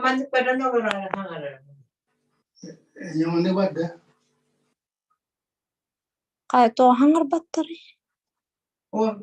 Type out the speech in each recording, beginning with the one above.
Маннык баран олорор хаҥарар. Ньоҥону барда. Хайа тоҕо хаҥарбаттарый? Ол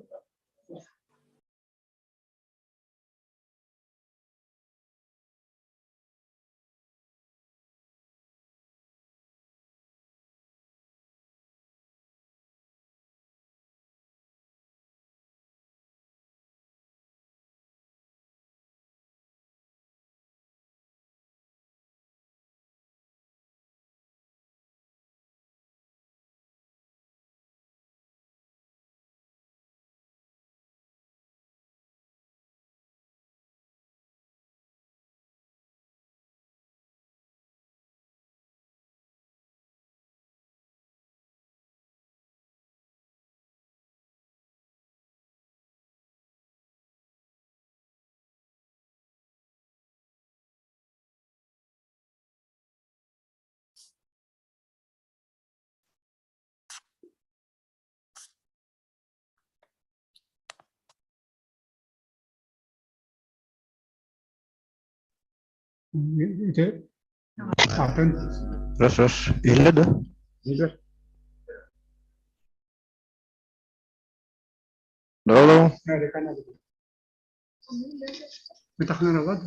Ити атын Раз, раз. Иһиллэ да? билэр. Здорово. Битахнаралар.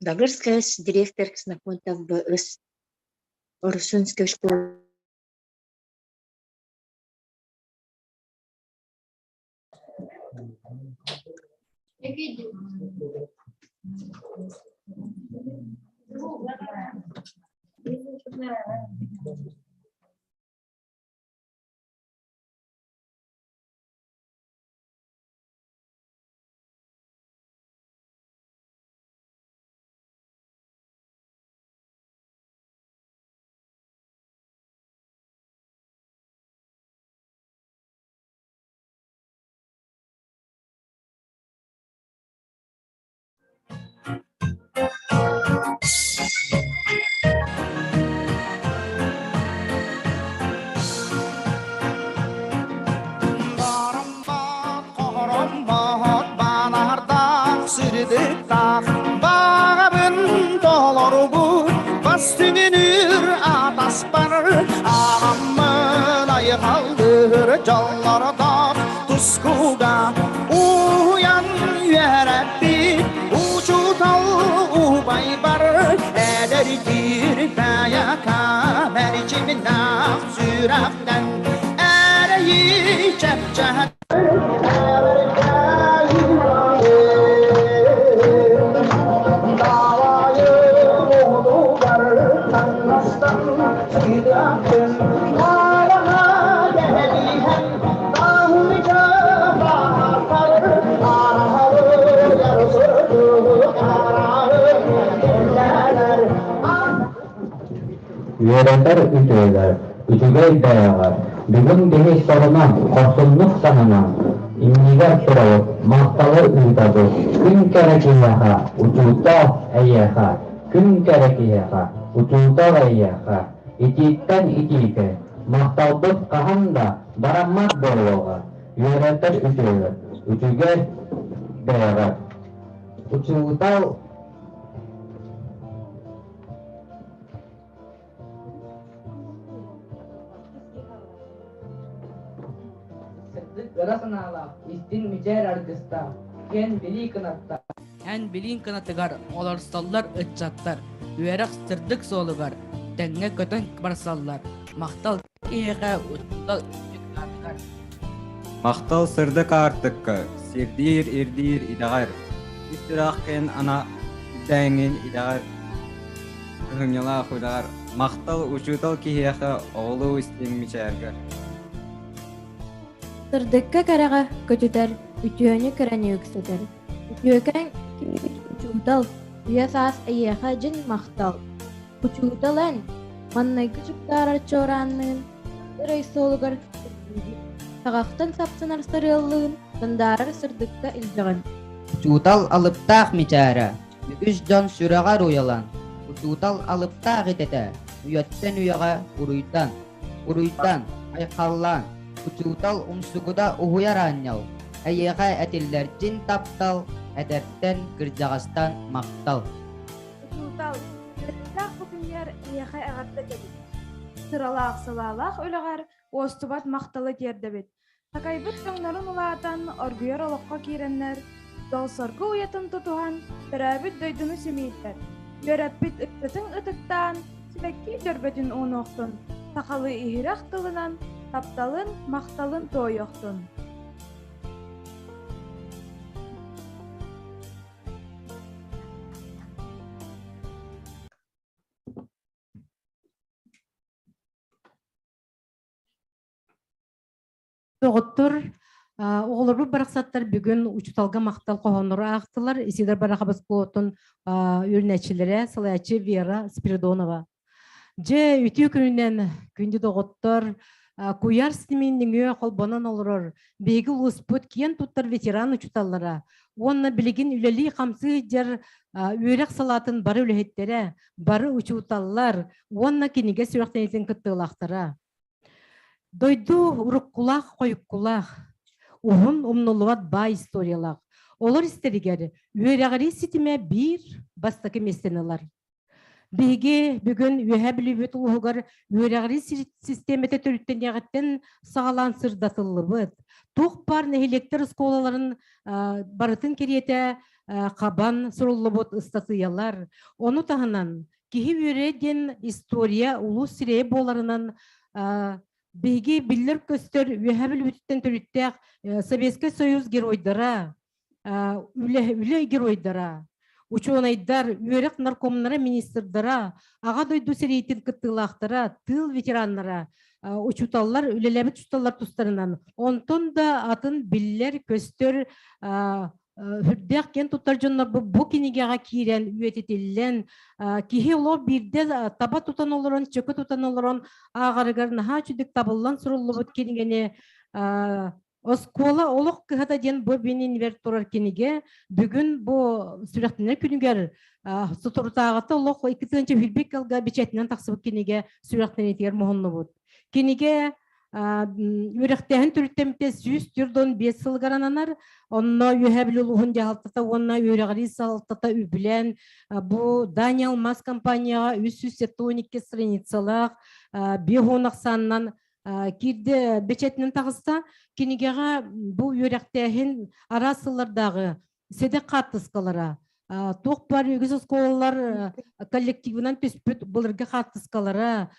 Багырская директор Ксенофонтов Б.С. Оросунская школа Хороммот банардаах сырдыктаах баҕабын толорубут бастыҥыныр атаспар аҕаммын айхаллыыр дьоллордоох тускуга уһуйан үөрэппит учуутал убайбар эдэрдиир бэйэкэ мэрчиминээх сүрэхтэн эрэйи чэпчэт Үөрэтэр үтүөлэр, үчүгэй бэйэҕэр, бүгүн биһи сорунан, хорсуннук сананан, иннигэр турабыт, махталы ыытабыт, күн кэрэ киһиэхэ, учуутал эйиэхэ, күн кэрэ киһиэхэ, учуутал эйиэхэ, итииттэн итиигэ, махталбыт хаһан да бараммат буолуоҕа, үөрэтэр үтүөлэр, үчүгэй бэйэҕэр. Учуутал Сырдык ыра санаалаах, истиҥ мичээр аргыстаах, киэн билии кынаттаах. Эн билииҥ кынатыгар олорсоллор ыччаттар, үөрэх сырдык суолугар тэҥҥэ көтөн барсаллар, махтал киһиэхэ учуутал үрдүк аатыгар. Махтал сырдык аартыкка, сирдиир ирдиир идэҕэр, ис сүрэххин ана ирдээҥҥин идэҕэр Кыһыҥньалаах удар, махтал учуутал киһиэхэ оҕолуу истиҥ мичээргэр. Сырдыкка кэрэҕэ көтүтэр, үтүөнү кэрэни үксэтэр. Үтүөкэн учуутал, үйэ саас эйиэхэ дьин махтал. Учуутал эн, маннайгы чуптаарар чуораанныын, ырай суолугар саҕахтан сапсынар сарыаллыын, сандаарар сырдыкка илдьэҕин. Учуутал алыптаах мичээрэ, Үгүс дьон сүрэҕэр уйалан, учуутал алыптаах идэтэ, үйэттэн үйэҕэ уруйдан, уруйдан, айхаллаан, учуутал умсугута уһуйар аанньал, эйиэхэ этиллэр дьин таптал, эдэртэн, кырдьаҕастан махтал. Учуутал, үөрэхтээх бу күннэр эйиэхэ эҕэрдэ этэбит. Сыралаах сылаалаах үлэҕэр уостубат махталы тиэрдэбит. Такайбыт дьоннорун улаатан, оргуйар олоххо киирэннэр, дьол-соргу уйатын тутуһан, төрөөбүт дойдуну симиирдэр, үөрэппит ыччатын ытыктаан, сибэкки дьөрбөтүн уунуохтун, сахалыы иһирэх тылынан тапталын, махталын туойуохтун. Доҕоттор, оҕолорбут барахсаттар бүгүн учууталга махтал хоһооннору аахтылар. Исидор Барахов оскуолатын үөрэнээччилэрэ, салайааччы Вера Спиридонова. Дьэ, үтүө күнүнэн күндү доҕоттор, куйаар ситимин нөҥүө холбонон олорор биһиги улууспут киэн туттар ветеран учууталлара уонна билигин үлэлии-хамсыы сылдьар үөрэх салаатын бары үлэһиттэрэ, бары учууталлар уонна кинигэ сүрэхтэниитин кыттыылаахтара. Дойду уруккулаах-хойуккулаах, уһун умнуллубат баай историялаах. Олор истэригэр үөрэҕирии ситимэ биир бастакы миэстэни ылар. Биһиги бүгүн Үөһээ Бүлүүбүт улууһугар үөрэҕирии систиэмэтэ төрүттэниэҕиттэн саҕалаан сырдатыллыбыт. Туох баар нэһилиэктэр оскуолаларын барытын кэриэтэ хабан суруллубут ыстатыйалар. Ону таһынан киһи үөрэ диэн история улуус сирэйэ буоларынан биһиги биллэр-көстөр Үөһээ Бүлүүбүтүттэн төрүттээх Советскай Союз геройдара, үлэ, үлэ геройдара, учуонайдар, үөрэх наркомнара, министрдара, Аҕа дойду сэриитин кыттыылаахтара, тыыл ветераннара, учууталлар, үлэлээбит учууталлар тустарынан, онтон да атын биллэр-көстөр үрдээх киэн туттар дьоннорбут бу кинигэҕэ киирэн үйэтитиллэн, киһи олох биирдэ таба тутан олорон, чөкө тутан олорон ааҕарыгар наһаа үчүгдүк табыллан суруллубут кинигэни Оскуола олох кыһата диэн бу бининибэр турар кинигэ бүгүн бу сүрэхтэнэр күнүгэр соторутааҕыта олох 2 тыһыынча кылга бичээтинэн тахсыбыт кинигэ сүрэхтэниитигэр муһуннубут. Кинигэ үөрэхтээһин төрүттэммитэ 145 сылыгар ананар. Онно Үөһээ Бүлүү улууһун дьаһалтата уонна үөрэҕирии салалтата үбүлээн бу Дани Алмаз компанияҕа 372 страницалаах 50 ахсаанынан киирдэ бэчээтинэн таҕыста. Кинигэҕэ бу үөрэхтээһин араас сыллардааҕы сэдэх хаартыскалара, туох баар үгүс оскуолалар коллективынан түспүт былыргы хаартыскалара,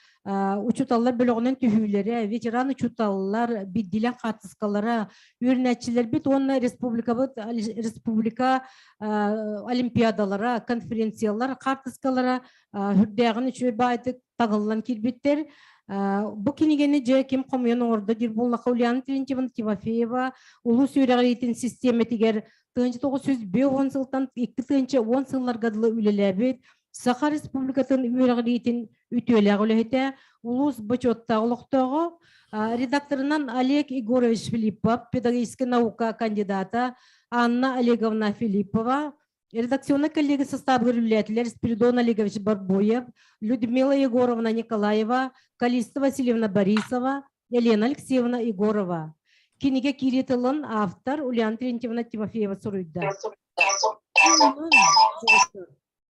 учууталлар бөлөҕүнэн түһүүлэрэ, ветеран учууталлар биирдиилээх хаартыскалара, үөрэнээччилэрбит уонна республикабыт республика олимпиадалара, конференциялар хаартыскалара үрдээҕин үчүгэй баайдык таҥыллан киирбиттэр. Бу кинигэни дьэ ким хомуйан оҥордо диир буоллахха Ульяна Терентьевна Тимофеева улуус үөрэҕириитин систиэмэтигэр 1950 сылтан 2010 сылларга дылы үлэлээбит Саха Республикатын үөрэҕириитин үтүөлээх үлэһитэ, улуус бочуоттаах олохтооҕо, редакторынан Олег Егорович Филиппов, педагогическай наука кандидата Анна Олеговна Филиппова, Редакционнай коллеги састаабыгар үлэлээтилэр Спиридон Олегович Барбоев, Людмила Егоровна Николаева, Калиста Васильевна Борисова, Елена Алексеевна Егорова. Кинигэ киирии тылын автор Ульяна Терентьевна Тимофеева суруйда.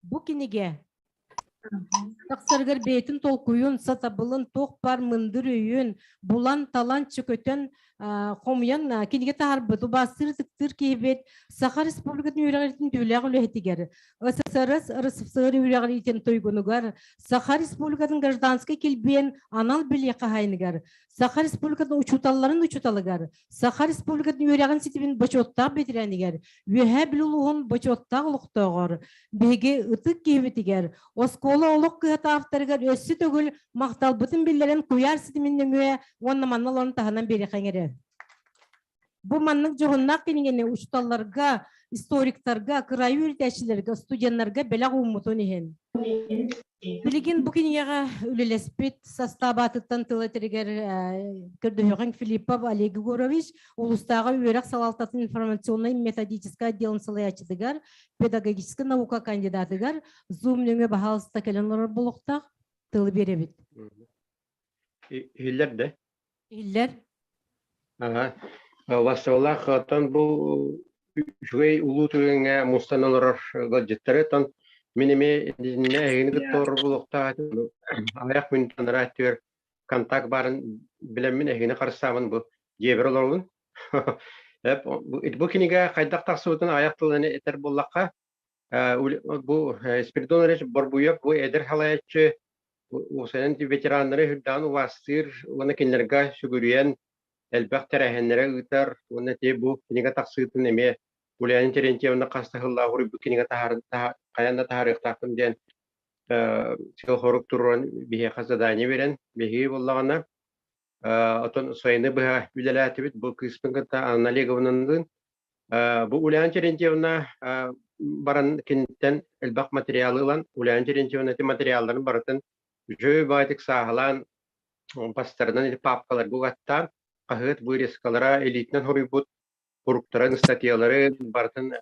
Бу кинигэ Тахсарыгар бэйэтин толкуйун, сатабылын, туох баар мындыр өйүн булан-талан, чөкөтөн, хомуйан кинигэ таһаарбыт, убаастыыр ытыктыыр киһибит Саха Республикатын үөрэҕириитин түүлээх үлэһитигэр, СССР РСФСР үөрэҕириитин туйгунугар, Саха Республикатын гражданскай килбиэн анал билиэ хаһаайыныгар, Саха Республикатын учууталларын учууталыгар, Саха Республикатын үөрэҕин ситимин бочуоттаах бэтэрээнигэр, Үөһээ Бүлүү улууһун бочуоттаах олохтооҕор, биһиги ытык киһибитигэр, оскуола олох кыһата авторыгар өссө төгүл махталбытын биллэрэн куйаар ситимин нөҥүө уонна манна олорон таһынан биэриэххэ эрэ. Бу маннык дьоһуннаах кинигэни учууталларга, историктарга, кыраайы үөрэтээччилэргэ, студеннарга бэлэх ууммутун иһин. Билигин бу кинигэҕэ үлэлэспит састаап аатыттан тыл этэригэр көрдөһүөҕүҥ Филиппов Олег Егорович, улуустааҕы үөрэх салалтатын информационнай методическай отделын салайааччытыгар, педагогическай наука кандидатыгар Zoom нөҥүө баһаалыста кэлэн олорор буолуохтаах тылы биэрэбит. Иһиллэр да? Иһиллэр. Аха. Вассаллаах оттон бу үчүгэй улуу түгэҥҥэ мустан олорор ыалдьыттары оттон мин эмиэ итиннэ эһигини кытта олорор буолуохтаах этим. Аҕыйах мүнүүтэ анараа өттүгэр контакт баарын билэммин эһигини харыстаабын бу дьиэбэр олоробун. Бу кинигэ хайдах тахсыбытын аҕыйах тылынан этэр буоллахха, бу Спиридон Ильич Борбуев бу эдэр салайааччы уопсайынан ветераннары үрдээн убаастыыр уонна кинилэргэ сүгүрүйэн элбэх тэрээһиннэри ыытар уонна ити бу кинигэ тахсыытын эмиэ Ульяна Терентьевна хас да сыллаах уруйбут кинигэ таһаарын хайаан да таһаарыахтаахпын диэн сыал-сорук туруоран биһиэхэ задание биэрэн биһиги буоллаҕына отон сайыны быһа үлэлээтибит бу кыыспын кытта Анна Олеговналыын. Бу Ульяна Терентьевна баран киниттэн элбэх материалы ылан, Ульяна Терентьевна ити материалларын барытын үчүгэй баҕайытык сааһылаан, бастарынан ити паапкаларга угаттаан, хаһыат вырезкалара илиитинэн хоруйбут суруктарын, статьялары барытын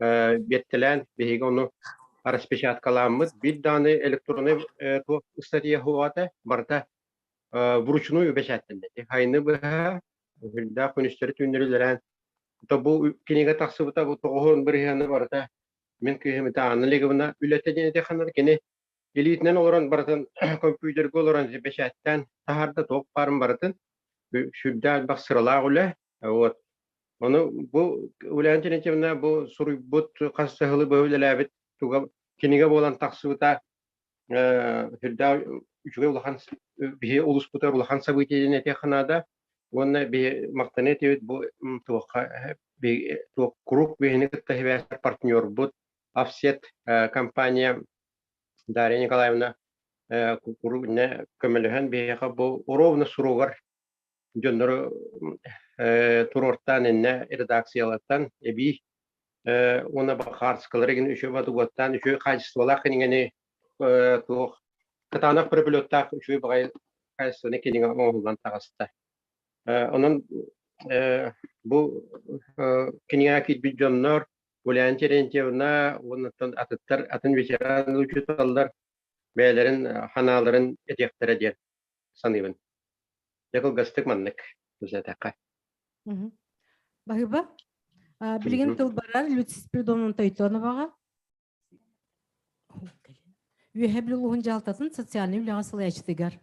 биэртэлээн, биһиги ону распечаткалааммыт, биир даҕаны электроннай туох статья суоҕа барыта вручную бэчээттэммит. Хайны быһа Үрдээх күнүстэри түүннэри үлэлээн, то бу кинигэ тахсыбыта бу 90 бырыһыана барыта мин кыыһым Анна Олеговна үлэтэ диэн этиэххэ кини. Илиитинэн олорон барытын компьютерга олорон бэчээттээн таһаарда туох баарын барытын сүрдээх элбэх сыралаах үлэ. Вот. Ону бу Ульяна Терентьевна бу суруйбут хас да сылы быһа үлэлээбит туга кинигэ буолан тахсыбыта сүрдээх үчүгэй улахан биһи улуспутугар улахан событие диэн этиэххэ наада. Уонна биһи махтана этибит бу туохха туох куруук биһини кытта сибээстэр партнербут Офсет компания Дарья Николаевна куруук көмөлөһөн биһиэхэ бу ровно суругар дьоннору туруортаан иннэ редакциялартан эбии уонна бахаарскалары гин үчүгэй батугаттаан үчүгэй хаачыстыбалаах кинигэни туох кытаанах переплеттаах үчүгэй баҕайы хаачыстыбаны кинигэ оҥоһуллан таҕыста. Онон бу кинигэҕэ киирбит дьоннор Ульяна Терентьевна уонна атыттар атын ветеран учууталлар бэйэлэрин ханааларын этиэхтэрэ диэн саныыбын. Дьэ кылгастык маннык кэпсээтэххэ. Баһыыба. Билигин тыл барар Люция Спиридоновна Тойтоноваҕа. Үөһэ Бүлүү улууһун дьаһалтатын социальнай үлэҕэ салайааччытыгар.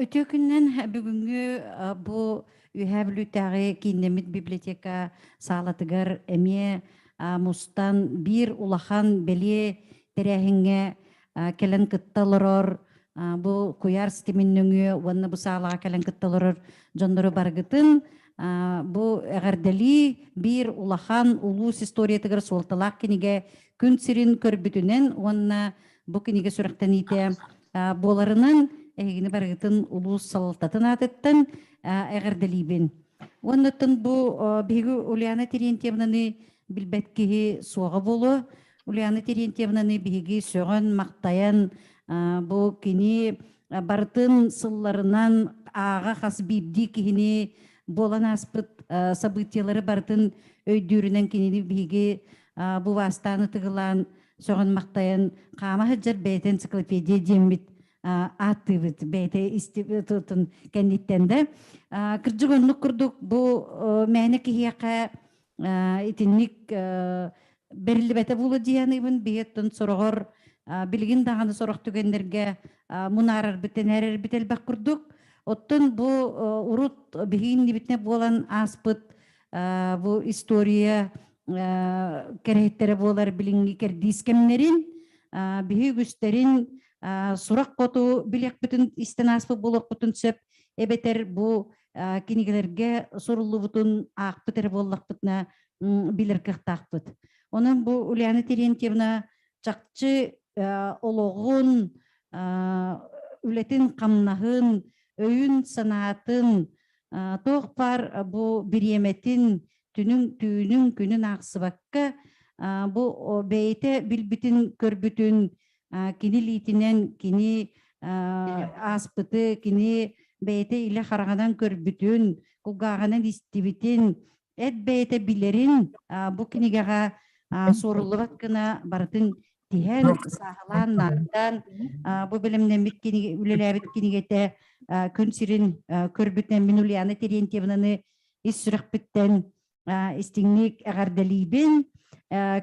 Үтүө күнүнэн бүгүҥҥү бу Үөһээ Бүлүүтээҕи кииннэммит библиотека саалатыгар эмиэ мустан биир улахан бэлиэ тэрээһиҥҥэ кэлэн кытта олорор бу куйаар ситимин нөҥүө уонна бу саалаҕа кэлэн кытта олорор дьоннору барыгытын бу эҕэрдэлии биир улахан улуус историятыгар суолталаах кинигэ күн сирин көрбүтүнэн уонна бу кинигэ сүрэхтэниитэ буоларынан эһигини барыгытын улуус салалтатын аатыттан эҕэрдэлиибин. Уоннаттан бу биһиги Ульяна Терентьевнаны билбэт киһи суоҕа буолуо. Ульяна Терентьевнаны биһиги сөҕөн, махтайан бу кини барытын сылларынан ааҕа хас биирдии киһини буолан ааспыт событиелары барытын өйдүүрүнэн кинини биһиги бу ваастаан ытыгылаан сөҕөн-махтайан хаама сылдьар бэйэтэ энциклопедия диэммит ааттыыбыт бэйэтэ истибитин кэнниттэн да кырдьык оннук курдук бу мээнэ киһиэхэ итинник бэриллибэтэ буолуо дии саныыбын биһиэттэн сороҕор билигин даҕаны сорох түгэннэргэ мунаарарбыт тэнээрэрбит элбэх курдук оттон бу урут биһиги иннибитинэ буолан ааспыт бу история кэрэһиттэрэ буолар билиҥҥи кэрдиис кэмнэрин биһи үгүстэрин сурах хоту билиэхпитин истэн ааспыт буолуохпутун сөп эбэтэр бу кинигэлэргэ суруллубутун аахпыт эрэ буоллахпытына билэр кыахтаахпыт. Онон бу Ульяна Терентьевна чахчы олоҕун, үлэтин-хамнаһын, өйүн-санаатын, туох баар бу бириэмэтин түнүн түүнүн күнүн аахсыбакка бу бэйэтэ билбитин көрбүтүн кини илиитинэн кини ааспыты кини бэйэтэ илэ хараҕынан көрбүтүн кулгааҕынан истибитин эт бэйэтэ билэрин бу кинигэҕэ суоруллубат гына барытын тиһэн сааһылаан наардаан бу бэлэмнэммит кинигэ үлэлээбит кинигэтэ күн сирин көрбүтүнэн мин Ульяна Терентьевнаны ис сүрэхпиттэн истиҥник эҕэрдэлиибин,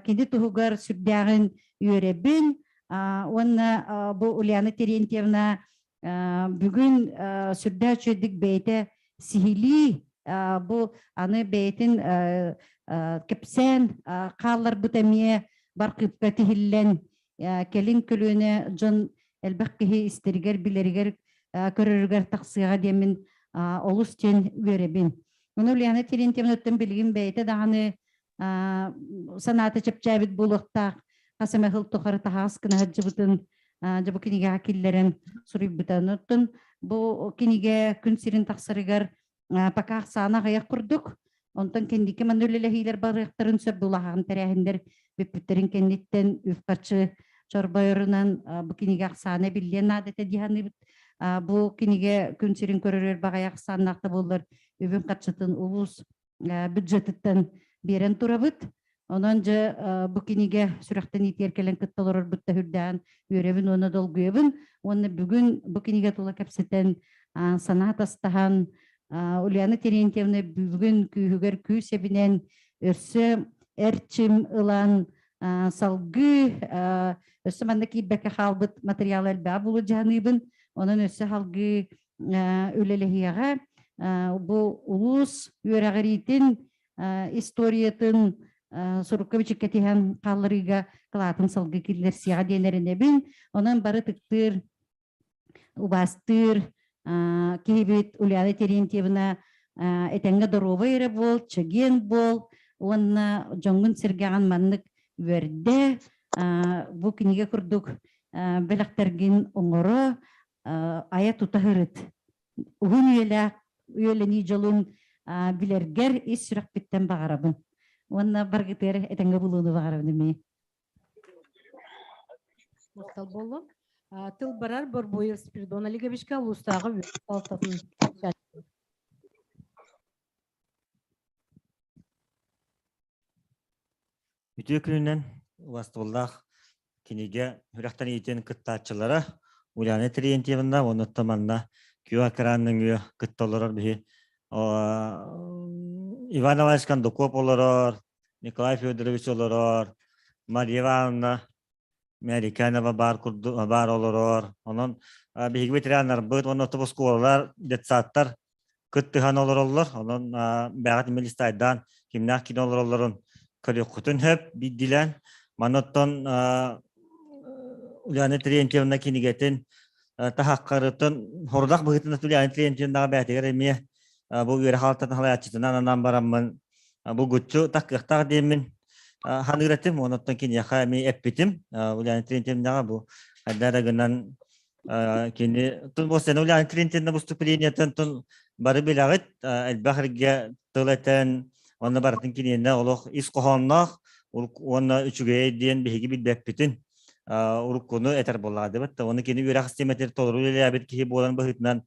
кини туһугар сүрдээҕин үөрэбин уонна бу Ульяна Терентьевна бүгүн сүрдээх үчүгэйдик бэйэтэ сиһилии бу аны бэйэтин кэпсээн хаалларбыт эмиэ баркыыпка тиһиллэн кэлин көлүөнэ дьон элбэх киһи истэригэр, билэригэр, көрөрүгэр тахсыаҕа диэммин олус диэн үөрэбин. Ону Ульяна Терентьевнаттан билигин бэйэтэ даҕаны санаата чэпчээбит буолуохтаах хас эмэ сыл тухары таһаас гына сылдьыбытын дьэ бу кинигэҕэ киллэрэн суруйбута. Оттон бу кинигэ күн сирин тахсарыгар пока ахсаана аҕыйах курдук. Онтон кэнники манна үлэлэһиилэр барыахтарын сөп улахан тэрээһиннэр бүппүттэрин кэнниттэн үп-харчы чорбойорунан бу кинигэ ахсаана биллиэн наада этэ дии саныыбыт. Бу кинигэ күн сирин көрөрөр баҕайы ахсааннаах да буоллар үбүн-харчытын улуус бюджетыттан биэрэн турабыт. Онон дьэ бу кинигэ сүрэхтэниитигэр кэлэн кытта олорорбут да үрдээн үөрэбин уонна долгуйабын. Уонна бүгүн бу кинигэ тула кэпсэтэн санаа тастаһан Ульяна Терентьевна бүгүн күүһүгэр күүс эбинэн өссө эрчим ылан Салгыы өссө манна киирбэккэ хаалбыт материал элбэҕэ буолуо дьаһаныыбын. Онон өссө салгыы үлэлэһиэҕэ. Бу улуус үөрэҕириитин историятын сурукка бичиккэ тиһэн хаалларыыга кылаатын салгыы киллэрсиэҕэ диэн эрэнэбин. Онон бары ытыктыыр, убаастыыр киһибит Ульяна Терентьевна этэҥҥэ доруобай эрэ буол, чэгиэн буол уонна дьоҥҥун-сэргэҕин маннык үөрдэ, бу кинигэ курдук бэлэхтэргин оҥоро, айа тута сырыт. Уһун үйэлээх үйэлэнии дьолун билэргэр ис сүрэхпиттэн баҕарабын. Уонна баргытыар этэҥҥэ булууну баҕарабын эмиэ. Махтал буоллун. Тыл барар Борбуев Спиридон Олеговичка улуустааҕы үөрэх салалтатын Үтүө күнүнэн убастыбыллаах кинигэ үрэхтэниитин кыттааччылара Ульяна Терентьевна уонна манна күөх экран нөҥүө кытта олорор биһи Иван Иванович Кондаков олорор, Николай Федорович олорор, Мария Ивановна Мэриканова баар курдук баар олорор. Онон биһиги ветераннарбыт уонна оскуолалар, детсадтар кыттыһан олороллор. Онон бэҕэт милистайдаан кимнээх кини олороллорун көрүөххүтүн сөп биирдиилээн. Манна оттон Ульяна Терентьевна кинигэтин таһаххарытын хорудах быһыытынан Ульяна Терентьевнаҕа бэйэтигэр эмиэ бу үөрэх алтатын халайааччытынан анаан бараммын бу гуччу таккыахтаах диэммин ханыыр этим. Онон киниэхэ эмиэ эппитим. Ульяна Терентьевнаҕа бу хайда эрэ гынан кини тун бу Ульяна Терентьевна выступлениетын тун бары билэҕит элбэх эргэ тыл этэн онно барытын киниэнэ олох ис хоһоонноох уонна үчүгэй диэн биһиги билбэппитин уруккуну этэр буоллаҕа Оны кини үөрэх систиэмэтин толору үлэлээбит киһи буолан быһыытынан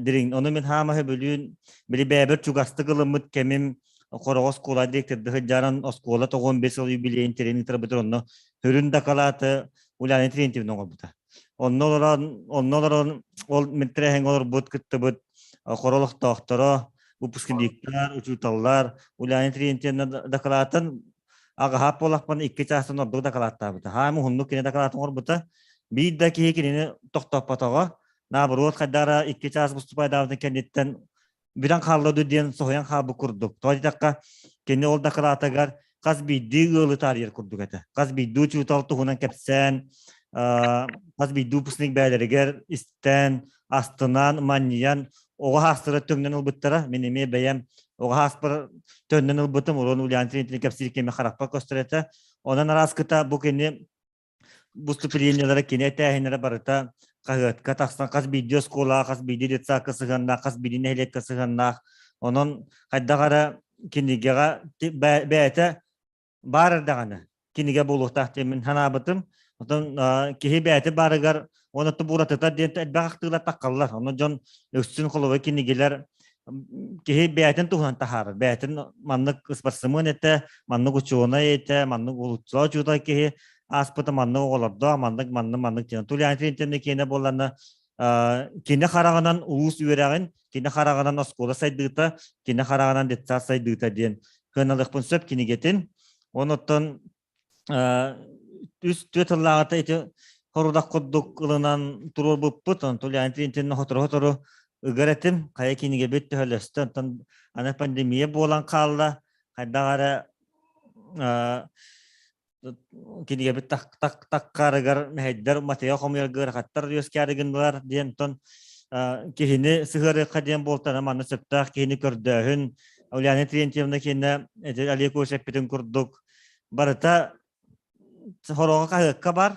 дириҥ. Ону мин хаамаһы бөлүүн били бэйэбэр чугастык ылыммыт кэмим Хороҕо оскуола директорды сылдьаран оскуола 95 сыл юбилейин тэрин ыытарбытыр онно хүрүн дакылааты Ульяна Терентьевна оҥорбута. Онно олорон, онно олорон ол митрэһиҥ олорбут кыттыбыт хоролохтоохторо, выпускниктар, учууталлар Ульяна Терентьевна дакылаатын аҕаһаап буолахпын икки чаастан ордук дакылааттаабыта. Хаам уһуннук кини дакылаатын оҥорбута. Биир да киһи кинини тохтоппотоҕо. Наоборот, хайдара икки чаас выступайдаабытын кэнниттэн бүтэн хаалла диэн соһуйан хаалбыт курдук. Тоҕо диэтэххэ, кини ол дакылаатыгар хас биирдии ыалы таарыйар курдук этэ. Хас биирдии учуутал туһунан кэпсээн, хас биирдии выпускник бэйэлэригэр истэн, астынан, манньыйан, оҕо хаастара төҥнөн ылбыттара. Мин эмиэ бэйэм оҕо хааспар төннөн ылбытым, урун Ульяна Тринитини кэпсиир кэми харахпар көстөр этэ. Онон араскыта бу кини выступлениелара кини этээһиннэрэ барыта хаһыатка тахсан хас биирдии оскуолаҕа, хас биирдии детсадка сыһыаннаах, хас биирдии нэһилиэккэ сыһыаннаах. Онон хайдах эрэ кинигэҕэ бэйэтэ баар эрдэҕинэ кинигэ буолуохтаах диэн мин санаабытым. Оттон киһи бэйэтэ баарыгар уонна тубуратыта диэн элбэх ахтыылар таххаллар. Онно дьон үксүн холобур кинигэлэр киһи бэйэтин туһунан таһаарар. Бэйэтин маннык ыспарсымыан этэ, маннык учуонай этэ, маннык улуццаа учуутал киһи ааспыта маннык оҕолордоох, маннык маннык маннык диэн. Тулян Финтенне киэнэ буолланна кини хараҕынан улуус үөрэҕин, кини хараҕынан оскуола сайдыыта, кини хараҕынан детсад сайдыыта диэн кыаналыахпын сөп кинигэтин. Онуттан үс түөрт сыллааҕыта ити хорудах курдук ылынан туруорбуппут. Онтон Ульяна Тринтинна сотору-сотору ыгар этим. Хайа кинигэбит төһөлөстө. Онтон аны пандемия буолан хаалла. Хайдах эрэ кинигэбит таккарыгар мэһэйдэр матыйа хомуйарга ыарахаттар үөскээри гыннылар диэн онтон киһини сыһыарыахха диэн буолтана манна сөптөөх киһини көрдөөһүн Ульяна Терентьевна киэнэ Олег эппитин курдук барыта хороҕо хаһыакка бар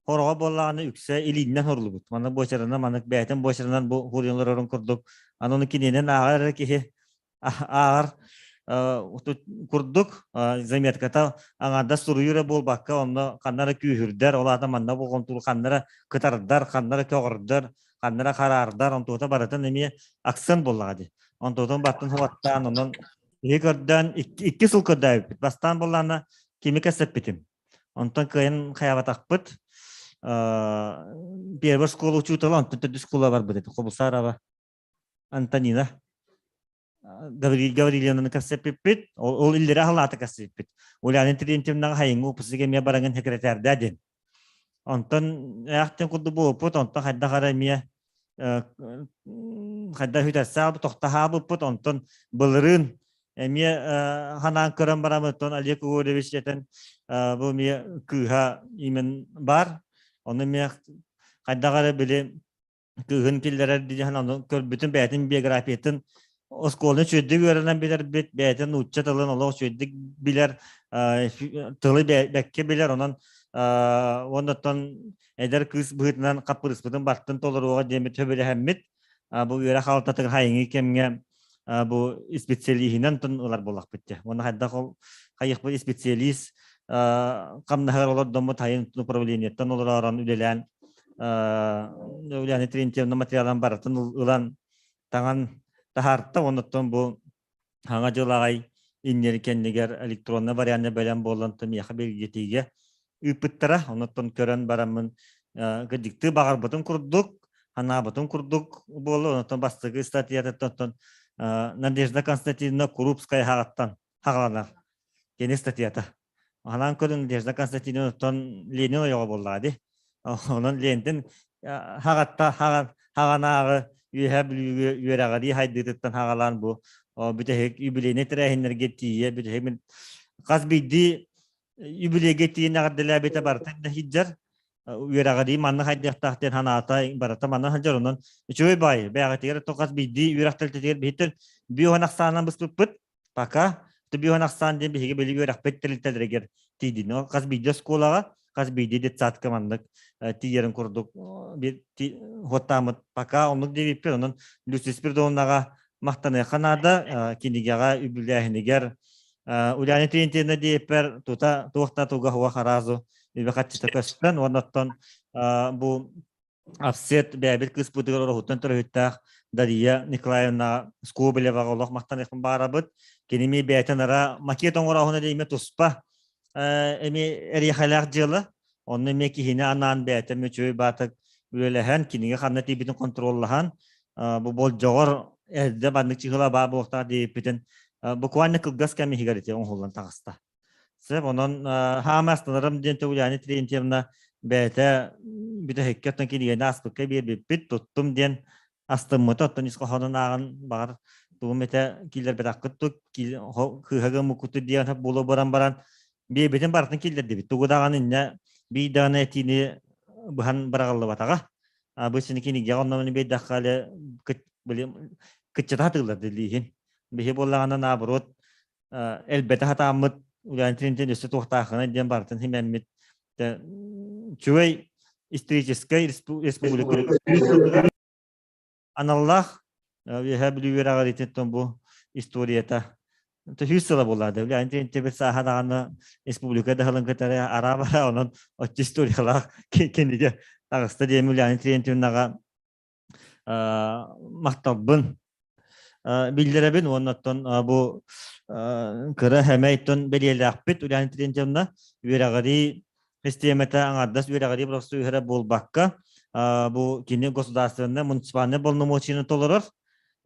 хороҕо буоллаҕына үксэ илииннэн хоруллубут манна буочарынан маннык бэйэтин буочарынан бу хуруйалар курдук аны ону киниэнэн ааҕар эрэ киһи ааҕар курдук заметката аҥаардас суруйуу эрэ буолбакка онно ханна эрэ күүһүрдэр ол аата манна болҕомтолуу ханна эрэ кытардар ханна эрэ көҕөрдөр ханна эрэ хараардар онтуота барытын эмиэ акцент буоллаҕа дии онтуотун баттын хуаттаан онон киһи көрдөөн икки сыл көрдөөбүппүт бастаан буоллаҕына кими кэсэппитим онтон кыайан хайаабатахпыт первый школа учуутала онтон төрдүс школа барбыт этэ Хобусарова Антонина. Гаврил Гаврильевнаны кэпсэппиппит, ол иллэрэ аһылаата кэпсэппит. Ульяна Терентьевнаҕа хайыҥҥы выпуск эмиэ бараҥын секретарда диэн. Онтон ээхтэн курдук буолбут, онтон хайдах эрэ эмиэ хайдах үтэрсээх тохтоһаабыппыт, онтон былырыын эмиэ ханаан көрөн барамыттан Олег Егорович этэн бу эмиэ кыыһа имен бар, ону эмиэ хайдах эрэ били кыыһын киллэрэр диэн ону көрбүтүм бэйэтин биографиятын оскуоланы үчүгэйдик үөрэнэн билэрбит бэйэтин нуучча тылын олох үчүгэйдик билэр тылы бэккэ билэр онон уоннаттан эдэр кыыс быһыытынан хаппырыспытын бартын толоруоҕа диэммит сөбүлэһэммит бу үөрэх алтатыгар хайыҥы кэмҥэ бу специалиһинэн тон ылар буоллахпыт дьэ уонна хайдах ол хайыхпыт специалист хамнаһыгар олордоммут хайын управлениеттан олороорон үлэлээн Ульяна Терентьевна материалын барытын ылан таҥан таһаарта оннуттан бу хаҥа дьыл аҕай иннери кэннигэр электронный варианты бэлэм буолан миэхэ билгитиигэ ыыппыттара оннуттан көрөн бараммын кырдьыктыы баҕарбытым курдук ханаабытым курдук буолла онтон бастакы статьятыттан Надежда Константиновна Крупская хаҕаттан хаҕаланар кини статьята Ханаан көрүн Надежда Константиновнаттан Ленин ойоҕо буоллаҕа дии. Онон Ленин хаҕатта хаҕанааҕы Үөһээ Бүлүүгэ үөрэҕирии хайдыытыттан хаҕалаан бу бүтэһик юбилейнай тэрээһиннэргэ тиийэ бүтэһик мин хас биирдии юбилейгэ тиийэн эҕэрдэлээбитэ барыта да сылдьар үөрэҕирии манна хайдыахтаах диэн санаата барыта манна сылдьар онон үчүгэй баай бэйэҕитигэр хас биирдии үөрэх тэрилтэтигэр биһиттэн биоһун ахсаанынан быспыппыт Пока түбүһүн ахсаан диэн биһиги били үөрэхпит тэрилтэлэригэр тиийдин. Ол хас биирдии оскуолаҕа, хас биирдии детсадка маннык тиийэрин курдук хуоттааммыт пока оннук диэбиппит. Онон Люция Спиридоновнаҕа махтаныахха наада кинигэҕэ үбүлээһинигэр Ульяна Терентьевна диэппэр тута туох да туга хуа харазу үбэ хаччыта көстөн уонна оттон бу Офсет бэйэбит кыыспытыгар ороһуттан төрөһүттээх Дария Николаевна Скобелеваҕа олох махтаныахпын баарабыт. Кини эмиэ бэйэтин ара макет оҥорооһуна диэн эмиэ туспа эмиэ эриэхэлээх дьыала. Онно эмиэ киһини анаан бэйэтэ эмиэ үчүгэй баатык үлэлэһэн, кинигэ ханна тиийбитин контроллаһан, бу болдьоҕор эрдэ маннык чыһыла баа буолуохтаах диэбиппитин буквально кылгас кэм иһигэр ити оҥоһуллан таҕыста. Сөп, онон хаама астынарым диэн Ульяна Терентьевна бэйэтэ бүтэһиккэ оттон кинигэни ааспыкка биэрбиппит, туттум диэн астыммыта, оттон ис хоһоонун ааҕан баҕар тугум этэ киллэрбэтэххит ту кыыһа гыммыккыту диэн буола баран баран биэрбитин барытын киллэрдибит. Тугу даҕаны иннэ биир даҕаны этиини быһан быраҕыллыбатаҕа. Бу сини кинигэҕэ онно биэрдэххэ эле кыччата сатыыллар дилииһин. Биһи буоллаҕына наоборот элбэтэ сатааммыт Ульяна Тринтин өссө туохтааххына диэн барытын химэммит үчүгэй историческай республика аналлаах Үөһээ Бүлүү үөрэҕириититтэн бу историята үс сыла буоллаада. Ульяна Тринтин сааһа даҕаны республика даһылын кытары араа-бара онон оччо историялаах кинигэ таҕыста диэн Ульяна Тринтиннаҕа махталбын биллэрэбин уонна оттон бу кыра хэмэйтон бэлиэлээхпит Ульяна Терентьевна үөрэҕирии систиэмэтэ аҥардас үөрэҕирии профсоюһа буолбакка бу кини государственнай муниципальнай полномочияны толорор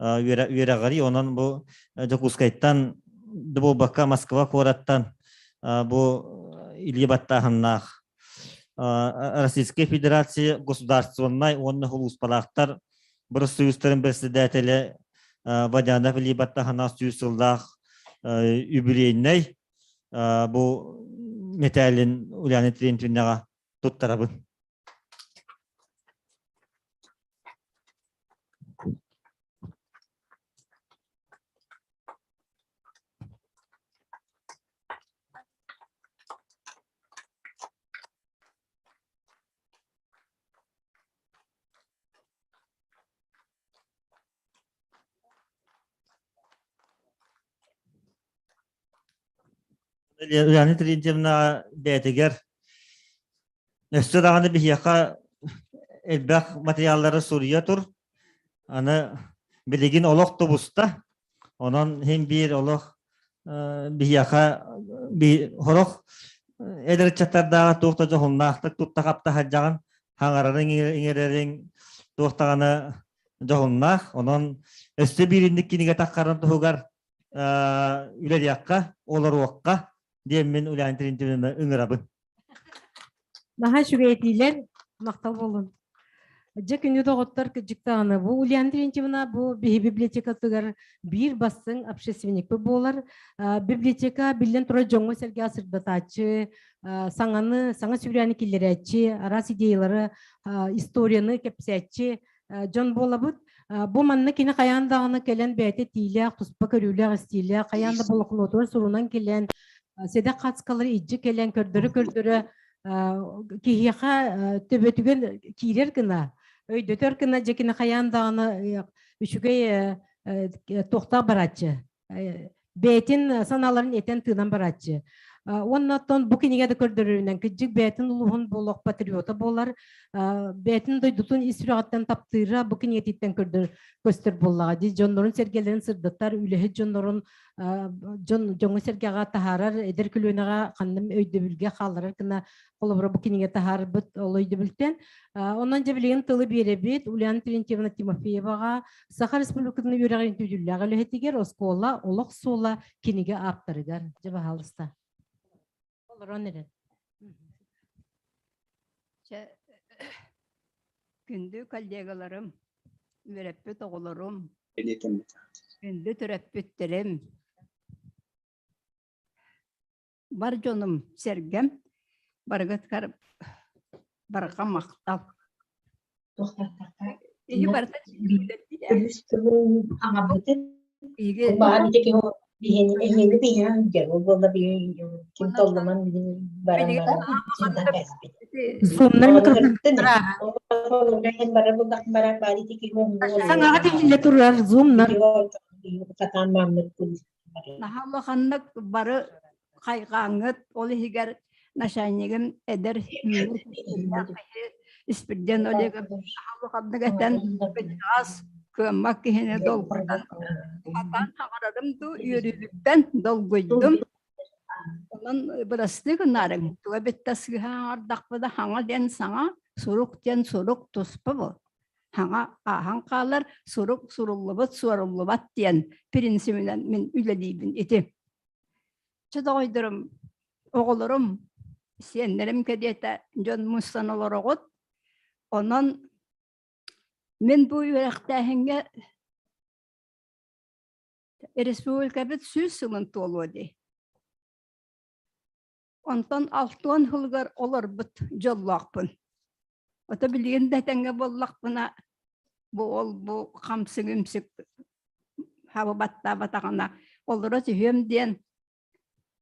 үөрэҕирии онон бу Дьокуускайтан да буолбакка Москва куораттан бу илии баттааһыннаах Российскай Федерация государственнай уонна сулууспалаахтар профсоюзтарын председателэ Водянов Ильи Баттаханов сүүс сыллаах юбилейнай бу мэтээлин Ульяна Терентьевнаҕа туттарабын. Ульяна Терентьевна бэйэтигэр Өссө даҕаны биһиэхэ элбэх материаллары суруйа тур. Аны билигин олох тубуста. Онон иһин биир олох биһиэхэ сорох эдэр ыччаттардааҕа туох да дьоһуннаахтык тутта-хапта сылдьаҕын, хаҥарарыҥ, иҥэрэриҥ туох даҕаны дьоһуннаах. Онон Өссө бииринник кинигэ таххарын туһугар үлэлиэххэ, олоруохха диэммин Ульяна Терентьевна ыҥырабын. Наһаа үчүгэй этиилэр, махтал буоллун. Дьэ күндү доҕоттор кырдьыктаҕына бу Ульяна Терентьевна бу биһи библиотекатыгар биир бастыҥ общественникпыт буолар. Библиотека биллэн турар дьоҥҥо-сэргэҕэ сырдатааччы, саҥаны, саҥа сүүрээни киллэрээччи, араас идеялары, историяны кэпсээччи дьон буолабыт. Бу манна кини хайаан даҕаны кэлэн бэйэтэ тиилээх, туспа көрүүлээх, истиилээх, хайаан да блокнотугар сурунан кэлэн, сэдэх хацкалары илдьи кэлэн көрдөрө-көрдөрө киһиэхэ төбөтүгэр киирэр гына, өйдөтөр гына дьэ кини хайаан даҕаны үчүгэй туохтаах барааччы бэйэтин санааларын этэн тыынан барааччы. Уонна оттон бу кинигэ да көрдөрөрүнэн кырдьык бэйэтин улууһун буолуох патриота буолар, бэйэтин дойдутун ис сүрэҕиттэн таптыыра бу кинигэтиттэн көрдөр көстөр буоллаҕа дии. Дьоннорун сэргэлэрин сырдатар, үлэһит дьоннорун дьон дьоҥҥо-сэргэҕэ таһаарар, эдэр көлүөнэҕэ ханным өйдөбүлгэ хаалларар гына холобура бу кинигэ таһаарбыт ол өйдөбүлтэн. Онон дьэ билигин тылы биэрэбит Ульяна Терентьевна Тимофееваҕа Саха Республикатын үөрэҕин түүллээх үлэһитигэр оскуола олох суола кинигэ ааптарыгар. Дьэ, баһаалыста. Олорон эрэр. Чэ, күндү коллегаларым, үөрэппит оҕолорум, күндү төрөппүттэрим, бар дьонум сэргэм, барыгытыгар барҕа махтал. Киһи барыта Зумнар микрофоннара. Саҥаҕа тиһиллэ турар зумнар. Наһаа улаханнык бары хайҕааҥҥыт, ол иһигэр начальнигым эдэр Испирдиэн Олегов наһаа улаханнык этэн, кырдьаҕас, кыаммат киһини долгутан, атаан хаҕарарым дуу, үөрүүбүттэн долгуйдум. Онон бырастыы гынаарыҥ, туга бүттэ сыыһа аҥардахпына хаҥа диэн саҥа, сурук диэн сурук туспа бу. Хаҥа ааһан хаалар, сурук суруллубут, суоруллубат диэн принцибинэн мин үлэлиибин ити. Чэ доҕойдорум, оҕолорум, сиэннэрим кэриэтэ дьон мустан олороҕут. Онон мин бу үөрэхтээһиҥҥэ республикабыт 100 сылын туолуо дии. Онтон алтыан сылыгар олорбут дьоллоохпун. Ото билигин да этэҥҥэ буоллахпына, бу ол бу хамсык-үмсүк хаба баттаабатаҕына олоро түһүөм диэн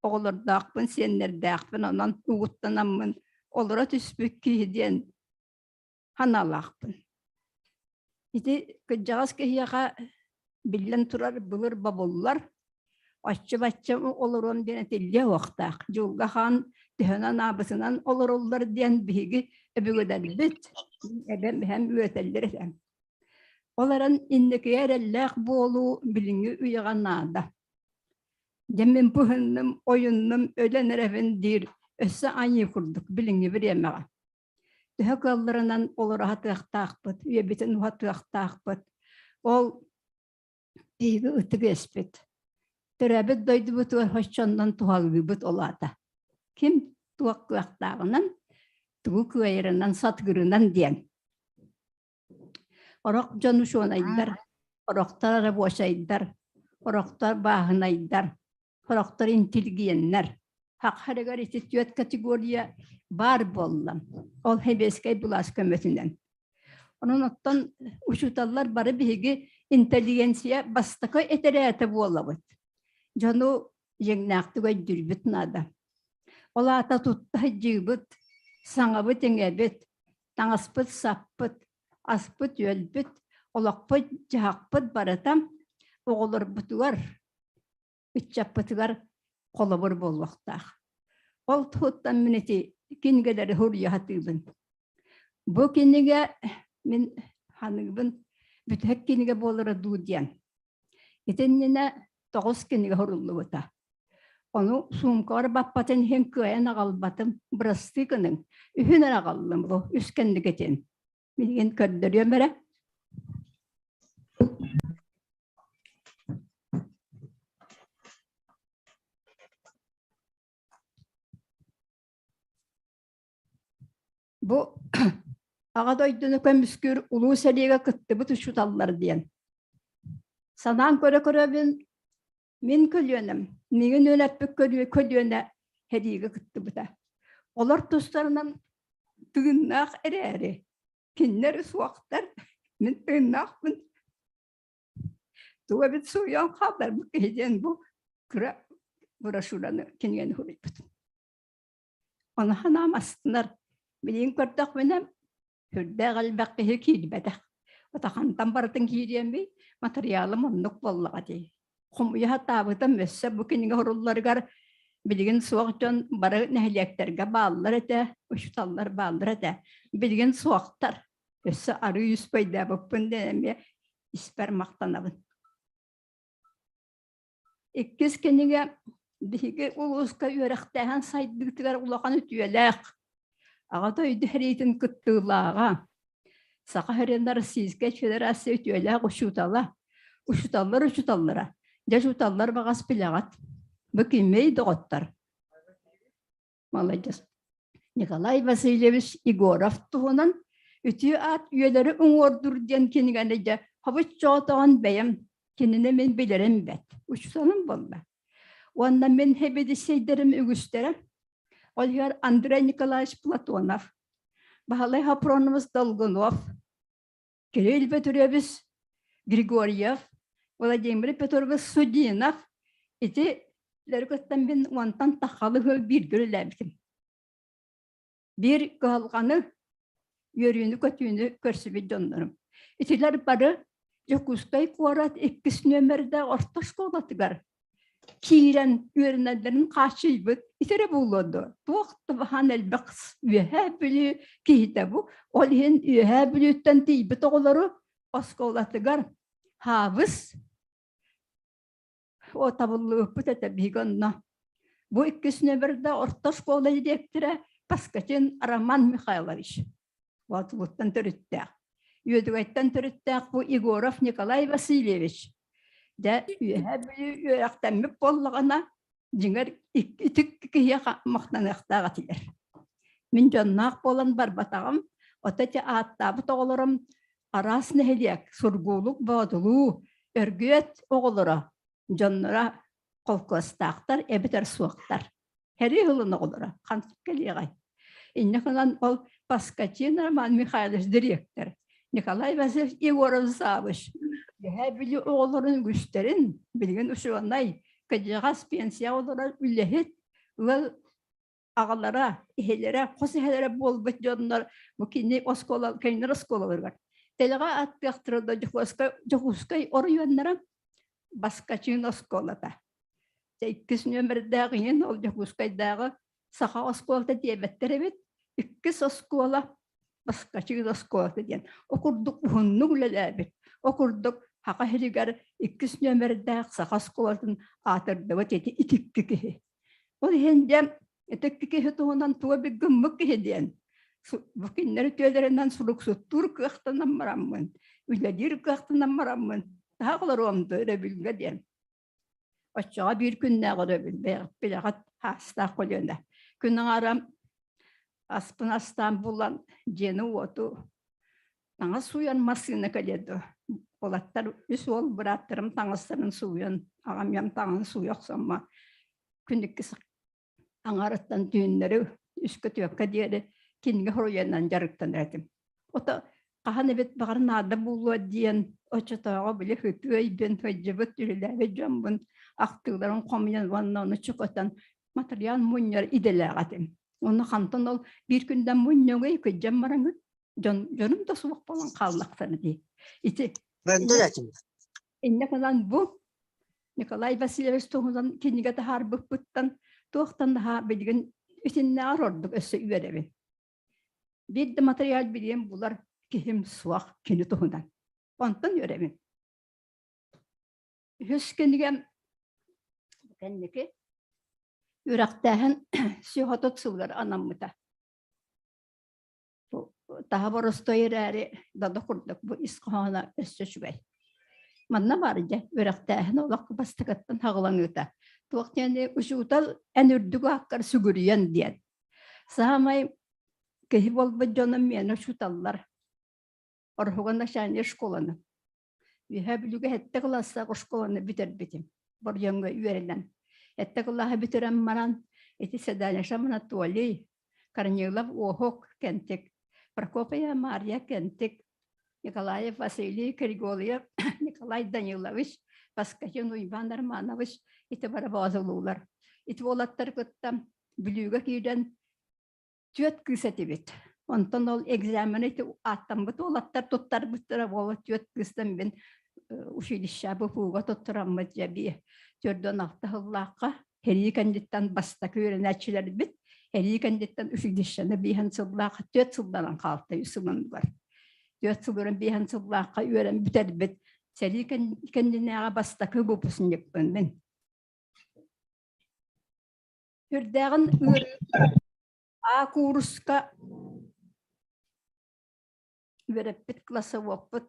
оҕолордоохпун, сиэннэрдээхпин, онон угуттанаммын олоро түспүт киһи диэн санаалаахпын. Ити кырдьаҕас киһиэхэ биллэн турар былыр бобуллар, оччо-бачча олоруом диэн этиллиэ уохтаах. Дьулга хаан төһөнөн аабытынан олоруллар диэн биһиги өбүгэлэрбит эбэм эһэм үөрэтэллэр этэ. Ол эрэн инникигэ эрэллээх буолуу билиҥҥи үйэҕэ наада. Дьэ мин быһынным, ойуннум, өлөн эрэбин диир өссө айыы курдук билиҥҥи бириэмэҕэ. Төһө кыалларынан олоро сатыахтаахпыт, үйэбитин уһатыахтаахпыт. Ол биһиги ытык иэспит. Төрөөбүт дойдубутугар соччоннон туһалыыбыт ол аата. Ким туох кыахтааҕынан, тугу кыайарынан, сатыырынан диэн. Орох дьон учуонайдар, орохтор рабочайдар, орохтор бааһынайдар, сорохтор интеллигеннэр. Хаххарыгар ити түөрт категория баар буолла. Ол сэбиэскэй былаас көмөтүнэн. Онон оттон учууталлар бары биһиги интеллигенция бастакы этэрээтэ буолабыт. Дьону дьиҥнээхтик өйдүүрбүт наада. Ол аата тутта сылдьыыбыт, саҥабыт-иҥэбит, таҥаспыт-саппыт, аспыт-үөлбүт, олохпут-дьаһахпыт барыта оҕолорбутугар ыччаппытыгар холобур буолуохтаах. Ол туһуттан мин ити кинигэлэри суруйа сатыыбын. Бу кинигэ мин ханыыбын бүтэһик кинигэ буолара дуу диэн. Итиннинэ тоҕус кинигэ суруллубута. Ону суумкабар баппатын иһин кыайан аҕалбатым, бырастыы гыныҥ. Үһүн эрэ аҕаллым бу, үс кэнникитин. Билигин көрдөрүөм эрэ. Бу Аҕа дойдуну көмүскүүр улуу сэриигэ кыттыбыт учууталлар диэн. Санаан көрө-көрөбүн мин көлүөнэм, миигин үөрэппит көлүөнэ сэриигэ кыттыбыта. Олор тустарынан тыыннаах эрээри, кинилэр суохтар, мин тыыннаахпын. Тугу эбит суруйан хаалларбыт киһи диэн бу кыра брошюраны кинигэни суруйбутум. Ону санаам астынар. Билигин көрдөхпүнэ, сүрдээх элбэх киһи киирбэтэх. Отахантан барытын киириэмий, матырыйаалым оннук буоллаҕа дии. Хомуйа сатаабытым өссө бу кинигэ сурулларыгар билигин суох дьон бары нэһилиэктэргэ бааллар этэ, учууталлар бааллар этэ. Билигин суохтар. Өссө арыы үспэйдээбиппин диэн эмиэ испэр махтанабын. Иккис кинигэ биһиги улууска үөрэхтээһин сайдыытыгар улахан үтүөлээх, Аҕа дойду сэриитин кыттыылааҕа, Саха сирин Российскай Федерация үтүөлээх учуутала, учууталлар учууталлара, дьэ учууталлар баҕас билэҕит, бу кимий доҕоттор? Маладьыас. Николай Васильевич Егоров туһунан Үтүө аат үйэлэри уҥуордуур диэн кинигэни дьэ хобуччоотоҕун бэйэм кинини мин билэрим бэт. Учууталым буолла. Уонна мин хэбидиссэйдэрим үгүстэрэ. Ол иһигэр Андрей Николаевич Платонов, Баһылай Хопронович Долгунов, Кирилл Петрович Григорьев, Владимир Петрович Судинов ити кытта мин уонтан таххалы сыл бииргэ үлэлээбитим. Биир кыһалҕаны, үөрүүнү-көтүүнү көрсүбүт дьоннорум. Итилэр бары Дьокуускай куорат иккис нүөмэрдээх орто оскуолатыгар киирэн үөрэнэллэрин хааччыйбыт итирэ буолуо дуо? Туох да баһаан элбэх Үөһээ Бүлүү киһитэ бу. Ол иһин Үөһээ Бүлүүттэн тиийбит оҕолору оскуолатыгар Хаабыс о табыллыбыппыт этэ биһиги онно. Бу иккис нөмерде орто оскуола директора Паскатин Роман Михайлович. Боотулуттан төрүттээх. Үөдүгэйтэн төрүттээх бу Егоров Николай Васильевич. Дьэ, Үөһээ Бүлүү үөрэхтэммит буоллаҕына, дьиҥэр итик киһиэхэ махтаныахтаах этилэр. Мин дьонноох буолан барбатаҕым, ото ити ааттаабыт оҕолорум араас нэһилиэк, Сургуулук, Боотулуу, Өргүөт оҕолоро, дьонноро холкуостаахтар эбэтэр суохтар. Һэрии ылын оҕолоро хантык кэлиэҕэй? Инньэ гынан ол Паскачин Роман Михайлович дириэктэр, Николай Васильевич Егоров завуч Үөһээ Бүлүү оҕолорун үгүстэрин билигин учуонай, кырдьаҕас пенсия олорор үлэһит ыал аҕалара, эһэлэрэ, хос эһэлэрэ буолбут дьоннор бу кини оскуола, кинилэр оскуолаларыгар Дэлэҕэ аттыахтара да Дьокуускай, Дьокуускай оройуоннара Баскачыын оскуолата. Иккис нүөмэрдээх иһин ол Дьокуускайдааҕы саха оскуолата диэбэттэр эбит. Иккис оскуола Баскачыын оскуолата диэн. О курдук уһуннук үлэлээбит. О курдук Саха сиригэр иккис нүөмэрдээх саха оскуолатын аатырдыбыт ити итикки киһи. Ол иһин диэн итикки киһи туһунан туга бик гыммыт киһи диэн бу кинилэр үтүөлэринэн суруксуттуур кыахтанан бараммын, үлэлиир кыахтанан бараммын, таах олоруом дуо өрөбүлгэ диэн. Оччоҕо биир күннээх өрөбүл билэҕит хаастаах көлүөнэ. Күн аҥаара аспын астаан булан дьиэни-уоту таҥас сууйан массыына кэлиэ дуо. Уолаттар үс уол бырааттарым таҥастарын сууйан, аҕам ийэм таҥаһын сууйа охсоммо күн иккис аҥаарыттан түүннэри үскэ-түөккэ диэри кинигэ суруйанан дьарыктанар этим. Ото хаһан эбит баҕар наада буолуо диэн оччотооҕу били һытыайбын, сылдьыбыт, үлэлээбит дьоммун ахтыыларын хомуйан уонна ону чөкөтөн матырыйаал мунньар идэлээх этим. Онно хантан ол биир күндэн мунньуҥуй кыдьан бараҥыт дьон дьонум да суох буолан хааллахтара дии. Ити Инньэ гынан бу Николай Васильевич туһунан кинигэ таһаарбыппыттан туохтан наһаа билигин итиннээҕэр ордук өссө үөрэбин. Биир да матырыйаал билиэн булар киһим суох кини туһунан. Онтон үөрэбин. Үһүс кинигэм кэнники үөрэхтээһин сүүс сылыгар анаммыта. Таһа боростуой эрээри дада курдук бу ис хоһооно өссө үчүгэй. Манна баар дьэ үөрэхтээһин олох бастакыттан хаҕыланыыта. Туох диэни учуутал эн үрдүк ааккар сүгүрүйэн диэн. Саамай Киһи буолбут дьонум миэнэ учууталлар. Ороһуга начальнай школаны. Үөһээ Бүлүүгэ сэттэ кылаастаах оскуоланы бүтэрбитим. Бордьоҥҥо үөрэнэн. Сэттэ кылааһы бүтэрэн баран ити Седалишам Анатолий, Корнилов Уоһук Кэнтик, Прокопьева Марья Кэнтик, Николаев Василий Григорьев, Николай Данилович, Паскахин Уйбаан Романович ити бары боотулуулар. Ити уолаттары кытта Бүлүүгэ киирэн түөрт кыыс этибит. Онтон ол экзамены ити ааттаммыт уолаттар туттарбыттара буола түөрт кыыстан мин училище БПУга туттараммыт дьэби 46 сыллаахха сэрии кэнниттэн бастакы үөрэнээччилэрбит сэрии кэнниттэн училищены биэһэн сыллаах түөрт сылланан хаалта үс сылын бар. Түөрт сыл өрөн биэһэн сыллаахха үөрэн бүтэрбит сэрии кэннинээҕи бастакы выпускникпын мин. Үрдээҕин ыарыы А кууруска үөрэппит классоводпут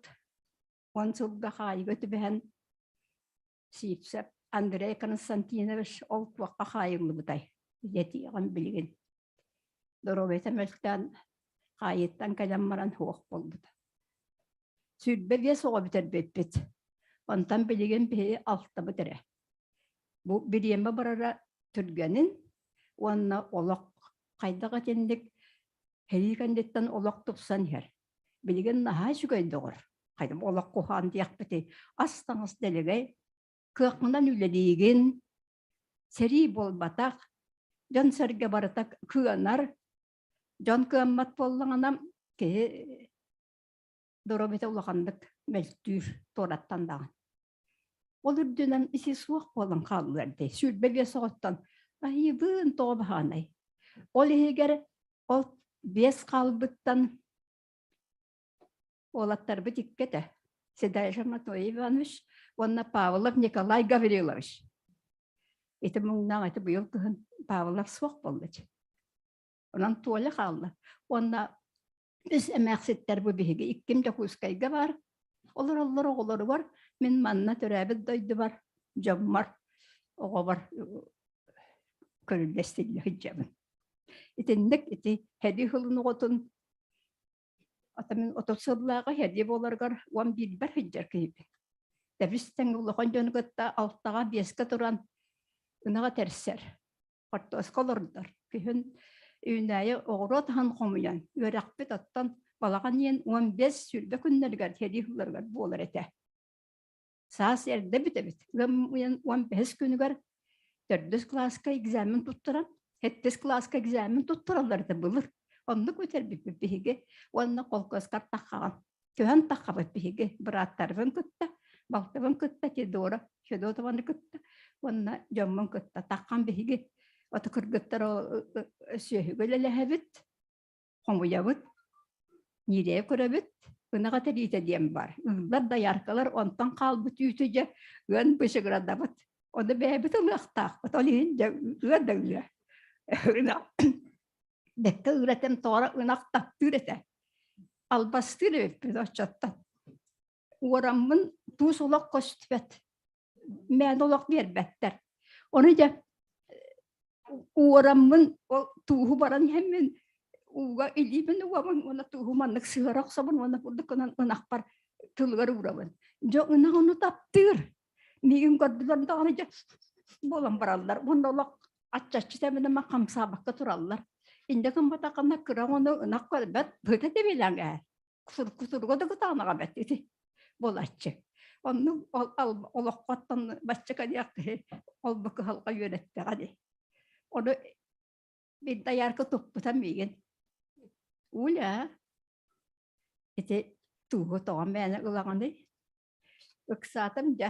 уон сылга хаайыга түбэһэн Сивцев Андрей Константинович ол туохха хаайыллыбытай идэтиэҕин билигин доруобуйата мөлтөөн хаайыттан кэлэн баран суох буолбута. 25 оҕо бүтэрбиппит. Онтон билигин биһиги алтабыт эрэ. Бу бириэмэ барара түргэнин уонна олох хайдах итинник сэрии кэнниттэн олох тупсан иһэр. Билигин наһаа үчүгэй доҕор. Хайдах олох куһаҕан диэхпитий. Ас-таҥас дэлэгэй, кыаххынан үлэлиигин, сэрии буолбатах, дьон-сэргэ барыта кыанар, дьон кыаммат буоллаҕына киһи доруобуйата улаханнык мөлтүүр туораттан даҕаны. Ол үрдүнэн ити суох буолан хааллылар дии. 25 оҕоттон айыбын тоҕо баһаанай. Ол иһигэр ол биэс хаалбыттан уолаттарбыт икки этэ. Седаев Анатолий Иванович уонна Павлов Николай Гаврилович. Ити муҥнаах ити быйыл кыһын Павлов суох буолла. Онон Толя хаалла. Уонна Үс эмээхситтэр бу биһиги икким Дьокуускайга баар олороллор оҕолоругар мин манна төрөөбүт дойдубар дьоммор оҕобор көрүллэстиллэ сылдьабын. Итинник ити һэди сылын оҕотун ата мин 30 сыллааҕы һэди буоларыгар 11-бэр сылдьар киһибин. Тэбис тэҥ улахан дьону кытта алтаҕа биэскэ туран ынаҕа тэрсэр. хортуоска олордор. Күһүн үүнээйи оҕуруот аһын хомуйан, үөрэхпит оттон балаҕан иэн 15-20 күннэригэр сэрии сылларыгар буолар этэ. Саас эрдэ бүтэбит. Ыам ыйын 15 күнүгэр төрдүс кылааска экзамен туттаран, сэттис кылааска экзамен туттараллар этэ былыр. Оннук бүтэрбиппит биһиги уонна холкуоска таххаҕан Көһөн таххабыт биһиги бырааттарбын кытта, балтыбын кытта, Федора Федотованы кытта уонна дьоммун кытта таххан биһиги ото кыргыттар сүөһүгэ үлэлэһэбит, хомуйабыт, ньирэйи көрөбүт, ынаҕа тэриитэ диэн бар. Ыыллар дояркалар онтон хаалбыт үүтү дьэ ыан бычыгырадабыт. Ону бэйэбит ылыахтаахпыт. Ол иһин дьэ ыа да ыа. Ынах бэккэ ыыратым тоҕо ынах таптыыр этэ. Албастыыр эбиппит оччоттон. Уораммын туус олох көстүбэт. Мээнэ олох биэрбэттэр. Ону дьэ уораммын ол тууһу баран иһэммин ууга илиибин угабын уонна тууһу маннык сыһыара охсобун уонна курдук гынан ынахпар тылыгар уурабын. Дьэ ынах ону таптыыр. Миигин көрдүлэр даҕаны дьэ буолан бараллар. Уонна олох аччаччы тэбинэмэ хамсаабакка тураллар. Инде гымматаххына кыра оҕону ынах көрбөт, быта тэбилэҥ ээ. Кутуруга да кытаанаҕа бэт ити буолааччы. Оннук олоххоттон бачча кэлиэх киһи ол бу кыһалҕа үөрэттэҕэ дии. Ону бир доярка туппута миигин. Уля, ити тууһу тоҕо мээнэ ылаҕыный? Ыксаатым дьэ,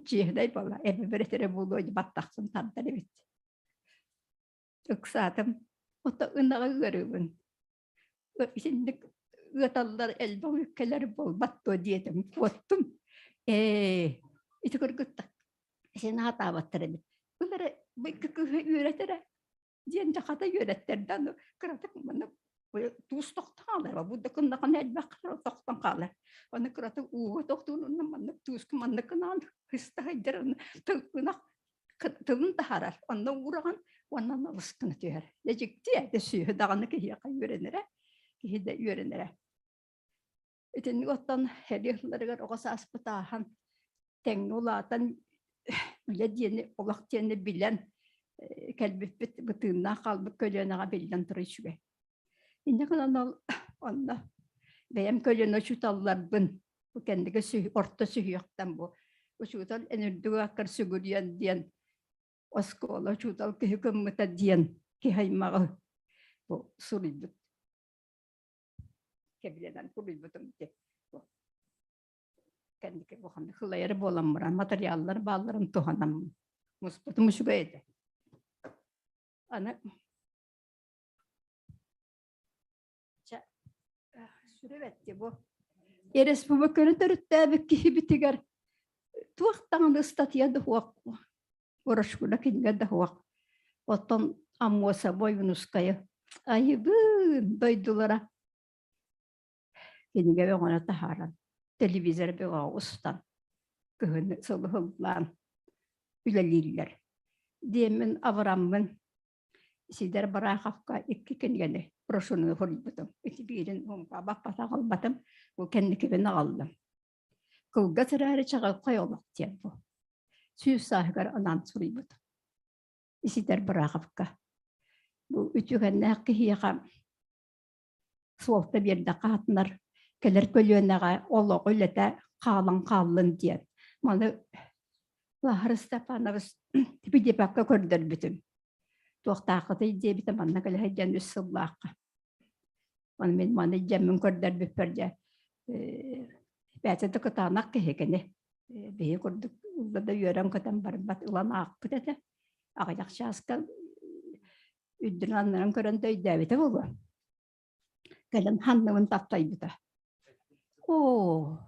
чиэһинэй буолла, эбэбэр этэрэ буолуо баттахпын тардар эбит. Ыксаатым, ото ынаҕы ыарыыбын. Итинник ыаталлар элбэх үккэлэр буолбат дуо диэтим, куоттум. Ээ, ити кыргыттар син аатаабаттар эбит. Ыл эрэ бу икки кыыһы үөрэтэрэ диэн дьахата үөрэттэрдэ аны кыратык манна туус тохтон хаалар бу да кыннахана элбэх тохтон хаалар аны кыратык ууга тохтуун онно маннык тууска маннык гынаан хыста сылдьар тыл ынах тылын таһаарар онно уураҕын Уонна налыс гына түһэр. Дьэ дьикти этэ сүөһү даҕаны киһиэхэ үөрэнэрэ, киһи да үөрэнэрэ. Итинник оттон сэрии сылларыгар оҕо сааспыт ааһан, тэҥҥэ улаатан үлэ диэни, олох диэни билэн кэлбиппит бытыыннаах хаалбыт көлүөнэҕэ биллэн турар үчүгэй. Инньэ гынан ол онно бэйэм көлүөнэ учууталларбын бу кэнники орто сүһүөхтэн бу учуутал эн үрдүк ааккар сүгүрүйэн диэн оскуола учуутал киһи гыммыта диэн киһи аймаҕы бу суруйбут кэбилэнэн суруйбутум ити кэнники улаханнык сылайар буолан баран материаллар баалларын туһанаммын муспутум үчүгэй этэ аны чэ сүрүбэтти бу республиканы төрүттээбит киһибитигэр туох даҕаны ыстатыйа да суох Ворошкула кинигэ да суох оттон Аммосова Ойуунускайы айыбыын дойдулара кинигэ бөҕөнү таһааран телевизор бөҕөҕө устан кыһын сылы-сыллаан үлэлииллэр диэммин абыраммын Сидор Бараховка икки кинигэни брошюраны суруйбутум. Ити биирин баппатах ылбатым, бу кэнникибин аҕаллым. Кылгас эрээри чаҕылхай олох диэн бу. Сүүс сааһыгар анаан суруйбутум. Исидор Бараховка. Бу үтүгэннээх киһиэхэ суолта биэрдэххэ хатынар кэлэр көлүөнэҕэ олоҕу үлэтэ хаалан хааллын диэн. Маны Лаһар Степанович Типидепакка көрдөрбүтүм. Туохтааххытый диэбитэ манна кэлэ сылдьан үс сыллаахха. Аны мин маны дьэммин көрдөрбүппэр дьэ бэйэтэ да кытаанах киһи кини. Биһи курдук ылла да үөрэн-көтөн барбат ылан аахпыт этэ. Аҕыйах чааска үрдүн аннынан көрөн да өйдөөбүтэ буолуо. Кэлэн ханныбын таптайбыта. Оо,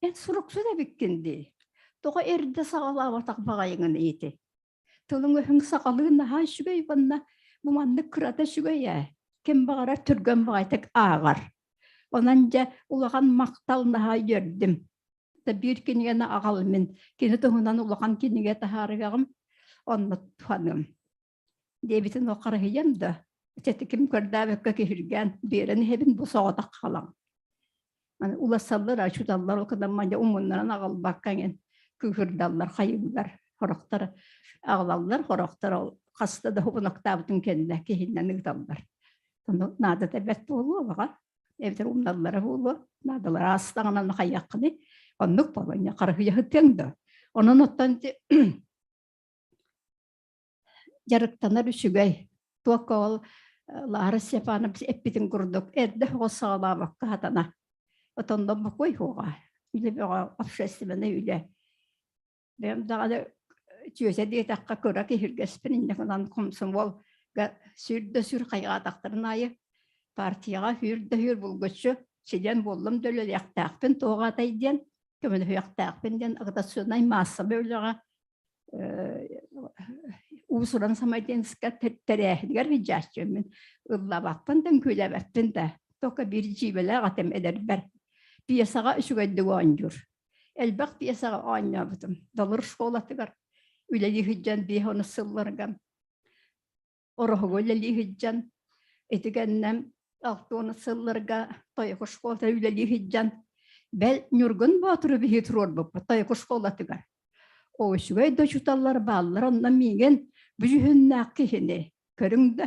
эн суруксут эбиккин дии. Тоҕо эрдэ саҕалаабатах баҕайыҥын ити? Тылыҥ-өһүҥ саҕалыы наһаа үчүгэй уонна бу маннык кырата үчүгэй ээ. Ким баҕарар түргэн баҕайытык ааҕар. Онон дьэ улахан махтал наһаа үөрдүм. Биир кинигэни аҕал мин. Кини туһунан улахан кинигэ таһаарыаҕым. Онно туһаныам. Диэбитин ол харыһыйам да, чэти ким көрдөөбөккө киһиргээн биэрэн иһэбин бу соҕотох халаҥ. Аны улассаллар, ачуталлар ол кыдан мадьа умуннаран аҕалбакка эҥин кыыһырдаллар, хайыыллар, хорохтор аҕалаллар, хорохтор ол хаста да хубуноктаабытын кэннэ киһиннэн ыыталлар. Ону наадата бэрт буолуо баҕар, эбэтэр умналлара буолуо, наадалара аастаҕынан хайыаххыный, оннук буолуо, харыһыйа сытыаҥ да. Онон оттон дьарыктанар үчүгэй. Туокка ол Лара Степанович эппитин курдук эрдэ оҕо саҕалаабакка хатана. Отонно бокуой хуоҕа. Үлэ бөҕө общественнай үлэ. Бэйэм даҕаны чүөсэ диэтэххэ кыра киһиргэспин инньэ гынан комсомолга сүр да сүр хайҕаатахтарын аайы партияҕа хүр да хүр булгуччу сидэн буоллум да үлэлиэхтээхпин туоҕаатай диэн көмөлөһүөхтээхпин диэн агитационнай маассабай үлэҕэ уус-уран самодельска тэрээһинигэр виджааччыммын ыллабаппын да үҥкүүлээбэппин да только биир дьиибэлээх этим эдэрбэр пьесаҕа үчүгэйдик оонньуур элбэх пьесаҕа оонньообутум Далыр школатыгар үлэлии сылдьан биэс онус сылларга Ороһуга үлэлии сылдьан ити кэннэ 60 сылларга Тойоку школата үлэлии сылдьан бэл Ньургун Боотуру биһи туруорбуппут Тойоку школатыгар. О үчүгэй да учууталлар бааллар онно миигин бу дьүһүннээх киһини көрүҥ да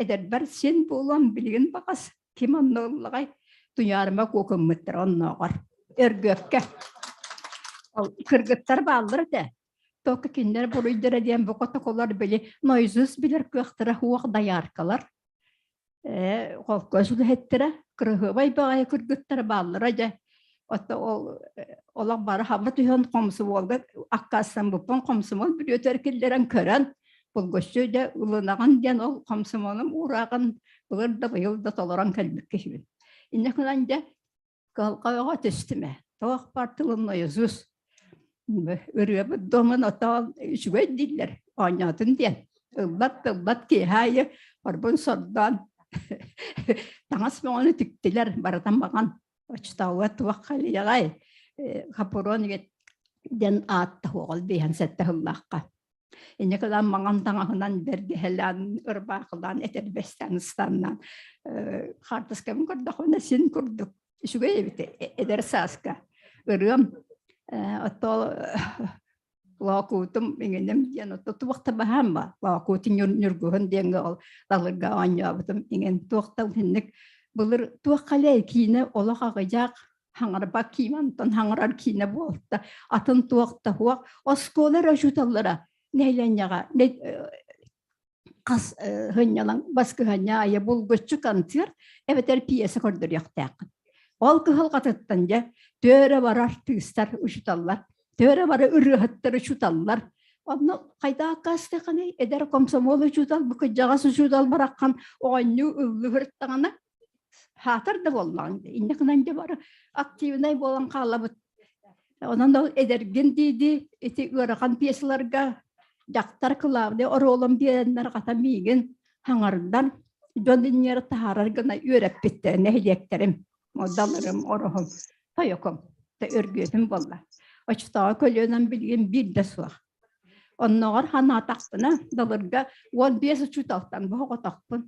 эдэрбэр син буолуом билигин баҕас ким онно ыллаҕай Туйаарыма куокуммуттар оннооҕор Өргүөккэ ол кыргыттар бааллар этэ Тока кинилэр буруйдара диэн бу котоколор били нойзус билэр кыахтара суох дояркалар ээ холкуос үлэһиттэрэ кырыһыабай баҕайы кыргыттара бааллара дьэ ото ол олох бары хаба түһэн хомсомуолга аккаастаммыппын хомсомуол бүрүөтэр киллэрэн көрөн булгуччу дьэ ылынаҕын диэн ол хомсомуолум уурааҕын былыр да быйыл да толорон кэлбит киһибин инньэ гынан дьэ Кыһалҕаҕа түстүм ээ. Туох баар тылым нойозус. Ырыабыт домун отоон үчүгэй дииллэр, оонньоотун диэн. Ыллат тыллат киэһэ аайы орбун сордоон таҥас бөҕөнү тиктилэр, барытын баҕан оччотооҕуга туох халыйаҕай Хапурон диэн аатта суоҕал биэһэн сэттэ сыллаахха. Инньэ гынан маҥан таҥаһынан бэргэһэлээн, ырбаахылаан, этэрбэстээн, ыстаннаан хаартыскабын көрдөхпүнэ син курдук үчүгэй эбит эдэр сааска ырыам ото лоокуутум иҥиним диэн ото туох да баһаам ба лоокуутун ньургуһун диэҥҥэ ол далырга оонньообутум иҥин туох да итинник былыр туох халей киинэ олох аҕыйах хаҥарбат киинэ онтон хаҥарар киинэ буолта атын туох да суох оскуола эрэ учууталлара нэһилиэнньэҕэ хас сынньалаҥ баскыһанньа айа булгуччу концерт эбэтэр пьеса көрдөрүөхтээххин. Ол кыһалҕатыттан дьэ төөрө барар тыыстар учуталлар, төөрө бары ырыаһыттар учуталлар. Онно хайда аккаастыаххыный эдэр комсомол учуутал бу кырдьаҕас учуутал бараххан оонньуу ыллыһыртаҕына хаатар да буоллаҕыҥ инньэ гынан дьэ бары активнай буолан хаалабыт. Онон ол эдэргин дии-дии ити ыарахан пьесаларга дьахтар кылаабынай оруолун биэрэннэр хата миигин хаҥардан дьон иннигэр таһаарар гына үөрэппиттэр нэһилиэктэрим далырым ороһум тойокум өргүөтүм буолла оччотооҕу көлүөнэм билигин биир да суох онноҕор санаатахпына далырга 15 учууталтан боһоҕотохпун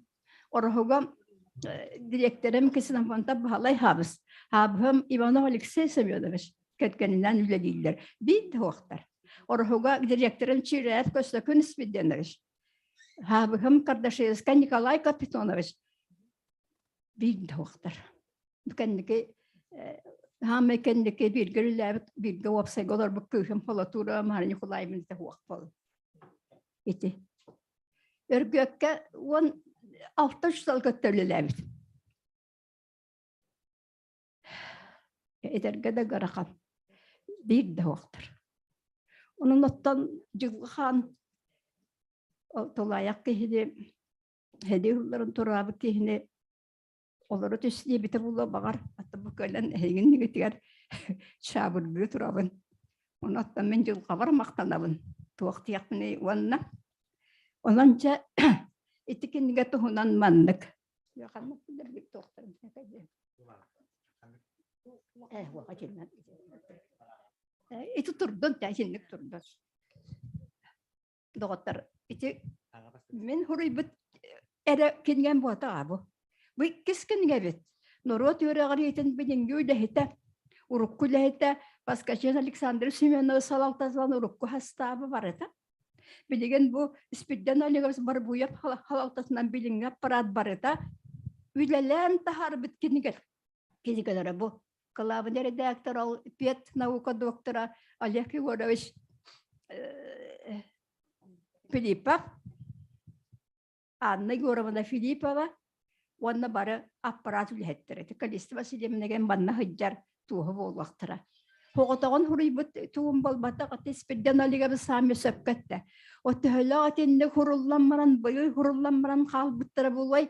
Ороһуга дириэктэрим Ксенофонтов Баһылай Хаабыс, Хаабыһым Иванов Алексей Семенович кэргэнинээн үлэлииллэр. Биир да суохтар. Ороһуга дириэктэрим Чиряев Көстөкүн Спирденович, Хаабыһым Кардашевскай Николай Капитонович биир да суохтар. Бу кэнники хаамай кэнники бииргэ үлэлээбит, бииргэ уопсайга олорбут кыыһым Холотура Мария Николаевна суох буолла. Ити. Өргүөккэ 16 сыл кытта үлэлээбит. Этэргэ да ыарахан. Биир да уохтар. Онон оттон Дьылҕа хаан тулаайах киһини, һэдии ылларын тураабыт киһини олоро түс диэбитэ буолуо баҕар ата бу кэлэн эһигин нигитигэр чаабыргыы турабын онон мин дьылҕабар махтанабын туох диэхпиний уонна онон дьэ ити кинигэ туһунан маннык ити турдун итинник турдун доҕоттор ити мин хуруйбут эрэ кинигэм буотаҕа бу бу иккис кинигэбит норуот үөрэҕириитин билиҥҥи үлэһитэ урукку үлэһитэ Поскачин Александр Семенович салалтатынан урукку хастаабы барыта билигин бу Спирден Олегович Барбуев салалтатынан билиҥҥи аппарат барыта үлэлээн таһаарбыт кинигэ кинигэлэрэ бу Кылаабынай редактор ол пед наука доктора Олег Егорович Филиппов, Анна Егоровна Филиппова уонна бары аппарат үлэһиттэрэ. Калиста Васильевна манна сылдьар туоһу буолуохтара. Оҕотоҕун хуруйбут тугум буолбатах, Испирден Олегович саами сөпкө эттэ. О төһөлөөх итинник хуруллан баран, быйыл хуруллан баран хаалбыттара буолуой,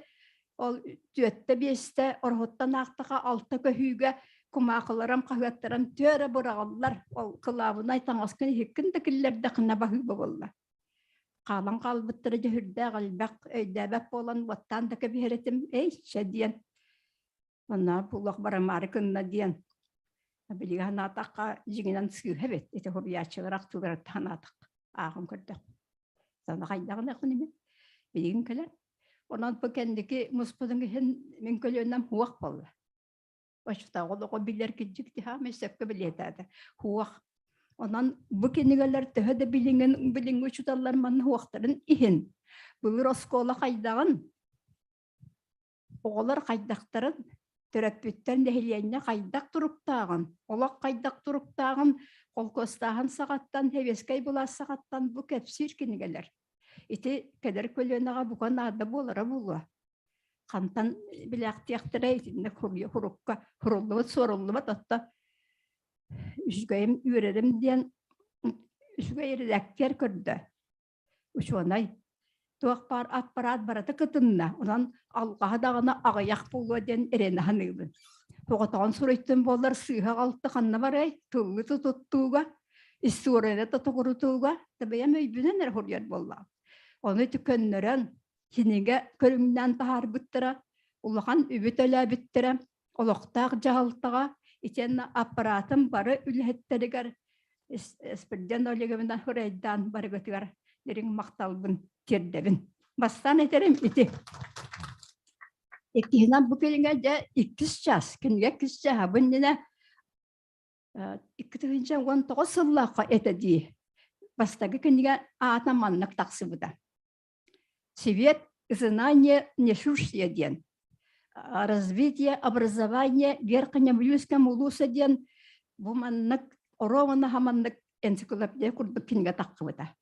Ол түөттэ-биэстэ ороһуттан аахтаха алта көһүүгэ кумаахыларым, хаһыаттарым түөрэ быраҕыллар. Ол кылаабынай таҥаскын иһиккин да киллэрдэххинэ баһыыба буолла. Хаалан хаалбыттара дьэ сүрдээх элбэх өйдөөбөт буолан уоттаан да кэбиһэр этим. Эй, чэ диэн. Онно булуох барамаары гынна диэн. Билиги санаатахха дьиҥинэн сыыһа эбит. Ити суруйааччылар ахтыыларыттан санаатахха ааҕан көрдөх. Сана хайдаҕын мин билигин кэлэн. Онон бу кэнники муспутун иһин мин көлүөнэм хуох буолла. Оччотооҕу олоҕу билэр кирдьик тиһаамай сөпкө билиэтээтэ. Хуох. Онон бу кинигэлэр төһө да билиҥин билиҥҥи учууталлар манна хуохтарын иһин былыр оскуола хайдаҕын Оҕолор хайдахтарын, төрөппүттэр нэһилиэнньэ хайдах туруктааҕын, олох хайдах туруктааҕын холкуостааһын саҕаттан, сэбиэскэй былаас саҕаттан бу кэпсиир кинигэлэр. Ити кэлэр көлүөнэҕэ бука наада буолара буолуо. Хантан билээхтиэхтэрэ итиннэ хурукка хуруллубут суоруллубат отто үчүгэйим үөрэрим диэн үчүгэй эрэдээктэр көрдө. Учуонай туох баар аппараат барыта кытынна, онон алҕаһа даҕаны аҕыйах буолуо диэн эрэнэ саныыбын. Оҕотоҕун суруйтун буоллар сыыһа-халты ханна барыай, тыллы туттууга, историяны да тоҕурутууга да бэйэм өйбүнэн эрэ суруйар буоллаҕым. Ону ити көннөрөн, кинигэ көрүҥнээн таһаарбыттара, улахан үбү төлөөбүттэрэ, олохтоох дьаһалтаҕа итиэннэ аппараатын бары үлэһиттэригэр Спирден Олеговна Хурайдаан барыгытыгар дириҥ махталбын тиэрдэбин. Бастаан этэрим ити. Иккиһинэн бу кинигэ дьэ иккис чаас, кинигэ иккис чааһа бу иннинэ 2019 сыллаахха этэ дии. Бастакы кинигэ аата маннык тахсыбыта. Свет знание несущее диэн. Развитие образования Верхневилюйском улууса диэн бу маннык оруобуна хаманнык энциклопедия курдук кинигэ тахсыбыта.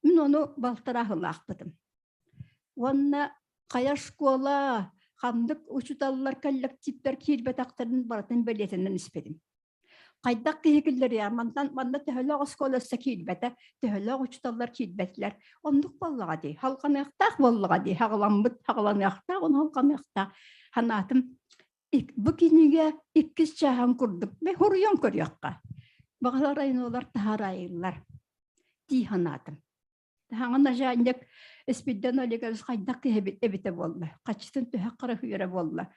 Мин ону балтараа сыллаахпытым. Уонна хайа школа, ханнык учууталлар, коллективтар киирбэтэхтэрин барытын бэлиэтэнэн испитим. Хайдах киһи киллэриэ, мантан манна төһөлөөх оскуола өссө киирбэтэ, төһөлөөх учууталлар киирбэтилэр. Оннук буоллаҕа дии, халҕаныахтаах буоллаҕа дии, хаҕыламмыт хаҕыланыахтаах, ону халҕаныахтаах. Санаатым, бу кинигэ иккис чааһын курдук хоруйан көрүөххэ. Баҕалар айнолар таһаарайыллар дии санаатым. Хаҥан начальник Испирдэн Олегович хайдах киһи эбитэ буолла, хаччытын төһө хара хүөрэ буолла.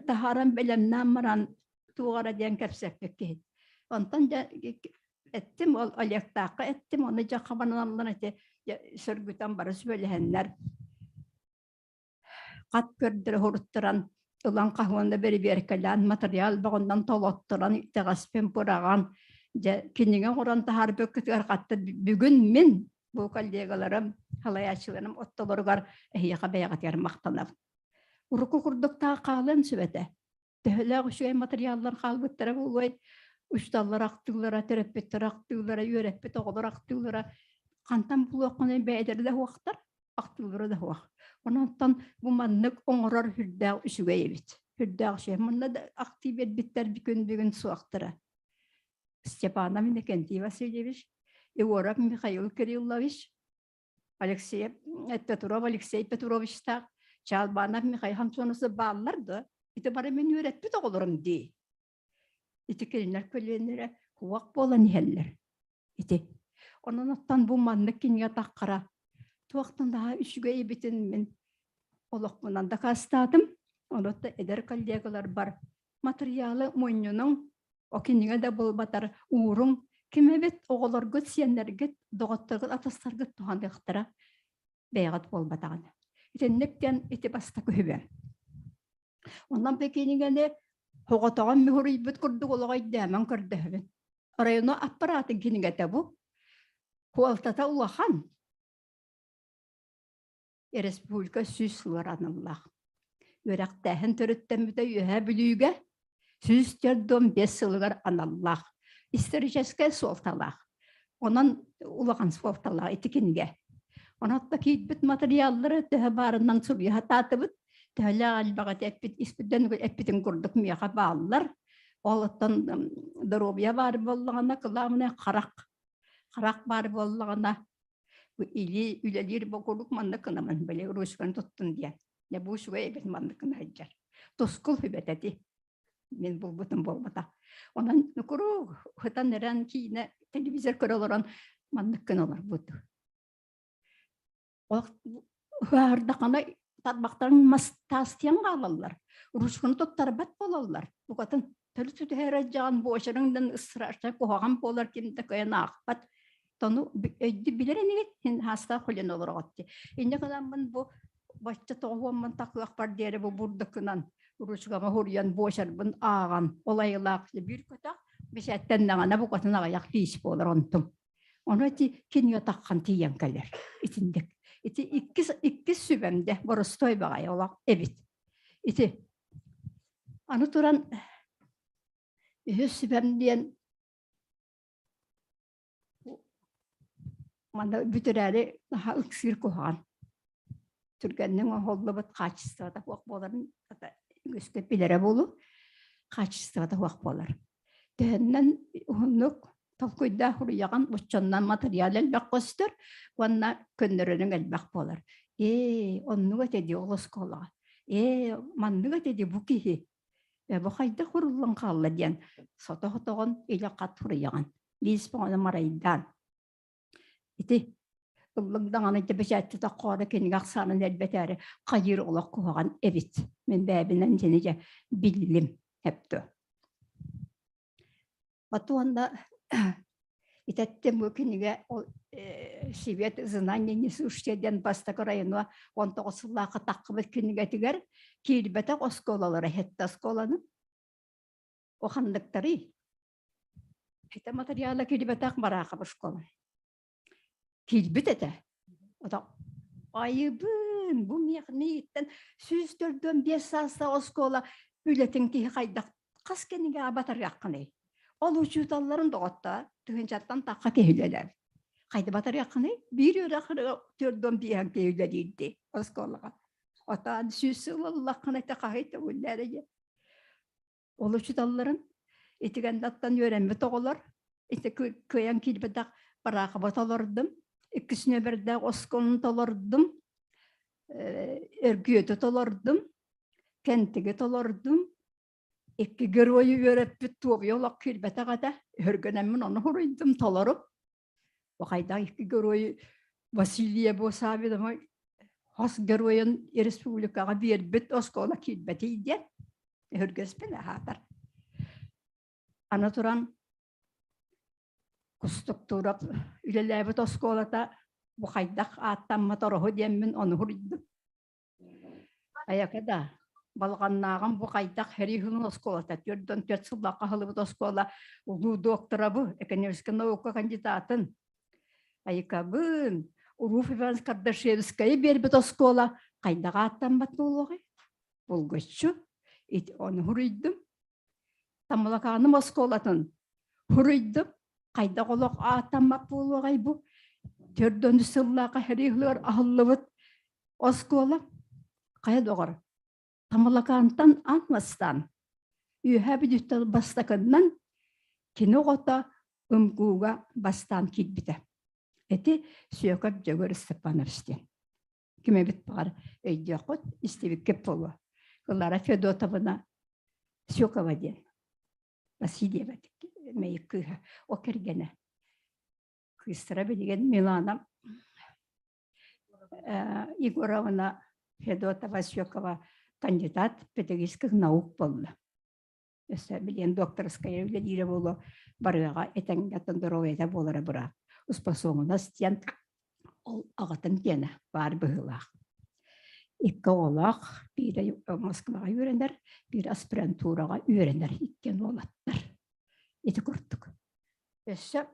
Таһааран бэлэмнээн баран туох эрэ диэн кэпсэппит киһи. Онтон дьэ эттим ол Олегтаахха эттим, ону дьэ хабаналлан эти сөргүтэн бары сүбэлэһэннэр хат көрдөрө хуруттаран ылан хаһуонна бэрэбиэркэлээн матырыйаал бөҕөннөн толотторон итэҕэспин быраҕан дьэ кинигэ оҥорон таһаарбыккытыгар хатта бүгүн мин бу коллегаларым салайааччыларым оттолоругар эһиэхэ бэйэҕитигэр махтанабын. Урукку курдук таах хаалыан сөп этэ. Төһөлөөх үчүгэй матырыйааллар хаалбыттара буолуой? Учууталлар ахтыылара, төрөппүттэр ахтыылара, үөрэппит оҕолор ахтыылара хантан булуоххунай бэйэлэрэ да суохтар, ахтыылара да суох. Онон бу маннык оҥорор сүрдээх үчүгэй эбит. Сүрдээх үчүгэй. Манна да ахтыы биэрбиттэр күн бүгүн суохтара. Степанов Иннокентий Васильевич, Егоров Михаил Кириллович, Алексей Петров Алексей Петровичтаах Чалбанов Михаил Хамсоновцы бааллар да, ити бары мин үөрэппит оҕолорум дии. Ити кинилэр көлүөннэрэ хуах буолан иһэллэр. Ити. Онон оттон бу маннык кинигэ таххара туохтан даҕа үчүгэй эбитин мин олохпунан дакаастаатым. Онон эдэр коллегаларбар матырыйаалы мунньунуҥ, О кинигэ да буолбатар ууруҥ, ким эбит оҕолоргут, сиэннэргит, доҕотторгут, атастаргыт туһаныахтара бэйэҕит буолбатаҕына. Итинник диэн ити бастакы үһүбэ. Онон бу кинигэни оҕотоҕон мүһүрүйбүт курдук олоҕо өйдөөмөн көрдөһөбүн. Районо аппаратын кинигэтэ бу. Хуалтата улахан. Республика сүүс сылар аналлаах. Үөрэхтээһин төрүттэммитэ Үөһээ Бүлүүгэ 145 сылыгар аналлаах. Историческай суолталаах. Онон улахан суолталаах ити кинигэ. Онон киирбит материаллары төһө баарынан суруйа сатаатыбыт, төһөлөөх элбэҕи эппит, испитин эппитин курдук миэхэ бааллар. Ол оттон доруобуйа баар буоллаҕына, кылаабынай харах. Харах баар буоллаҕына, Или үлэлиир бокурук маннык гынамын, били ручканы туттун диэн. Дьэ бу үчүгэй эбит маннык гына сылдьар. Тускул сүбэтэти. Мин булбутум буолбата. Онон куруук ытан эрэн киинэ телевизор көрө олорон маннык гына олорбут. Ол ыһаардаххына тарбахтарын мас таастыйан хаалаллар. Ручканы туттарбат буолаллар. Букатын төрүт түһэрэ дьаҕан буочарыҥдан ысырарта куһаҕан буолар ким да кыайан аахпат. Тону өйдү билэр инигит һин хаастаах хүлэн олороҕут дии. Инньэ гынаммын бу бачча тоҕуоммун такыахпар диэри бу бурдукунан ручкама хуруйан буочарбын ааҕан ол айылаах биир көтөх бисээттэннэҕинэ букатын аҕыйах лиис буолар онтум. Ону ити кинигэ таххан тиийэн кэлэр. Итинник. Ити иккис иккис сүбэм дэ боростой баҕайы олох эбит. Ити аны туран үһүс сүбэм диэн манна бүтэрээри наһаа ыксыыр куһаҕан. Түргэнник оҥоһуллубут хаачыстыбата суох буоларын үгүскэ билэрэ буолуо. Хаачыстыбата суох буолар. Төһөннөн уһуннук толкуйдаах уруйаҕын оччоннон матырыйаал элбэх көстөр уонна көннөрөрүҥ элбэх буолар. Ээ, оннук этэ дии ол оскуолаҕа. Ээ, маннык этэ дии бу киһи. Ээ, бу хайдах уруллан хаалла диэн сото-сотоҕун илэ хат суруйаҕын. Лиис бөҕөнү марайдаан. Ити ыллык даҕаны дьэ бэчээттэ тоххоро кинигэ ахсаанын элбэтээри хайыыр олох куһаҕан эбит. Мин бэйэбинэн дьини дьэ биллим эптө. Отуонна Итэттим бу кинигэ ол Свет знание несущее диэн бастакы районо 19 сыллаахха таххыбыт кинигэтигэр киирбэтэх оскуолалара хетте оскуоланы Оханныктарый? Хете материала киирбэтэх Бараахап школа. Киирбит этэ. Ото айыбын бу миэхнииттэн 145 саастаах оскуола үлэтин киһи хайдах хас кинигэ батарыаххыный? Ол учууталларын доҕотто тыһыынчаттан тахха киһи үлэлээбит. Хайда батарыаххыный? Биир үөрэх төрдөн биэһэн киһи үлэлиирди оскуолаҕа. Отаан сүүс сыл ыллаххына ити хаһый төгүллээрэ дьэ. Ол учууталларын итигэннаттан үөрэммит оҕолор ити кыайан киирбэтэх Бараахаба толордум, иккис нүөмэрдээх оскуоланы толордум, Өргүөтү толордум, Кэнтиги толордум, икки геройу үөрэппит Туобуйа олох киирбэтэх этэ, өһүргэнэммин ону суруйдум толору. Бу хайдах икки геройу Василия Босавинова хос геройун республикаҕа биэрбит оскуола киирбэтий диэн өһүргэспин аһаатар. Аны туран Кустуктуурап үлэлээбит оскуолата бу хайдах ааттаммат ороһу диэммин ону суруйдум. Айака да, балаҕаннааҕым бу хайдах сэрии сылын оскуолата, 44 сыллаахха аһыллыбыт оскуола улуу доктора бу, экономическай наука кандидатын. Айыкабын, Руф Иванович Кардашевскайы биэрбит оскуола хайдах ааттаммат буолуоҕай? Булгуччу ити ону суруйдум. Тамалакааным оскуолатын суруйдум. Хайдах олох ааттаммат буолуоҕай бу? Төрдөн сыллаахха сэрии сылыгар аһыллыбыт Оскуола хайа доҕор, Тамалакаантан аан бастаан, Үөһээ Бүлүүттэн бастакыннан кини оҕото МГУ-га бастаан киирбитэ. Ити Сүөкэп Дьөгүөр Степанович диэн. Ким эбит баҕар өйдүөххүт, истибиккит буолуо. Клара Федотовна Сюкова диэн. Васильева мэйик кыыһа, о кэргэнэ. Кыыстара билигин Милана Егоровна Федотова Сюкова кандидат педагогических наук буолла. Өссө билиэн докторская үлэлиирэ буолуо барыаҕа этэҥҥэ доруобуйата буолара быраап. Успособунас диэн ол аҕатын диэнэ баар быһыылаах. Икки оҕолоох, биирэ Москваҕа үөрэнэр, биир аспирантураҕа үөрэнэр иккиэн уолаттар. Ити курдук. Өссө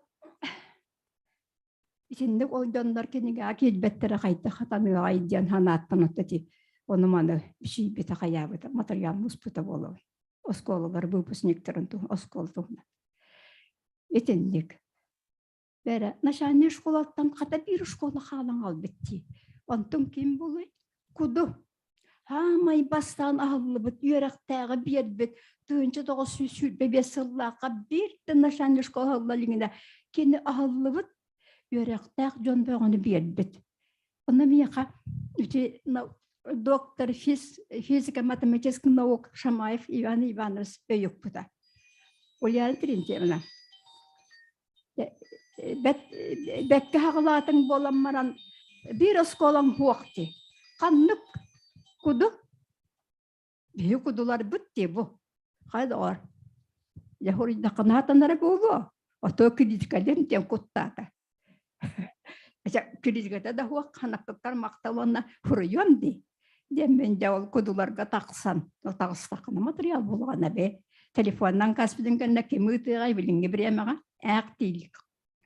Итинник ол дьоннор кинигэҕэ киирбэттэрэ хайдах хатаныаҕай диэн санааттан отто ити ону-маны бичийбитэ хайаабыта матырыйаал муспута буолуой. Оскуолалар выпускниктарын туһун оскуола туһунан. Итинник. Бэрэ начальнай школаттан хата биир школа хаалан хаалбыт дии. Онтон ким булуй? Куду. Хаамай бастаан аһыллыбыт үөрэхтээҕи биэрбит 1925 сыллаахха биир да начальнай школа аһылла илигинэ кини аһыллыбыт үөрэхтээх дьон бөҕөнү биэрбит. Онно миэхэ ити доктор физ, физико-математических наук Шамаев Иван Иванович өйүкпүтэ. Ульяна Терентьевна, бэт бэккэ хаҕылаатыҥ буолан баран биир оскуолаҥ суох дии. Ханнык куду? Биһи кудуларбыт дии бу. Хайа доҕор? Дьэ хоруйдаххынаатанара буолуо. Ото критикален диэн куттаата. Критиката да суох ханаппыттар махтал уонна хуруйуом дии. Диэммин дьэ ол кудуларга тахсан, таҕыстаххына матырыйаал буолаҕына бээ. Телефонунан каспытын кэннэ ким ыытыаҕай билиҥҥи бириэмэҕэ ээх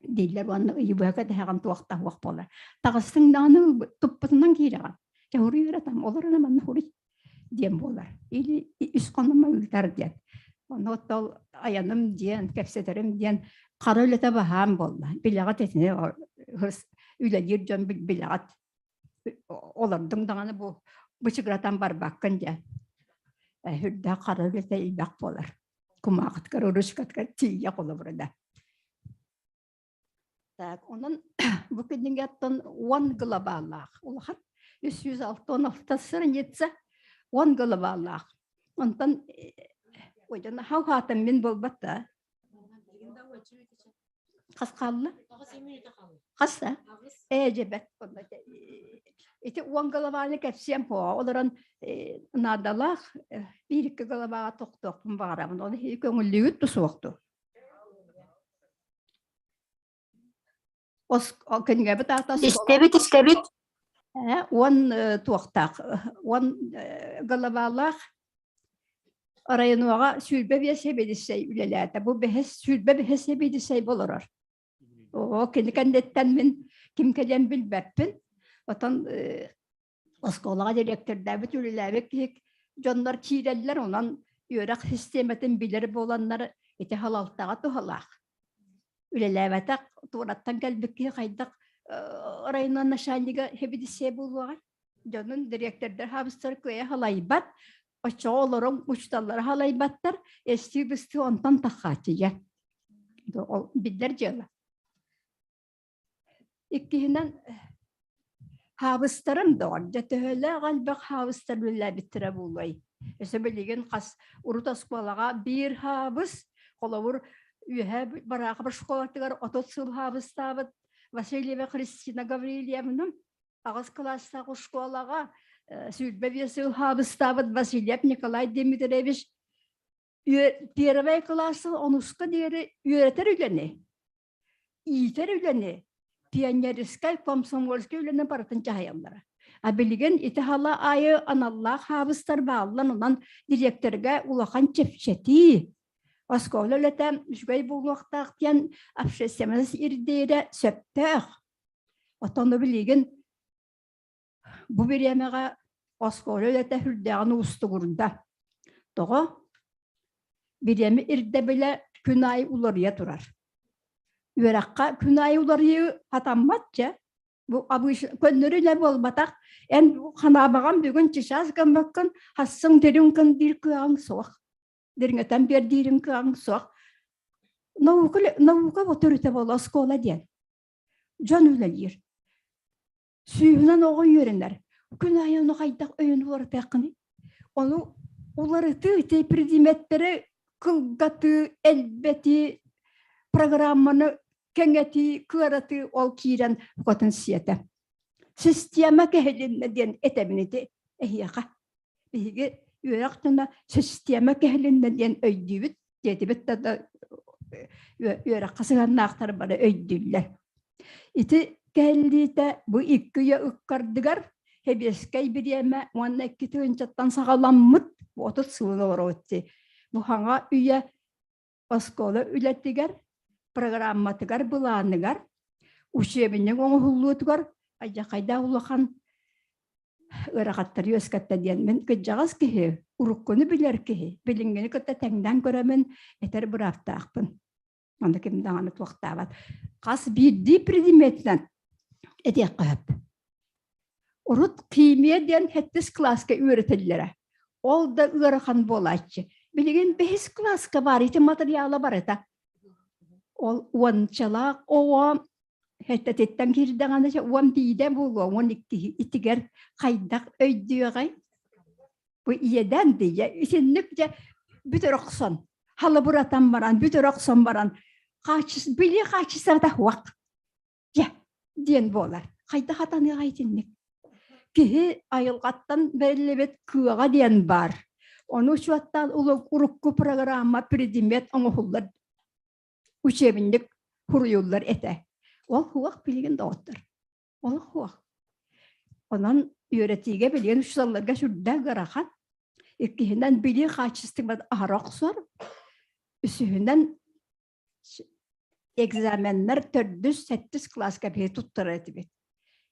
дииллэр уонна ыйыбыһа кэтэһэҕин туох да суох буолар. Таҕыстыҥ даҕаны туппутунан киирэҕин. Дьэ хуруй эрэ там олор эрэ манна хуруй диэн буолар. Или үс хонума ыытар диэн. Ону оттол айаным диэн, кэпсэтэрим диэн хара үлэтэ баһаам буолла. Билэҕит итини үлэлиир дьон билэҕит. Олордуҥ даҕаны бу бычыгыратан барбаккын диэн. Үрдээх хара үлэтэ элбэх буолар. Кумааҕытыгар, ручкатыгар тиийэ холобура да. Так, онон бу кинигэттэн 10 глобаллаах улахан 366 страница 10 глобаллаах. Онтон ойдон хау-хаатан мин буолбат да. Хас хаалла? Хас да? Ээ, дьэбэт. Ити 10 главаны кэпсиэм хоҕо олорон наадалаах биир-икки главаҕа тохтуохпун баҕарабын. Оны көҥүллүүгүт тусуохту. Кинигэбит аата Истэбит, истэбит. Уон туохтаах, уон головалаах районуга 25 сэбиэдиссэй үлэлээтэ. Бу бэһис 25 сэбиэдиссэй болорор. Оо, кини кэнниттэн мин ким кэлиэн билбэппин. Отон оскуолаҕа директордаабыт үлэлээбит киһи дьоннор киирэллэр, онон үөрэх систиэмэтин билэр буоланнар ити халалтаҕа туһалаах. Үлэлээбэтэх туораттан кэлбит киһи хайдах районун начальнига хэбидиссиэ буолуоҕай? Дьонун дириэктэрдэр хаабыстар кыайа халайбат, оччоҕо олорон учууталлара халайбаттар, эстии-быстыы онтон таххааччыйа. Ол биллэр дьыала. Иккиһинэн, хаабыстарым доҕор, дьэ төһөлөөх элбэх хаабыстар үлэлээбиттэрэ буолуой? Өссө билигин хас урут оскуолаҕа биир хаабыс, холобур, үөһээ Бараахап школатыгар 30 сыл хаабыстаабыт Васильева Христина Гаврильевна аҕыс кылаастаах оскуолаҕа 25 сыл хаабыстаабыт Васильев Николай Дмитриевич первай кылаастан онуска диэри үөрэтэр үлэни иитэр үлэни, пионерскай, комсомольскай үлэни барытын дьаһайаллара. А билигин ити хала аайы аналлаах хаабыстар бааллан, онон дириэктэргэ улахан чэпчэтии, оскуола үлэтэ үчүгэй буолуохтаах диэн общественность ирдиирэ сөптөөх. Оттон билигин бу бириэмэҕэ оскуола үлэтэ сүрдээҕин уустугурда. Тоҕо? Бириэмэ ирдэбилэ күн аайы уларыйа турар. Үөрэххэ күн аайы уларыйыы хатаммат дьэ. Бу көннөрү үлэ буолбатах. Эн ханаабаҕын бүгүн чычаас гыммаккын, хассыҥ дириҥ гын диир кыаҕыҥ суох. Дириҥэтэн биэр диириҥ кыаҕыҥ суох. Наука, наука бу төрүтэ буола оскуола диэн. Дьон үлэлиир. Сүүһүнэн оҕо үөрэнэр. Күн аайы ону хайдах өйүн уларытыаххыный? Ону уларытыы ити предметтэри кылгатыы, элбэтии, программаны кэҥэтии, кыаратыы ол киирэн букатын сиэтэ. Система кэһилиннэ диэн этэбин ити эһиэхэ. Биһиги үөрэх дьоно система кэһилиннэ диэн өйдүүбүт, диэтибит да үөрэххэ сыһыаннаахтар бары өйдүүллэр. Ити кэһиллиитэ бу икки үйэ ыккардыгар Сэбиэскэй бириэмэ уонна икки тыһыынчаттан саҕаламмыт 30 сылын олоробут дии. Бу хаҥа үйэ оскуола үлэтигэр, программатыгар, былааныгар, учебник оҥоһуллуутугар айдьахайдаах улахан ыарахаттары үөскэттэ диэн мин кырдьаҕас киһи, уруккуну билэр киһи, билиҥҥини кытта тэҥнээн көрөмүн этэр бырааптаахпын. Онно ким даҕаны туохтаабат. Хас биирдии предметинэн этиэххэ сөп. Урут химия диэн сэттис кылааска үөрэтэллэрэ. Ол да ыарахан буолааччы. Билигин бэһис кылааска баар ити матырыйаала барыта. Ол уончалаах оҕо сэттэтиттэн киирдэҕинэ уон биирдэ буолуо, 12 итигэр хайдах өйдүөҕэй? Бу иэдээн дии, итинник дьэ бүтэр охсон, халабыратан баран, бүтэр охсон баран, били хаачыстыбата суох. Дьэ, диэн буолар. Хайдах атаныаҕа итинник? Киһи айылҕаттан бэриллибит кыаҕа диэн баар. Ону учуоттаан урукку программа предмет оҥоһуллар учебник суруйуллар этэ. Ол суох билигин доҕоттор. Ол суох. Онон үөрэтиигэ билигин учууталларга сүрдээх ыарахан. Иккиһинэн билии хаачыстыбата аһара охсор. Үсүһүнэн экзаменнар төрдүс, сэттис кылааска биһи туттарар этибит.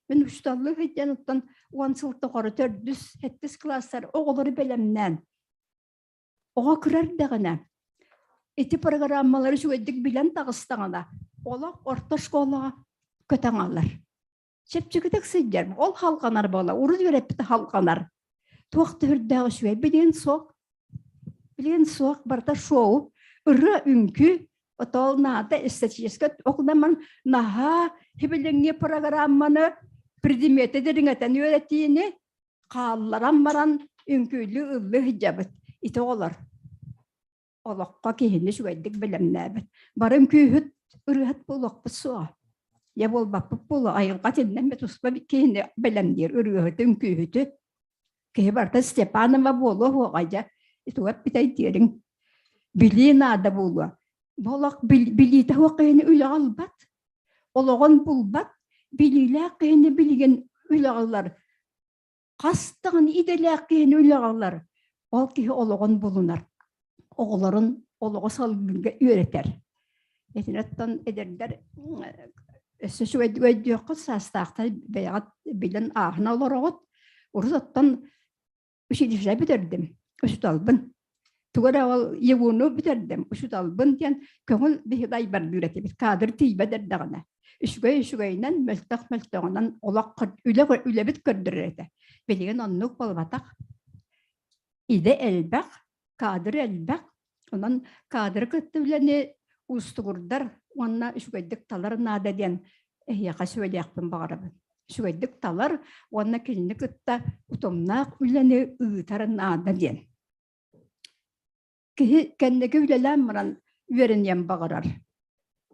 Мин учууталлыы сылдьан оттон 10 сыл тухары төрдүс, сэттис кылаастар оҕолору бэлэмнээн оҕо кыра эрдэҕинэ ити программалары үчүгэйдик билэн таҕыстаҕына олох орто школаҕа көтөн алар. Чэпчэкитик сылдьар, ол халҕанар буола, урут үөрэппит халҕанар. Туох да үрдээх үчүгэй билигин суох. Билигин суох, барыта шоу, ырыа үҥкүү, отол наада эстетическэй окунаман наһаа хибилиҥҥи программаны предмети дириҥэтэн үөрэтиини хаалларан баран үҥкүүлүү ыллыы сылдьабыт. Ити оҕолор олоххо киһини үчүгэйдик бэлэмнээбит. Бары үҥкүүһүт, ырыаһыт буолуохпут суоҕа. Я буолбаппыт буолуо, айылҕа итиннэн туспа киһини бэлэмниир ырыаһыты, үҥкүүһүтү. Киһи барыта Степанова буолуо суоҕа дьэ, туга эппитэй диэриҥ. Билии наада буолуо. Бу олох билиитэ суох киһини үлэҕэ ылбат. олоҕун булбат, билиилээх киһини билигин үлэҕэ ылар, хас даҕаны идэлээх киһини үлэҕэ ылар, ол киһи олоҕун булунар, оҕолорун олоҕу салгыырга үөрэтэр. Итинэн эдэрдэр өссө үчүгэйдик өйдүөххүт, саастаахтар бэйэҕит билэн ааһына олороҕут. Урут оттон училище бүтэрдим, учууталбын. Тугу эрэ ол ЕГУ-ну бүтэрдим, учууталбын диэн көҥүл биһиги айбардыыр этибит. Кадр тиийбэт эрдэҕинэ. Үчүгэй үчүгэйинэн, мөлтөх мөлтөҕүнэн олох үлэ үлэбит көрдөрөр этэ. Билигин оннук буолбатах. Идэ элбэх, кадр элбэх. Онон кадры кытта үлэни уустугурдар уонна үчүгэйдик талар наада диэн эһиэхэ сүбэлиэхпин баҕарабын. Үчүгэйдик талар уонна кинини кытта утумнаах үлэни ыытар наада диэн. Киһи кэнники үлэлээн баран үөрэниэн баҕарар.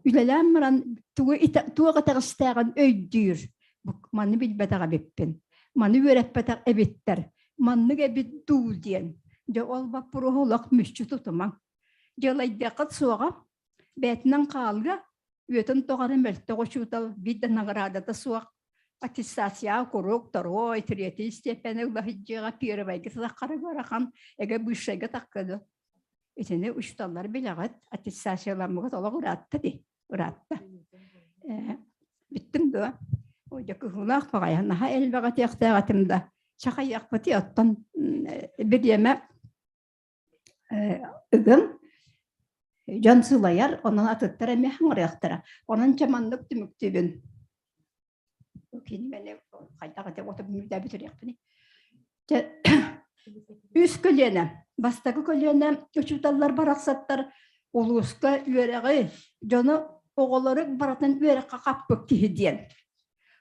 Үлэлээн баран тугу туох итэҕэстээҕин өйдүүр. Маны билбэтэх эбиппин. Маны үөрэппэтэх эбиттэр. Маннык эбит дуу диэн. Дьэ ол боппуруоһу олох мүччү тутумаҥ. Дьыалайдыаххыт суоҕа. Бэйэтинэн хаалыа. Үөтүн тоҕо мөлтөх учуутал биир да наҕараадата суох аттестацияҕа куруук второй, третий степени ыла сылдьыаҕа, первойга сылаххара ыарахан, эгэ бывшайга таххыды. Итини учууталлар билэҕит, аттестацияламмыгыт олох ыраатта дии, ыраатта. Бүттүм дуо? Ой, дьэ кыһыылаах баҕайы, наһаа элбэх этиэхтээх этим да. Чахайыахпытый оттон бириэмэ ыгым дьон сылайар, онон атыттар эмиэ хаҥырыахтара. Онон чэ маннык түмүктүүбүн. Кинигэни хайдах этэ оту мүлдэ бүтүрүөхпүнүй. Чэ үс көлүөнэ. Бастакы көлүөнэ учууталлар барахсаттар улууска үөрэҕи, дьону оҕолору барытын үөрэххэ хаппыт киһи диэн.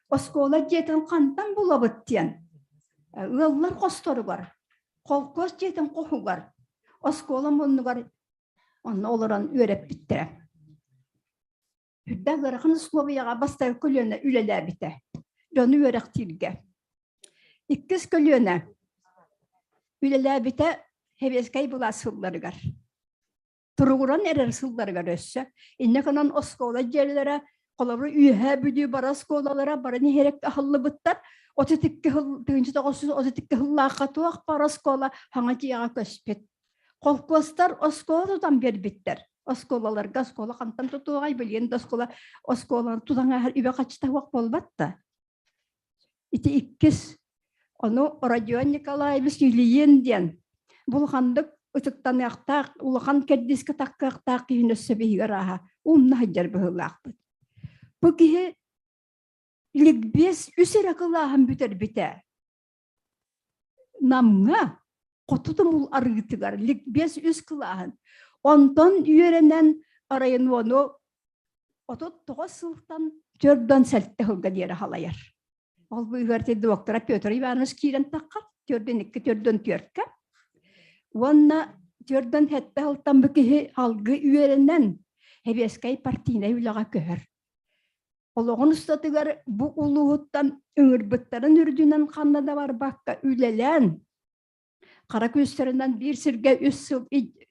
Оскуола дьиэтин хантан булабыт диэн. Ыаллар хосторугар холкуос дьиэтин хоһугар, оскуола муннугар онно олорон үөрэппиттэрэ. Үрдээх ыарахан условияҕа бастакы көлүөнэ үлэлээбитэ. Дьону үөрэхтииргэ. Иккис көлүөнэ үлэлээбитэ Сэбиэскэй былаас сылларыгар. Туругуран эрэр сылларыгар өссө. Инньэ гынан оскуола дьиэлэрэ, холобур, Үөһээ Бүлүү бары оскуолалара бары нэһиэрэк аһыллыбыттар. 32 сыл, 1932 сыллаахха туох баар оскуола саҥа дьиэҕэ көспүт. Холкуостар оскуола тутан биэрбиттэр. Оскуолаларга оскуола хантан тутуоҕай, билигин да оскуола оскуоланы тутан ааһар үбэ-харчыта суох буолбат да. Ити иккис. Ону Родион Николаевич Ильин диэн булханнык ытыктаныахтаах, улахан кэрдиискэ таккыахтаах киһини өссө биһиги арааһа умна сылдьар быһыылаахпыт. Бу киһи ликбез үс эрэ кылааһын бүтэрбитэ. Намҥа Хоту Тумул арыытыгар ликбез үс кылааһын. Онтон үөрэнэн району 39 сылтан төрдөн сэлтэ сылга диэри халайар. Ол быыһыгар доктора Петр Иванович киирэн таххар, төрдөн икки, төрдөн түөркэ. Уонна төрдөн сэттэ сылтан бу киһи алгы үөрэнэн Сэбиэскэй партийнай үлэҕэ көһөр. Олоҕун устатыгар бу улууһуттан ыҥырбыттарын үрдүнэн ханна да барбакка үлэлээн, хара күүстэринэн биир сиргэ үс сыл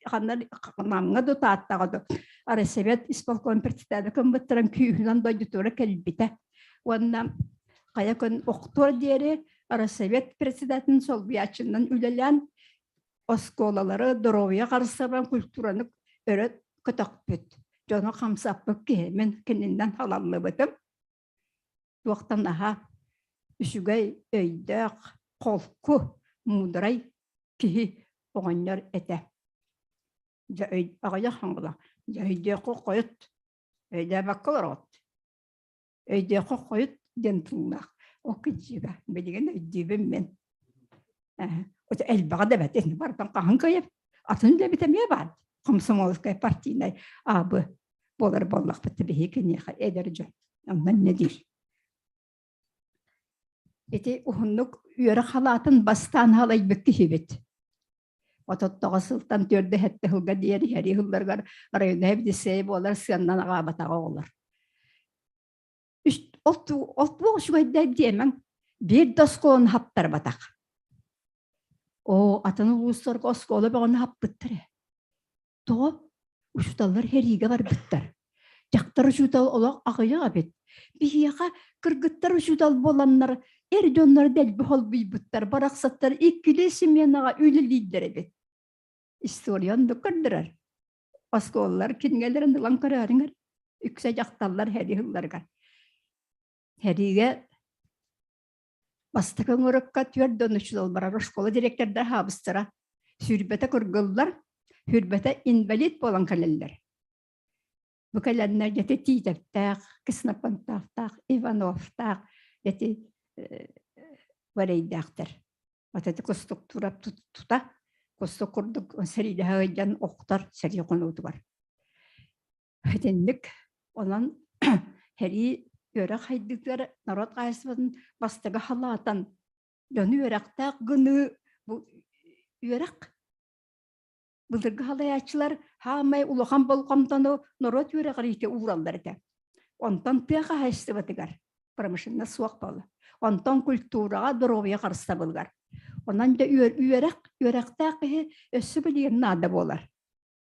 ханна Намҥа да Тааттаҕа да Арасовет исполком председателэ кыммыттарын күүһүнэн дойдутугар кэлбитэ. Уонна хайа күн охтуор диэри Арасовет председателин солбуйааччынан үлэлээн оскуолалары, доруобуйа харыстабан культураны өрө көтөхпүт, дьону хамсаппыт киһи мин кининнэн халаллыбытым. Туохтан аһа үчүгэй өйдөөх, холку, муударай киһи оҕонньор этэ. Дьэ өй аҕыйах хаҥыла, дьэ өйдүөххэ хойут, өйдөөбөккө олороҕут. Өйдүөххэ хойут диэн тыллаах. Ол кырдьыга, билигин өйдүүбүн мин. Элбэҕи да эбэтин барытын хаһан кыайар. Атын үлэбит эмиэ баар. Комсомольскай партийнай аабы буолар буоллахпыт биһиги киниэхэ эдэр дьон. Онно инньэ диир. Ити уһуннук үөрэх халаатын бастаан халайбыт киһибит. 39 сылтан 47 сылга диэри сэрии сылларыгар районнай лицей буолар сыаннан аҕаабатаҕа оҕолор. Ол туох үчүгэйдэй диэмэҥ, биир да оскуоланы хаптарбатах. Оо, атын улуустарга оскуола бөҕөнү хаппыттар ээ. Тоҕо? Учууталлар сэриигэ барбыттар. Дьахтар учуутал олох аҕыйах эбит. Биһиэхэ кыргыттар учуутал буоланнар эр дьоннор дэлби холбуйбуттар, барахсаттар иккилии сменаҕа үлэлииллэр эбит. История оннук көрдөрөр. Оскуолалар кинигэлэрин ылан көрөөрүҥэр үксэ дьахталлар һэрии сылларыгар. Һэриигэ Бастакы ыҥырыкка түөрт дьон учуутал барар оскуола директордар хаабыстара. Сүүрбэтэ кыргыллар, сүүрбэтэ инбэлиит буолан кэлэллэр. Бу кэлэннэр дьэти Тиитэптээх, Ксенофонтовтаах, Ивановтаах дьэти варейдээхтэр. Вот эти кустуктура тута кустук курдук сэриилэһэ сылдьан охтор сэрии хонуутугар. Итинник онон сэрии үөрэх хайдыытыгар норуот хаһаайыстыбатын бастакы халаатан дьону үөрэхтээх гыныы бу үөрэх былыргы халайааччылар хаамай улахан болҕомтону норуот үөрэҕэр иитэ уураллар этэ. Онтон тыа хаһаайыстыбатыгар промышленность суох буолла. Онтон культураҕа, доруобуйа харыстабылыгар. Онон дьэ үөрэх, үөрэхтээх киһи өссө билигин наада буолар.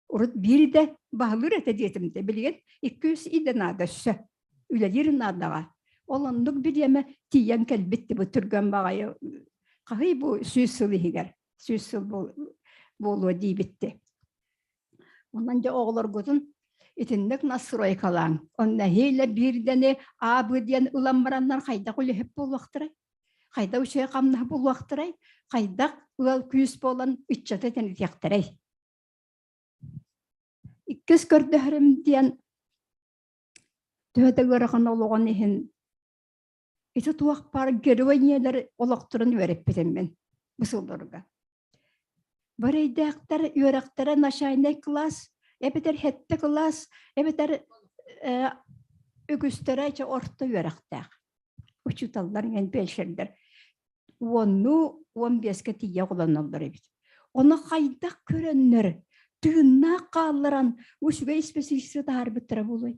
Урут биир идэ баһылыыр этэ диэтим да, билигин 200 идэ наада өссө. Үлэлиир наадаҕа. Ол оннук бириэмэ тиийэн кэлбит бу түргэн баҕайы хаһый бу сүүс сыл иһигэр, сүүс сыл буолуо диибитти. Онон дьэ оҕолоргутун итинник настройкалааҥ. Онно нэһиилэ биирдэни аабы диэн ылан бараннар хайдах үлэһит буолуохтарай? Хайдах үчүгэй хамнаһы булуохтарай? Хайдах ыал күүс буолан ыччаты тэнитиэхтэрэй? Иккис көрдөһөрүм диэн төһө да ыарахан олоҕун иһин ити туох баар герой ийэлэр олохторун үөрэппитим мин бу сылларга. Барыйдаахтар үөрэхтэрэ начальнай кылаас эбэтэр сэттэ кылаас эбэтэр үгүстэрэ чэ орто үөрэхтээх учууталлар иҥэн фельдшердэр уоннуу 15-кэ тиийэ оҕолоноллор эбит. Ону хайдах көрөннөр тыыннаах хаалларан үчүгэй исписэлиисти таһаарбыттара буолуой?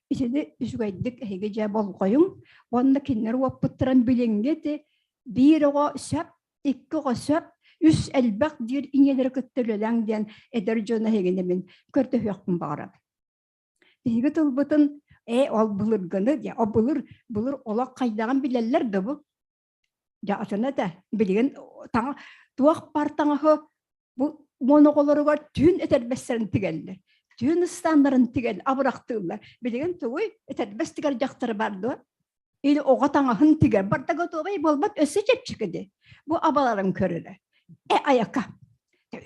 Итини үчүгэйдик эһиги дьэ болҕойуҥ уонна кинилэр уоппуттарын билиҥҥи ити биир оҕо сөп, икки оҕо сөп, үс элбэх диир ийэлэри кытта үлэлээҥ диэн эдэр дьон эһигини мин көрдөһүөхпүн баҕарабын. Биһиги тылбытын ээ ол былыргыны дьэ о былыр былыр олох хайдаҕын билэллэр да бу дьэ атына этэ билигин таҥа туох бар таҥаһы бу моноҕолоругар түүн этэрбэстэрин тигэллэр түүн ыстааннарын тигэн абырахтыыллар билигин тугуй этэрбэс тигэр дьахтар бар дуо или оҕо таҥаһын тигэр барда готовай буолбат өссө чэпчэки ди бу абаларын көрөрө э айака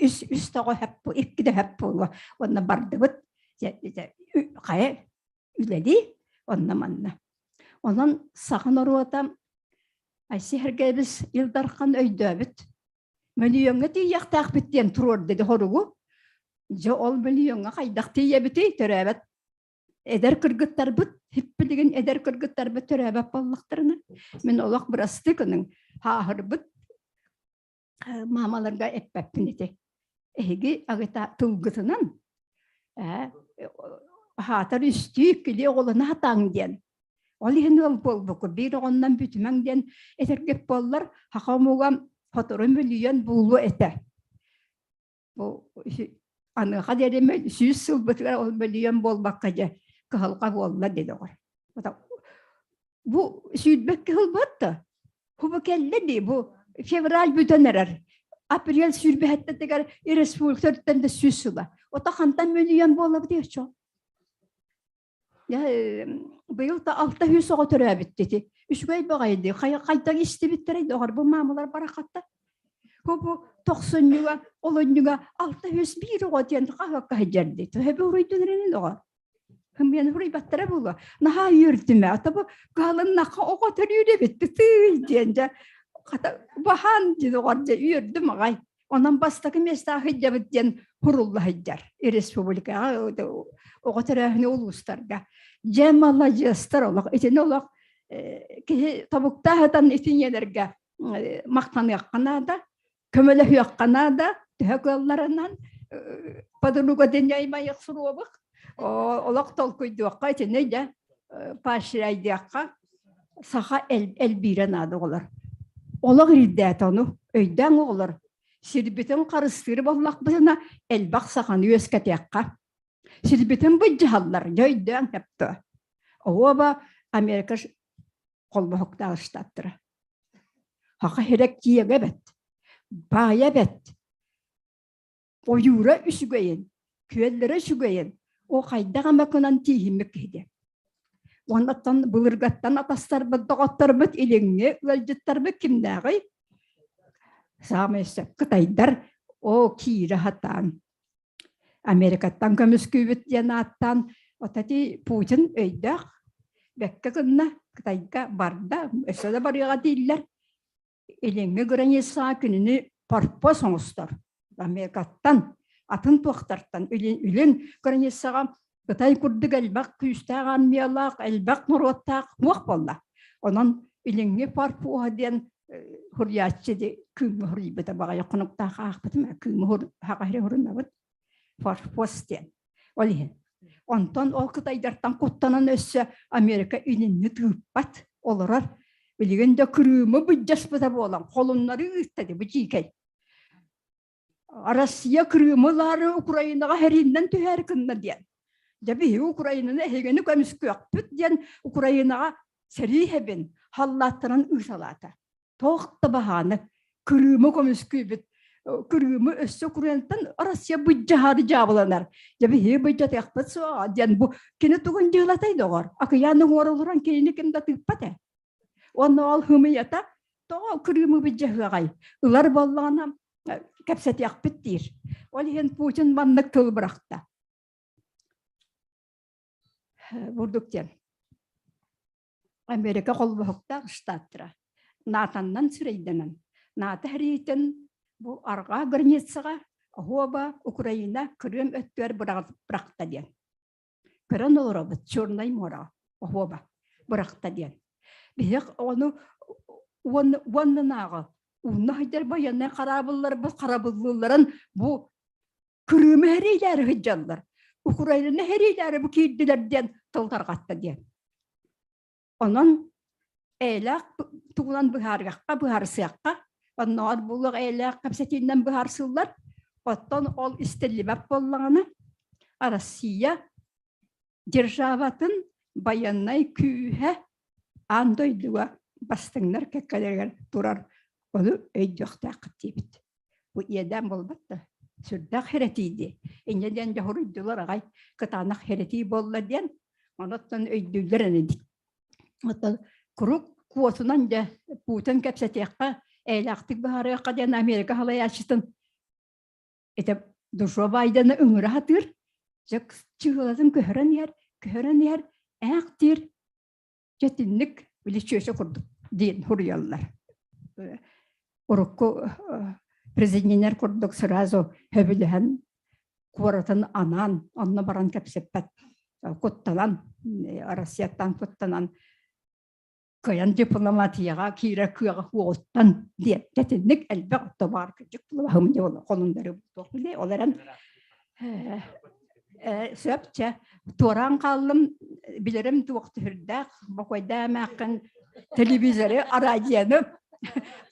үс үс тоҕо хөп бу икки да хөп буолуо уонна бардыбыт хайа үлэлии онно манна онон саха норуота Айси Сергеевич Ил Дархан өйдөөбүт мөлүйүөҥҥэ тиийиэхтээхпит диэн туруорда ди хоругу дьэ ол мөлүйүөҥҥэ хайдах тиийэбитий төрөөбөт Эдэр кыргыттарбыт, билигин эдэр кыргыттарбыт төрөөбөт буоллахтарына, мин олох бырастыы гыныҥ, һааһырбыт маамаларга эппэппин ити. Эһиги агыта тылгытынан аһаатар үстүү кили оҕолоно сатааҥ диэн. Ол иһин ыал буолбукку биир оҕоннон бүтүмэҥ диэн этэргит буоллар, саха омуга сотору мөлүйүөн буолуо этэ. Бу аныаха диэри сүүс сылбытыгар ол мөлүйүөн буолбакка дьэ кыһалҕа буолла диэн оҕор. Бу сүүрбэккэ сылбат да. Бу кэллэ дии бу февраль бүтэн эрэр. Апрель сүүрбэһэттэтигэр республика төрүттэн да сүүс сыла. Ото хантан мөлүйүөн буолабыт диэччи. Быйыл да 600 оҕо төрөөбүт дии. Үчүгэй баҕайы дии. Хайдах истибиттэрэй доҕор бу маамалар барахаттар. Бу бу тохсунньуга, олунньуга 601 оҕо диэн хаһыакка сылдьар дии. Төһө уруйдун эрэнин оҕо. Хымыйан уруйбаттара буолуо. Наһаа үөрдүм ээ. Ата бу кыһалыннахха оҕо төрүүр эбит. Тыый диэн дьэ хата баһаан дии доҕор дьэ үөрдүм аҕай. Онон бастакы миэстэҕэ сылдьабыт диэн хурулла сылдьар республикаҕа оҕо төрөөһүнү улуустарга. Дьэ маладьыастар олох итини олох киһи тобуктаах ытан ити ийэлэргэ махтаныахха наада, көмөлөһүөххэ наада, төһө кыалларынан подруга дэньэймайых суруобук олох толкуйдуохха итини дьэ поощряйдыахха саха элбиирэ наада оҕолор. Олох ирдээтэ ону өйдөөн оҕолор. Сирбитин харыстыыр буоллахпытына элбэх саханы үөскэтиэххэ. Сирбитин былдьаһаллар, дьэ өйдөөн кэптэ. Оба Америка холбоһуктаах штаттара. Хаха хирек тиэгэ бэт, баайа бэт, ойуура үчүгэйин, күөллэрэ үчүгэйин, о хайдах эмэ гынан тииһиммит киһи Уоннаттан былыргаттан атастарбыт, доҕотторбут, илиҥҥи ыалдьыттарбыт кимнээҕий? Саамай сөп кытайдар о киирэ сатаан Америкаттан көмүскүүбүт диэн ааттаан отати Путин өйдөөх бэккэ гынна Кытайга барда өссө да барыаҕа дииллэр Илиҥҥи границаҕа кинини парпос оҥостор. Америкаттан, атын туохтартан илин границаҕа Кытай курдук элбэх күүстээх армиялаах, элбэх норуоттаах муох буолла. Онон илиҥҥи парпоһа диэн хуруйааччы кыымы хуруйбута баҕайы хонуктаах аахпытым кыымы хаҕаһы хурунабыт форпост диэн. Ол иһин. Онтон ол кытайдартан куттанан өссө Америка илинни тыыппат олорор. Билигин да Крымы быдьаспыта буолан холуннары ыытта бу дьиикэй. Россия Крымы ылаары Украинаҕа хэрииннэн түһээри кынна диэн. Дьэ биһиги Украинаны эһигини көмүскүөхпүт диэн Украинаҕа сэрии хэбин халлааттаран ыыталаата. Туох да баһааны Крымы көмүскүүбүт. Крымы өссө Украинаттан Россия быдьаһаары дьаабыланар. Дьэ биһиги быдьатыахпыт суоҕа диэн бу кини тугун дьыалатай доҕор. Акыйаан уҥуор олорон кинини ким да тыыппат ээ. Уонна ол хымыйата тоҕо Крымы быдьаһыаҕай? Ылар буоллаҕына кэпсэтиэхпит диир. Ол иһин Путин маннык тыл бырахта. Бурдук диэн. Америка холбоһуктаах штаттара НАТО-нан сүрэйдэнэн, НАТО хэриитин бу арҕаа границаҕа оһуоба Украина Крым өттүгэр бырахта диэн. Көрөн олоробут Чернай муораҕа оһуоба бырахта диэн. Биһиэх ону уоннанааҕы уунна сылдьар байыаннай хараабылларбыт харабыллыылларын бу Крымы хэриилээри сылдьаллар, Украинаны хэриилээри бу киирдилэр диэн тыл тарҕатта диэн. Онон эйэлээх тугунан быһаарыахха, быһаарсыахха, оннооҕор буолуох эйэлээх кэпсэтиинэн быһаарсыллар. Оттон ол истиллибэт буоллаҕына, Россия державатын байыаннай күүһэ аан дойдуга бастыҥнар кэккэлэригэр турар ону өйдүөхтээххит диэбит. Бу иэдээн буолбат да сүрдээх хэрэтии дии. Инньэ диэн дьоһуруйдулар аҕай кытаанах хэрэтии буолла диэн онуттан өйдүүллэр ини дии. Оттон курук куотунан дьэ Путин кэпсэтиэххэ, эйэлээхтик быһаарыахха диэн Америка салайааччытын ити Джо Байдены ыҥыра сатыыр, дьэ чыылатын көһөрөн иһэр, көһөрөн иһэр, ээх диир, дьэ итинник били чүөчэ курдук диэн суруйаллар. Урукку президеннэр курдук сразу сөбүлэһэн куоратын анаан онно баран кэпсэппэт куттанан Россияттан куттанан кыайан дипломатияҕа киирэр кыаҕа суоҕуттан диэн тэтинник элбэх отто баар кырдьык булабаһым диэн холундары туох билиэй ол эрэн сөп чэ туораан хааллым билэрим туох түһүрдээх бокуойдаа эмээххин телевизоры араадьыйаны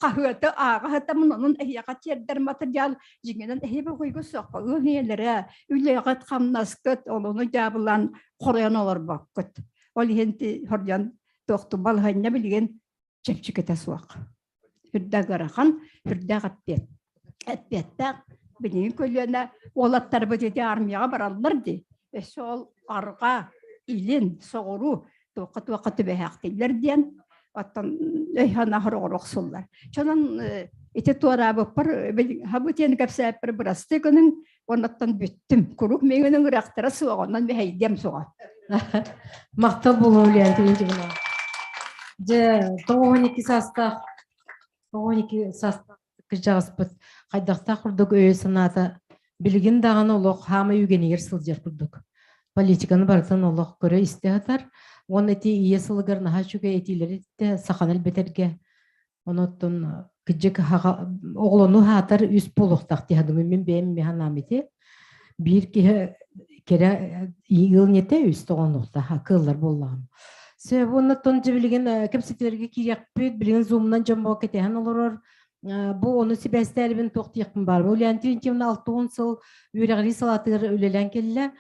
хаһыаты ааҕа сытаммын онон эһиэхэ тиэрдэр матырыйаал дьиҥинэн эһи бокуйга суохха ыал ийэлэрэ үлэҕит хамнаскыт олону дьаабылаан хоройон олорбоккут Ол иһин хордьон туохту балаһыанньа билигин чэпчэкитэ суох. Үрдээх ыарахан, үрдээх эппиэт. Эппиэттээх билигин көлүөнэ уолаттарбыт ити армияҕа бараллар дии. Өссө ол арҕаа, илин, соҕуруу туохха-туохха түбэһээхтииллэр диэн оттон өй-санаа хороҕор охсуллар. Чонон ити туораабыппар хабы диэн кэпсээппэр бырастыы гыныҥ Оннуттан бүттүм. Куруук миигин ыҥырыахтара суоҕа, онон мэһэйдиэм суоҕа. Махтал буолуо Ульяна Терентьевна. Дьэ, 92 саастаах 92 саастаах кырдьаҕаспыт хайдахтаах курдук өйө-санаата билигин даҕаны олох хаамай үгэнигэр сылдьар курдук. Политиканы барытын олох көрө-истэ сытар. Уонна ити ийэ сылыгар наһаа үчүгэй этиилэри эттэ саханы элбэтэргэ Онуттан кыдьык оҕолону хаатар үс буолуохтаах дии саныыбын. Мин бэйэм санаам ити. Биир киһи кэрэ ыал ньэтэ үс тоҕонуохтаах кыаллар буоллаҕым. Сөп уонна дьэ билигин кэпсэтиилэргэ киириэхпит. Билигин зумунан дьон буо кэтэһэн олорор. Бу ону сибээстээрибин туох диэхпин баар. Ульяна Терентьевна 60 сыл үөрэҕирии салаатыгар үлэлээн кэллэ.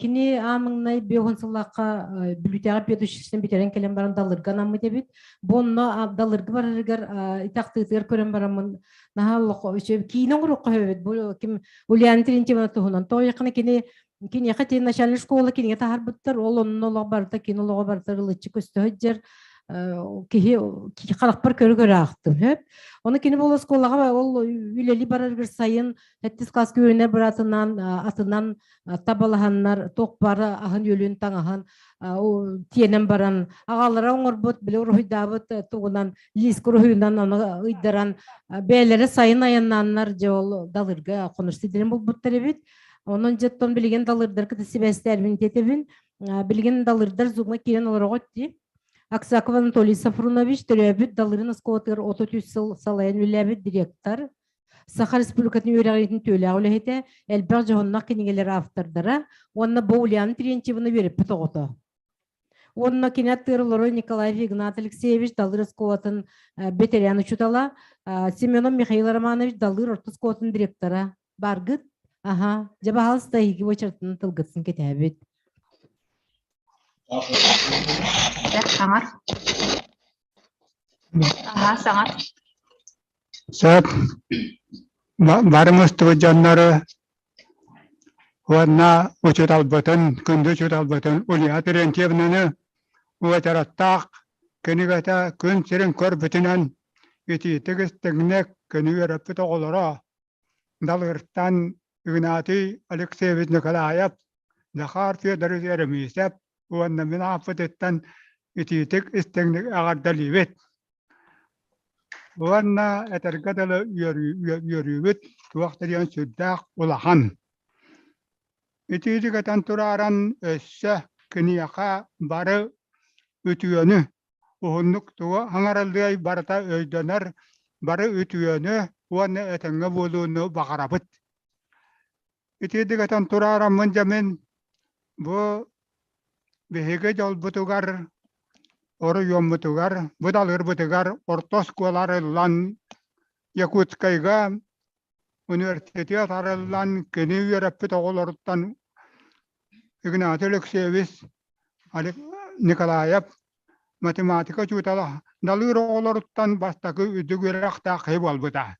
Кини аан маҥнай 50 сыллаахха Бүлүүтээҕи педучилищены бүтэрэн кэлэн баран Далырга анаммыт эбит. Бу онно Далырга барарыгар итахтыытыгар көрөн бараммын наһаа олох киинэ оҥоруохха сөбүт. Бу ким Ульяна Терентьевна туһунан. Тоҕо кини киниэхэ тиэн начальнай школа кинигэ таһаарбыттар, ол онно олох барыта кини олоҕо барыта ылыччы көстө сылдьар киһи харахпар көрө-көрө аахтым хөп. Ону кини буола оскуолаҕа ол үлэли барарыгар сайын сэттис класска үөрэнэр быраатынан атынан табалаһаннар туох бары аһын-үөлүн таҥаһын тиэнэн баран аҕалара оҥорбут били уруһуйдаабыт тугунан лиис уруһуйунан ону ыйдаран бэйэлэрэ сайын айаннааннар дьэ ол далырга хонор сирдэрин булбуттар эбит. Онон дьэттон билигин далырдар кытта сибээстээрбин тиэтэбин. Билигин далырдар зумҥа киирэн олороҕут дии. Аксаков Анатолий Сафрунович төрөөбүт Далырын оскуолатыгар 33 сыл салайан үлэлээбит директор, Саха Республикатын үөрэҕириитин түөлээх үлэһитэ, элбэх дьоһуннаах кинигэлэр автордара уонна бу Ульяна Терентьевна үөрэппит оҕото. Уонна кини аттыгар олорор Николаев Игнат Алексеевич Далыр оскуолатын бэтэрээн учуутала, Семенов Михаил Романович Далыр орто оскуолатын директора. Баргыт? Аха, дьэ баһаалыста эһиги уочаратынан тылгытын кэтээбит. Саҥар. Аха, саҥар. Сөп. Бары мустубут дьоннору уонна учууталбытын, күндү учууталбытын Ульяна Терентьевнаны уочараттаах кинигэтэ күн сирин көрбүтүнэн итиитик истиҥник күнү үөрэппит оҕолоро Далыртан Игнатий Алексеевич Николаев, Захар Федорович Еремисов уонна мин ааппытыттан итиитик истиҥник эҕэрдэлиибит. Уонна этэргэ дылы үөрүүбүт туох да диэн сүрдээх улахан. Итиитик этэн турааран өссө киниэхэ бары үтүөнү, уһуннук тугу аҥараллыай барыта өйдөнөр, бары үтүөнү уонна этэҥҥэ буолууну баҕарабыт. Итиитик этэн тураараммын дьэ мин бу биһиги дьолбутугар, оройуоммутугар, бу далырбытыгар орто оскуола арыллан Якутскайга университет арыллан кини үөрэппит оҕолоруттан Игнатий Алексеевич Николаев математика учуутала далыыр оҕолоруттан бастакы үрдүк үөрэхтээх киһи буолбута.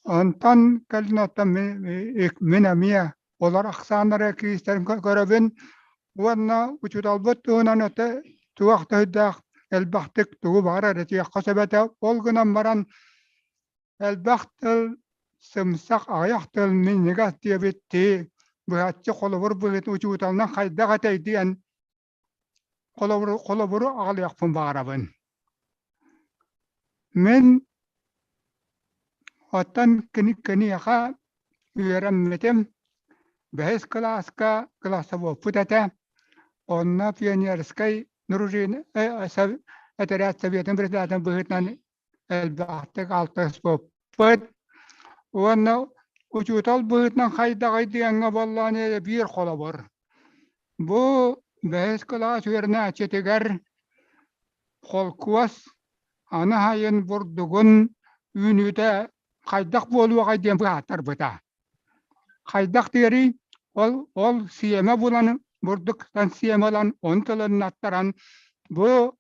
Онтон кэлин оттон мин эмиэ олор ахсааннара киистэрин көрөбүн уонна учууталбыт туһунан өтө туох да өйдөөх элбэхтик тугу баҕарар этиэххэ сөп этэ. Ол гынан баран элбэх тыл сымсах аҕыйах тыл минньигэс диэбиттии быһаччы холобур быһыытын учууталынан хайдах этэй диэн холобуру, холобуру аҕалыахпын баҕарабын. Мин оттон кини киниэхэ үөрэммитим бэһис кылааска классоводпут этэ. Онно пионерскай дружина этэрээт советын председателин быһыытынан элбэхтик алтыспыппыт. Уонна учуутал быһыытынан хайдаҕый диэҥҥэ буоллаҕына биир холобур. Бу бэһис кылаас үөрэнээччитигэр холкуос аны сайын бурдугун үүнүүтэ хайдах буолуоҕай диэн быһааттарбыта. Хайдах диэрий, ол ол сиэмэ булан бурдуктан сиэмэ ылан ону тылыннаттаран бу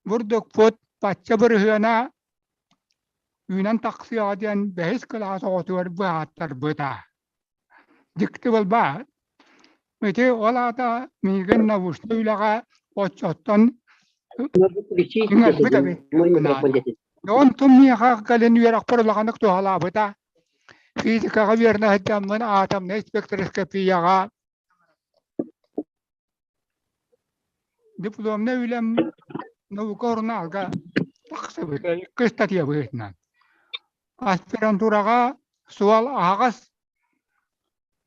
бурдукпут бачча бырыһыана үүнэн тахсыаҕа диэн бэһис кылаас оҕотугар быһааттарбыта. Дьикти буолбаат? Ити ол аата миигин научнай үлэҕэ оччоттон иҥэрбит эбит. Онтум миэхэ кэлин үөрэхпэр улаханнык туһалаабыта. Физикаҕа үөрэнэ сылдьаммын атомнай спектроскопияҕа Дипломнай үлэм наука сурунаалга тахсыбыта икки ыстатыйа быһыытынан. Аспирантураҕа суол аһаҕас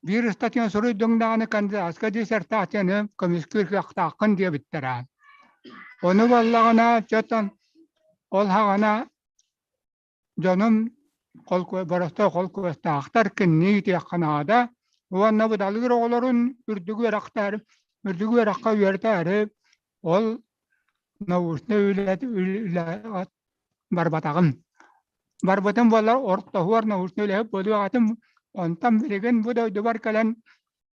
биир ыстатыйаны суруйдуҥ даҕаны кандидатскай диссертацияны көмүскүүр кыахтааххын диэбиттэрэ. Ону буоллаҕына чотон ол саҕана Дьонум боростуой холкуостаахтар кинини иитиэххэ наада уонна быдалыыр оҕолорун үрдүк үөрэхтэр үрдүк үөрэххэ үөрэтээри ол научнай үлэ барбатаҕым. Барбытым буоллар ортоһуор научнай үлэһит буолуох этим. Онтон билигин бу дойдубар кэлэн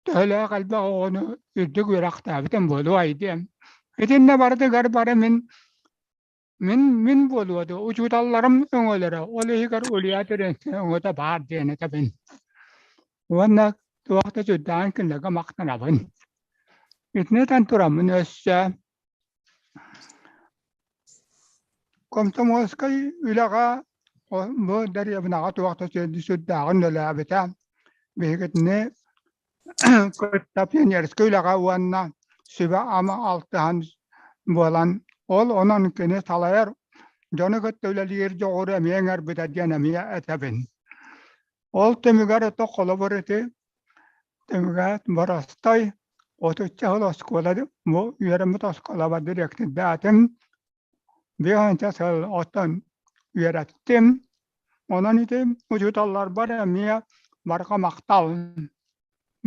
төһөлөөх элбэх оҕону үрдүк үөрэхтээбитим буолуой диэн. Итиннэ барытыгар бары мин мин мин буолуо дуо учууталларым өҥөлөрө ол иһигэр Улья Терентьевна өҥөтө баар диэн этэбин. Уонна туох да сүрдээҕин кинилэргэ махтанабын. Итини этэн тураммын өссө Комсомольскай үлэҕэ бу дэриэбинэҕэ туох да сүрдээҕин үлэлээбитэ. Биһигитини кытта пионерскай үлэҕэ уонна сүбэ-ама алтыһан буолан, ол онон кини салайар дьону кытта үлэлиир дьоҕуру эмиэ иҥэрбитэ диэн эмиэ этэбин. Ол түмүгэр ото холобур ити түмүгэ боростой отучча сыл оскуола бу үөрэммит оскуолабар дириэктэрдээтим. Биэһинчэ сыл оттон үөрэттим. Онон ити учууталларбар эмиэ барҕа махтал.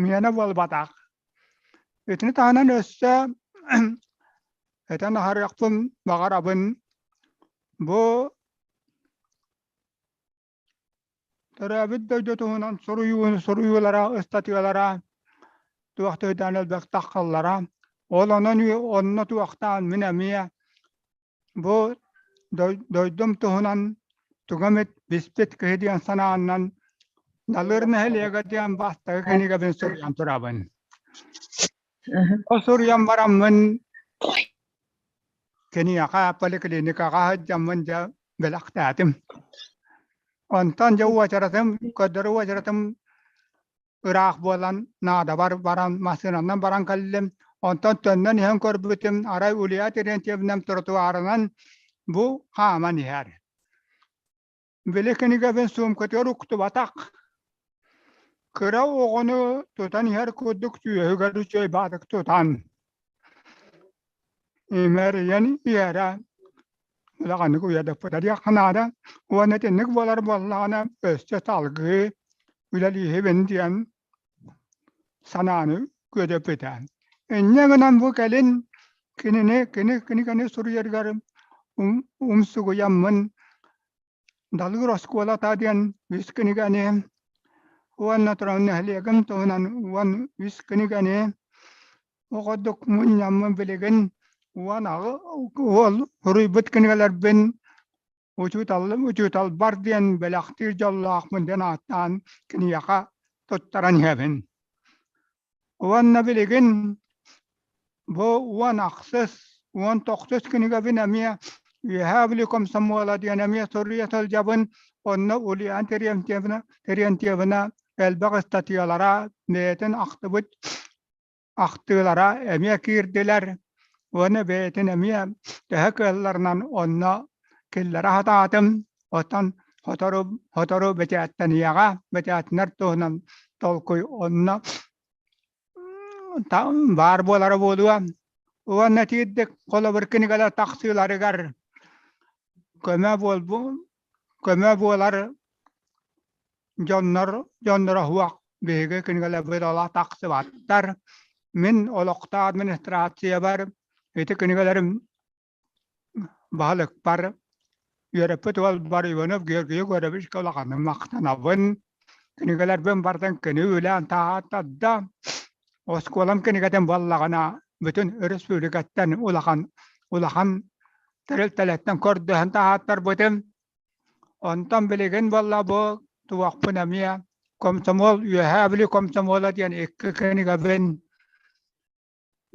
Миэнэ буолбатах. Итини таһынан өссө этэн аһарыахпын баҕарабын. Бу Төрөөбүт дойду туһунан суруйууну суруйуулара, ыстатыйалара туох да элбэх таххаллара. Ол онон онно туохтаан мин эмиэ бу дойдум туһунан тугу эмит биспит киһи диэн санааннан Далыр нэһилиэгэ диэн бастакы кинигэбин суруйан турабын. Ол суруйан бараммын киниэхэ поликлиникаҕа сылдьаммын дьэ бэлэхтээтим. Онтон дьэ уочаратым, көрдөрүү уочаратым ыраах буолан наадабар баран массыынанан баран кэллим. Онтон төннөн иһэн көрбүтүм, арай Улья Терентьевнам тротуарынан бу хааман иһэр. Били кинигэбин суумкатыгар уктубатах. Кыра оҕону тутан иһэр курдук түөһүгэр үчүгэй баатык тутан имэрийэн иһэрэ улаханнык уйадыппыта диэххэ наада. Уонна итинник буолар буоллаҕына өссө салгыы үлэлииһибин диэн санааны күөдьүппүтэ. Инньэ гынан бу кэлин кинини кини кинигэни суруйарыгар умсугуйаммын Далыыр оскуолата диэн үс кинигэни уонна туран нэһилиэгим туһунан 13 кинигэни оҕодук мунньаммын билигин уон аҕы уол суруйбут кинигэлэрбин учууталым учууталбар диэн бэлэхтиир дьоллоохпун диэн ааттаан киниэхэ туттаран иһэбин. Уонна билигин бу уон ахсыс, уон тохсус кинигэбин эмиэ Үөһээ Бүлүү комсомола диэн эмиэ суруйа сылдьабын. Онно Ульяна Терентьевна, Терентьевна элбэх ыстатыйалара бэйэтин ахтыбыт ахтыылара эмиэ киирдилэр. Уонна бэйэтин эмиэ төһө кыалларынан онно киллэрэ сатаатым. Оттон сотору сотору бэчээттэниэҕэ, бэчээттэнэр туһунан толкуй онно баар буолара буолуо. Уонна тиирдик холобур кинигэлэр тахсыыларыгар көмө буолбу көмө буолар дьоннор дьонноро суох биһиги кинигэлэрбит олох тахсыбаттар. Мин олохтоох администрациябар ити кинигэлэрим баһылыкпар үөрэппит уолбар Иванов Георгий Егоровичка улаханнык махтанабын. Кинигэлэрбин барытын кини үлээн таһааттарда. Оскуолам кинигэтин буоллаҕына бүтүн өрөспүүбүлүкэттэн улахан улахан тэрилтэлэртэн көрдөһөн таһааттарбытым. Онтон билигин буолла бу туохпун эмиэ комсомол Үөһээ Бүлүү комсомола диэн икки кинигэбин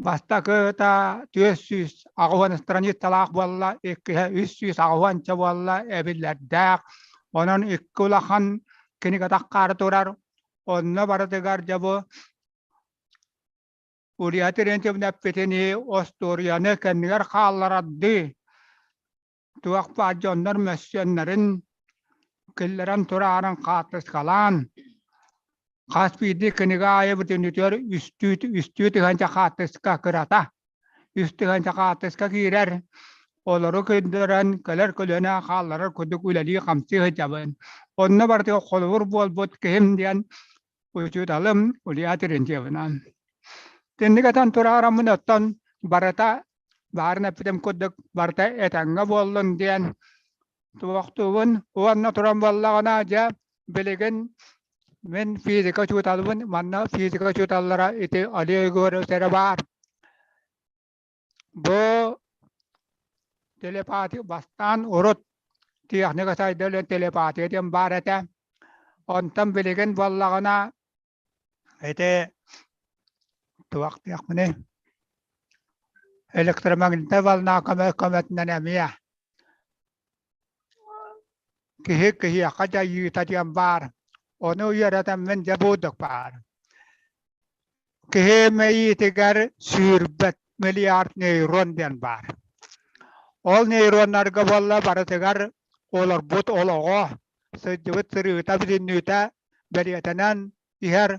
Бастакыта 480 страницалаах буолла, иккиһэ 380 буолла эбиллэрдээх. Онон икки улахан кинигэ таххаары турар. Онно барытыгар дьэ бу Улья Терентьевна эппитинии остуоруйаны кэннигэр хаалларардыы туох баар дьоннор мөссүөннэрин киллэрэн тураарын хаартыскалаан хас биирдии кинигэ аайы бүтүннүтүгэр үстүү үстүү тыһыынча хаартыска кырата үс тыһыынча хаартыска киирэр олору көрдөрөн кэлэр көлүөнэ хаалларар курдук үлэлии-хамсыы сылдьабын. Онно барытыгар холобур буолбут киһим диэн учууталым Улья Терентьевна. Тинник этэн тураараммын оттон барыта баарын эппитим курдук барыта этэҥҥэ буоллун диэн. Туохтуубун уонна туран буоллаҕына дьэ билигин мин физика учууталбын манна физика учууталлара ити Олег Егорович эрэ баар. Бу телепатия бастаан урут техника сайдыылын телепатия диэн баар этэ. Онтон билигин буоллаҕына ити туох диэхпиний электромагнитнай волна көмөтүнэн эмиэ киһи киһиэхэ дьайыыта диэн баар. Ону үөрэтэммин дьэ буурдук баар. Киһи мэйиитигэр сүүрбэт миллиард нейрон диэн баар. Ол нейроннарга буолла барытыгар олорбут олоҕо, сылдьыбыт сырыыта бүтүннүүтэ бэлиэтэнэн иһэр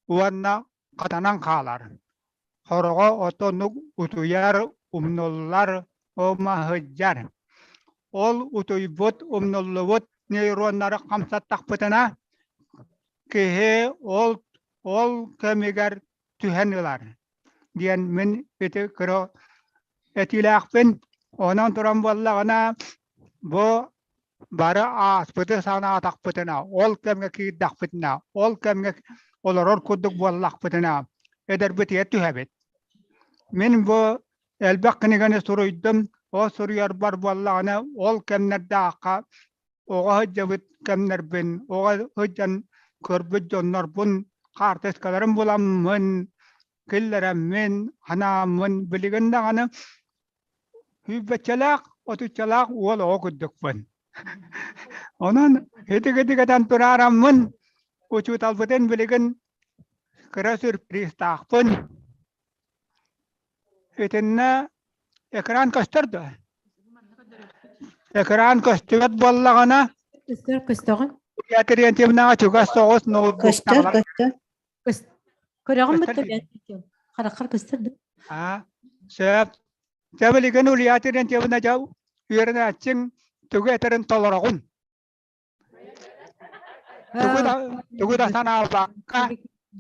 уонна хатанан хаалар. Хороҕо отоннук утуйар, умнуллар, умаһыдьар. Ол утуйбут, умнуллубут нейроннары хамсаттахпытына, киһи ол ол кэмигэр түһэн ылар диэн мин ити кыра этиилээхпин. Онон туран буоллаҕына, бу бары ааспыты санаатахпытына, ол кэмҥэ киирдэхпитинэ, ол кэмҥэ олорор курдук буоллахпытына, эдэрбитигэр түһэбит. Мин бу элбэх кинигэни суруйдум, ол суруйарбар буоллаҕына, ол кэмнэрдээххэ оҕо сылдьыбыт кэмнэрбин, оҕо сылдьан көрбүт дьоннорбун, хаартыскаларын буламмын, киллэрэммин, анааммын, билигин даҕаны сүүрбэччэлээх, отуччалаах уол оҕо курдукпун. Онон итик-итик этэн тураараммын, учууталбытын билигин кыра сюрпризтаахпын. Итиннэ экран көстөр дуо? Экран көстүбэт буоллаҕына, Көстөр көстөҕүн. Илья Терентьевнаҕа чугас соҕус Көстөр, ноутбуктаах көстөр. Көрөҕүн Көстөр бытта хараххар көстөр да. Аа, сөп. Дьэ билигин Улья Терентьевна дьэ үөрэнээччиҥ тугу этэрин толороҕун. Тугу да тугу да санаабакка,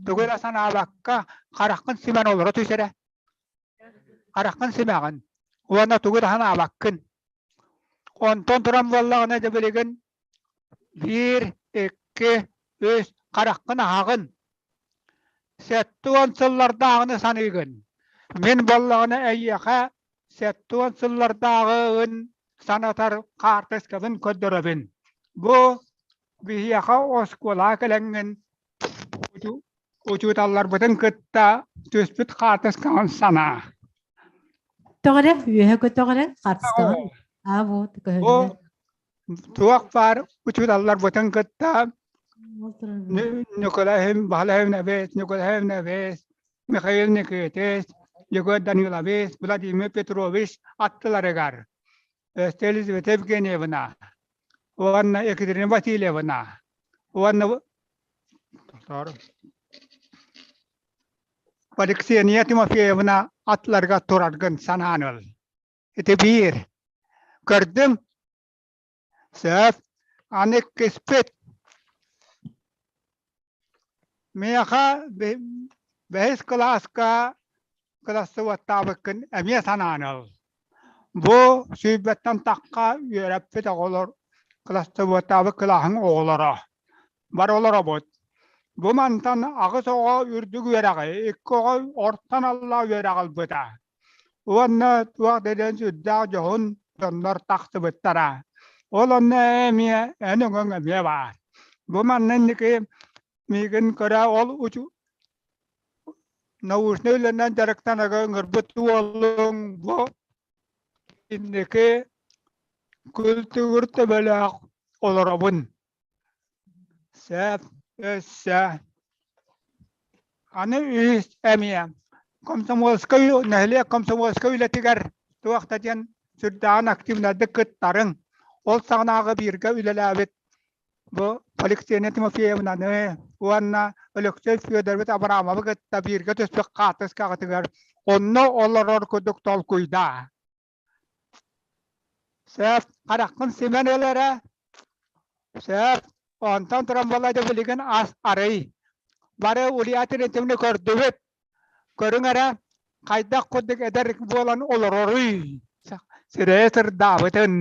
тугу да санаабакка хараххын симэн олоро түс эрэ. Хараххын симэҕин уонна тугу да санаабаккын. Онтон туран буоллаҕына дьэ билигин биир, икки, үс хараххын аһаҕын. 70 сыллардааҕыны саныыгын. Мин буоллаҕына эйиэхэ 70 сыллардааҕын санатар хаартыскабын көрдөрөбүн. Бу биһиэхэ оскуолаҕа кэлэҥҥин учууталларбытын кытта түспүт хаартыскаҕын санаа. Көтөҕөрө, үөһэ көтөҕөрө, хаартыскаҕын. А вот, Бу туох баар учууталларбытын кытта Николай Баһылаевич, Николай Иванович, Михаил Никитич, Егор Данилович, Владимир Петрович аттыларыгар Елизавета Евгеньевна уонна Екатерина Васильевна уонна Алексения Тимофеевна атларга тураргын санаан ыл. Ити биир. Көрдүм, Сөп. Аны иккиспит. Миэхэ бэһис кылааска кылассыбаттаабыккын эмиэ санаан ыл. Бу сүүрбэттэн тахха үөрэппит оҕолор кылассыбаттаабыт кылааһыҥ оҕолоро. Бары олоробут. Бу мантан аҕыс оҕо үрдүк үөрэҕи, икки оҕо ортон алла үөрэҕи ылбыта. Уонна туох да диэн сүрдээх дьоһун дьоннор тахсыбыттара. Ол онно эмиэ эн өҥөҥ эмиэ баар. Бу манна инники миигин көрө ол научнай үлэнэн дьарыктанарга ыҥырбыт уолуҥ бу инники күл-түгүр төбөлөөх олоробун. Сөп, өссө. Аны үһүс эмиэ комсомольскай нэһилиэк комсомольскай үлэтигэр туох да диэн сүрдээҕин активнайдык кыттарыҥ. Ол саҕанааҕы бииргэ үлэлээбит бу Алексея Тимофеевнаны уонна Алексей Федорович Абрамовы кытта бииргэ түспүт хаартыскаҕытыгар онно олорор курдук толкуйдаа. Сөп, хараххын симэн ыл эрэ. Сөп, онтон туран буолла дьэ билигин ас арый. Бары Улья Терентьевна көрдүбүт. Көрүҥ эрэ, хайдах курдук эдэр буолан олороруй. Сирэйэ сырдаабытын.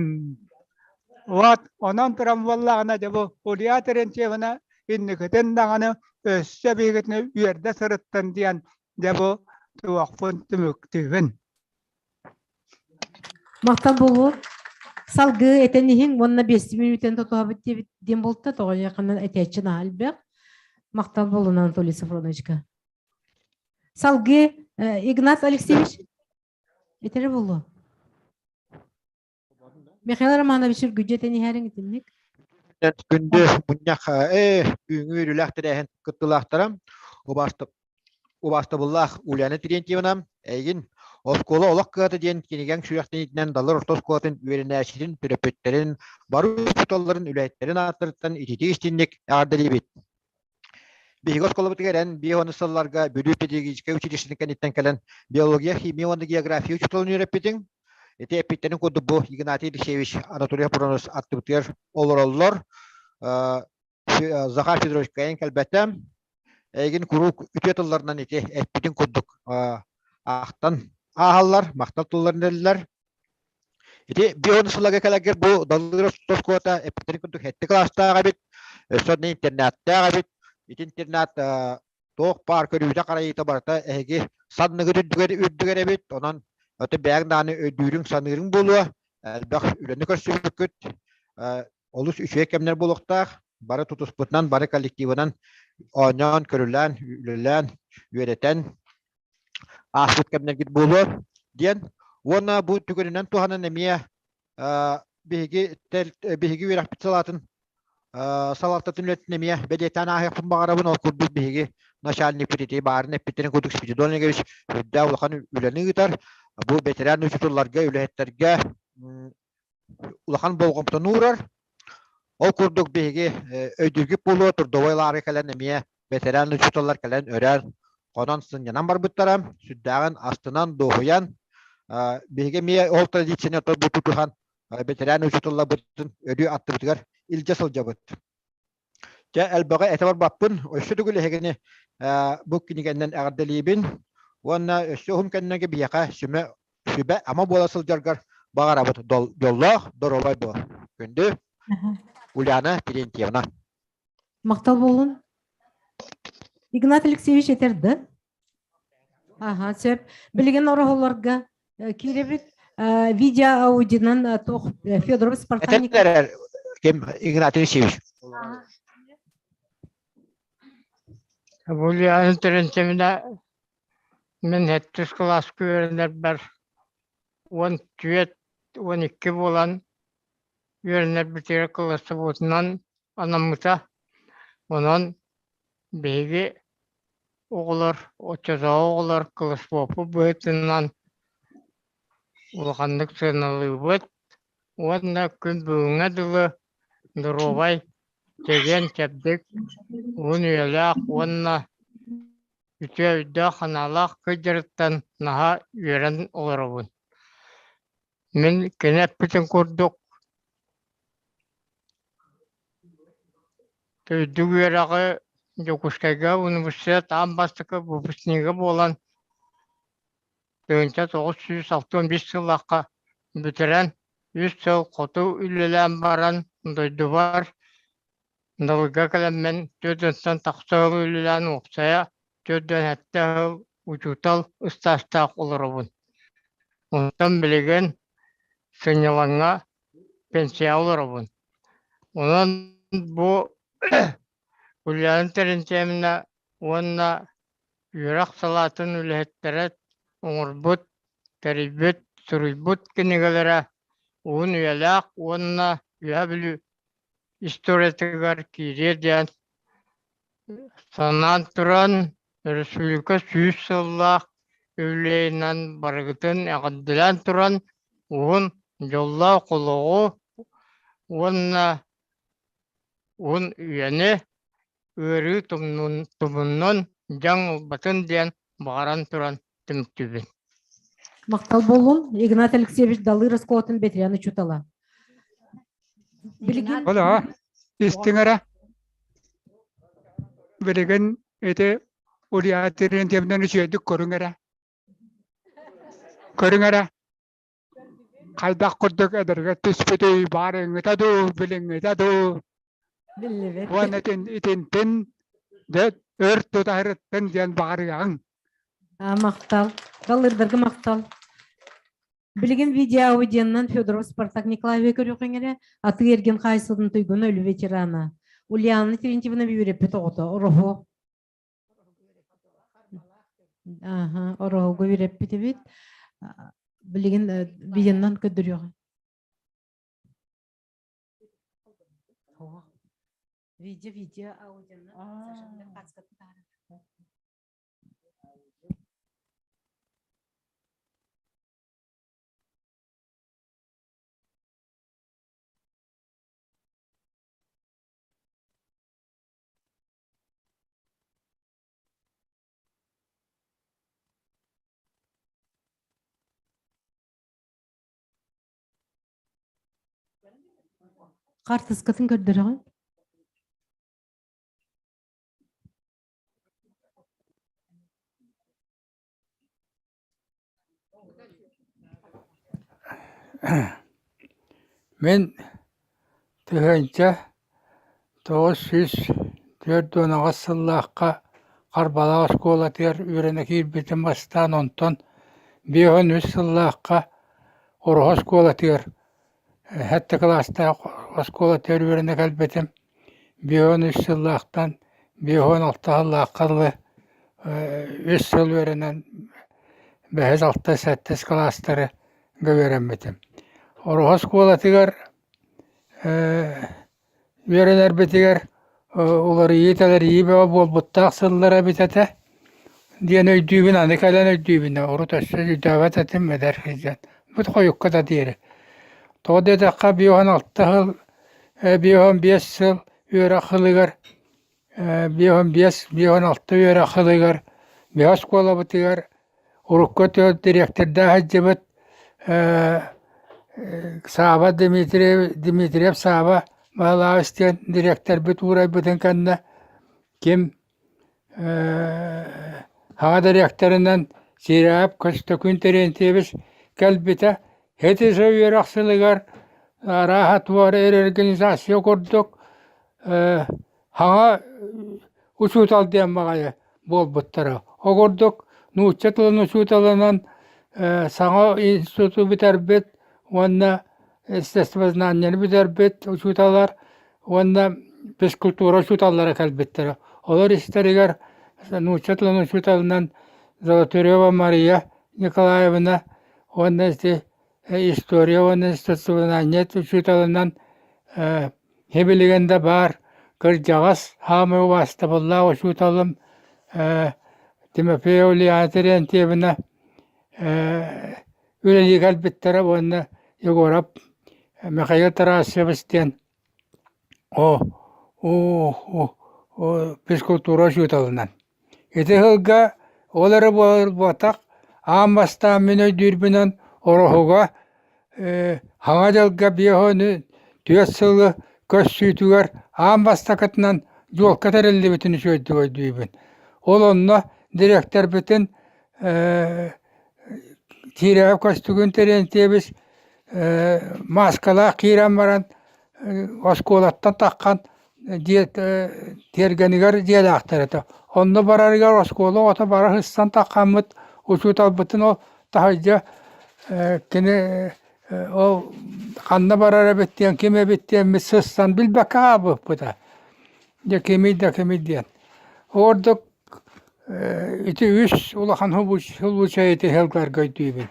Вот, онон туран буоллаҕына дьэ бу Улья Терентьевна инникитин даҕаны өссө биһигитини үөрдэ сырыттын диэн дьэ бу туохпун түмүктүүбүн. Махтал буолуо. Салгыы этэн иһиҥ уонна биэс мүнүүтэн тутуһабыт диэбит диэн буолта тоҕо якынан этээччи наһаа элбэх. Махтал буолун Анатолий Софроновичка. Салгыы Игнат Алексеевич этэрэ буолуо. Михаил Романович үргүдьү этэн иһэриҥ итинник. Күндү мунньах бүгүҥҥү үөрүүлээх тэрээһин кыттыылаахтара убаастабыллаах Ульяна Терентьевна эйигин «Оскуола олох кыата» диэн кинигэҥ сүрэхтэниитинэн Далыр орто оскуолатын үөрэнээччитин, төрөппүттэрин, бары учууталларын, үлэһиттэрин ааттарыттан ититии истинник эҕэрдэлиибит. Биһиги оскуолабытыгар эн биэс уонус сылларга Бүлүү педагогическай училищетын кэнниттэн кэлэн биология, химия уонна география учууталын үөрэппитиҥ. Ити эппиттэрин курдук бу Игнатий Алексеевич, Анатолий Апронович аттыбытыгар олороллор. Захар Федорович кыайан кэлбэтэ. Эйигин куруук үтүө тылларынан ити эппитин курдук ахтан ааһаллар, махтал тылларын эрэллэр. Ити бион сылларга кэлэргэр бу Далыр оскуолата эппиттэрин курдук сэттэ кылаастаах эбит, өссө онно интернаттаах эбит. Ити интернат туох баар көрүүтэ-харайыыта барыта эһиги санныгыт үрдүгэр үрдүгэр эбит. Онон ото бэйэҥ даҕаны өйдүүрүҥ, саныырыҥ буолуо. Элбэх үлэни көрсүбүккүт. Олус үчүгэй кэмнэр буолуохтаах. Бары тутуспутунан, бары коллективынан оонньоон, көрүлээн, үлэлээн, үөрэтэн ааспыт кэмнэргит буолуо диэн уонна бу түгэнинэн туһанан эмиэ биһиги биһиги үөрэхпит салаатын салалтатын үлэтин эмиэ бэлиэтээн ааһыахпын баҕарабын ол курдук биһиги начальникпыт ити баарын эппиттэрин курдук Спиридон Олегович үрдээх улахан үлэни ыытар бу бэтэрээн учууталларга үлэһиттэргэ улахан болҕомтону уурар. Ол курдук биһиги өйдүүргүт буолуо трудовой лааҕырга кэлэн эмиэ бэтэрээн учууталлар кэлэн өрөөн хонон сынньанан барбыттара. Сүрдээҕин астынан, дуоһуйан биһиги эмиэ ол традицияны бу тутуһан бэтэрээн учууталларбытын өрүү аттыбытыгар илдьэ сылдьабыт. Дьэ, элбэҕи этэ барбаппын. Өссө төгүл эһигини бу кинигэннэн эҕэрдэлиибин уонна өссө уһун кэннэги биһиэхэ сүмэ сүбэ ама буола сылдьаргар баҕарабыт. Дьоллоох, доруобай буол. Күндү Ульяна Терентьевна. Махтал буолун. Игнат Алексеевич этэр да? Аха, сөп. Билигин ороһолорго киирэбит видео аудинан туох Федоров Спартаник. Этэр ким Игнат Алексеевич. Ульяна Терентьевна мин сэттис кылааска үөрэнэрбэр 14, 12 буолан үөрэнэрбитигэр кылассыбытынан анаммыта. Онон биһиги оҕолор, оччотооҕу оҕолор кыласпуоппут быһыытынан улаханнык сыаналыыбыт уонна күн бүгүҥҥэ дылы доруобай, чэгиэн-чэбдик, уһун үйэлээх уонна үтүө өйдөөх-санаалаах кырдьарыттан наһаа үөрэн олоробун. Мин кини эппитин курдук Үрдүк үөрэҕи Дьокуускайга университет аан бастакы выпускнига буолан 1961 сыллаахха бүтэрэн, үс сыл хоту үлэлээн баран дойдубар Далга кэлэммин 4 тахса сыл үлэлээн уопсайа 47 сыл учуутал ыстаастаах олоробун. Онтон билигин сынньалаҥҥа пенсияҕа олоробун. Онон бу Ульяна Терентьевна уонна үөрэх салаатын үлэһиттэрэ оҥорбут, тэрийбит, суруйбут кинигэлэрэ уһун үйэлээх уонна Үөһээ Бүлүү историятыгар киириэ диэн санаан туран, өрөспүүбүлүкэ 100 сыллаах үбүлүөйүнэн барыгытын эҕэрдэлээн туран, уһун дьоллоох олоҕу уонна уһун үйэни ыарыы тумнун дьаҥ ылбатын диэн баҕаран туран түмүктүүбүн. Махтал буоллун. Игнат Алексеевич Далыр оскуолатын бэтэрээн учуутала. Билигин Ола, истиҥ эрэ. Билигин ити Ульяна Терентьевнаны үчүгэйдик көрүҥ эрэ. Көрүҥ эрэ. Хайдах курдук эдэргэ түспүтүй баарыҥҥыта дуу, билиҥҥитэ дуу. Биллибэт. Уонна итин, итинтин дьэ өр тутаһырыттын диэн баҕарыаҕыҥ. А, махтал. Далырдарга махтал. Билигин видеоаудианнан Федоров Спартак Николаевич көрүөхүҥ эрэ атыы эргин хаайсытын туйгуна үлэ ветерана. Ульяна Терентьевна үөрэппит оҕото Ороһу. Аха, Ороһуга үөрэппит эбит. Билигин видеонан көрдөрүөҕүҥ. Видео, видео, аудионан. Хаартыскатын көрдөрөҕүн? Мин 1948 сыллаахха Харбалаах оскуолатыгар үөрэнэ киирбитим бастаан, онтон 53 сыллаахха Ороһу оскуолатыгар сэттэ кылаастаах оскуолатыгар үөрэнэ кэлбитим. 53 сыллаахтан 56 сыллаахха дылы үс сыл үөрэнэн бэһис, алтыс, сэттис кылаастары үөрэммитим. Ороһу оскуолатыгар үөрэнэрбитигэр уларыйыы-тэлэрийии бөҕө буолбуттаах сыллара эбит этэ диэн өйдүүбүн, аны кэлэн өйдүүбүн, урут өссө өйдөөбөт этим эдэр сылдьан. Бу хойукка да диэри. Тоҕо диэтэххэ, 56 сыл, 55 сыл үөрэх сылыгар 55, 56 үөрэх сылыгар биһи оскуолабытыгар Урукку өттүгэр дириэктэрдээх сылдьыбыт Сааба Дмитриев, Дмитриев Сааба Баһылаабыс диэн дириэктэрбит уурайбытын кэннэ ким саҥа дириэктэринэн Сирэп Көстөкүүн Терентьевич кэлбитэ. Ити үөрэх сылыгар арааһа туора реорганизация курдук Хаҥа учуутал диэн баҕайы буолбуттара. Ол курдук нуучча тылын учууталынан саҥа институту бүтэрбит уонна естествознанияны бүтэрбит учууталлар уонна физкультура учууталлара кэлбиттэрэ. Олор истэригэр нуучча тылын учууталынан Золотарева Мария Николаевна уонна ити история уонна естествознание учууталынан Һибилигин да баар кырдьаҕас, хаамай убаастабыллаах учууталым Тимофеева Ульяна Терентьевна үлэлии кэлбиттэрэ уонна Егоров Михаил Тарасович диэн физкультура учууталынан. Ити сылга ол эрэ буолбатах, аан бастаан мин өйдүүрбүнэн Ороһуга Саҥа дьылга 54 сылы көрсүүтүгэр аан бастакытынан дьуолка тэриллибитин үчүгэйдик өйдүүбүн. Ол онно дириэктэрбитин Киирэҕэ Көстүгүн Терентьевич мааскалаах киирэн баран оскуолаттан таххан дьиэ тиэргэнигэр дьиэлээхтэр этэ. Онно барарыгар оскуола оҕото бара сыстан таххаммыт учууталбытын ол таһырдьа кини ол ханна барар эбит диэн, ким эбит диэммит сыстан билбэккэ хаалбыппыта. Дьэ кимий да кимий диэн. Ордук ити үс улахан случай ити сылларга өйдүүбүн.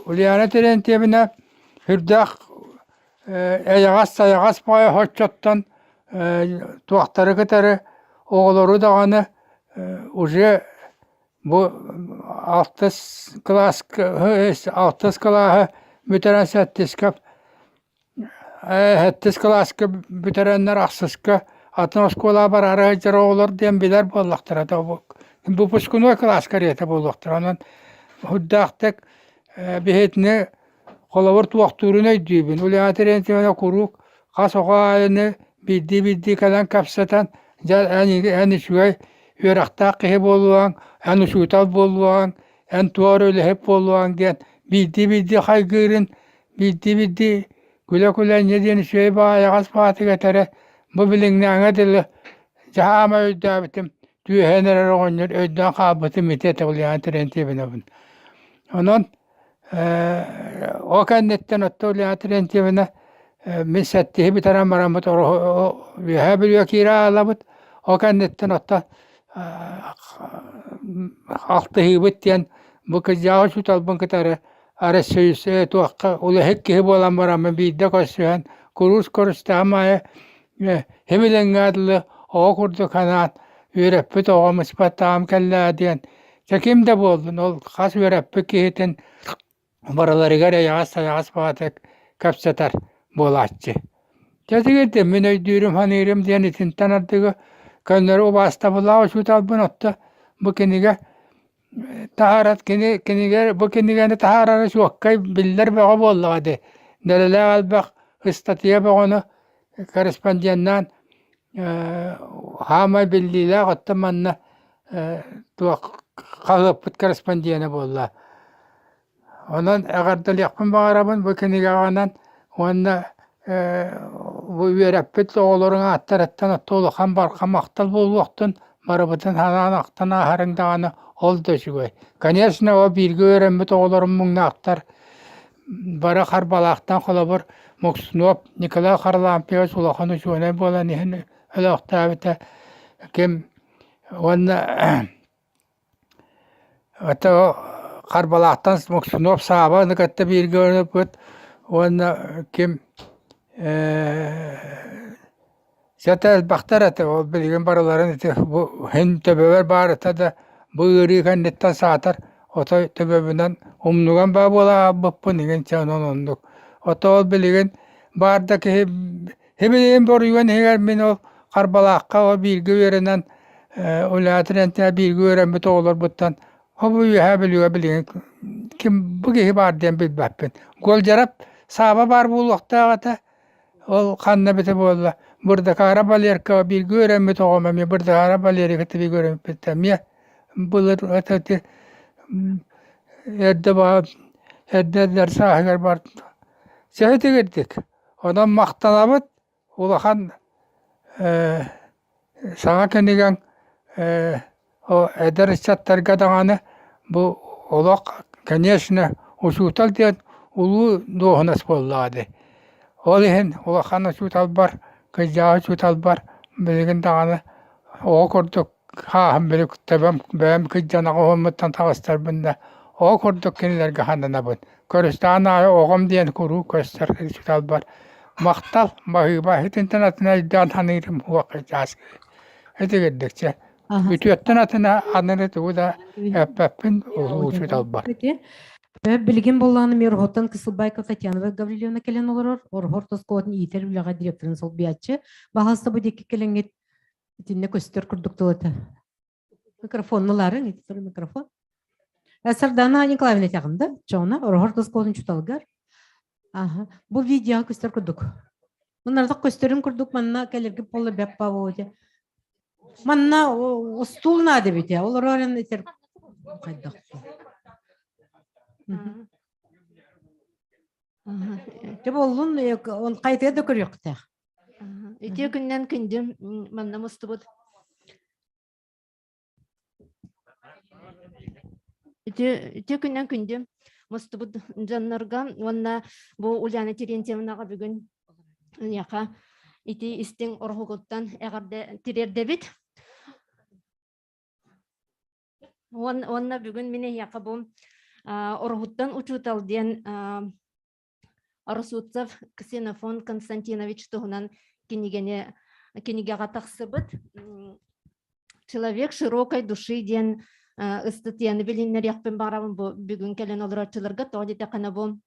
Ульяна Терентьевна сүрдээх эйэҕэс-сайаҕас баҕайы соччоттон туохтары кытары оҕолору даҕаны уже бу алтыс кылааска алтыс кылааһы бүтэрэн сэттискэ сэттис кылааска бүтэрэннэр ахсыска атын оскуолаҕа бараары сылдьар оҕолор диэн билэр буоллахтара выпускной кылааска эриэтэ буолуохтара онон сүрдээхтик биһитини Холобур, туохтуурун өйдүүбүн. Ульяна Терентьевна куруук хас оҕо аайыны биирдии-биирдии кэлэн кэпсэтэн, дьэ эн, эн үчүгэй үөрэхтээх киһи буолуоҥ, эн учуутал буолуоҥ, эн туох эрэ үлэһит буолуоҥ диэн биирдии-биирдии хайгыырын Биирдии-биирдии күлэ-күлэ инньэ диэн үчүгэй баҕайы баҕатык этэрэ бу билиҥҥээҥҥэ дылы дьаһаама өйдөөбүтүм, түөһэн эрэр оҕонньор өйдөөн хаалбытым ити этэ Ульяна Терентьевнабын. Онон ол кэнниттэн оттон Ульяна Терентьевна мин сэттиһи бүтэрэн бараммыт Үөһээ Бүлүүгэ киирэ аалабыт. Ол кэнниттэн оттон алтыһыыбыт диэн бу кырдьаҕас учууталбын кытары Арассыыйа туохха улэһит киһи буолан бараммын биирдэ көрсүһэн куруус көрүстэҕим аайы химилэҥҥэ дылы оҕо курдук санаан үөрэппит оҕом ыспаттаҕым кэллээ диэн дьэ ким да буоллун ол хас үөрэппит киһитин барыларыгар эйэҕэс-сайаҕас баҕатык кэпсэтэр буолааччы. Дьэ итигирдим мин өйдүүрүм саныырым диэн итинтэн ардыгы көннөрү убаастабыллаах учууталбын отто бу кинигэ Таһаарар кини кинигэ бу кинигэни таһаарара чуоккай биллэр бөҕө буоллаҕа дии. Дэлэлээх элбэх ыстатыйа бөҕөнү корреспонденнаан хаамай биллиилээх оттон манна туох хаһыаппыт корреспондена буолла. Онон эҕэрдэлиэхпин баҕарабын бу кинигэҕинэн уонна бу үөрэппит оҕолоруҥ ааттарыттан оттон улахан барҕа махтал буолуохтун, барыбытын санаан ахтан ааһарыҥ даҕаны ол да үчүгэй. Конечно, ол бииргэ үөрэммит оҕолорум муҥнаахтар бары Харбалаахтан холобур Муксунов Николай Харлампьевич улахан учуонай буолан иһин өлөөхтөөбүтэ. Ким уонна Это Харбалаахтан Муксунов Саабаны кытта бииргэ өлөрбүт уонна ким сэтэ элбэхтэр этэ ол билигин барыларын ити бу иһин төбөбөр баар этэ да бу ыарыы кэнниттэн саатар отой төбөбүнэн умнуган баа буола хаалбыппын игин чэ онон оннук. Ото ол билигин баар да киһи Сибилигин боруйуон иһигэр мин ол Харбалаахха ол бииргэ үөрэнэн Улаатырантаа бииргэ үөрэммит оҕолорбуттан хобу Үөһээ Бүлүүгэ билигин ким бу киһи баар диэн билбэппин. Гуолдьарап Сааба баар буолуохтаах этэ. Ол ханна эбитэ буолла. Бырдакаара Валерка бииргэ үөрэммит оҕом эмиэ Бырдакаара Валерий кытта бииргэ үөрэммиппит эмиэ былыр это эрдэ баар эрдэ эдэр сааһыгар бар Сөһүтүгүрдүк Онон махтанабыт улахан саҥа кинигэҥ эдэр ыччаттарга даҕаны бу олох конечно учуутал диэн улуу дуоһунас буоллаҕа дии. Ол иһин улахан учууталбар, кырдьаҕас учууталбар билигин даҕаны оҕо курдук Хааһым били төбөм бэйэм кыдьан оҕоһуммуттан таҕыстарбын да, ол курдук кинилэргэ сананабын. Көрүстэҕин аайы оҕом диэн куруук көстөр учууталбар махтал, баһыыба итинтэн атына өйдөөн саныырым суох чаас итигирдик чэ. Үтүөттэн атына аныны тугу да эппэппин улуу учууталбар. Билигин буоллаҕына Мирготтан Кысылбайков Татьяна Гаврильевна кэлэн олорор, Орхор тоскуотун иитэр үлэҕэ директорын солбуйааччы. Баһаалыста бу диэки кэлэҥҥит Итиннэ көстөр курдук тыл этэ. Микрофоннуларыҥ, ити микрофон. Сардана Николаевна этэҕин да, чоҕуна, ороһор тоскуолун чуталгар. Аха. Бу видеоға көстөр курдук. Мыннардах көстөрүн курдук манна кэлэрги болла бэп баботе. Манна устул наада бите. Ол орорен итер хайдах. Те боллун, он кайтыга да көрүөхтэх. Үтүө күннэн күндүм манна мустубут. Үтүө күннэн күндүм мустубут дьоннорго уонна бу Ульяна Терентьевнаҕа бүгүн ыйаха ити истиҥ ороһугуттан эҕэрдэ тириэрдэбит. Уонна бүгүн мин эһиэхэ бу ороһуттан учуутал диэн Арасутцев Ксенофон Константинович туһунан кинигэни кинигэҕэ тахсыбыт «Человек широкой души» диэн ыстатыйаны билиннэриэхпин баҕарабын бу бүгүн кэлэн олорооччуларга тоҕо диэтэххинэ бу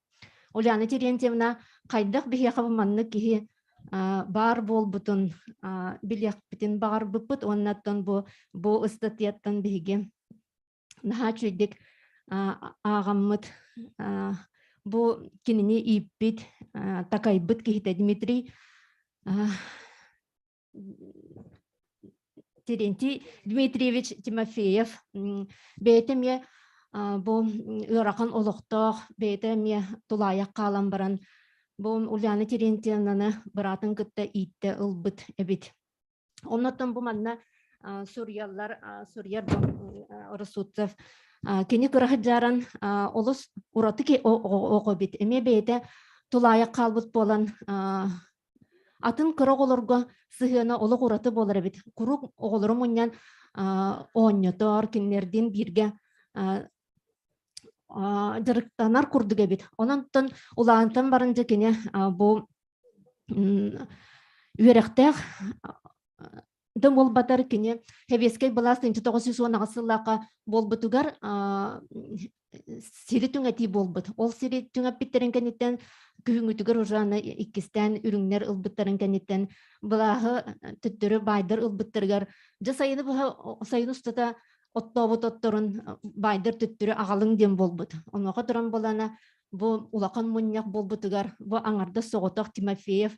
Ульяна Терентьевна хайдах биһиэхэ бу маннык киһи баар буолбутун билиэхпитин баҕарбыппыт уонна оттон бу бу ыстатыйаттан биһиги наһаа үчүгэйдик ааҕаммыт бу кинини ииппит такайбыт киһитэ Дмитрий Терентий Дмитриевич Тимофеев бэйэтэ эмиэ. бу ыарахан олохтоох бэйэтэ эмиэ тулаайах хаалан баран бу Ульяна Терентьевнаны быраатын кытта ииттэ ылбыт эбит. Оннуттан бу манна суруйаллар суруйар Росутцев кини кыраһыдьааран олус ураты оҕо эбит. Эмиэ бэйэтэ тулаайах хаалбыт буолан атын кыра оҕолорго сыһыана олох ураты буолар эбит. Куруук оҕолору мунньан оонньотор, кинилэрдиин бииргэ дьарыктанар курдук эбит. Онон улаатан баран дьэ кини бу үөрэхтээх да буолбатар кини Сэбиэскэй былаас 1918 сыллаахха буолбутугар сири түҥэтии буолбут. Ол сири түҥэппиттэрин кэнниттэн күһүҥҥүтүгэр уже аны иккистээн үрүҥнэр ылбыттарын кэнниттэн былааһы төттөрү баайдар ылбыттарыгар дьэ сайыны быһа сайын устата оттообут отторун баайдар төттөрү аҕалыҥ диэн буолбут. Онуоха туран буолана бу улахан мунньах буолбутугар бу аҥардас соҕотох Тимофеев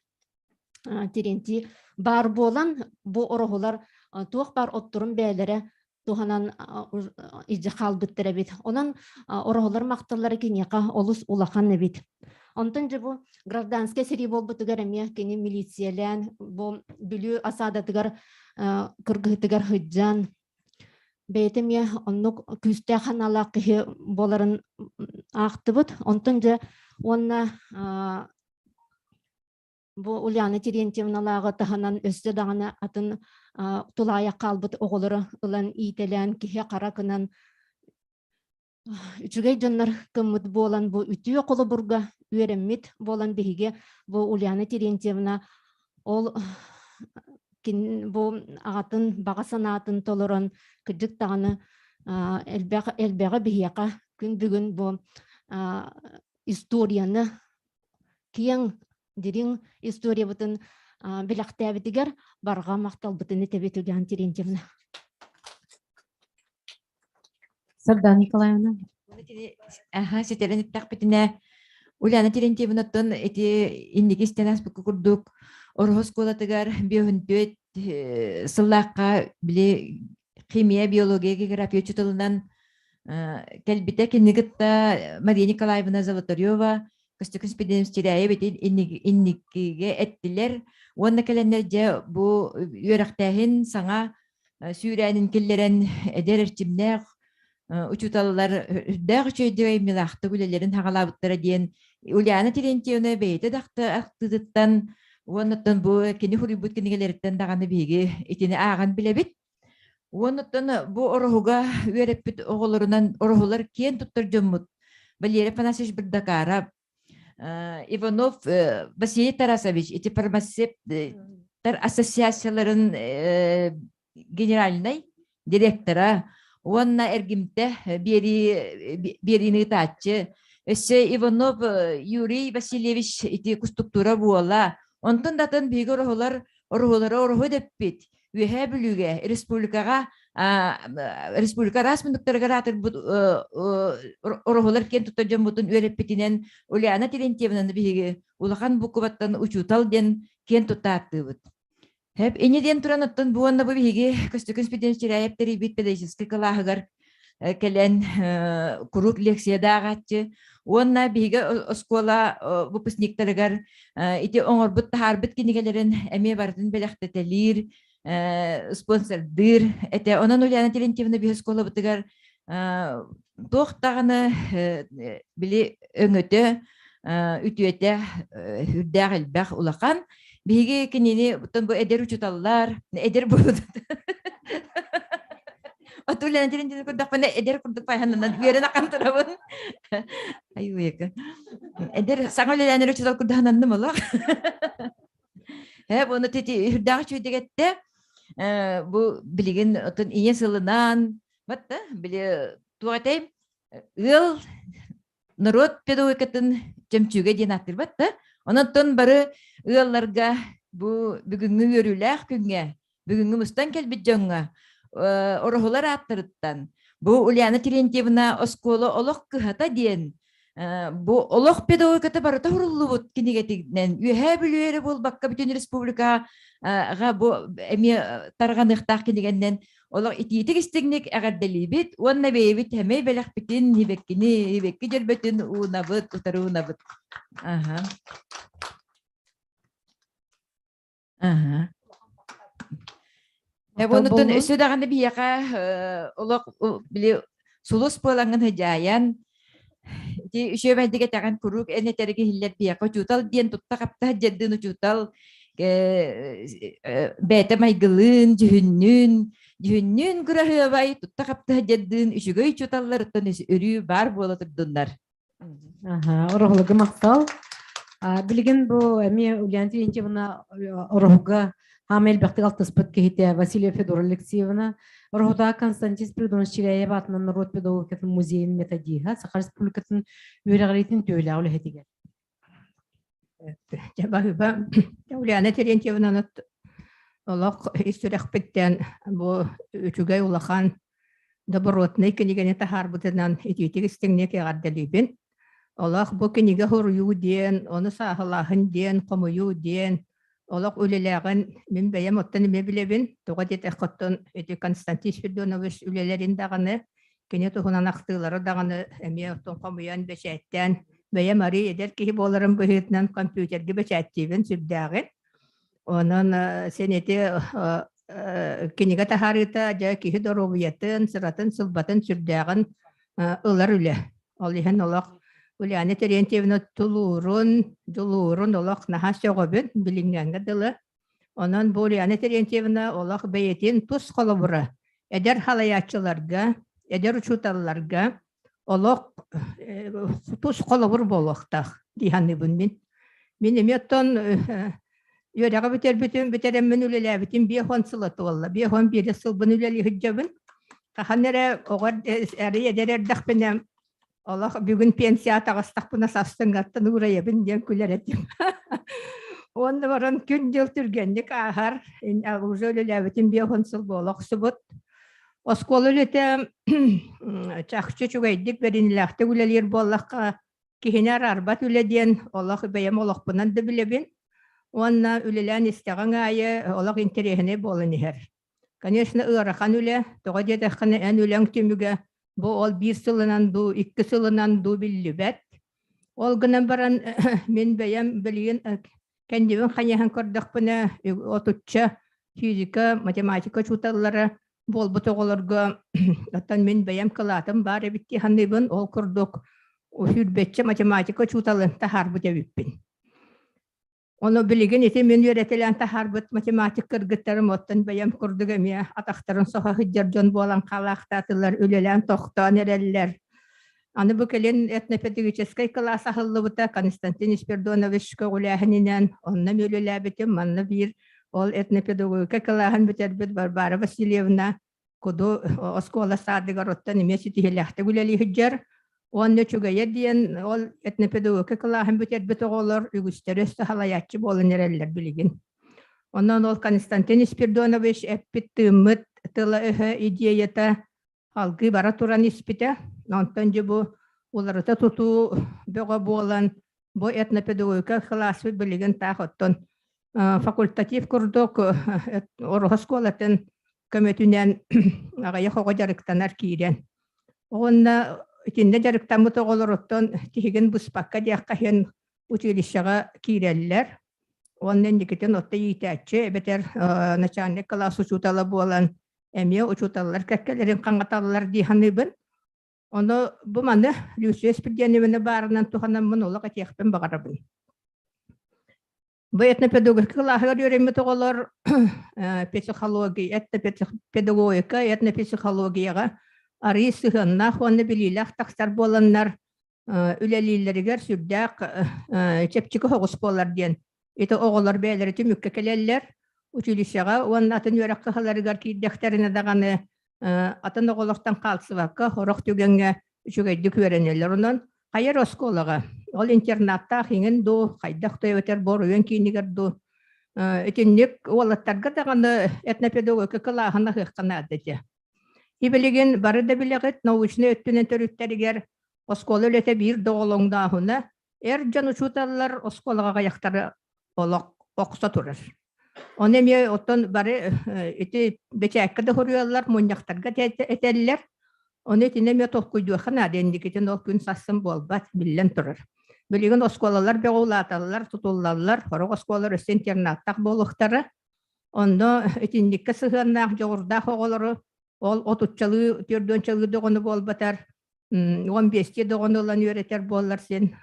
Терентий баар буолан бу ороһулар туох баар отторун бэйэлэрэ туһанан илдьэ хаалбыттар эбит. Онон ороһулар махталлара киниэхэ олус улахан эбит. Онтон дьэ бу гражданскай сэрии буолбутугар эмиэ кини милициялээн бу Бүлүү осадатыгар кыргыһытыгар сылдьан Бэйэтэ эмиэ оннук күүстээх санаалаах киһи буоларын аахтыбыт. Онтон дьэ уонна бу Ульяна Терентьевналааҕы таһынан өссө даҕаны атын тулаайах хаалбыт оҕолору ылан иитэлээн киһи хара гынан үчүгэй дьоннор кыммыт буолан бу үтүө холобурга үөрэммит буолан биһиги бу Ульяна Терентьевна ол бу аҕатын баҕа санаатын толорон кырдьык даҕаны элбэх элбэҕи биһиэхэ күн бүгүн бу историяны киэҥ дириҥ историябытын билэхтээбитигэр барҕа махталбытын этэбит Ульяна Терентьевна. Сардана Николаевна. Аха, ситэрэн эттэхпитинэ, Ульяна Терентьевнаттан ити инники истэн ааспыкка курдук Ороһу оскуолатыгар биоһүнтүөт сыллаахха били химия, биология, география учууталынан кэлбитэ. Кинини кытта Мария Николаевна Золотарева, Костюкин Спиридонович Чиряев ити инникигэ эттилэр. Уонна кэлэннэр дьэ бу үөрэхтээһин саҥа сүүрээнин киллэрэн эдэр эрчимнээх учууталлар үрдээх үчүгэйдик айымньылаахтык үлэлэрин хаҕалаабыттара диэн Ульяна Терентьевна бэйэтэ да ахтыытыттан уоннаттан бу кини суруйбут кинигэлэриттэн даҕаны биһиги итини ааҕан билэбит. Уоннаттан бу ороһуга үөрэппит оҕолорунан ороһулар киэн туттар дьоммут Валерий Афанасьевич Бырдакаров, Иванов Василий Тарасович ити фармацевттар ассоциацияларын генеральнай директора уонна эргимтэ биэриини ыытааччы өссө Иванов Юрий Васильевич ити кустуктура буола онтон да атын биһиги ороһулар ороһулары ороһу дэппит Үөһээ Бүлүүгэ республикаҕа республика араас муннуктарыгар аатырбыт ороһулар киэн туттар дьоммутун үөрэппитинэн Ульяна Терентьевнаны биһиги улахан букубаттан учуутал диэн киэн тутта ааттыыбыт. Хэп ини диэн туран оттон бу уонна бу биһиги Көстөкүн Спиридонович Чиряев тэрийбит педагогическай кылааһыгар кэлэн куруук лекция ааҕааччы уонна биһиги оскуола выпускниктарыгар ити оҥорбут таһаарбыт кинигэлэрин эмиэ барытын бэлэхтэтэлиир спонсордыыр этэ. Онон Ульяна Терентьевна биһи оскуолабытыгар туох даҕаны били өҥөтө үтүөтэ үрдээх элбэх улахан. Биһиги кинини бу эдэр учуталлар, эдэр буолут Отуллан тирин көрдөхпүнэ эдэр курдук пайханынан үөрэн ахан турабын. Айуека. Эдэр саҥа үлэлээн эрэ учуутал курдаһананным олох. Э, буну тити үрдээх үчүгэйдик бу билигин отун ийэ сылынан батта били туох этэй ыал норуот педагогикатын чөмчүүгэ диэн ааттыырбат да. Онон бары ыалларга бу бүгүҥҥү үөрүүлээх күҥҥэ, бүгүҥҥү мустан кэлбит дьоҥҥо ороһулар ааттарыттан бу Ульяна Терентьевна оскуола олох кыһата диэн бу олох педагогиката барыта суруллубут кинигэтинэн Үөһээ Бүлүү эрэ буолбакка бүтүн республикаҕа бу эмиэ тарҕаныахтаах кинигэннэн. Олох итиитик истиҥник эҕэрдэлиибит уонна бэйэбит эмэй бэлэхпитин, һибэккини, һибэкки дьөрбөтүн уунабыт, утары уунабыт. Аха. Аха. Онутун өссө даҕаны биһиэхэ олох били сулус буолаҥҥын сыдьаайан ити үчүгэйдик этэҕин куруук эн этэргэ иһиллэр биһиэхэ учуутал диэн тутта-хапта сылдьардыын учуутал бэйэтэ майгылыын, дьүһүннүүн, дьүһүннүүн кыраһыабай тутта-хапта сылдьардыын үчүгэй учууталларыттан өрүү баар буола турдуннар. Ороһулуга махтал. Билигин бу эмиэ Ульяна Терентьевна Ороһуга хаама элбэхтик алтыспыт киһитэ Василия Федора Алексеевна, Ороһутаа Константин Спиридонович Чиряев аатынан норуот педагогикатын музейын методиһа, Саха Республикатын үөрэҕириитин түөлээх үлэһитигэр. Дьэ баһыыба Ульяна Терентьевнаны олох ис сүрэхпиттэн бу үчүгэй улахан добротнай кинигэни таһаарбытынан итиитик истиҥник эҕэрдэлиибин. Олох бу кинигэ суруйуу диэн, ону сааһылааһын диэн, хомуйуу диэн, олох үлэлээҕин мин бэйэм оттон эмиэ билэбин. Тоҕо диэтэххэ оттон ити Константин Спиридонович үлэлэрин даҕаны, кини туһунан ахтыылары даҕаны эмиэ оттон хомуйан, бэчээттээн, бэйэм арыый эдэр киһи буоларым быһыытынан компьютерга бэчээттиибин сүрдээҕин. Онон син ити кинигэ таһаарыыта дьэ киһи доруобуйатын, сыратын-сылбатын сүрдээҕин ылар үлэ. Ол иһин олох Ульяна Терентьевна тулуурун, дьулуурун олох наһаа сөҕөбүн билиҥҥээҥҥэ дылы. Онон бу Ульяна Терентьевна олох бэйэтин тус холобура эдэр халайааччыларга, эдэр учууталларга олох тус холобур буолуохтаах дии саныыбын мин. Мин эмиэ оттон үөрэҕи бүтэрбитим, бүтэрэммин үлэлээбитим 50 сыла туолла. 51 сылбын үлэлии сылдьабын. Хаһан эрэ оҕо эрэй эдэр эрдэхпинэ олох бүгүн пенсия таҕыстахпына сарсыҥҥаттан уурайабын диэн күлэр этим. Уонна баран күн-дьыл түргэнник ааһар. Уже үлэлээбитим 50 сыл буола охсубут. Оскуола үлэтэ чахчы үчүгэйдик бэриниилээхтик үлэлиир буоллахха, киһини араарбат үлэ диэн олох бэйэм олохпунан да билэбин. Уонна үлэлээн истэҕиҥ аайы олох интэриэһинэй буолан иһэр. Конечно, ыарахан үлэ, тоҕо диэтэххинэ эн үлэҥ түмүгэ бу ол биир сылынан дуу, икки сылынан дуу биллибэт. Ол гынан баран мин бэйэм билигин кэннибин хайыһан көрдөхпүнэ, отучча физика, математика учууталлара буолбут оҕолорго оттон мин бэйэм кылаатым баар эбит дии саныыбын. Ол курдук сүүрбэччэ математика учууталын таһаарбыт эбиппин. Ону билигин ити мин үөрэтэлээн таһаарбыт математик кыргыттарым оттон бэйэм курдук эмиэ атахтарын соһо сылдьар дьон буолан хаалаахтаатылар, үлэлээн тохтоон эрэллэр. Аны бу кэлин этнопедагогическай кылаас аһыллыбыта Константин Спирдонович көҕүлээһининэн онно эмиэ үлэлээбитим. Манна биир ол этнопедагогика кылааһын бүтэрбит Варвара Васильевна Куду оскуола саадыгар оттон эмиэ ситиһиилээхтик үлэлии сылдьар. Уонна үчүгэйэ диэн ол этнопедагогика кылааһын бүтэрбит оҕолор үгүстэрэ өссө салайааччы буолан эрэллэр билигин. Онон ол Константин Спирдонович эппит-тыыммыт тыла-өһө идеята алгыы бара туран испитэ. Онтон дьэ бу уларыта тутуу бөҕө буолан бу этнопедагогика кылааспыт билигин таах оттон факультатив курдук Ороһу оскуолатын көмөтүнэн аҕыйах оҕо дьарыктанар киирэн. Уонна итиннэ дьарыктаммыт оҕолоруттан тиһигин быспакка диэххэ иһин училищеҕа киирэллэр. Уонна инникитин отто иитээччи эбэтэр начальник кылаас учуутала буолан эмиэ учууталлар кэккэлэрин хаҥаталлар дии саныыбын. Ону бу маны Люция Спирдиановна баарынан туһанаммын олох этиэхпин баҕарабын. Бу этнопедагогика кылааһыгар үөрэммит оҕолор психология, этнопедагогика, этнопсихологияҕа арыый сыһыаннаах уонна билиилээх тахсар буоланнар үлэлииллэригэр сүрдээх чэпчэки соҕус буолар диэн ити оҕолор бэйэлэрэ түмүккэ кэлэллэр. Училищеҕа уонна атын үөрэх кыһаларыгар киирдэхтэринэ даҕаны атын оҕолортон хаалсыбакка сорох түгэҥҥэ үчүгэйдик үөрэнэллэр. Онон хайар оскуолаҕа ол интернаттаах иҥин дуу, хайдах да эбэтэр боруйан киинигэр дуу итинник уолаттарга даҕаны этнопедагогика кылааһын аһыахха наада этэ. Ибилигин бары да билэҕит, научнай өттүнэн төрүттэригэр оскуола үлэтэ биир доҕолоҥнооһуна эр дьон учууталлар оскуолаҕа аҕыйахтары олох охсо турар. Ону эмиэ оттон бары ити бэчээккэ да суруйаллар, мунньахтарга этэллэр. Ону итини эмиэ толкуйдуохха наада, инникитин ол күн сарсын буолбат, биллэн турар. Билигин оскуолалар бөҕө улааталлар, тутуллаллар, сорох оскуолалар өссө интернаттаах буолуохтара. Онно итинниккэ сыһыаннаах дьоҕурдаах оҕолору ол отуччалыы, түөрдүөнчэлыы доҕону буолбатар, 15 доҕону ылан үөрэтэр буоллар син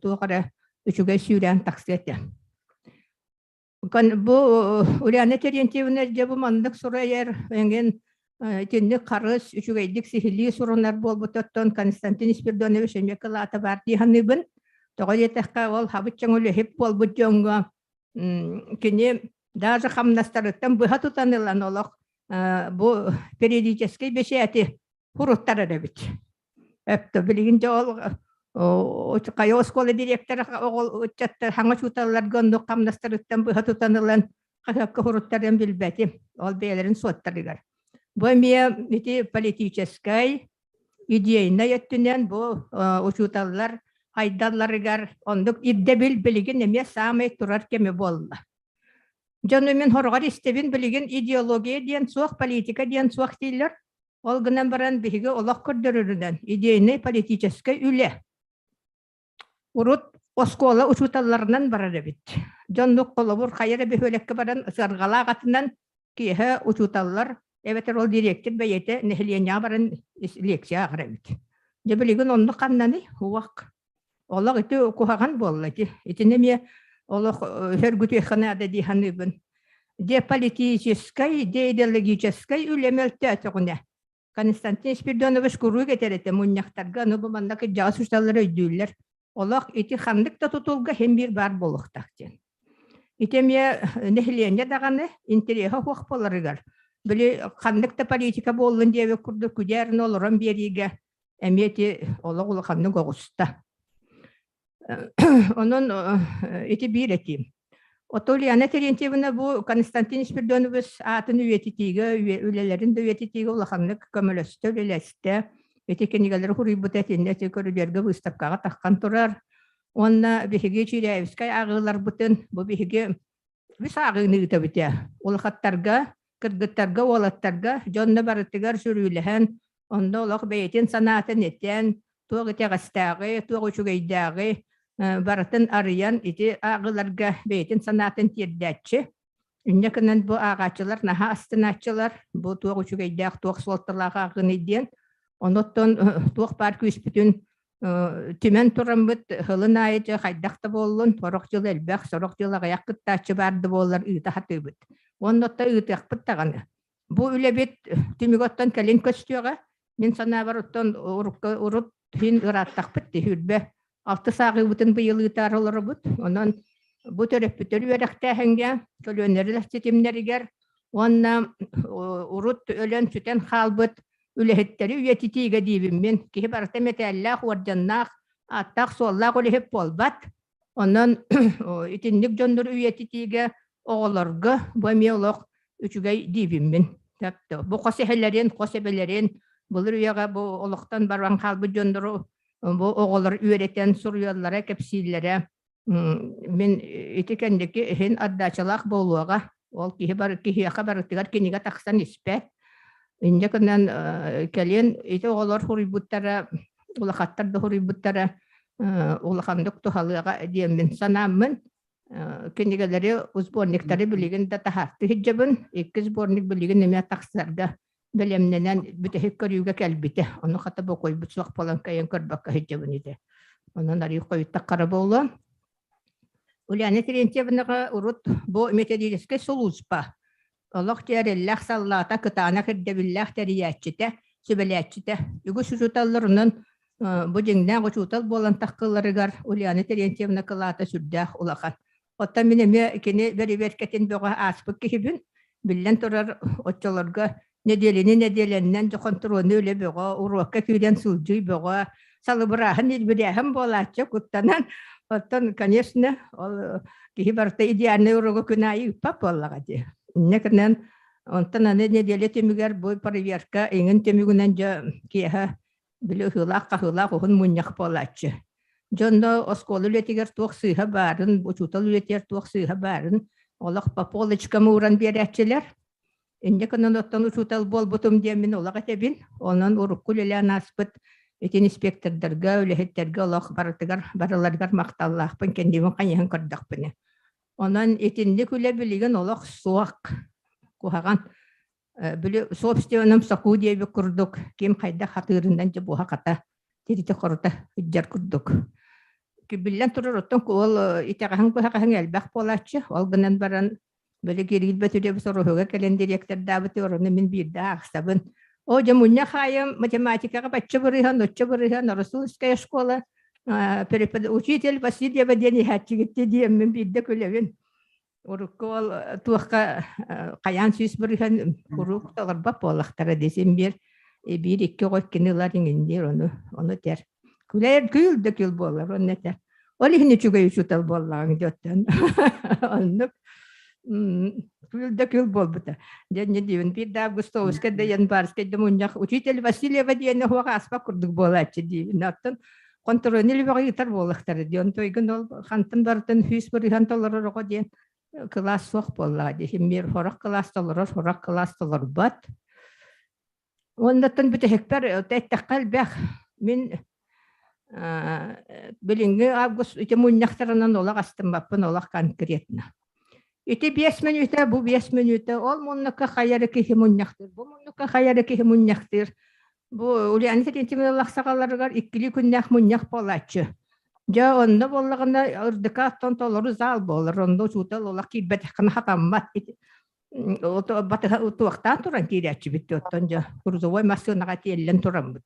туох эрэ үчүгэй сүүрээн тахсыа этэ. Бу Ульяна Терентьевна дьэ бу маннык суруйар эҥин итинник харыс үчүгэйдик сиһилии сурунар буолбутуттан Константин Спиридонович эмиэ кылаата баар дии саныыбын. Тоҕо диэтэххэ, ол хабыччаҥ үлэһит буолбут дьоҥҥо кини даже хамнастарыттан быһа тутан ылан олох бу периодическэй бэчээти хуруттарар эбит. Өптө билигин дьэ ол хайа оскуола директора оҕол ыччаттар хаҥа учууталларга оннук хамнастарыттан быһа тутан ылан хаһыакка хуруттарын билбэтим. Ол бэйэлэрин суоттарыгар. Бу эмиэ ити политическай, идейнай өттүнэн бу учууталлар хайдалларыгар оннук ирдэбил билигин эмиэ саамай турар кэмэ буолла. Дьону мин хороҕор истэбин билигин идеология диэн суох, политика диэн суох дииллэр. Ол гынан баран биһиги олох көрдөрөрүнэн идейнай политическай үлэ урут оскуола учууталларынан барар эбит. Дьоннук холобур хайа эрэ бөһүөлэккэ баран сыарҕалаах атынан киэһэ учууталлар эбэтэр ол дириэктир бэйэтэ нэһилиэнньэҕэ баран лекция ааҕар эбит. Дьэ билигин оннук ханнаный? Уох. Олох ити куһаҕан буолла ити. Итини эмиэ олох сөргүтүөххэ наада дии саныыбын. Де политическай, де идеологическай үлэ мөлтөөтөҕүнэ Константин Спиридонович куруук этэр этэ мунньахтарга аны бу манна кырдьаҕас учууталлар өйдүүллэр. Олох ити ханнык да тутулга син биир баар буолуохтаах диэн. Ити эмиэ нэһилиэнньэ даҕаны интэриэһэ суох буоларыгар били ханнык да политика буоллун диэбит курдук күдээрин олорон биэриигэ эмиэ ити олох улаханнык оҕуста. Онон ити биир этиим. Ото Ульяна Терентьевна бу Константин Спиридонович аатын үйэтитиигэ, үлэлэрин да үйэтитиигэ улаханнык көмөлөстө, үлэлэстэ. Ити кинигэлэри хуруйбута итиннэ ити көрүдүөргэ выставкаҕа таххан турар. Уонна биһиги Чиряевскай ааҕыыларбытын бу биһиги үс ааҕыыны ыытабыт ээ. Улахаттарга, кыргыттарга, уолаттарга дьонно барытыгар сүрүүлэһэн, онно олох бэйэтин санаатын этэн, туох итэҕэстээҕи, туох үчүгэйдээҕи барытын арыйан ити ааҕыыларга бэйэтин санаатын тиэрдээччи. Инньэ гынан бу ааҕааччылар наһаа астынааччылар, бу туох үчүгэйдээх, туох суолталаах ааҕыыный диэн. Онуттан туох баар күүспүтүн түмэн тураммыт сылын аайы дьэ хайдах да буоллун, сорох дьыл элбэх, сорох дьыл аҕыйах кыттааччы баар да буоллар ыыта сатыыбыт. Уонна оттон ыытыахпыт даҕаны. Бу үлэбит түмүгэ оттон кэлин көстүөҕэ. Мин санаабар оттон урукка урут иһин ырааттахпыт түһүрбэ алтыс ааҕыыбытын быйыл ыытаар олоробут. Онон бу төрөппүттэр үөрэхтээһиҥҥэ, көлүөнэлэр ситимнэригэр уонна урут өлөн-сүтэн хаалбыт үлэһиттэри үйэтитиигэ диибин мин. Киһи барыта мэтээллээх, уордьаннаах, ааттаах-суоллаах үлэһит буолбат. Онон итинник дьоннору үйэтитиигэ оҕолорго бу эмиэ олох үчүгэй диибин мин. Бу хос эһэлэрин, хос эбэлэрин былыр үйэҕэ бу олохтон баран хаалбыт дьоннору бу оҕолор үөрэтэн суруйаллара, кэпсииллэрэ мин ити кэнники иһин отдачалаах буолуоҕа. Ол киһи бар киһиэхэ барытыгар кинигэ тахсан испэт. Инньэ гынан кэлин ити оҕолор суруйбуттара, улахаттар да суруйбуттара улаханнык туһалыаҕа диэммин санааммын кинигэлэри, сборниктары билигин да таһаарты сылдьабын. Икки сборник билигин эмиэ тахсарга бэлэмнэнэн бүтэһик көрүүгэ кэлбитэ. Ону хата бокуойбут суох буолан кыайан көрбөккө сылдьабын ити. Онон арыы хойуттаххара буолуо. Ульяна Терентьевнаҕа урут бу методическай сулууспа олох дьиэрэллээх саллаата, кытаанах ирдэбиллээх тэрийээччитэ, сүбэлээччитэ. Үгүс учууталлар онон бу дьиҥнээх учуутал буолан таххылларыгар Ульяна Терентьевна кылаата сүрдээх улахан. Оттон мин эмиэ кини бэрэбиэркэтин бөҕө ааспыт киһибин. Биллэн турар, оччолорго нэдиэлэни нэдиэлэннэн дьэ хонтуруолунай үлэ бөҕө, уруокка киирэн сылдьыы бөҕө, салыбырааһын, илбирээһин буолааччы куттанан. Оттон, конечно, ол киһи барыта идеальнай уруогу күн аайы ыыппат буоллаҕа дии. Инньэ гынан, онтон аны нэдиэлэ түмүгэр бу проверка иҥин түмүгүнэн дьэ киэһэ били ыһыылаах-хаһыылаах уһун мунньах буолааччы. Дьонно оскуола үлэтигэр туох сыыһа баарын, учуутал үлэтигэр туох сыыһа баарын, Олох по полочкам ууран биэрээччилэр. Инньэ гынан оттон учуутал буолбутум диэммин олох этэбин. Онон урукку үлэлээн ааспыт ити инспектордарга, үлэһиттэргэ олох барытыгар барыларыгар махталлаахпын, кэннибин хайыһан көрдөхпүнэ. Онон итинник үлэ билигин олох суох. Куһаҕан. Били собственном соку диэбит курдук ким хайдах хатыырынан дьэ буһа-хата тиритэ-хорута сылдьар курдук. Биллэн турар, оттон ол итэҕэһиҥ-быһаҕаһыҥ элбэх буолааччы. Ол гынан баран били Кирилл Бөтүрүөбүс Ороһуга кэлэн директордаабыт орону мин биирдэ аахсабын. О, дьэ мунньах аайы математикаҕа бачча бырыһан, оччо бырыһан, Оросуунская школа учитель Васильева диэн иһээччигитти диэммин биирдэ күлэбин. Урукку ол туохха хайаан 100% куруук толорбот буоллахтара десин биир биир икки оҕо иккини ылар иҥинниир ону ону этэр. Күлэр күл да күл буолар онно этэр. Ол иһин үчүгэй учуутал буоллаҕыҥ диэттэн. Оннук күл да күл буолбута. Дьэ диибин биир да августовскай да январскай да мунньах учитель Васильева диэни уһуох ааспат курдук буолааччы диибин. Оттон контрольный лүбэҕэ ыытар буоллахтара диэн тойгун ол хантан барытын 100% толорор оҕо диэн кылаас суох буоллаҕа дии мир сорох кылаас толорор сорох кылаас толорбот уоннаттан бүтэһикпэр эттэххэ элбэх мин билиҥҥи август ити мунньахтарынан олох астыммаппын олох конкретно ити 5 мүнүүтэ бу 5 мүнүүтэ ол муннукка хайа эрэ киһи мунньахтыыр бу муннукка хайа эрэ киһи мунньахтыыр. Бу Ульяна Терентьевна саҕаларыгар иккилии күннээх мунньах буолааччы. Дьэ, онно буоллаҕына ырдыка оттон толору зал буолар, онно учуутал олох киирбэтэххинэ хатаммат. Туохтаан туран киирээччибит оттон дьэ грузовой массыынаҕа тиэллэн тураммыт.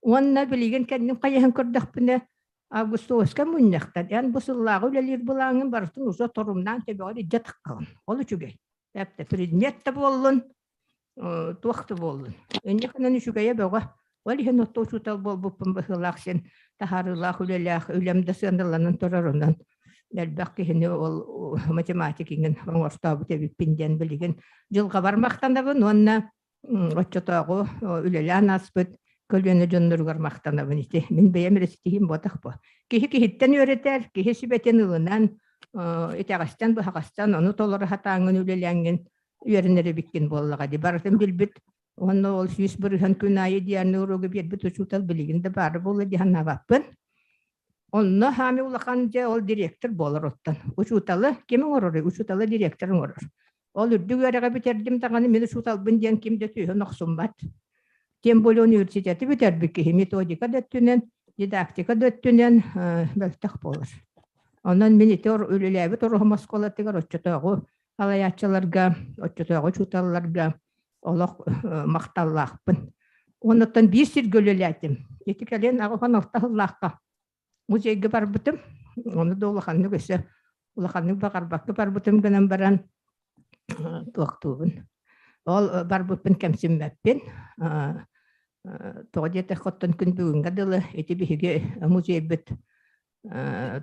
Уонна билигин кэнним хайыһан көрдөхпүнэ, Августовскай мунньахтан эн бу сыллааҕы үлэлиир былааҥҥын барытын уже торумнаан төбөҕөр илдьэ таххаҕын. Ол үчүгэй. Эптэ предмет да буоллун, туох да буоллун. Инньэ гынан үчүгэйэ бөҕө. Ол иһин отто учуутал буолбуппун быһыылаах син таһаарыылаах үлэлээх үлэм да сыаналанан турарынан элбэх киһини ол математик иҥин оҥортообут эбиппин диэн билигин дьылҕабар махтанабын уонна оччотооҕу үлэлээн ааспыт көлүөнэ дьонноругар махтанабын ити. Мин бэйэм эрэ ситиһиим буотах бу. Киһи киһиттэн үөрэтэр, киһи сүбэтин ылынан, итэҕэстэн быһаҕастан ону толоро сатааҥҥын үлэлээҥҥин үөрэнэр эбиккин буоллаҕа дии. Барытын билбит уонна ол 100% күн аайы диэн уруогу биэрбит учуутал билигин да баара буолла дии санаабаппын. Онно хаами улахан дьэ ол директор буолар оттон. Учууталы ким оҥорорый? Учууталы директор оҥорор. Ол үрдүк үөрэҕи бүтэрдим даҕаны мин учууталбын диэн ким да түөһүн охсуммат. Тем более университеты бүтэрбит киһи методика да өттүнэн, дидактика да өттүнэн мөлтөх буолар. Онон мин ити үлэлээбит Ороһум оскуолатыгар оччотооҕу салайааччыларга, оччотооҕу учууталларга олох махталлаахпын. Оннуттан биир сиргэ үлэлээтим. Ити кэлин 86 сыллаахха музейга барбытым. Ону да улаханнык өссө улаханнык баҕарбакка барбытым гынан баран туохтуубун. Ол барбыппын кэмсиммэппин. Тоҕо диэтэххэ оттон күн бүгүҥҥэ дылы ити биһиги музейбыт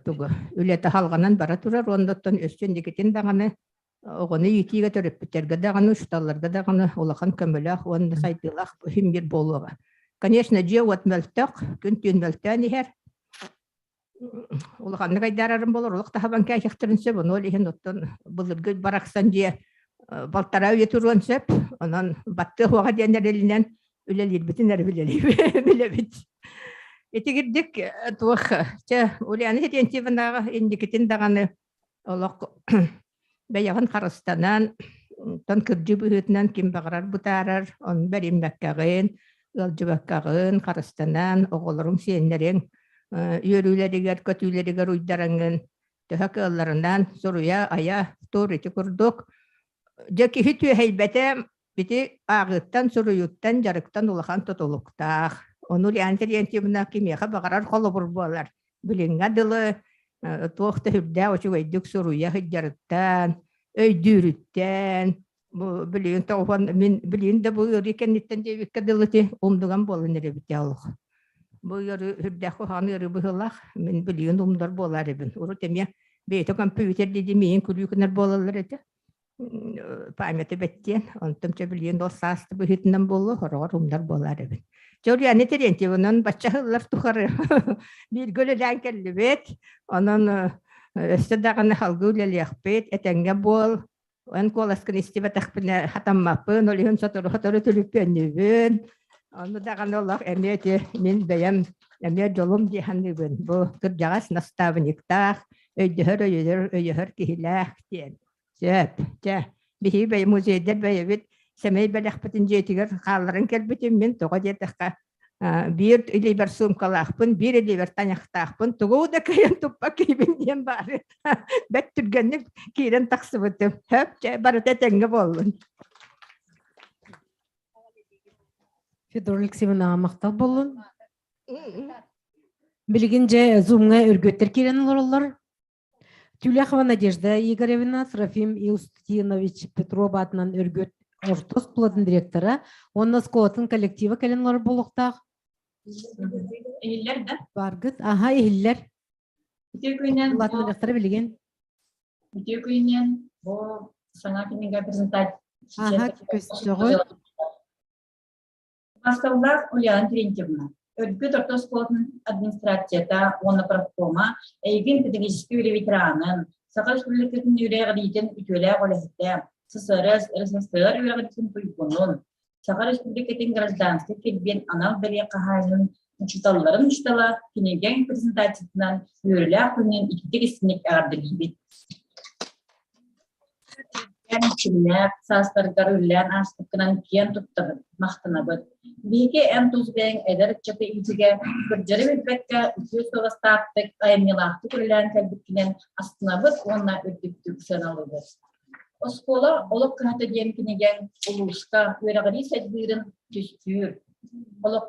тугу үлэтэ халҕанан бара турар уонна оттон өссө инникитин даҕаны оҕону иитиигэ төрөппүттэргэ даҕаны учууталларга даҕаны улахан көмөлөөх уонна сайдыылаах иһин биир буолуоҕа. Конечно, дьиэ-уот мөлтөх, күн-түүн мөлтөөн иһэр. Улаханнык айдаарарым буолар, олох таһабан кээһиэхтэрин сөп, ону ол иһин оттон былыргы барахсан дьиэ балтараа үйэ туруон сөп, онон баттыа суоҕа диэн эрэлинэн үлэлиирбитин эрэ билэбит. Итигирдик туох чэ Ульяна Терентьевнаҕа инникитин даҕаны олох бэйэҕин харыстанан, тон кырдьыы быһыытынан ким баҕарар бытаарар, ону бэриммэккэҕин, ыалдьыбаккаҕын харыстанан, оҕолоруҥ, сиэннэриҥ үөрүүлэригэр, көтүүлэригэр уйдараҥҥын төһө кыалларынан суруйа, айа тур ити курдук. Дьэ киһи түөһэйбэтэ Ити ааҕыыттан, суруйууттан, дьарыктан улахан тутулуктаах. Ону Ульяна Терентьевна кимиэхэ баҕарар холобур буолар. Билиҥҥэ дылы туох да сүрдээх үчүгэйдик суруйа сылдьарыттан, өйдүүрүттэн, бу билигин тоҕуһан мин билигин да бу ыарыы кэнниттэн диэбиккэ дылы ити умдуган буолан эрэбит олох. Бу ыарыы сүрдээх куһаҕан ыарыы быһыылаах. Мин билигин умнар буолар эбин. Урут эмиэ бэйэтэ компьютер дии миигин күлүү гынар буолаллар этэ. Памяты бэттиэн, онтон чэ билигин ол саас быһыытынан буолуо, хороҕор умнар буолаар эбит. Чэ Ульяна Терентьевнан бачча сыллар тухары бииргэ үлэлээн кэллибит. Онон Өссө даҕаны салгыы үлэлиэхпит, этэҥҥэ буол. Эн куоласкын истибэтэхпинэ хатаммаппын, ол иһин сотору-сотору түлүпүөннүүбүн. Ону даҕаны олох эмиэ ити мин бэйэм эмиэ дьолум дии саныыбын. Бу кырдьаҕас наставниктаах, өйдөһөр, өйөһөр, өйөһөр киһилээх диэн. Сөп, чэ, биһиги бэйэ музейдар бэйэбит сэмэй бэлэхпитин дьиэтигэр хаалларан кэлбитим мин тоҕо диэтэххэ биир илиибэр суумкалаахпын, биир илиибэр тайахтаахпын, тугу да кыайан туппат киһибин диэн баары бэрт түргэнник киирэн тахсыбытым. Хөп, чэ, барыта этэҥҥэ буоллун. Федор Алексеевнаҕа махтал буоллун. Билигин дьэ Zoom-ҥа өргөттөр киирэн олороллор. Тюляхова Надежда Игоревна, Трофим Иустинович Петров аатынан Өргөт орто оскуолатын директора уонна оскуолатын коллектива кэлэн олорор буолуохтаах. Иһиллэр да? Баргыт, аха иһиллэр. Үтүө күнүнэн Улаатыннарыахтара билигин. Үтүө күнүнэн бу саҥа кинигэ презентация. Аха көстөҕүт. Махталлаах Ульяна Терентьевна, Өргүт орто оскуолатын администрацията уонна профкома эйигин педагогическай үлэ ветеранын, Саха Республикатын үөрэҕириитин үтүөлээх үлэһитэ, ССРС, РСФСР үөрэҕириитин туйгунун, Саха Республикатын гражданскай килбиэн анал бэлиэ хаһаайынын учууталларын учуутала кинигэҥ презентациятынан үөрүүлээх күнүн ититик истиҥник эҕэрдэлиибит. Кимнээх саастаргар үлэлээн ааспыккынан киэн туттабыт, махтанабыт. Биһиги эн тус бэйэҥ эдэр ыччаты иитиигэ кырдьары билбэккэ үтүө суобастаахтык, айымньылаахтык үлэлээн кэлбиккинэн астынабыт уонна үрдүктүк сыаналыыбыт. Оскуола олох кыһата диэн кинигэҥ улууска үөрэҕирии сайдыырын түстүүр. Олох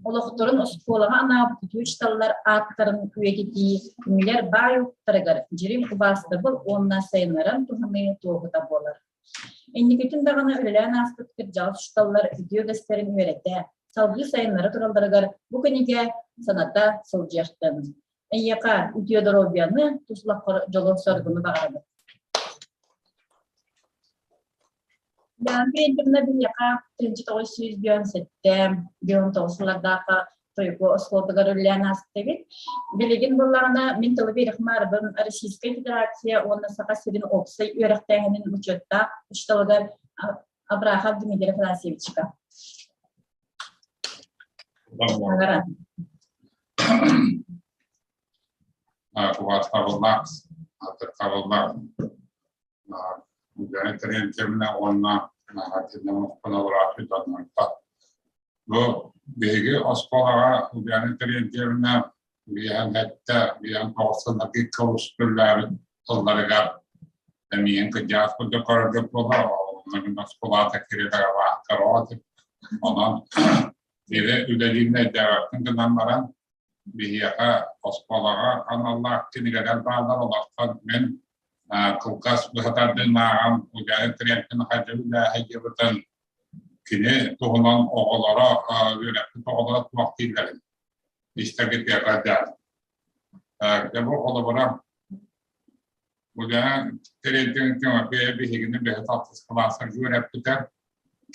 олохторун оскуолаҕа анаабыт үтүө учууталлар ааттарын үйэтитии кинилэр баай уктарыгар дьириҥ убаастабыл уонна сайыннаран туһаныы туоһута буолар. Инникитин даҕаны үлэлээн ааспыт кырдьаҕас учууталлар үтүө үгэстэрин үөрэтэ, салгыы сайыннара туралларыгар бу кинигэ саната сылдьыахтын. Эйиэхэ үтүө доруобуйаны, тус олоххор дьолу-соргуну баҕарабыт. Янка Ильинична биһиэхэ 1997 99 сыллардаахха Тойуку оскуолатыгар үлэлээн ааспыт эбит. Билигин буоллаҕына мин тылы биэриэхмаарбын Российскай Федерация уонна Саха сирин уопсай үөрэхтээһинин учуоттаах учууталыгар Абрахов Дмитрий Афанасьевичка. Убаастабыллаах, атыттабыллаах Үлэни тэрийэн уонна Бу биһиги оскуолаҕа үлэни тэрийэн биэһэн сэттэ, биэһэн тоҕус сылларга устуллаабыт тылларыгар эмиэн кырдьаҕас курдук көрөргө буолар, онон оскуолаҕа Онон биһиги үлэлиирин өйдөөбөппүн гынан баран, биһиэхэ оскуолаҕа аналлаах кинигэлэр бааллар, олортон мин кылгас быһатардын ааҕан Ульяна Терентьевна Хадьабын кини туһунан оҕолоро үөрэппит оҕолоро туох дииллэрин истэргитигэр Дьэ бу холобура Ульяна Терентьевна биһигини бэһис алтыс кылааска үөрэппитэ.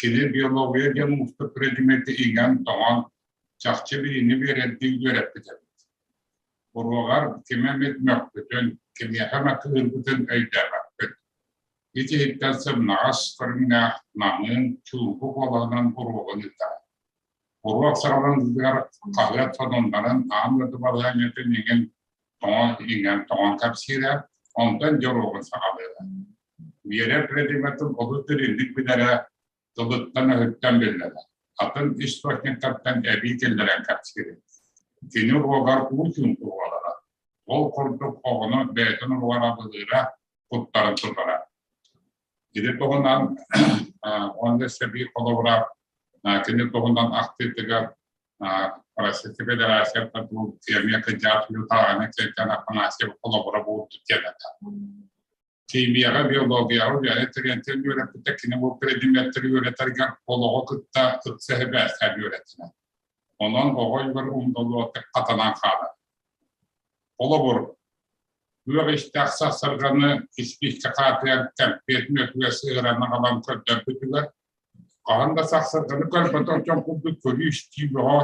Кини биология диэн уустук предмети иҥэн-тоҥон чахчы билиини биэрэрдии үөрэппит эбит. Уруогар кими эмит мөхпүтүн, кимиэхэ эмэ кыыһырбытын өйдөөбөппүт. Ит-иһиттэн сымнаҕас көрүҥнээх намыын, чуумпу куолаһынан уруогун ыытара. Уруок саҕаланыытыгар хаһыат сонуннарын аан дойду балаһыанньатын иҥин тоҥон иҥэн тоҥон кэпсиирэ, онтон дьэ уруогун саҕалыыра. Биэрэр предметин олус дириҥник билэрэ, тылыттан-өһүттэн биллэрэ. Атын источниктартан эбии киллэрэн кэпсиир. Кини уруогар уу чуумпу буолара. Ол курдук оҕону бэйэтин уруогар абылыыра, куттарын тутара. Кини туһунан уонна сэрии холобура кини туһунан ахтыытыгар Российская Федерация эмиэ кыдьаат Лютаҕаны кэлтэн Афанасьев холобура буолбут диэн этэ. Химияҕа, биологияҕа үлэни тэрийэн үөрэппитэ кини бу предметтэри үөрэтэригэр олоҕу кытта ыкса сибээстээн үөрэтинэ. Онон оҕо өйүгэр умнуллубаттык хатанан хаалар. Холобур, күөх истээх сарсарганы испиискэ хаатыйан кэмпиэт мүөтүгэр сыһыаран аҕалан көрдөрбүтүгэр, хаһан да сарсарганы көрбөтөх дьон курдук көрүү-истии бөҕө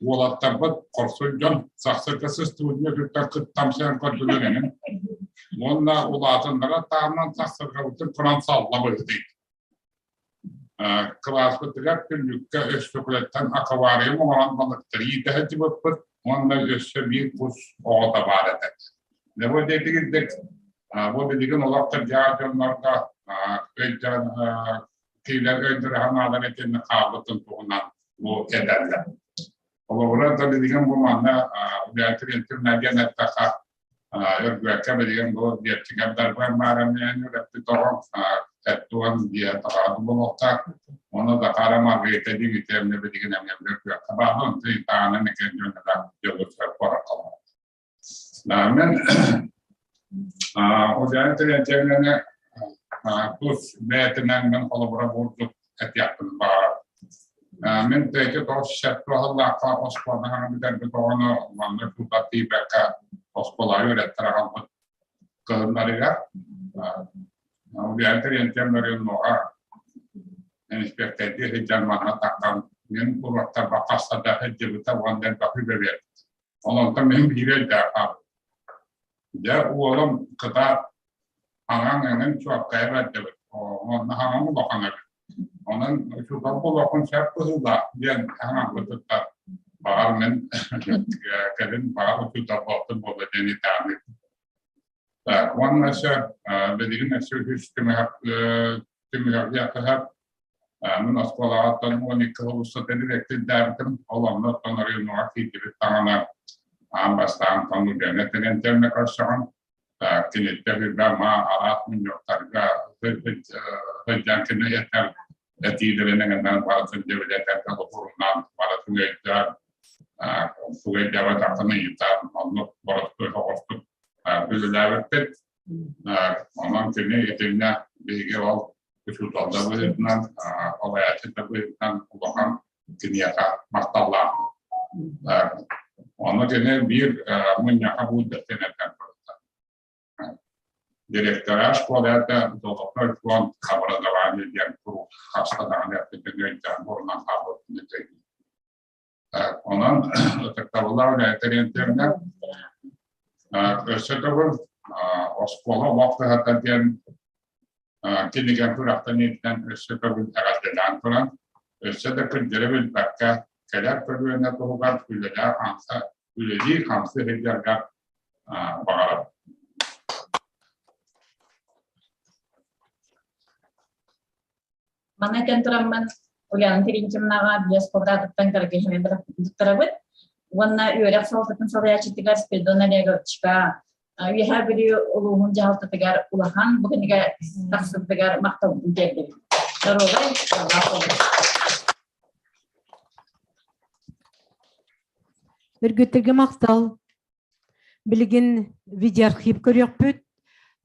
уолаттарбыт хорсун дьон сарсарга сыстыбыт мүөтүттэн кыттамсыйан көрдүлэр эҥин. Уонна улаатыннара таһынан тахсаргабытын туран салла быһыытый. Кылааспытыгар түннүккэ өстөкүлэттэн аквариум оҥорон балыктары иитэ сылдьыбыппыт уонна өссө биир кус оҕото баар этэ. Дьэ бу диэтигирдик бу билигин олох кырдьаҕас дьоннорго өйдөөн кинилэр өйдөрө санаалара итиннэ хаалбытын туһунан бу этэллэр. Холобура да билигин бу манна Театр интернат эттэххэ Өргүөккэ билигин бу диэччигэр дарбан баарымыйан үрэппит оҕом тэттуон диэ таҕаады буолуохтаах. Ону Захара Маргарита Дмитриевна билигин эмиэ Өргүөккэ баалын тыйтаанын экен дьонуга дьолур коротолор. Мен Ульяна Терентьевнаны тус бэйэтинэн мен холобура буурдук этиэхпин баҕарабын. Мин третий тоҕус сэттэ сыллаахха оскуолаҕа бүтэрбит оҕону манна тута тиийбэккэ оскуолаҕа үөрэттэрэ хаалбыт кыһыннарыгар Ульяна Терентьевна Ренноҕа инспектордыы сылдьан манна тахсан мин уруоктарбар хаста да сылдьыбыта уонна элбэх үбэ биэрбит. Ол онтон мин биир өйдөөх хаалбыт. Дьэ уолум кытаат аҥаҥ эҥин чуоккайа бэрдибит. Онно хаҥаҥ улахан эбит. Онон учуутал буолуоххун сөп быһыылаах диэн хаҥаҥбытыттан баҕар мин кэлин баҕар учуутал буолтум буолла диэн итэҕэйбит. Так, уонна өссө билигин өссө үһүс түмүһэх түмүһэх мин оскуолаҕаттан 12 сыл устата дириэктэрдээбитим. Ол онно оттон райоҥҥа киирдибит даҕаны аан бастаан Ульяна Терентьевна көрсөҕүн. Киниттэн үрбэ ма араас мунньахтарга сылдьан кини этэр этиилэрин эҥиннэн барытын дьэбилэтэргэ лопурунан барытын өйдөөн тугу өйдөөбөтөххүнэ ыйытан оннук боростуой соҕустук үлэлээбиппит. Онон кини итиннэ биһиги ол учуутал да быһыытынан, салайааччы да быһыытынан улахан киниэхэ махталлаахпыт. Ону кини биир мунньахха буулдьаттан этэн турда. Директора школы это Золотой фонд образования диэн куруук хаста даҕаны эппитин өйдөөн буорунан хаалбытын өйдүүр. Онон ытыктабыллаах үлэһиттэр өссө төгүл оскуола олох кыһата диэн кинигэ күрэхтэниитинэн өссө төгүл эҕэрдэлээн туран, өссө да кырдьары билбэккэ, кэлэр көлүөнэ туһугар үлэлээх үлэлии-хамсыы сылдьарга баҕарабын. Манна этэн тураммын, Ульяна Терентьевнаҕа биэс квадратыттан кыргыһынан туттарабыт. Уонна үөрэх салалтатын салайааччытыгар Спиридон Олеговичка Үөһээ Бүлүү улууһун дьаһалтатыгар улахан бу кинигэ тахсыбытыгар махталбын тиэрдэбин. Доруобай, дьоллоох буолуҥ. Өргүттэргэ махтал. Билигин видеоархив көрүөхпүт.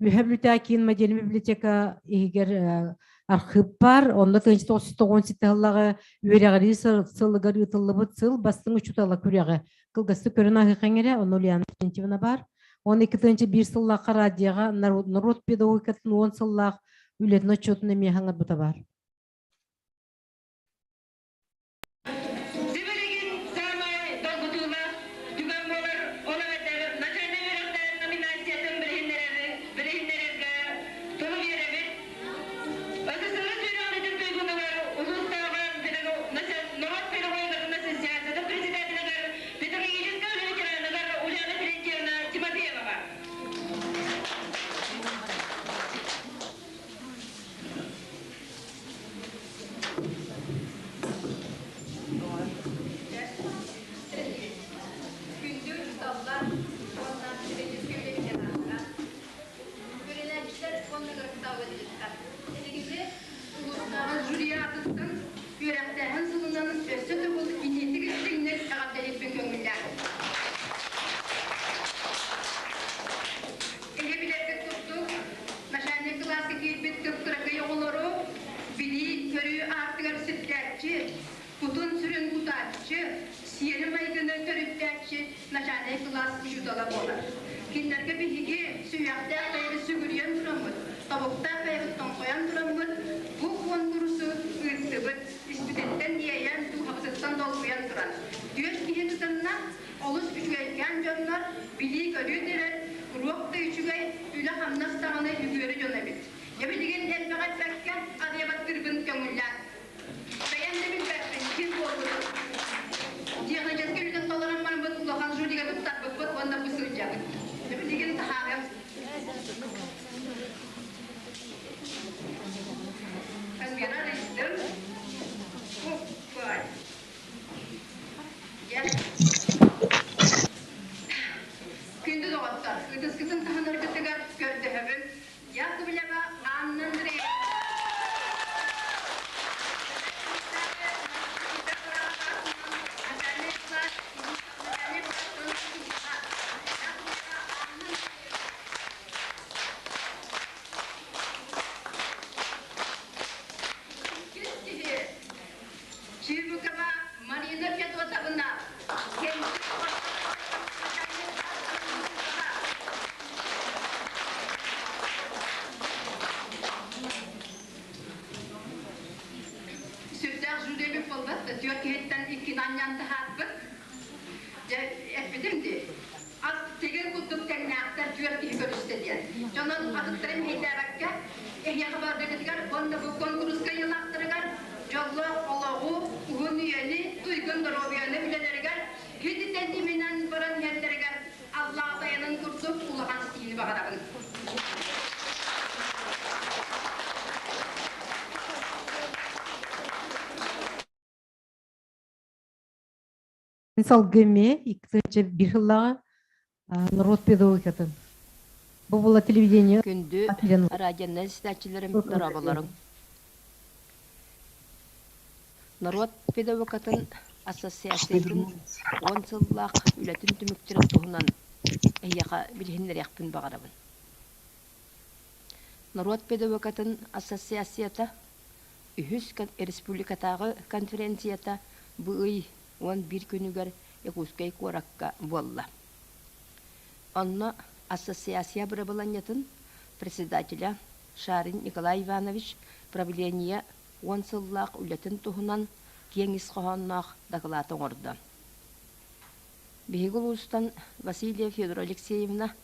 Үһэ Бүлүүтээ киин модельный библиотека иһигэр архыып бар. Онно 1997 сыллаҕы үөрэҕирии сылыгар ыытыллыбыт сыл бастыҥ учуутала күрэҕи кылгастык көрөн аһыахаҥ эрэ. Онно Ульяна Терентьевна бар. 12 сыллаахха радиоҕа народ педагогикатын 10 сыллаах үлэтин отчуотун эмиэ хаҥарбыта бар. Сибилигин саамай долгутуулаах түгэн буолар, ол эбэтэр начальнай үөрэхтэрин номинациятын билиһиннэрэргэ тылы биэрэбит. СССР үөрэҕирдин туйгунугар улуустааҕы норуот педагогикатын ассоциациятын председателигэр педагогическай үлэ ветераныгар Ульяна Терентьевна Тимофееваҕа. Күндү учууталлар уонна педагогическай үлэ ветераннара, үөрэнээччилэр уонна кыргыттаабыт Эһигини улуустааҕы жюри аатыттан үөрэхтээһин сылынан өссө төгүл итиитик истиҥник эҕэрдэлиирбин көҥүллээх. Эһи билэргит курдук, начальник кылааска киирбит кып-кыракый оҕолору билии-көрүү аартыгар сирдээччи, кутун-сүрүн кутааччы, сиэри-майгыны төрүттээччи начальнай кылаас учуутала буолар. Кинилэргэ биһиги сүһүөхтээх бэйэбит сүгүрүйэн тураммыт, тобуктаах бэйэбит тоҥхойон тураммыт, бу куонкурусу ыыттыбыт, испититтэн иэйэн, дууһабытыттан долгуйан туран. Түөрт киһи кытынна, олус үчүгэйкээн дьоннор, билии-көрүү дириҥ, уруок да үчүгэй, үлэ-хамнас даҕаны үгүөрү дьон эбит. Дьэ билигин элбэҕи эппэккэ, арыйабаттыырбын көҥүллээн. Бэйэм да билбэппин, ким буолбутун. Техническэй үлэтин толорон бараммыт улахан жюрига туттарбыппыт уонна бу сылдьабыт. Дьэ билигин таһаарыам. Конвера арыйдым. Оппай. Күндү доҕоттор, ытыскытын таһынаргытыгар көрдөһөбүн. Яковлева Анна Андреевна. Чирбукова Марина Федотовна, Сүрдээх жюребит буолбат да, түөрт киһиттэн иккини анньан таһаарбыт. Дьэ, эппитим дии, ат тигир курдук тэҥнээхтэр түөрт киһи көрүстэ диэн. Дьонон атыттарын мэһэйдээбэккэ, эһиэхэ бардаргытыгар уонна бу куонкуруска ыйылаахтарыгар дьоллоох олоҕу, уһун үйэни, туйгун доруобуйаны үлэлэригэр хититэн иминэн баран иһэллэригэр Аллах тайанын курдук улахан ситиини баҕарабын. Салгыы эмиэ иккитинчи биир сыллааҕы норуот педагогикатын. Бу була телевидение Күндү радионан истээччилэрим дорооболоруҥ. Норуот педагогикатын ассоциациятын уон сыллаах үлэтин түмүктэрин туһунан эһиэхэ билиһиннэриэхпин баҕарабын. Норуот педагогикатын ассоциацията үһүс республикатааҕы конференцията бу ый 11 күнүгэр Якутскай куоракка буолла. Онно ассоциация бырабыланньатын председателя Шарин Николай Иванович правление уон сыллаах үлэтин туһунан киэҥ ис хоһоонноох дакылаат оҥордо. Биһиги улуустан Васильева Федора Алексеевна,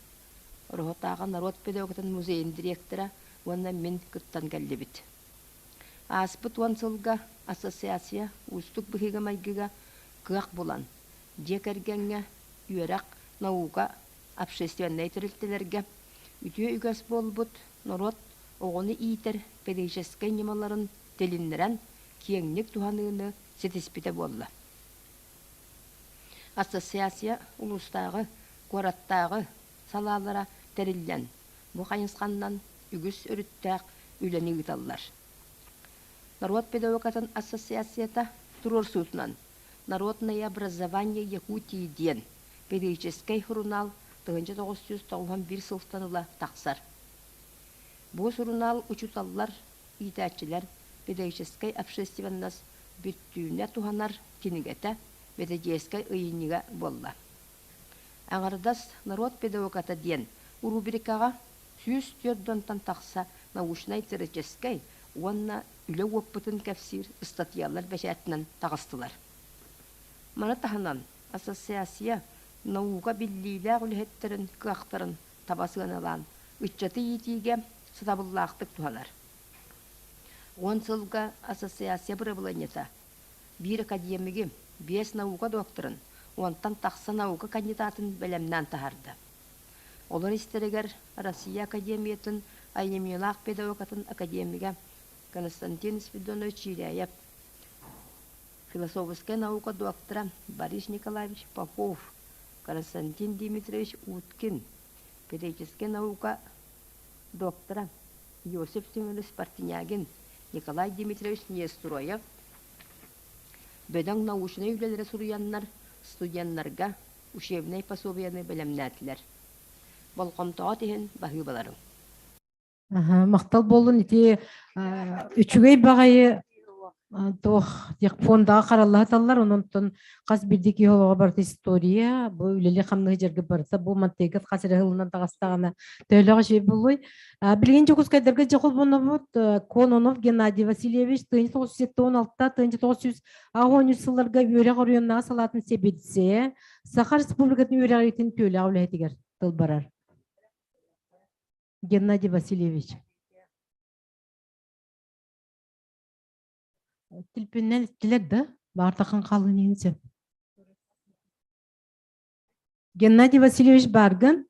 Ороһутааҕы норуот педагогикатын музейын директора уонна мин кыттан кэллибит. Ааспыт уон сылга ассоциация уустук быһыыга-майгыга кыах булан, дьиэ кэргэҥҥэ, үөрэх, наука, общественнай тэрилтэлэргэ үтүө үгэс буолбут норуот оҕону иитэр педагогическай ньымаларын тилиннэрэн киэҥник туһаныыны ситиспитэ буолла. Ассоциация улуустааҕы, куораттааҕы салаалара тэриллэн, бу хайысханнан үгүс өрүттээх үлэни ыыталлар. Норуот педагогикатын ассоциацията туруорсуутунан «Народное образование Якутии» диэн педагогическай сурунаал 1991 сылтан ыла тахсар. Бу сурунаал учууталлар, иитээччилэр, педагогическай общественность бүттүүнэ туһанар кинигэтэ, методическай ыйынньыга буолла. Аҥардас норуот педагогата диэн рубрикаҕа 104 донтон тахса научнай-теоретическай уонна үлэ уоппутун кэпсиир ыстатыйалар бэчээтинэн таҕыстылар. Маны таһынан, ассоциация наука биллиилээх үлэһиттэрин кыахтарын таба сыаналаан, ыччаты иитиигэ сатабыллаахтык туһанар. Уон сылга ассоциация бырабылыанньата биир академигы, биэс наука докторын, уонтан тахса наука кандидатын бэлэмнээн таһаарда. Олор истэригэр Россия Академиятын айымньылаах педагогикатын академига Константин Спиридонович Чиряев, философскай наука доктора Борис Николаевич Попов, Константин Дмитриевич Уткин, педагогическай наука доктора Иосиф Семенович Портнягин, Николай Дмитриевич Нестроев бөдөҥ научнай үлэлэри суруйаннар студеннарга учебнай пособиены бэлэмнээтилэр. Болҕомтоҕо иһин баһыыбаларым. Махтал буоллун ити үчүгэй баҕайы. Туох фондаҕа хараллаһа таллар, онон хас биирдии киһи олоҕо барыта история, бу үлэли хамнаһы дьаргы барыта бу мантыйгыт хас эрэ сылынан таҕыстаҕына төһөлөөх үчүгэй буолуой. Билигин Дьокуускайдарга дьэ холбонобут Кононов Геннадий Васильевич 1976-1983 сылларга үөрэх оройуоннааҕы салаатын сэбиэдиссэйэ, Саха Республикатын үөрэҕириитин түөлээх үлэһитигэр тыл барар. Геннадий Васильевич. Тилпиннэн иттилэр да, баартахан хаалын иһин сөп. Геннадий Васильевич Барган.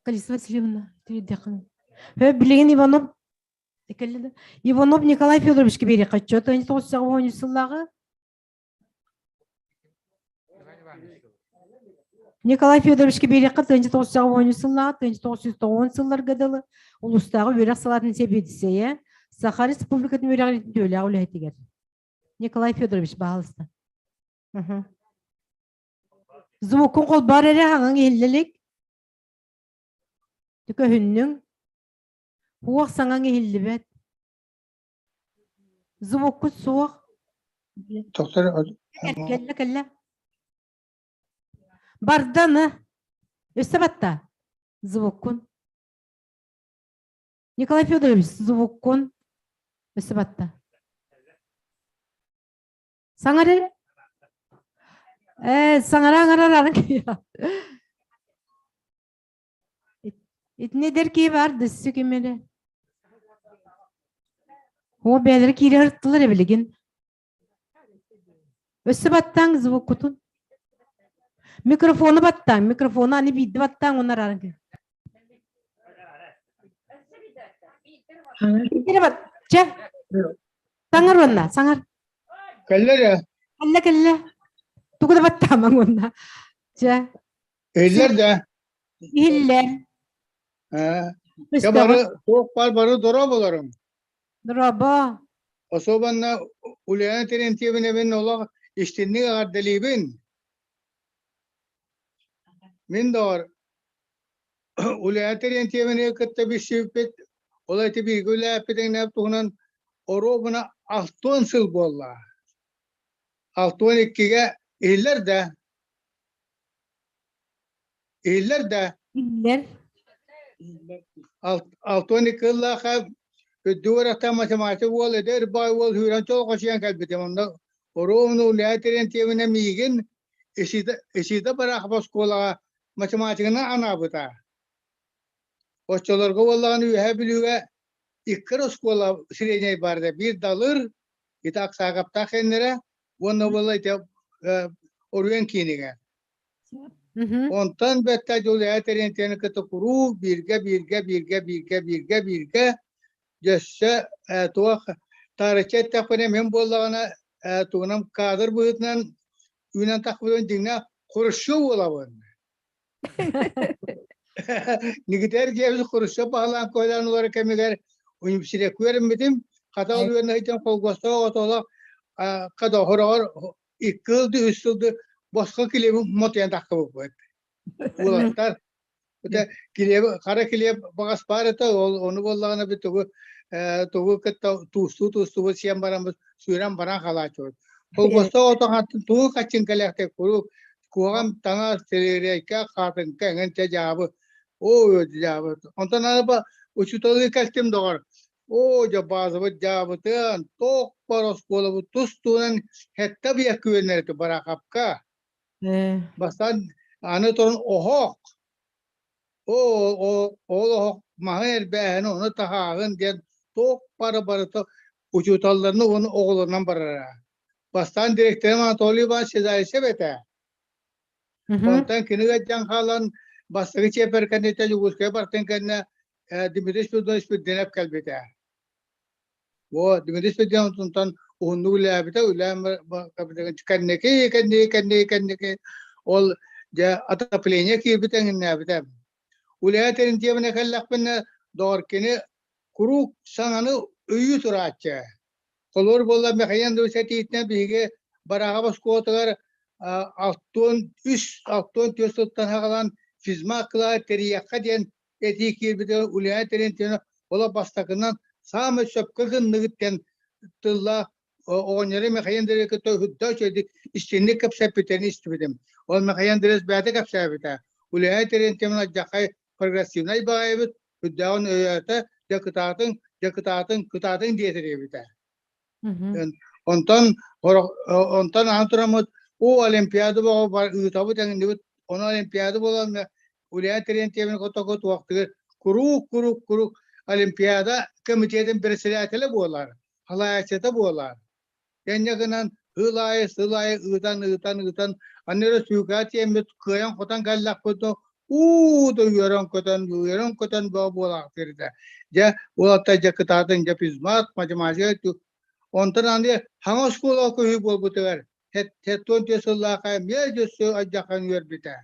Калиса Васильевна, тиридэхин. Билигин Иванов Иванов Николай Федорович кибери каччы 1993 сыллааҕы Николай Федоровичка биэриэххэ 1993 сыллааҕы 1990 сылларга дылы улуустааҕы үөрэх салаатын сэбиэдиссэйэ, Саха Республикатын үөрэҕириитин түөлээх үлэһитигэр. Николай Федорович, баһаалыста. Звукун холбоор эрэ хаҥаҥ иһиллэ илик. Көһүннүҥ. Уох саҥаҥ иһиллибэт. Звуккут суох. Доктор Кэллэ кэллэ. Барданы. Өссө батта. Звуккун. Николай Федорович, звуккун. Өссө батта. Саҥар эрэ. Э, саҥара аҥарар арын Итини эдэр киһи бар дөссө ким эрэ. О, бэйэлэрэ киирэ сырыттылар эбилигин. Өссө баттааҥ звуккутун. Микрофону баттааҥ, микрофону аны биирдэ баттааҥ уонна арааран кэ. Биирдэ бат. Чэ. Саҥар уонна, саҥар. Кэллэ эрэ. Кэллэ кэллэ. Тугу да баттаамаҥ уонна. Чэ. Иһиллэр да? Иһиллэр. Ээ. Бары туох баар бары дорооболорум. Дорообо. Особенно Ульяна Терентьевнабын олох истинник эҕэрдэлиибин. Мин доҕор Ульяна Терентьевнаны кытта билсибиппит, ол эти бииргэ үлэлээппитиҥ туһунан оруобуна алтыан сыл буолла. Алтыан иккигэ иһиллэр да? Иһиллэр да? Иһиллэр. Алтыан икки үрдүк үөрэхтээх математик уол эдэр баай уол сүүрэн чолҕочуйан кэлбитим. Онно оруобуна Ульяна Терентьевна миигин Исида Барахов оскуолаҕа математиканан анаабыта. Оччолорго буоллаҕына Үөһээ Бүлүүгэ икки оскуола средняй баар этэ. Биир Далыр, ити Аксаагаптаах кэннэрэ уонна буолла ити Оруйан киинигэр. Онтон бэттэ Дьулуйа Терентьевна кытта куруук бииргэ бииргэ бииргэ бииргэ бииргэ бииргэ дьөссө туох таарычча эттэхпинэ мин буоллаҕына тугунан кадр быһыытынан үүнэн тахпытын дьиҥнээх Хрущев буолабын. Никитер дьиэбит Хрущев баһылаан көһөлөөн олорор кэмигэр университекка үөрэммитим. Хата ол үөрэнэ сылдьан холкуостаах отоолох хата хороҕор икки сылды, үс сылды босхо килиэби мотуйан таххыбыппыт. Уолаттар килиэби хара килиэп баҕас баар этэ, ол ону буоллаҕына би тугу тугу кытта туустуу туустубут сиэн бараммыт сүүрэн баран халааччыбыт. Холкуостаах отоҕаттан тугу хаччын кэлэхтэй куруук куһаҕан таҥас, сэлиэрэйкэ, хаатыҥка эҥин чэ дьаабы. Оо дьаабы. Онтон аны учууталыы кэлтим доҕор. Оо дьэ баазабыт дьаабытын, туох бар оскуолабыт тус-туһунан сэттэ биэс күөннэр этэ Бараахапка. Бастаан аны туран оһох. Оо, ол оһох маһын эрбээһин, ону таһааһын диэн туох бары барыта учууталларны уонна оҕолорунан барара. Бастаан директорым Анатолий Иванович Зайцев этэ. Онтон кини ыалдьан хаалан бастакы чиэппэр кэнниттэн Дьокуускайга бартын кэннэ Дмитрий Спиридонович Спирдинов кэлбитэ. Во, Дмитрий Спиридонович онтон уһуннук үлээбитэ, үлээн кэнники, кэнники, кэнники, кэнники ол дьэ отопление киирбитэ эҥиннээбитэ. Үлэһит Терентьевна кэллэхпинэ, доҕор кини куруук саҥаны өйүү турааччы. Холобур буолла Михаил Андреевич этиитинэн биһиги Бараҕа оскуолатыгар 63 64 сылтан саҕалаан физмат кылааһы тэрийиэххэ диэн этии киирбитэ Ульяна Терентьевна Ола бастакынан саамай сөпкө гынныгыт диэн тыллаах оҕонньору Михаил Андреевич кытта үрдэ үчүгэйдик истиҥник кэпсэппитин истибитим. Ол Михаил Андреевич бэйэтэ кэпсээбитэ. Үлэһит Терентьевна алдьархай прогрессивнай баҕайыбыт, үрдээҕин өйөөтө, дьэ кытаатыҥ, дьэ кытаатыҥ, кытаатыҥ диэтириэбитэ. Онтон онтон аан тураммыт уу Олимпиада бөҕө ыытабыт эҥиннибит. Ону Олимпиада буолан Ульяна Терентьевна котоку туохтыгыр куруук куруук куруук Олимпиада комитетин председателэ буолар, халааччыта буолар. Кэнньэ гынан сыл аайы сыл аайы ыытан ыытан ыытан аны эрэ сүүкээ тиэммит кыайан-хотон кэллэхпит уу да үөрэн-көтөн үөрэн-көтөн бөҕө буолаахтыыр этэ. Дьэ уолаттар дьэ кытаатын дьэ физмат, математика онтон аны хаҥа оскуолаҕа көһүү буолбутугар 74 сыллаахха эмиэ дьөссө алдьархайын үөрбүтэ.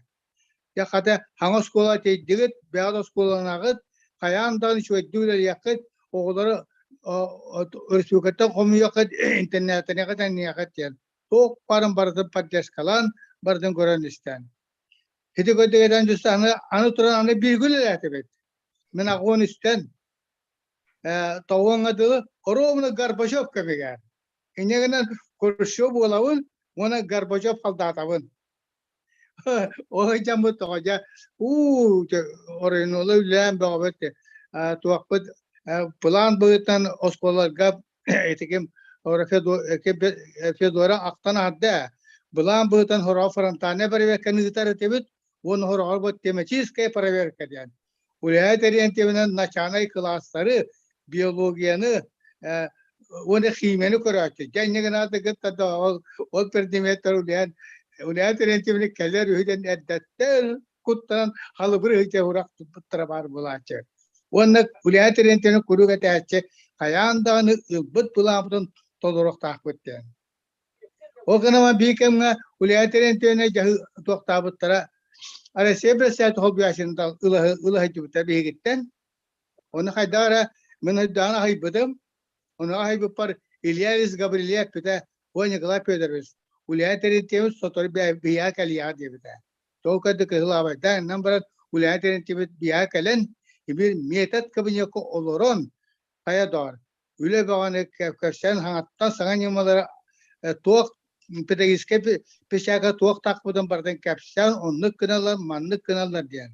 Дьэ хата хаҥа оскуола тиийдигит, бэҕэт оскуоланаҕыт, хайаан даҕаны үчүгэйдик үлэлиэххит, оҕолору өрөспүүбүлүкэттэн хомуйуоххут, интернеттаныаххыт, эҥниэххит диэн. Туох баарын барытын поддержкалаан, барытын көрөн-истэн. Ити көрдүгэтэн дьүстэ аны, аны туран аны бииргэ үлэлээтибит. Мин аҕуон истэн, тоҕуоҥҥа дылы ровно Горбачев кэмигэр. Инньэ гынан Хрущев буолабын уонна Горбачев халдаатабын. Ол дьаммыт тоҕо дьэ уу оройуонула үлэлээн бөҕөбүт туохпут план быһыытынан оскуолаларга итиким Федора ахтан аһарда былаан быһыытынан хороҕо фронтальная проверканы ыытар этибит уонна хороҕор бу тематическая проверка диэн үлэһит эриэнтиэбинэн начальнай кылаастары биологияны уонна химияны көрөөччү. Дьэ инньэ гынааты кытта да ол ол предметтэр үлэһэн үлэһит эриэнтиэбинэ кэлэр үһү диэн эрдэттэн куттанан халыбыр ыһыйдьа урах туппуттара баар буолааччы. Уонна үлэһит эриэнтиэбинэ куруук этээччи хайаан даҕаны ылбыт былааммытын толоруохтаахпыт диэн. Ол гынан биир кэмҥэ үлэһит эриэнтиэбинэ дьаһыы туохтаабыттара Россия председатель холбуйааччыны ылаһыйдыбыттар биһигиттэн. Ону хайдах эрэ мин өйдөөн аһыйбытым. Ону аһыйбыппар Илья Ильич Гаврильев эппитэ, «Ой, Николай Федорович, үлэһит тэрилтэбит сотору биһиэхэ кэлиэҕэ» диэбитэ. Тоҕо кэрдик кыһыл аабайдаан баран үлэһит тэрилтэбит биһиэхэ кэлэн, бир метод кабинекка олорон, хайа доҕор, үлэ бөҕөнү көрсөн хаҥаттан саҥа ньымалары туох педагогическай печака туох тахпытын барытын кэпсээн оннук гыналлар, маннык гыналлар диэн.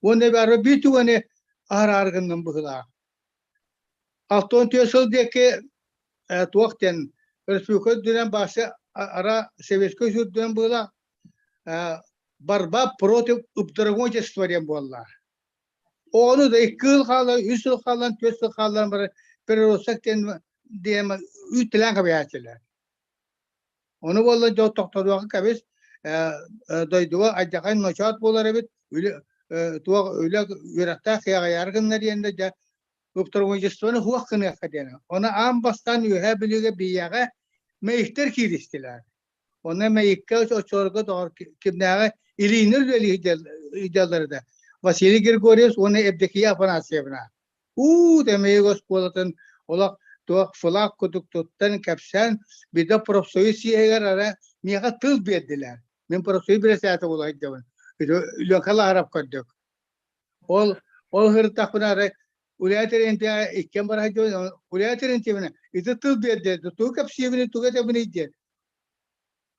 Уонна бары биир түгэни аһараары гынным быһыылаах. 64 сыл диэки туох диэн республика үрдүнэн баасы ара Советскай Союз үрдүнэн быһыылаах борьба против обдрагончества диэн буолла. Ону да икки ыл хаалан, үс сыл хаалан, түөрт сыл хаалан баран переросток диэн диэн үүттэлээн кэбиһээччилэр. Ону буолла дьон тохторуохха кэбис дойдуга алдьархай ночоот буолар эбит үлэ туох үлэ үөрэхтээх кыаҕайаары гынна диэн да дьэ уптарводительствоны суох гыныахха диэн. Ону аан бастаан Үөһээ Бүлүүгэ биһиэхэ мэйиктэр кииристилэр. Онно мэйиккэ оччолорго доҕор кимнээҕи илиини үлэлии сылдьаллар этэ. Василий Григорьевич уонна Евдокия Афанасьевна. Уу Тэмэйик оскуолатын олох туох флаг курдук туттан кэпсээн биирдэ профсоюз съеһигэр эрэ миэхэ тыл биэрдилэр. Мин профсоюз бэрэссэдээтэ буола сылдьабын. Ленка Лаһаров көрдүк. Ол ол сырыттахпына эрэ Улья Терентьевна иккиэн бара сылдьабын. Улья Терентьевна ити тыл биэрдэ тугу кэпсиэбиний тугу этэбиний диэн.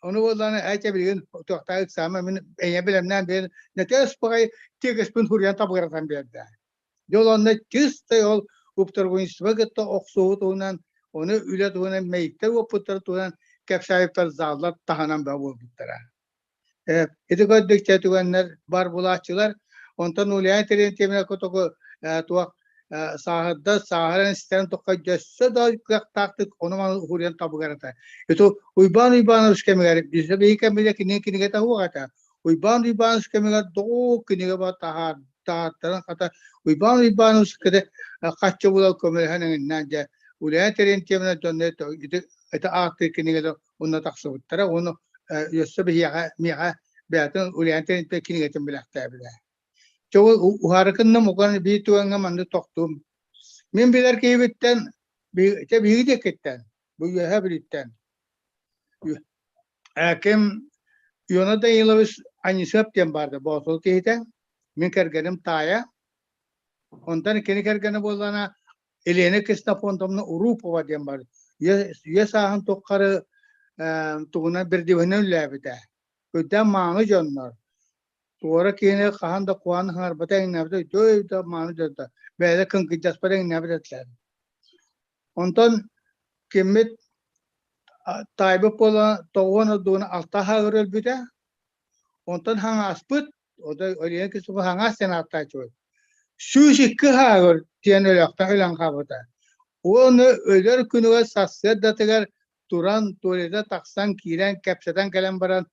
Ону буоллаҕына эчэ билигин туохтаах ыксаама мин эйэ бэлэмнээн биэрэн нэтээс баҕайы тиэкиспин суруйан табыгыратан биэрдэ. Дьэ ол онно чистай ол управленчество кытта охсуһуу туһунан, ону үлэ туһунан мэйиктэр уоппуттара туһунан кэпсээбиттэр заллар таһынан баа буолбуттара. Ити көрдүк түгэннэр бар булааччылар. Онтон Ульяна Терентьевна котоку туох сааһырда сааһыран истэрин тухха дьөссө да кыахтаахтык ону маны уһуруйан табыгар этэ. Ити Уйбаан Уйбаанович кэмигэр биирдэ биһи кэмигэр кинигэ кинигэтэ суох этэ. Уйбаан Уйбаанович кэмигэр доо кинигэ ба таһаар таһааттаран хата Уйбаан Уйбаанович кытта хаччы булал көмөлөһөн эҥиннээн дьэ Ульяна Терентьевна дьонно ити ити ааттыы кинигэлэр онно тахсыбыттара уонна өссө биһиэхэ миэхэ бэйэтин Ульяна Терентьевна кинигэтин бэлэхтээбитэ. Чэ ол уһаарыкынным уган биир түгэҥҥэ маннык тохтуум. Мин билэр киһибиттэн чэ биһиги диэкиттэн бу Үөһээ Бүлүүттэн Ким Иона Данилович Анисов диэн баарда боотул киһитэ. Мин кэргэним таайа. Онтон кини кэргэнэ буоллаҕына Елена Ксенофонтовна Урупова диэн бар. Үйэ сааһын тухары тугунан бирдибинэн үллээбитэ. Үрдээн мааны дьоннор. Туора киһини хаһан да куһаҕан ыҥырбата иҥнэбитэ өйдөө да мааны дьонтон. Бэйэлэр кыҥкыйдаспата иҥнэбит этилэр. Онтон киммит таайбыт буолан тоҕуон ордугуна алта аһаагыр өлбүтэ. Онтон хаҥааспыт, Өлүөнэ Кисуба хаҥаас диэн ааттааччыбыт. 102 аһаагыр диэн өлөөхтөн өлөн хаалбыта. Уонна өлөр күнүгэр сарсыардатыгар туран туалета тахсан киирэн кэпсэтэн кэлэн баран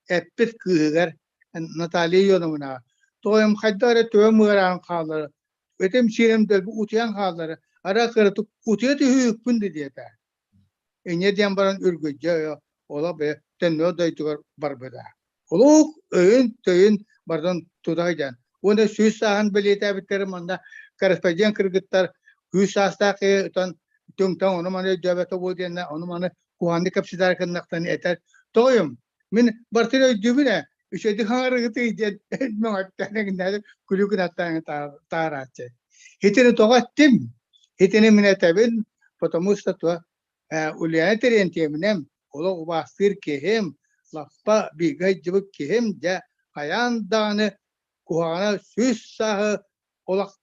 эппит кыыһыгар Наталья Ионовнаҕа тоҕойум хайдах эрэ төбөм ыараан хааллара этим сиэрим дэлби утуйан хааллара ара кыратык утуйа түһүүкпүн да диэтэ. Инньэ диэн баран үргүдьэ олох бэйэ төннүө дойдугар барбыта. Олох өйүн-төйүн барытын тута сылдьан. Уонна сүүс сааһын бэлиэтээбиттэрин манна корреспондент кыргыттар күүс саастаах киһи ытан түҥтэн ону-маны өйдөөбөтө буол диэннэ ону-маны куһаҕаннык кэпсэтэр гыннахтан этэр. Тоҕойум, мин барытын өйдүүбүн ээ, үчүгэйдик хаҥарыгытый диэн мөҥөттөөн эҥиннээри күлүү гынаттаан таарааччы. Итини тоҕо эттим? Итини мин этэбин, потому что то Ульяна Терентьевнам, олох убаастыыр киһим, лаппа бииргэ сылдьыбыт киһим, дьэ, хайаан даҕаны куһаҕана сүүс сааһы олох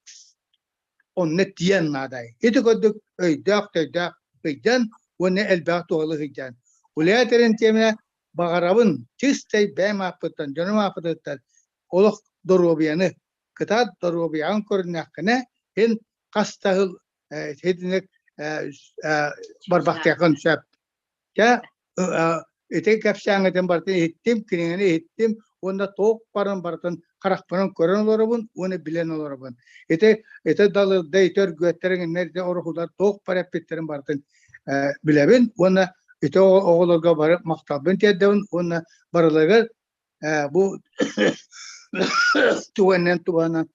онно тиийэн наадай. Ити курдук өйдөөх-төйдөөх ыйдан уонна элбэх туһалы сылдьан. Ульяна Терентьевна баҕарабын чистай бэйэм ааппыттан, дьонум ааппытыттан олох доруобуйаны, кытаат доруобуйаҕын көрүннэххинэ, һин хас да сыл итинник барбахтыаххын сөп. Дьэ, ити кэпсээҥҥитин барытын иһиттим, кинигэни иһиттим уонна туох барын барытын харахпынан көрөн олоробун уонна билэн олоробун. Ити ити далырда, ити өргүөттэр иҥиннэр, ити ороһулар туох бар эппиттэрин барытын билэбин уонна ити оҕолорго бары махталбын тиэрдэбин уонна барыларыгар бу түгэнинэн туһанан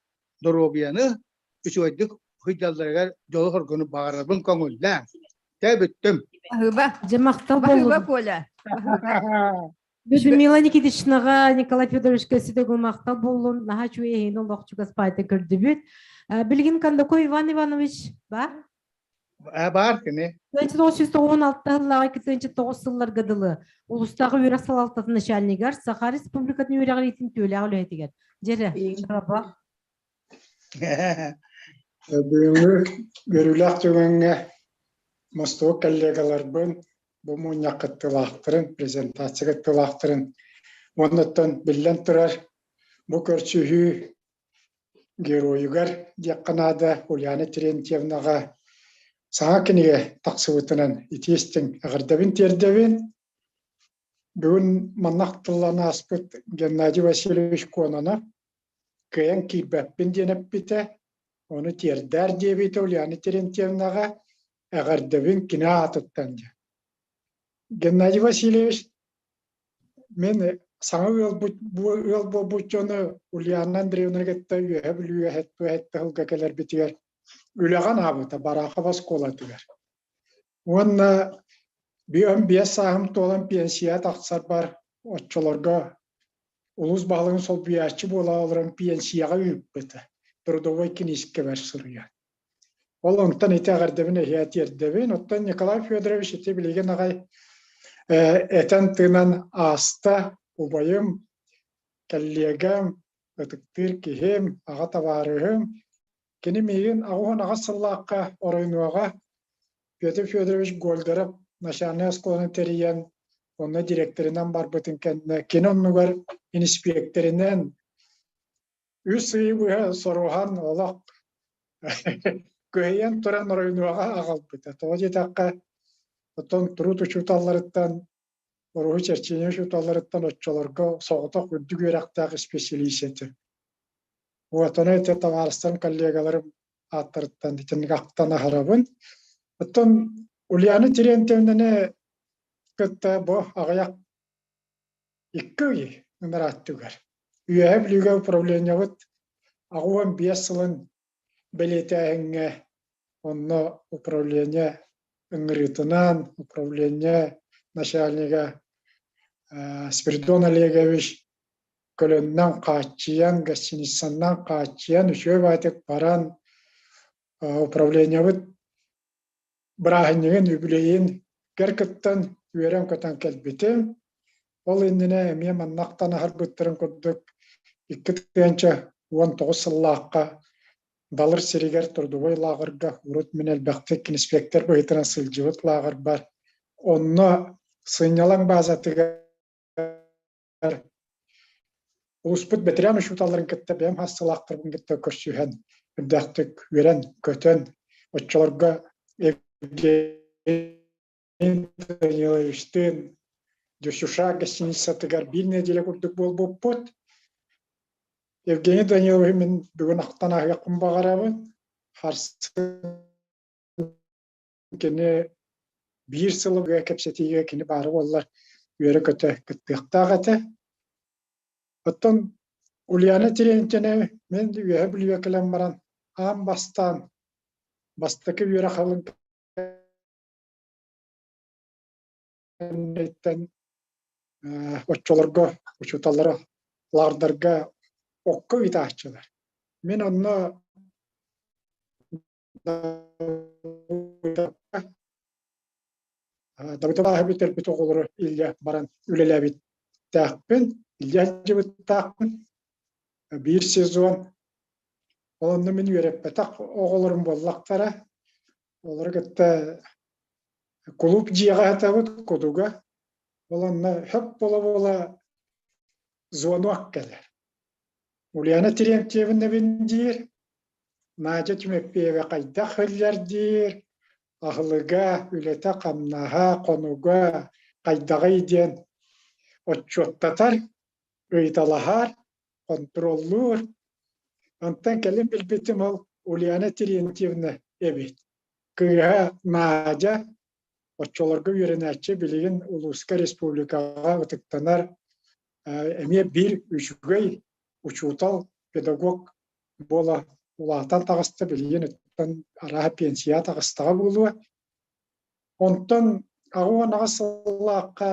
доруобуйаны үчүгэйдик сылдьалларыгар дьолу-соргуну баҕарабын көҥүллээҥ. Дьэ бүттүм. Баһыыба. Дьэ махтал Баһыыба буоллун. Коля. Людмила Никитичнаҕа, Николай Федоровичка ситэгу махтал буоллун. Наһаа үчүгэй эһиини олох чугас баайта көрдүбүт. Билигин Кондаков Иван Иванович бар? Бар кини. 1996 сыллааҕы 2009 сылларга дылы улуустааҕы үөрэх салалтатын начальнигар Саха Республикатын үөрэҕириитин түөлээх үлэһитигэр. Дьэрэ, Раба. Бүгүҥҥү үөрүүлээх түгэҥҥэ мустубут коллегаларбын, бу мунньах кыттыылаахтарын, презентация кыттыылаахтарын уонна оттон биллэн турар бу көрсүһүү геройугар диэххэ наада Ульяна Терентьевнаҕа саҥа кинигэ тахсыбытынан итии истиҥ эҕэрдэбин тиэрдэбин. Бүгүн манна тыллан ааспыт Геннадий Васильевич Кононов кыайан киирбэппин диэн эппитэ, ону тиэрдээр диэбитэ Ульяна Терентьевнаҕа эҕэрдэбин кини аатыттан диэн. Геннадий Васильевич мин саҥа ыал буолбут дьону Ульяна Андреевна кытта Үөһэ Бүлүүгэ сэттэ сылга кэлэрбитигэр үлэҕэ анаабыта Барахов оскуолатыгар. Уонна 55 сааһым туолан пенсияҕа тахсарбар оччолорго улуус баһылыгын солбуйааччы буола олорон пенсияҕа ыыппыта, трудовой киниискэбэр суруйан. Ол онтон ити эҕэрдэбин эһиэхэ тиэрдэбин. Оттон Николай Федорович ити билигин аҕай этэн-тыынан ааста убайым, кэллиэгэм, ытыктыыр киһим, аҕа табаарыһым. Кини миигин 88 сыллаахха оройуонуоҕа Петр Федорович Гольдеров начальнай оскуоланы тэрийэн, онно директорынан барбытын кэннэ кини оннугар иниспиэктэринэн үс ый быһа соруһан олох күһэйэн туран оройуонуоҕа аҕалбыта. Тоҕо диэтэххэ, оттон труд учууталларыттан, уруһуй черчение учууталларыттан оччолорго соҕотох үрдүк үөрэхтээх исписэлиис этэ. Вот ону ити табаарыстарым, коллегаларым ааттарыттан итинник ахтан аһарабын. Оттон Ульяна Терентьевнаны кытта бу аҕыйах икки ый ынарааттыгар Үөһээ Бүлүүгэ управлениебыт 85 сылын бэлиэтээһиҥҥэ онно управление ыҥырыытынан управление начальнига Спиридон Олегович көлөннөн хааччыйан, гостиницаннан хааччыйан үчүгэй баҕайытык баран управлениебыт бырааһынньыгын үбүлүөйүн кэр кыттан үөрэн-көтөн кэлбитим. Ол иннинэ эмиэ маннахтан аһарбыттарын курдук 2019 сыллаахха Далыр сиригэр трудовой лааҕырга урут мин элбэхтик инспектор быһыытынан сылдьыбыт лааҕырбар онно сынньалаҥ баазатыгар Улууспут бэтэрээн учууталларын кытта бэйэм хассалаахтарбын кытта көрсүһэн, үрдээхтик үөрэн-көтөн, оччолорго Евгений Даниловичтыын Дюсюша гостиницатыгар биир нэдиэлэ курдук буолбуппут. Евгений Данилович мин бүгүн ахтан ааһыахпын баҕарабын. Харсын кини биир сылга кэпсэтиигэ кини баара буоллар үөрэ-көтө кыттыахтаах этэ. Оттон Ульяна Терентьевна мин Үөһэ Бүлүүгэ кэлэн баран аан бастаан бастакы үөрэх алын кэнниттэн оччолорго учууталлара лаардарга окко ыытааччылар. Мин онно Давыдова бүтэрбит оҕолору илдьэ баран үлэлээбиттээхпин, илдьэ сылдьыбыттаахпын. Биир сезон. Ол онно мин үөрэппэтэх оҕолорум буоллахтара. Олору кытта кулууп дьиэҕэ сытабыт, кудуга. Ол онно хөп буола-буола звонок кэлэр. Ульяна Терентьевнабын диир, Надя Тимофеева хайдах сылдьар диир, аһылыга, үлэтэ-хамнаһа, хонуга хайдаҕый диэн отчуоттатар, ыйыталаһар, хонтуруоллуур. Онтон кэлин билбитим ол Ульяна Терентьевна эбит. Кыыһа Надя оччолорго үөрэнээччи билигин улууска, республикаҕа ытыктанар эмиэ биир үчүгэй учуутал, педагог буола улаатан таҕыста, билигин оттон арааһа пенсия таҕыстаҕа буолуо. Онтон 88 сыллаахха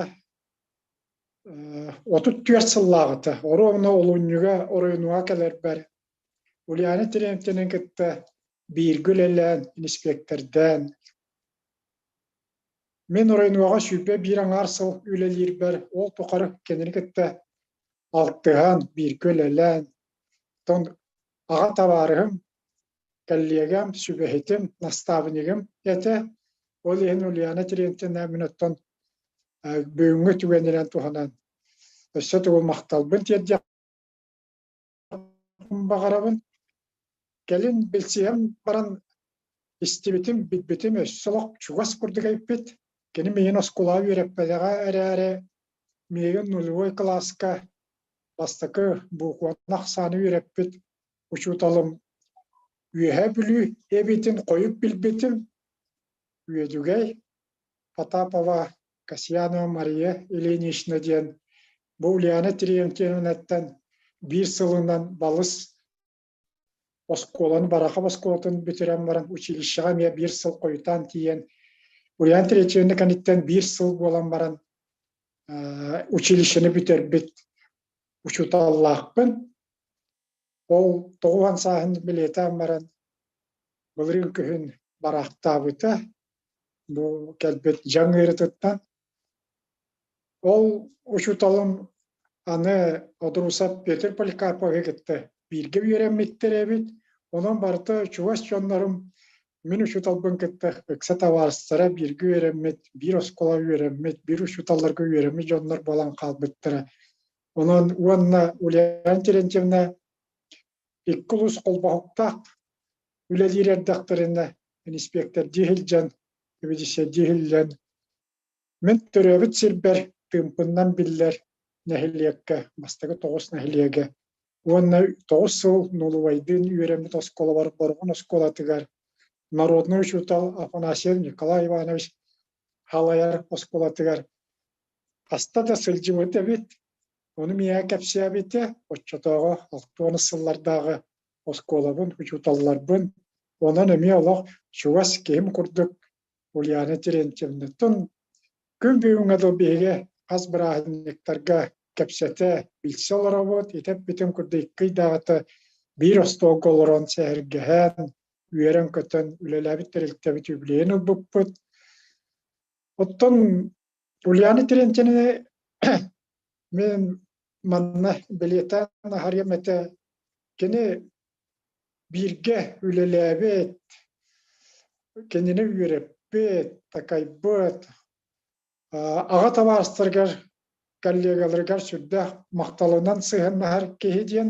34 сыллааҕыта оруобуна олунньуга оройуонуга кэлэрбэр Ульяна Терентьевнаны кытта бииргэ үлэлээн, иниспиэктэрдээн мин оройуонуга 21 аҥаар сыл үлэлиирбэр ол тухары кинини кытта алтыһан, бииргэ үлэлээн, оттон аҕа табаарыһым, кэллиэгэм, сүбэһитим, наставнигым этэ. Ол иһин Ульяна Терентьевна мин оттон бүгүҥҥү түгэнинэн туһанан өссө тугу махталбын тиэрдиэхпин баҕарабын. Кэлин билсиһэн баран истибитим, билбитим өссө олох чугас курдук эппит. Кини миигин оскуолаҕа үөрэппэтэҕэ эрээри, миигин нулевой кылааска бастакы букваны ахсааны үөрэппит учууталым Үөһээ Бүлүү эбитин хойут билбитим. Үөдүгэй Потапова Касьянова Мария Ильинична диэн бу Ульяна Терентьевнаттан биир сылынан балыс оскуоланы Барахов оскуолатын бүтэрэн баран училищеҕа эмиэ биир сыл хойутаан тиийэн Ульяна Терентьевна кэнниттэн биир сыл буолан баран училищены бүтэрбит учууталлаахпын. Ол 90 сааһын билиэтээн баран былырыын күһүн бараахтаабыта. Бу кэлбит дьаҥ ыарытыттан. Ол учууталым аны Одрусов Петр Поликарповы кытта бииргэ үөрэммиттэр эбит. Онон барыта чугас дьоннорум мин учууталбын кытта ыкса табаарыстара бииргэ үөрэммит, биир оскуола үөрэммит, биир учууталларга үөрэммит дьоннор буолан хаалбыттара. Онон уонна Ульяна Терентьевна икки улуус холбоһуктаах үлэлиир эрдэхтэринэ иниспиэктэрдии сылдьан, эбидиссэрдии сылдьан мин төрөөбүт сирбэр Тыымпыннан биллэр нэһилиэккэ бастакы 9 нэһилиэгэ уонна 9 сыл Нулубайдыын үөрэммит оскуолабар Бороҕон оскуолатыгар народнай учуутал Афанасьев Николай Иванович салайар оскуолатыгар хаста да сылдьыбыт эбит. Ону миэхэ кэпсээбитэ, оччотооҕу 60 сыллардааҕы оскуолабын, учууталларбын, онон эмиэ олох чугас киһим курдук Ульяна Терентьевнаттан күн бүгүҥҥэ дылы биһиги хас бырааһынньыктарга кэпсэтэ, билсэ олоробут. Ити эппитим курдук икки ыйдааҕыта биир остуолга олорон сэһэргэһэн, үөрэн-көтөн үлэлээбит тэрилтэбит үбүлүөйүн ылбыппыт. Оттон Ульяна Терентьевна мин манна бэлиэтээн аһарыам этэ, кини бииргэ үлэлээбит, кинини үөрэппит, такайбыт, аҕа табаарыстарыгар, коллегаларыгар сүрдээх махталынан сыһыаннаһар киһи диэн.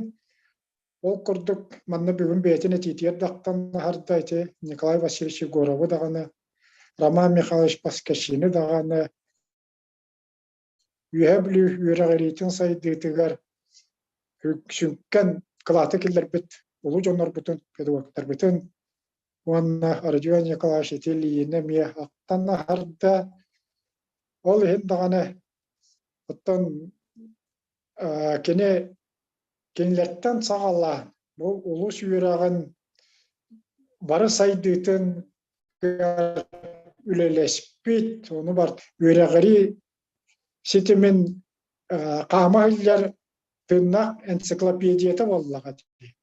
Ол курдук манна бүгүн бэйэтин этиитигэр дахтан аһарда ити Николай Васильевич Егоровы даҕаны, Роман Михайлович Паскачины даҕаны Үөһээ Бүлүү үөрэҕириитин сайдыытыгар сүҥкэн кылааты киллэрбит улуу дьоннорбутун, педагогтарбытын уонна Родион Николаевич ити Ильины эмиэ ахтан аһарда. Ол иһин даҕаны оттон кини кинилэртэн саҕалаан бу улуус үөрэҕин бары сайдыытын үлэлэспит, ону бар үөрэҕирии ситимин хаама иһиллэр тыыннаах энциклопедията буоллаҕа дии.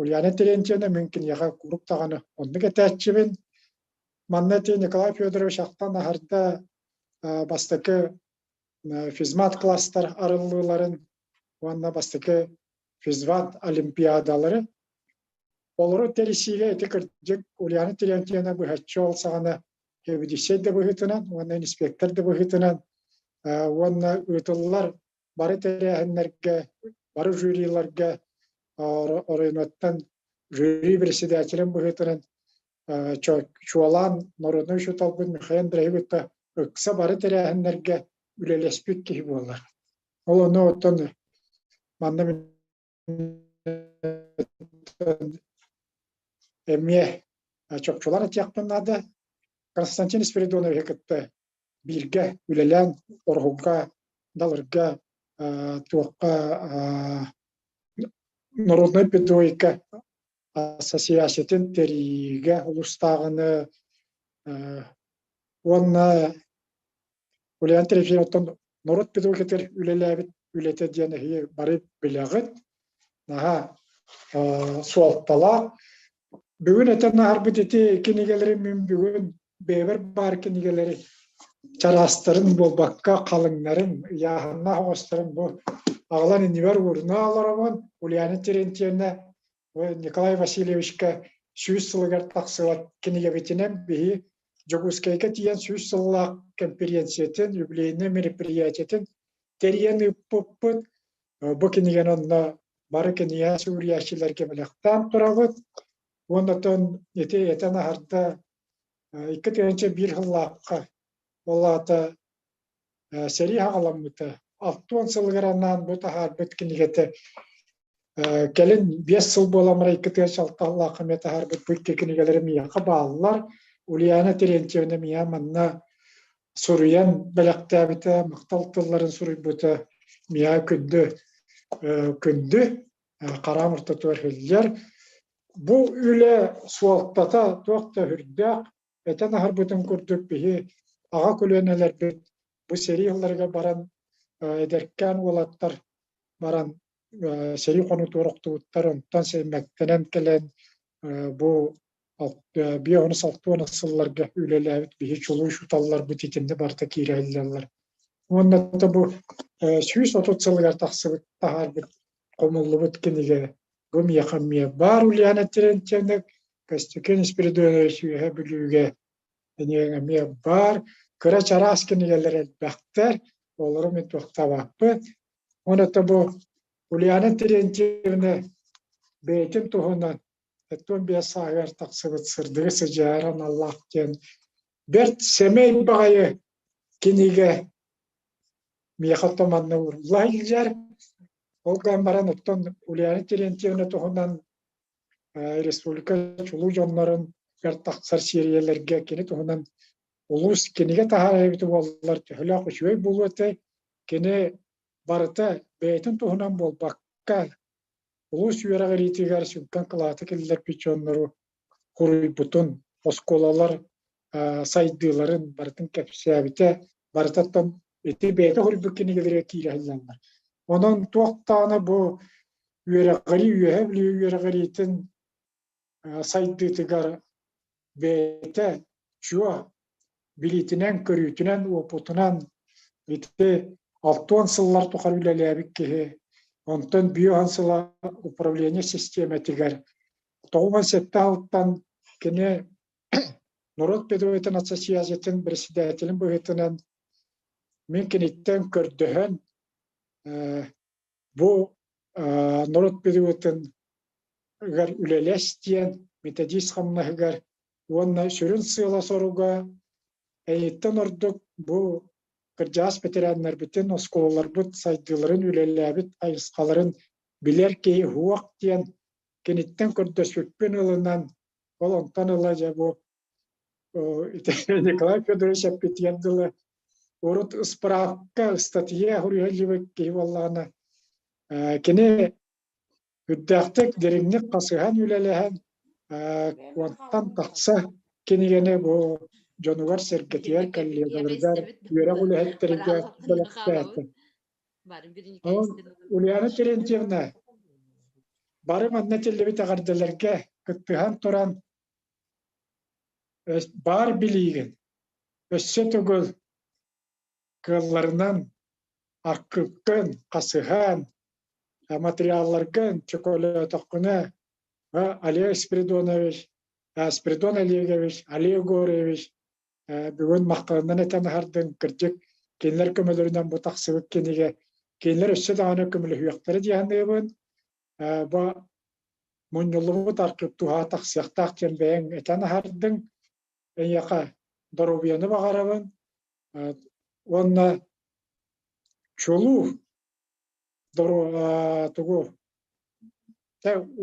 Ульяна Терентьевна мин киниэхэ куруук даҕаны оннук этээччибин. Манна ити Николай Федорович ахтан аһарда бастакы физмат класстар арыллыыларын уонна бастакы физмат олимпиадалары. Олору тэрийсиигэ ити кырдьык Ульяна Терентьевна быһаччы ол саҕана сэбиэдиссэй да быһыытынан уонна инспектор да быһыытынан уонна ыытыллар бары тэрээһиннэргэ, бары жюриларга оройуонуттан жюри председателин быһыытынан чуолаан народнай учууталбыт Михаил Андреевич ыкса бары тэрээһиннэргэ үлэлэспит киһи буолар. Ол ону оттон манна эмиэ чопчулар этиэхпин наада. Константин Спиридоновиһы кытта бииргэ үлэлээн Ороһуга, Далырга, туохха народнай педагогика ассоциациятын тэрийиигэ улуустааҕыны уонна Ульяна Трифоновтан норуот педагогикатыгар үлэлээбит үлэтэ диэн эһиги бары билэҕит. Наһаа суолталаах. Бүгүн этэн аһарбыт ити кинигэлэри мин бүгүн бэйэбэр баар кинигэлэри чараастарын буолбакка халыҥнарын, ыйааһыннаах оҕустарын бу аҕалан иннибэр ууруна олоробун. Ульяна Терентьевна Николай Васильевичка 100 сылыгар тахсыбат кинигэбитинэн биһи Дьокуускайга тиийэн 100 сыллаах кэмпириэнсийэтин, юбилейнай мероприятиетын тэрийэн ыыппыппыт. Бу кинигэни онно бары кинигэ суруйааччыларга бэлэхтээн турабыт. Уонна оттон ити этэн аһарда 2001 сыллаахха ол аата сэрии саҕаламмыта 60 сылыгар анаан бу таһаарбыт кинигэтэ кэлин 5 сыл буолан баран 2006 сыллаахха эмиэ таһаарбыт бу икки кинигэлэрэ миэхэ бааллар. Ульяна Терентьевна миэхэ манна суруйан бэлэхтээбитэ, махтал тылларын суруйбута миэхэ күндү күндү хараам ортотугар иһиллэр. Бу үлэ суолтата туох да үрдээх, этэн аһарбытым курдук биһи аҕа көлүөнэлэрбит бу сэрии сылларыгар баран эдэркээн уолаттар баран сэрии хонуутугар охтубуттар, онтон сэймэктэнэн кэлэн бу 5-60 сылларга үлэлээбит биһи чулуу учууталларбыт итиннэ барыта киирэ сылдьаллар. Уонна да бу 130 сылыгар тахсыбыт таһаарбыт хомуллубут кинигэ бу миэхэ эмиэ баар Ульяна Терентьевна Костюкин Спиридонович Үөһээ Бүлүүгэ эмиэ баар. Кыра чараас кинигэлэр элбэхтэр, олору мин туохтаабаппын. Уонна бу Ульяна Терентьевна бэйэтин туһунан 75 сааһыгар тахсыбыт Сырдыгы сыдьаайар аналлаах диэн бэрт сэмэй баҕайы кинигэ миэхэ оттон манна уурулла сылдьар. Ол гынан баран оттон Ульяна Терентьевна туһунан республика чулуу дьоннорун тахсар сиэрийэлэргэ кини туһунан улуус кинигэ таһаарар эбит буоллар төһөлөөх үчүгэй буолуо этэй. Кини барыта бэйэтин туһунан буолбакка улуус үөрэҕириитигэр сүҥкэн кылааты киллэрбит дьоннору хуруйбутун, оскуолалар сайдыыларын барытын кэпсээбитэ, барытыттан ити бэйэтэ хоруйбут кинигэлэргэ киирэ сылдьаллар. Онон туох даҕаны бу үөрэҕирии, үөһэ Бүлүү үөрэҕириитин сайдыытыгар бэйэтэ чуо билиитинэн, көрүүтүнэн, уопутунан ити алтуон сыллар тухары үлэлээбит киһи, онтон биохан сыла управление систиэмэтигэр 97 сылтан кини норуот педагогикатын ассоциациятын председателин быһыытынан мин киниттэн көрдөһөн бу норуот педагогикатын үлэлэс диэн методист хамнаһыгар уонна сүрүн сыала-соруга эйиттэн ордук бу кырдьаҕас бэтэрээннэрбитин, оскуолаларбыт сайдыыларын, үлэлээбит хайысхаларын билэр киһи уһуох диэн киниттэн көрдөспүппүн ылынан, ол онтон ыла дьэ бу Николай Федорович эппитигэр дылы урут ыспыраапка ыстатыйа суруйа киһи буоллаҕына кини үрдээхтик дириҥник хасыһан үлэлэһэн уонтан тахса кинигэни бу дьонугар-сэргэтигэр, коллегаларыгар, үөрэх үлэһиттэригэр бэлэхтээтэ. Ульяна Терентьевна, бары манна этиллибит эҕэрдэлэргэ кыттыһан туран баар билиигин өссө төгүл кыалларынан аркыпкын хасыһан материалларгын чөкөлөөтөххүнэ Олег Спиридонович, Спиридон Олегович, Олег Егорович бүгүн махталынан этэн аһардыҥ, кырдьык кинилэр көмөлөрүнэн бу тахсыбыт кинигэ кинилэр өссө даҕаны көмөлөһүөхтэрэ дии саныыбын. Бу мунньуллубут архыып туһаҕа тахсыахтаах диэн бэйэҥ этэн аһардыҥ. Эйиэхэ доруобуйаны баҕарабын уонна чулуу тугу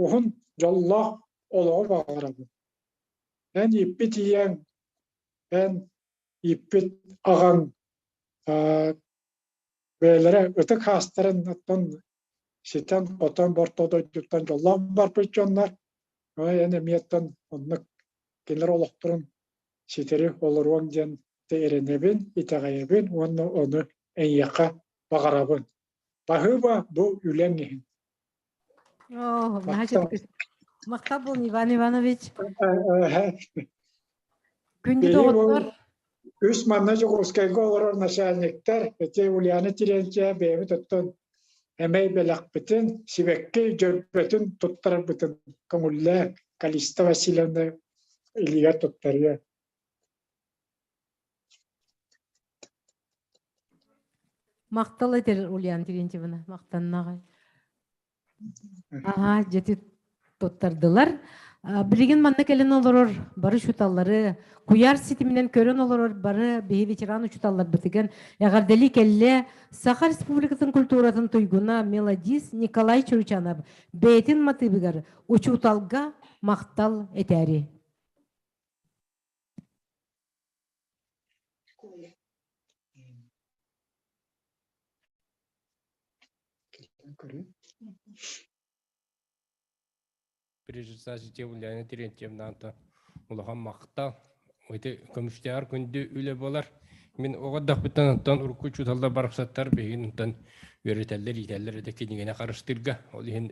уһун дьоллоох олоҕу баҕарабын. Эн ииппит ийэҥ, эн ииппит аҕаҥ бэйэлэрэ ытык хаастарын оттон ситэн-хотон борто дойдуттан дьоллоох барбыт дьоннор, эн эмиэ оттон оннук кинилэр олохторун ситэри олоруоҥ диэн эрэнэбин, итэҕэйэбин уонна ону эйиэхэ баҕарабын. Баһыыба бу үлэҥ иһин. Махтал буолун, Иван Иванович. Күндү доҕоттор. Үс манна Дьокуускайга олорор начальниктар, ити Ульяна Терентьева бэйэбит оттон эмэй бэлэхпитин, сибэкки дьөрбөтүн туттарарбытын көҥүллээ Калиста Васильевна илиигэр туттарыа. Махтал этэр Ульяна Терентьевна, махтаннаҕай. Аха, дьэти туттардылар. Билигин манна кэлэн олорор бары учууталлары, куйаар ситиминэн көрөн олорор бары биһи ветеран учууталларбытыгар эҕэрдэлии кэллэ Саха Республикатын культуратын туйгуна мелодист Николай Чуручанов бэйэтин матыыбыгар учууталга махтал этээри. Председатель Ульяна Терентьевна улахан махтал. Ити көмүстээҕэр күндү үлэ буолар. Мин оҕо эрдэхпиттэн оттон урукку учууталлар барахсаттар биһигин онтон үөрэтэллэр, иитэллэр этэ кинигэни харыстыырга. Ол иһин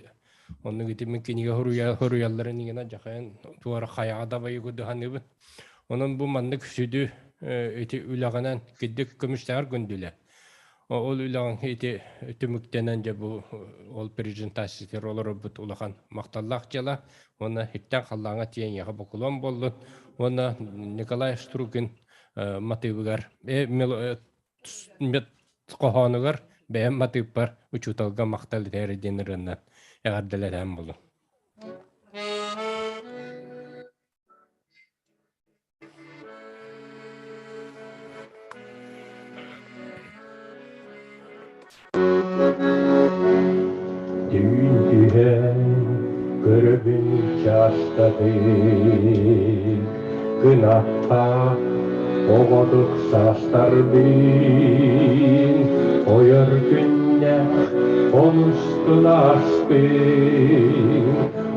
оннук ити мин кинигэ хоруйалларын иҥэнэ дьахайан туора хайаҕа да байыгы Онон бу маннык сүдү ити үлэҕинэн кирдик көмүстээҕэр күндүлэ. Ол үлэҕин ити түмүктэнэн дьэ бу ол презентациятыгар олорорбут улахан махталлаах дьыала. Уонна иттэн халлааҥҥа тиийэн эйиэхэ бокулуон буоллун. Уонна Николай Струкин матыыбыгар хоһоонугар бэйэм матыыппар учууталга махтал этээр диэн ырыаннан эҕэрдэлэтээн буолун. Түүн түһэн көрөбүн чаастатык, Кынаттаах оҕотук саастарбын, Ойор күннээх онустун ааспын,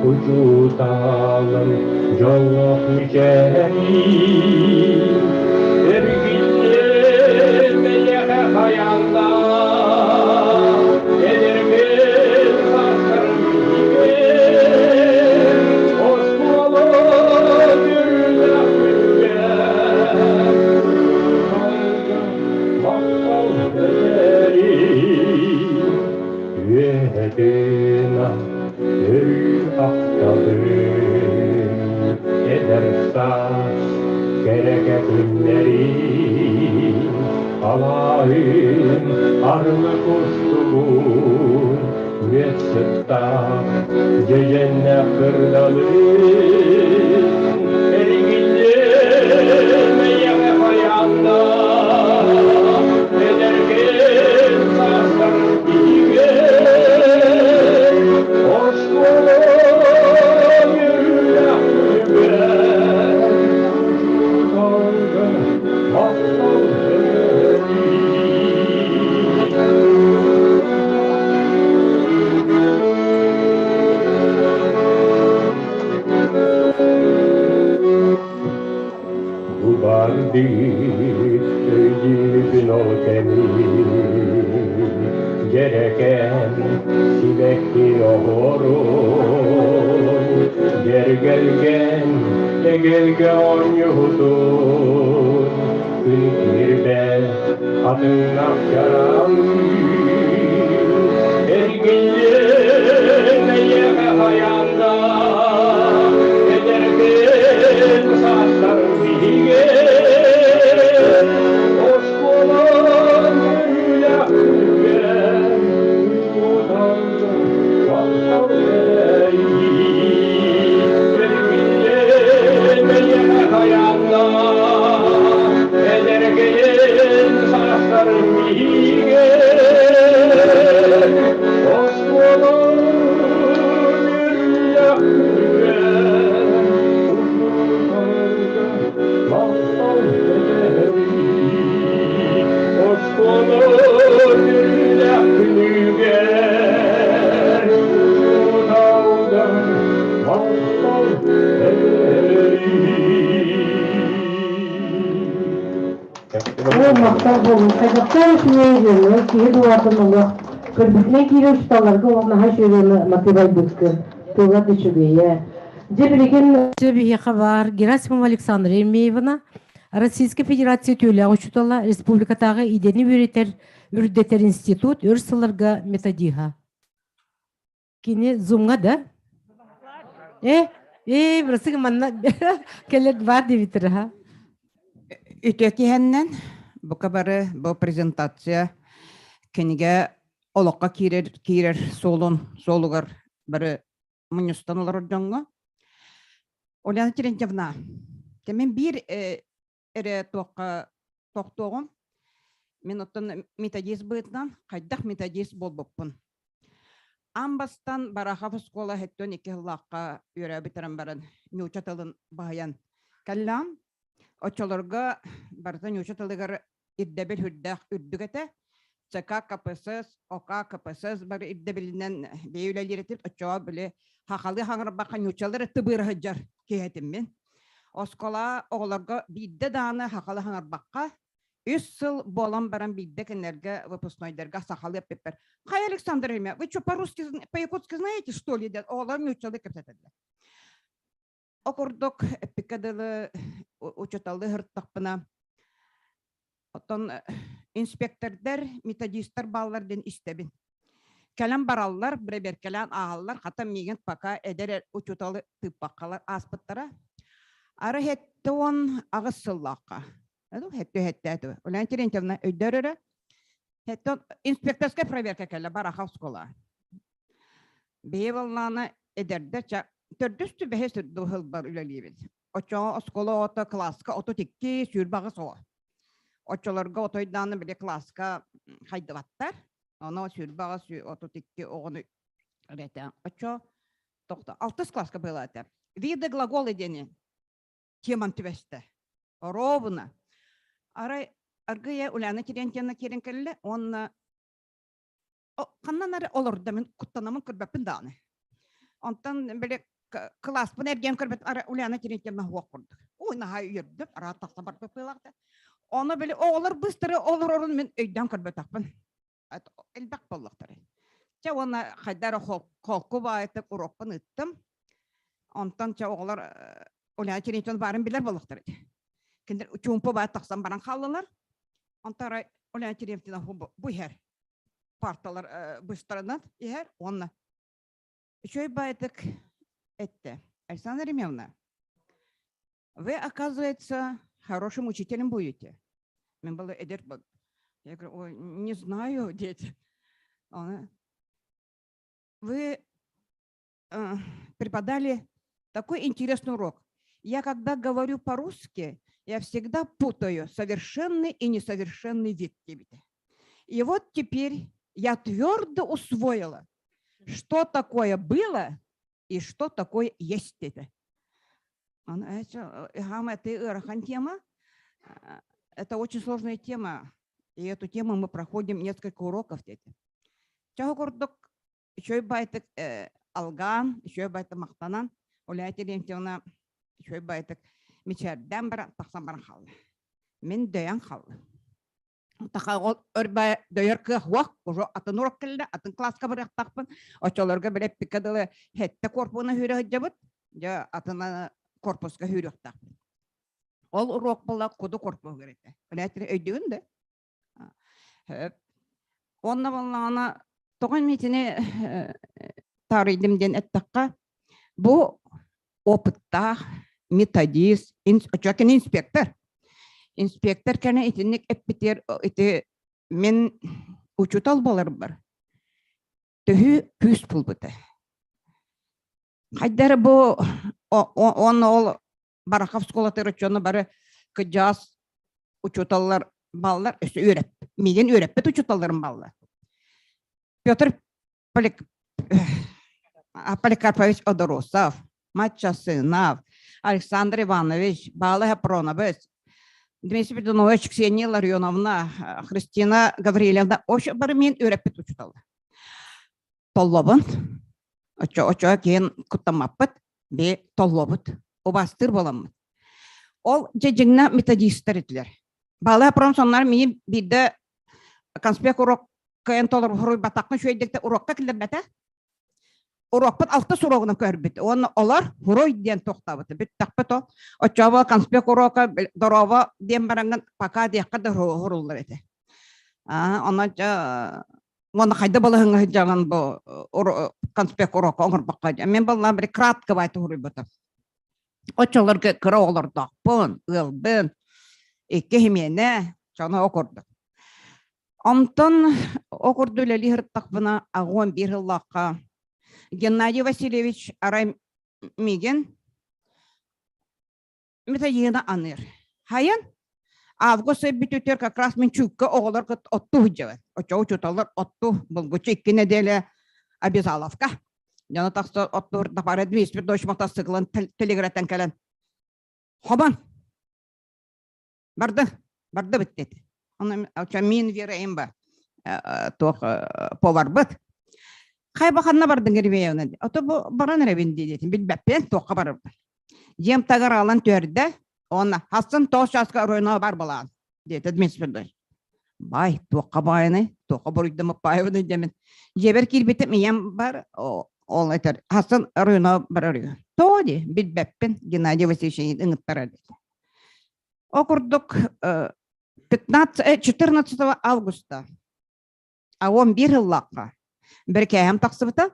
Учууталым дьоллоох мичээрин Эргиллиэм эйиэхэ хайаан Эдэрбин саастарым иһигэр Оскуолам Арылы кустугун үөт сыттаах дьэдьэннээх кырдалы Эригиллиэм эйэҕэ хайаанда эдэргин саастар биһигэ Оскуола үөрүүлээх күнүгэр учууталга махтал Бу өйдүүбүн ол кэми Дьэрэкээн сибэкки оһуорун Дьэргэлгэн эгэлгэ оонньуутун Күн киирбэт хатыҥнах чараҥ Эргиллиэҥ эйиэхэ хайаан да эдэргин саастар биһиги Оскуолаҥ үөрүүлээх күнүгэр учууталга махтал Эргиллиэҥ эйиэхэ хайаан да эдэргин саастар биһиги Оскуолаҥ үөрүүлээх күнүгэр учууталга махтал Оскуолаҥ үөрүүлээх күнүгэр учууталга махтал Оо, махтал буолун. Хайдахтаах үчүгэй ырыаны, киһи дууһатын олох көрбүтүнэн киирэр учууталларга олох наһаа үчүгэй ырыаны матыыбайбыккын. Тыла да үчүгэйэ. Дьэ билигин биһиэхэ баар Герасимова Александра Ермеевна, Российскай Федерация үтүөлээх учуутала, республикатааҕы идэни үөрэтэр үрдэтэр институт өр сылларга методиһа. Кини зумҥа да? Э, э, бырасык манна кэлэр баар диэбиттэр аха. Үтүө киһэннэн бука бары бу презентация кинигэ олоххо киирэр киирэр суолун суолугар бары мунньустан олорор дьоҥҥо. Ульяна Терентьевна, кэмин биир эрэ туохха тохтуоҕум. Мин оттон методист быһыытынан хайдах методист буолбуппун. Аан бастан Барахов оскуола хэттэн икки сыллаахха үөрээбитэрэн баран нуучча тылын баһыйан кэллэҕим. Оччолорго барыта нуучча тылыгар ирдэбил үрдээх үрдүк этэ. ЦК КПСС, ОК КПСС бары ирдэбилинэн бэйэ үлэлиир этим. Оччоҕо били хахалыы хаҥырбакка нууччалар тыбыыра сылдьар киһи этим мин. Оскуола оҕолорго биирдэ даҕаны хахалы хаҥарбакка үс сыл буолан баран биирдэ кинилэргэ выпускнойдарга сахалыы эппиппэр «Хай, Александр Ильич, вы что, по-русски, по-якутски знаете, что ли?» диэн оҕолор нууччалыы кэпсэтэллэр. О курдук эппиккэ дылы учууталлыы сырыттахпына оттон инспектордар, методистар бааллар диэн истэбин. Кэлэн бараллар, бэрэбиэркэлээн ааһаллар, хата миигин пока эдэр учууталы тыыппаккалар ааспыттара. Ары 78 сыллаахха. Хэттэ хэттэ Ульяна Терентьевна өйдөр эрэ. Хэттэ инспекторская проверка кэллэ Барахов школа. Бэйэ буоллаҕына эдэрдэр ча төрдүс түбэһэ сылбар үлэлиибит. Оччоҕо оскуола оҕото кылааска 32, 28 оҕо. Оччолорго отойдааны били кылааска хайдыбаттар. Ону 28, 32 оҕону эрэтэ. Оччо тохто алтыс кылааска была этэ. Виды глаголы диэни темам түбэстэ. Ровно. Арай аргыйа Ульяна Терентьевна киирэн кэллэ уонна ханнан эрэ олордо мин куттанамын көрбөппүн даҕаны. Онтон били кылааспын эргийэн көрбөт ара Ульяна Терентьевна суох курдук. Ой, наһаа үөрдүм, араат тахса барбыт быылаахта. Ону били оҕолор быстары олорорун мин өйдөөн көрбөтөхпүн. Элбэх буоллахтар. Чэ уонна хайда эрэ холку баайтык урокпун ыыттым. Онтон чэ оҕолор Ульяна Терентьевна баарын билэр буоллахтар. Кинилэр чуумпу баай тахсан баран хааллылар. Онтон арай Ульяна Терентьевна бу иһэр парталар быстарынан иһэр уонна үчүгэй баайдык этте. Александра Ремевна, вы, оказывается, хорошим учителем будете. Мен было эдер. Я говорю, ой, не знаю, дети. Вы преподали такой интересный урок. Я когда говорю по-русски, я всегда путаю совершенный и несовершенный вид диэбитэ. И вот теперь я твердо усвоила, что такое было и что такое есть это. Это тема. Это очень сложная тема. И эту тему мы проходим несколько уроков. Чаһы курдук үчүгэй баайтык алгаан, үчүгэй баайтык махтанан, Оля Терентьевна үчүгэй баайтык мичээрдээн баран тахсан баран хаалла. Мин дөйөн хаалла. Таха ол өрбэ дөйөр кыах уох, уже атын урок кэллэ, атын класска барыахтаахпын. Оччолорго билэ эппиккэ дылы хетте корпуна хүүрэ сылдьабыт, дьэ атын корпуска хүүрүөхтаахпын. Ол урок була куду корпуһугар этэ. Билээттэр өйдүүгүн да? Онно буоллаҕына тоҕо итини таарыйдым диэн эттэххэ, бу опыттаах методист, оччоки инспектор. Инспектор кэнэ итинник эппитигэр ити мин учуутал буоларбар төһүү күүс булбута. Хайдары бу он ол Барахов школатыгар оччону бары кыдьаас учууталлар баллар өссө үөрэп миигин үөрэппит учууталларым баллар. Петр Полик... Поликарпович Одоросов, Матчасынов, Александр Иванович, Баала Хапронович, Дмитрий Петрович, Ксения Ларионовна, Христина Гаврилевна, вообще бары мин үөрэппит учууталлар. Толлобун, очо очо киэн куттаммаппыт, бе толлобут, убастыр боламмыт. Ол дьэ методистар этилэр. Баала Промсоннар миин биирдэ конспект урок кыайан толору хоруйбатахха үчүгэйдик урокка киллэрбэтэ. Урокпут алта сурогунан көрбүт. Уонна олор хуруй диэн тохтообута. Бүттэхпит ол. Оччоҕо конспект урока дорово диэн бараҥҥын пока диэххэ да хуруллар этэ. Онон уонна хайда балаһыҥҥа сылдьаҕын бу конспект урока оҥорбокко мен баллаан били кратко баайта хуруйбутум. Оччолорго кыра оҕолордоохпун, ыалбын, икки химиэнэ, дьоно окурдук. Онтон о курдук үлэлии сырыттахпына аҕуон биир сыллаахха Геннадий Васильевич арай миигин методиһына аныыр. Хайан август ый бүтүтүгэр как раз мин чүүккэ оҕолор кытта оттуу сылдьабын. Оччоҕо учууталлар оттуу булгуччу икки нэдиэлэ обязаловка. Дьоно тахса оттуур тапары Дмитрий дочь мотоциклын телеграттан кэлэн хобон Барды, барды бүттет. Оны мин Вера имба туох поварбыт. Хай баханна бардын Гермеевна. Ото бу баран эребин диэтин билбэппин туохха барарбын. Дьиэм тагар алан төрдө, онна хассын тоос чааска оройуна бар балаан диэтэ Дмитрий Федорович. Бай, туохха баайыны, туохха буруйдамыт баайыбыны дэмин. Дьиэбэр киирбитим ийэм бар, ол этэр, хассын оройуна барар. Тоҕо ди, билбэппин, Геннадий Васильевич ыҥыттарар диэтэ. О курдук 15, 14 августа а он биир ыллаахха бэркээһэм тахсыбыта,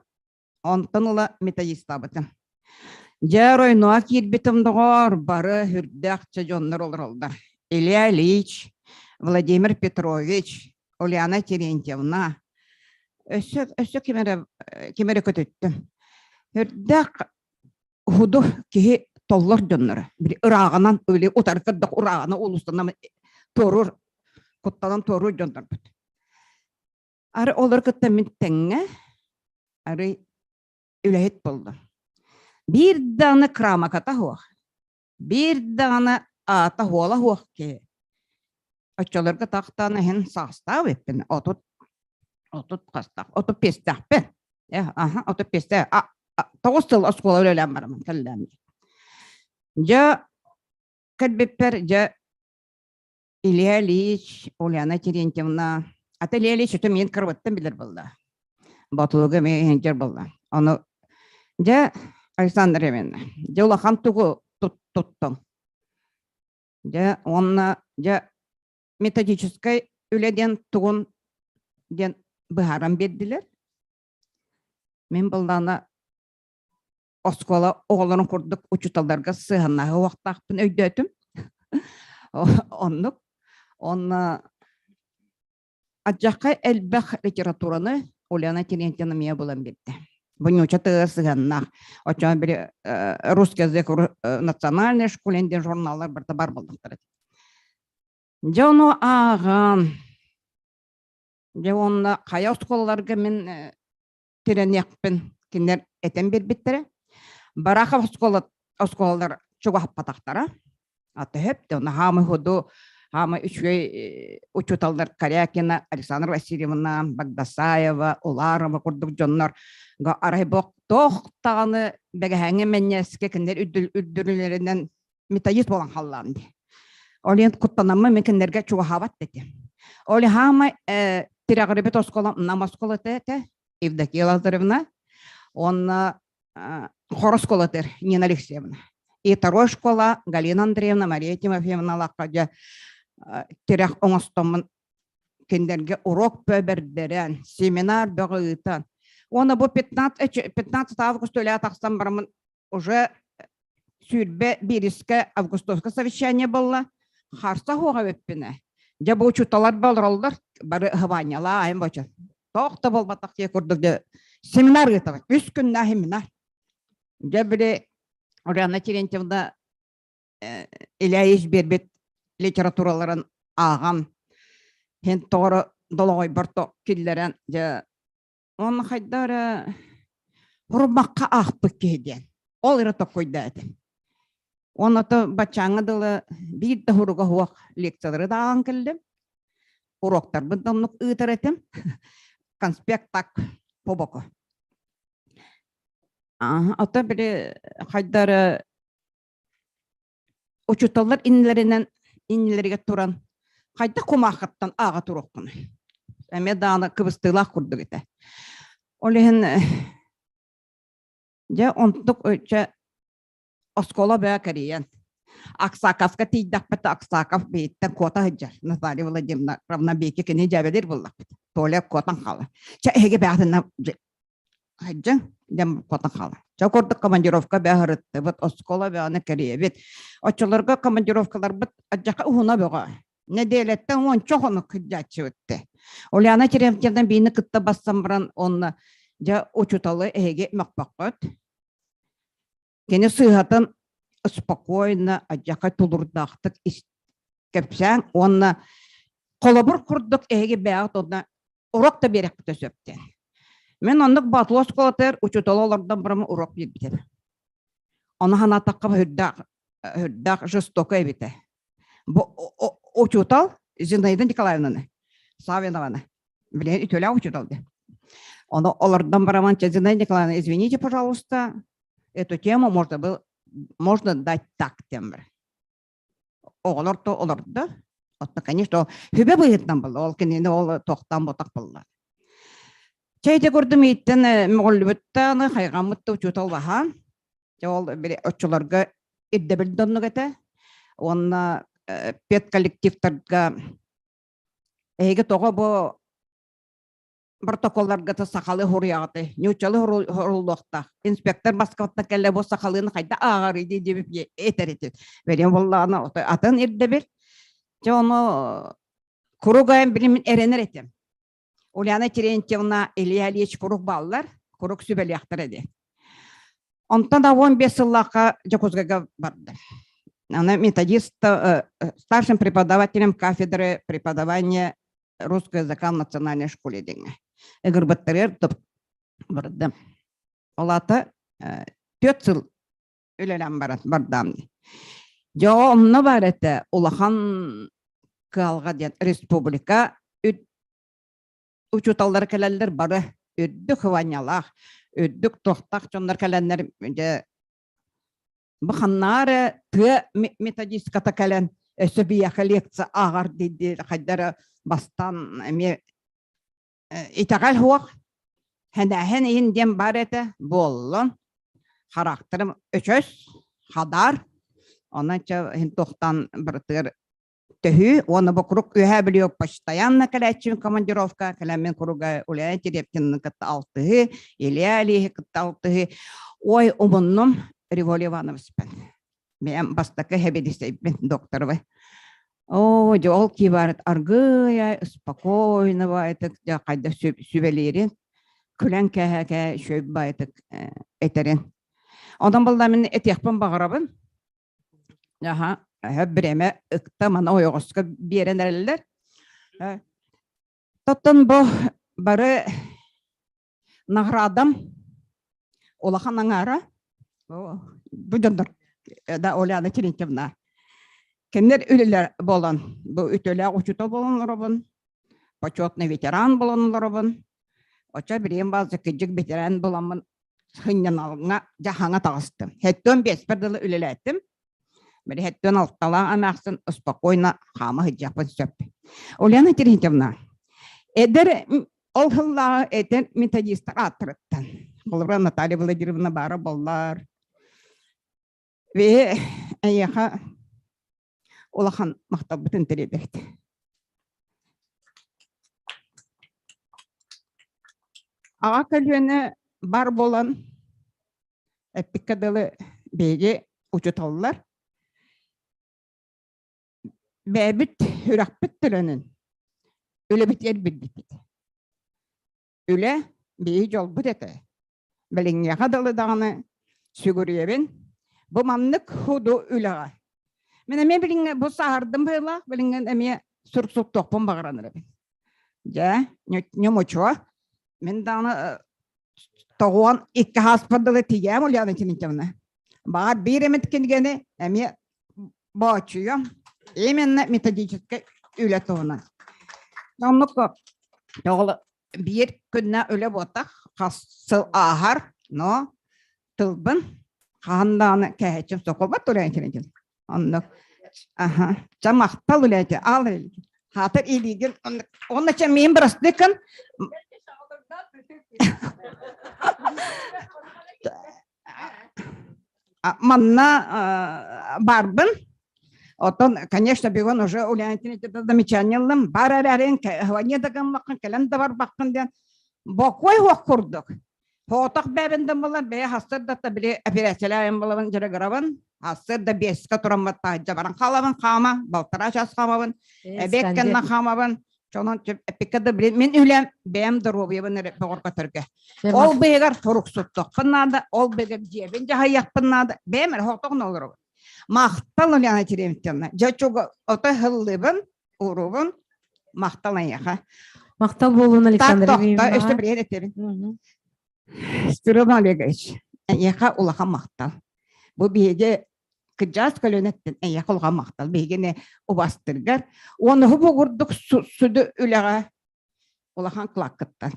онтон ыла методистаабытым. Дьэ оройнуга киирбитим доҕоор, бары үрдээх чэ дьоннор олороллор. Илья Ильич, Владимир Петрович, Ульяна Терентьевна, өссө өссө ким эрэ ким эрэ көтүттүм. Үрдээх Уһуду киһи толлор дьонноро. Били ырааҕынан, били утары көрдөх урааҕына улуустанан туоруур, куттанан туоруур дьоннорбут. Ары олор кытта мин тэҥҥэ ары үлэһит боллум. Биир даҕаны крамаката суох, биир даҕаны аата хуола суох киһи. Оччолорго тахтаан иһин саастаах эппин, отут отут хастаах, отут пестээхпин. Э, аха, отут пестээх. Тоҕус сыл оскуола үлэлээн бараммын кэллэм. Дьэ, кэлбиппэр, дьэ, Илья Ильич, Ульяна Терентьевна, ата Илья Ильич өтө миин кырбыттан билэр буолла. Ботулуга эмиэ иһинчэр буолла. Ону, дьэ, Александр Ивановна, дьэ улахан тугу туттуҥ. Дьэ, уонна дьэ методическай үлэ диэн тугун диэн быһааран биэрдилэр. Мин быллаана оскуола оҕолорун курдук учууталларга сыһыаннаһыы уохтаахпын өйдөөтүм. Оннук. Онно Адьахха элбэх литератураны Ульяна Терентьевна эмиэ булан биэрдэ. Бу ньууча тыа сыһыаннаах. Оччоҕо били русский язык национальной школе диэн журналлар барыта бар буоллахтара. Дьэ ону ааҕан, дьэ уонна хайа оскуолаларга мин тирэниэхпин кинилэр этэн биэрбиттэрэ. Барахов оскуола оскуолалар чугаһаппатахтара. Ата хөп хаамы худу хаамы үчүгэй учууталлар Корякина, Александра Васильевна, Багдасаева, Уларова курдук дьоннор арай тоох даҕаны бэгэһээҥҥи мэнньээскэ кинилэр үрдүлэринэн методист буолан халлаан дии. Ол иһин куттанаммын мин кинилэргэ чугаһаабат этим. Ол хаамай тирэҕирбит оскуола нам оскуолата этэ Евдокия Лазаревна уонна хор оскуолатыгар Нина Алексеевна. И второй школа Галина Андреевна, Мария Тимофеевна лахха дьэ тирэх оҥостоммун кинилэргэ урок бэрдэрэн, семинар бөҕө ыытан. Уонна бу 15, 15 август үлэ тахсан бараммын уже сүүрбэ биирискэ августовка совещание буолла. Харса хуоҕа эбиппинэ. Дьэ бу учууталар олороллор, бары ыһыбаанньалаа айым бочо. Тоох да буолбатах дии курдук дьэ семинар ыытабыт. Үс күннээх семинар. Дьэ били Ульяна Терентьевна Ильич биэрбит литератураларын ааҕан, һин тоҕоро долоҕойбор киллэрэн дьэ Уонна хайда эрэ һурумахха аахпыт киһи диэн. Ол эрэ токкуйда этим. Уонна то баччааҥҥа дылы биир да һуруга суох лекциялары да ааҕан кэллим. Уроктарбын да оннук ыытар этим. Конспект так по боку. Ото били хайда эрэ Учууталлар иннилэринэн иннилэригэр туран хайдах кумаахыттан ааҕа туруохпунуй? Эмиэ даҕаны кыбыстыылаах курдук этэ. Ол иһин дьэ онтук чэ оскуола бөҕө кэрийэн Аксаковка тиийдэхпит Аксаков биһиттэн куота сылдьар Наталья Владимировна Равнобеки кини дьээбэлиир буоллахпыт. Толя куотан хаалар. Чэ эһиги бэҕэтинэ Айдьаҥ диэн куотан хаалар. Чэ курдук командировка бөҕө оскуола бөҕөнү кэрийэбит. Оччолорго командировкаларбыт адьаха уһуна бөҕө. Нэдиэлэттэн уонча хонук кырдьааччыбыт. Ульяна Терентьевна биини кытта бассан баран онно дьэ учууталы эһиги мөхпөххөт. Кини сыыһатын спокойно, адьаха тулурдаахтык кэпсээн уонна холобур курдук эһиги бэйэҕит онно урок да биэрэхпитэ сөп диэн. Мин оннук Боотулуу оскуолатыгар учууталы олордон баран урок биэрбитим. Ону санаатахха үрдээх үрдээх жестоко эбитэ. Бу учуутал Зинаида Николаевнаны, Савинованы, билигин үтүөлээх учуутал диэн. Ону олордон бараман, Зинаида Николаевна, извините, пожалуйста, эту тему можно было можно дать так диэн Оҕолор то олордо. Оттон, конечно, хүбэ быһыытынан буолла. Ол кинини ол тохтоон ботах буолла. Чэй де көрдүм ииттен мөҕүллүбүттэн хайҕаммыт да учуутал баһаан. Дьэ ол били оччолорго ирдэбил доннук этэ. Уонна педколлективтарга эһиги тоҕо бу протоколларга сахалыы хоруйаҕытай нууччалыы хоруллуохтаах инспектор Москваттан кэллэ бу сахалыыны хайда ааҕарый дии диэбит этэр этин бэлиэн буоллаҕына атын ирдэбил дьэ ону курук айан билимин эрэнэр этим Ульяна Терентьевна Илья Ильич курук бааллар курук сүбэлиэхтэрэ диэн онтон да 15 сыллаахха Дьокуускайга бардым. Она методист, старшим преподавателем кафедры преподавания русского языка в национальной школе диэҥҥэ ыгырбыттарыгар бардым. Ол аата түөрт сыл үлэлээн баран бардаам. Дьэ онно бар этэ улахан кыалҕа диэн республика учууталлара кэлэллэр бары үрдүк хыбанньалаах, үрдүк туохтаах дьоннор кэлэннэр дьэ Бу ханнаары тыа методистката кэлэн өссө биһиэхэ лекция ааҕар дии хайдара бастаан эмиэ итэҕэл суох хэнээһин иһин диэн баар этэ буоллун характерым өчөс хадаар онон чэ иһин туохтан барытыгар төһүү уонна бу курук үөһээ Бүлүү постоянно кэлээччим командировка кэлэммин куруга Ульяна Терепкинаны кытта алтыһыы Илья Ильиһи кытта алтыһыы ой умуннум Револь Ивановичпын бэйэм бастакы хэбидисэйбин докторовай. Оо, дьэ ол кии баарыт аргыый спокойно баайтык дьэ хайда сүбэлиирин күлэн кээһэ-кээ үчүгэй баайтык этэрин. Онон балла мин этиэхпин баҕарабын. Аха, бириэмэ ыкта мана ойоҕоско биэрэн эрэллэр. Тоттон бу бары наградам улахан аҥаара бу дьоннор да Оляна Терентьевна кинилэр үлэлэр буолан бу үтүөлээх учуутал буолан олоробун почетный ветеран буолан олоробун очо билигин бааза кыдьык ветеран буоламмын сынньаналҥа дьаһаҥа таҕыстым хэттон биэспэр дылы үлэлээтим били хэттон алталаах эмээхсин спокойно хаама сылдьыахпын сөп Ульяна Терентьевна эдэр Ол сыллааҕы этэр методистар ааттарыттан. Холобура Наталья Владимировна баара боллар. Ве эйиэхэ улахан махталбытын тириэдэбит. Аҕа көлүөнэ бар буолан эппиккэ дылы биһиги учуталлар Бэйэбит үрэхпит төлөнүн үлэбитигэр билбиппит. Үлэ биһиги дьолбут этэ. Билиҥҥиэхэ дылы даҕаны сүгүрүйэбин. Бу маннык худу үлэҕэ. Мин эмиэ билиҥҥэ бу сааһырдым быһыылаах, билиҥҥэ эмиэ суруксуттуохпун баҕаран эрэбин. Дьэ, ньомочуо. Мин даҕаны тоҕуон икки хааспар дылы тиийээм Ульяна Тиментьевна. Баҕар биир эмит кинигэни эмиэ боочуйа именно методическай үлэ туһунан. Оннук оҕоло биир күннэ үлэ буотах хас сыл ааһар, но тылбын хаһан даҕаны кэһэччим соколбат үлээтин Оннук. Аха. Ча махтал үлэти ал Хатыр илигин онно ча мин бырастыкын Манна барбын. Отон, конечно, бүгүн уже Ульяна замечание ыллым. Бар эрэрин, не да гыммаккын, кэлэн да барбаккын диэн. Бокуой хуох курдук. Хоотох бэбин да булан, бэйэ хастыр да били операциялаайын булабын дьарыгырабын. Хастыр да биэскэ тураммат таһырдьа баран хаалабын хаама, балтараа час хаамабын, эбиэт кэннэ хаамабын. Чонон эппиккэ да билин мин үлэм бэйэм доруобуйабын эрэ бөҕөргөтөргө. Ол быйыгар турук-суттуохпун наада, ол быйыгар дьиэбин дьаһайыахпын наада, бэйэм эрэ хоотоҕун олоробун. Махтал Ульяна Терентьевна. Дьэ чуга ото хыллыбын, урубун, махтал эйиэхэ. Махтал буолун Александр Так, өстө билиэн этэбин. Спиридон Олегович, эйиэхэ улахан махтал. Бу биһиги кыдьаас көлүөнэттэн эйиэхэ улахан махтал биһигини убастыргар уонна бу курдук сүдү үлэҕэ улахан кылааккыттан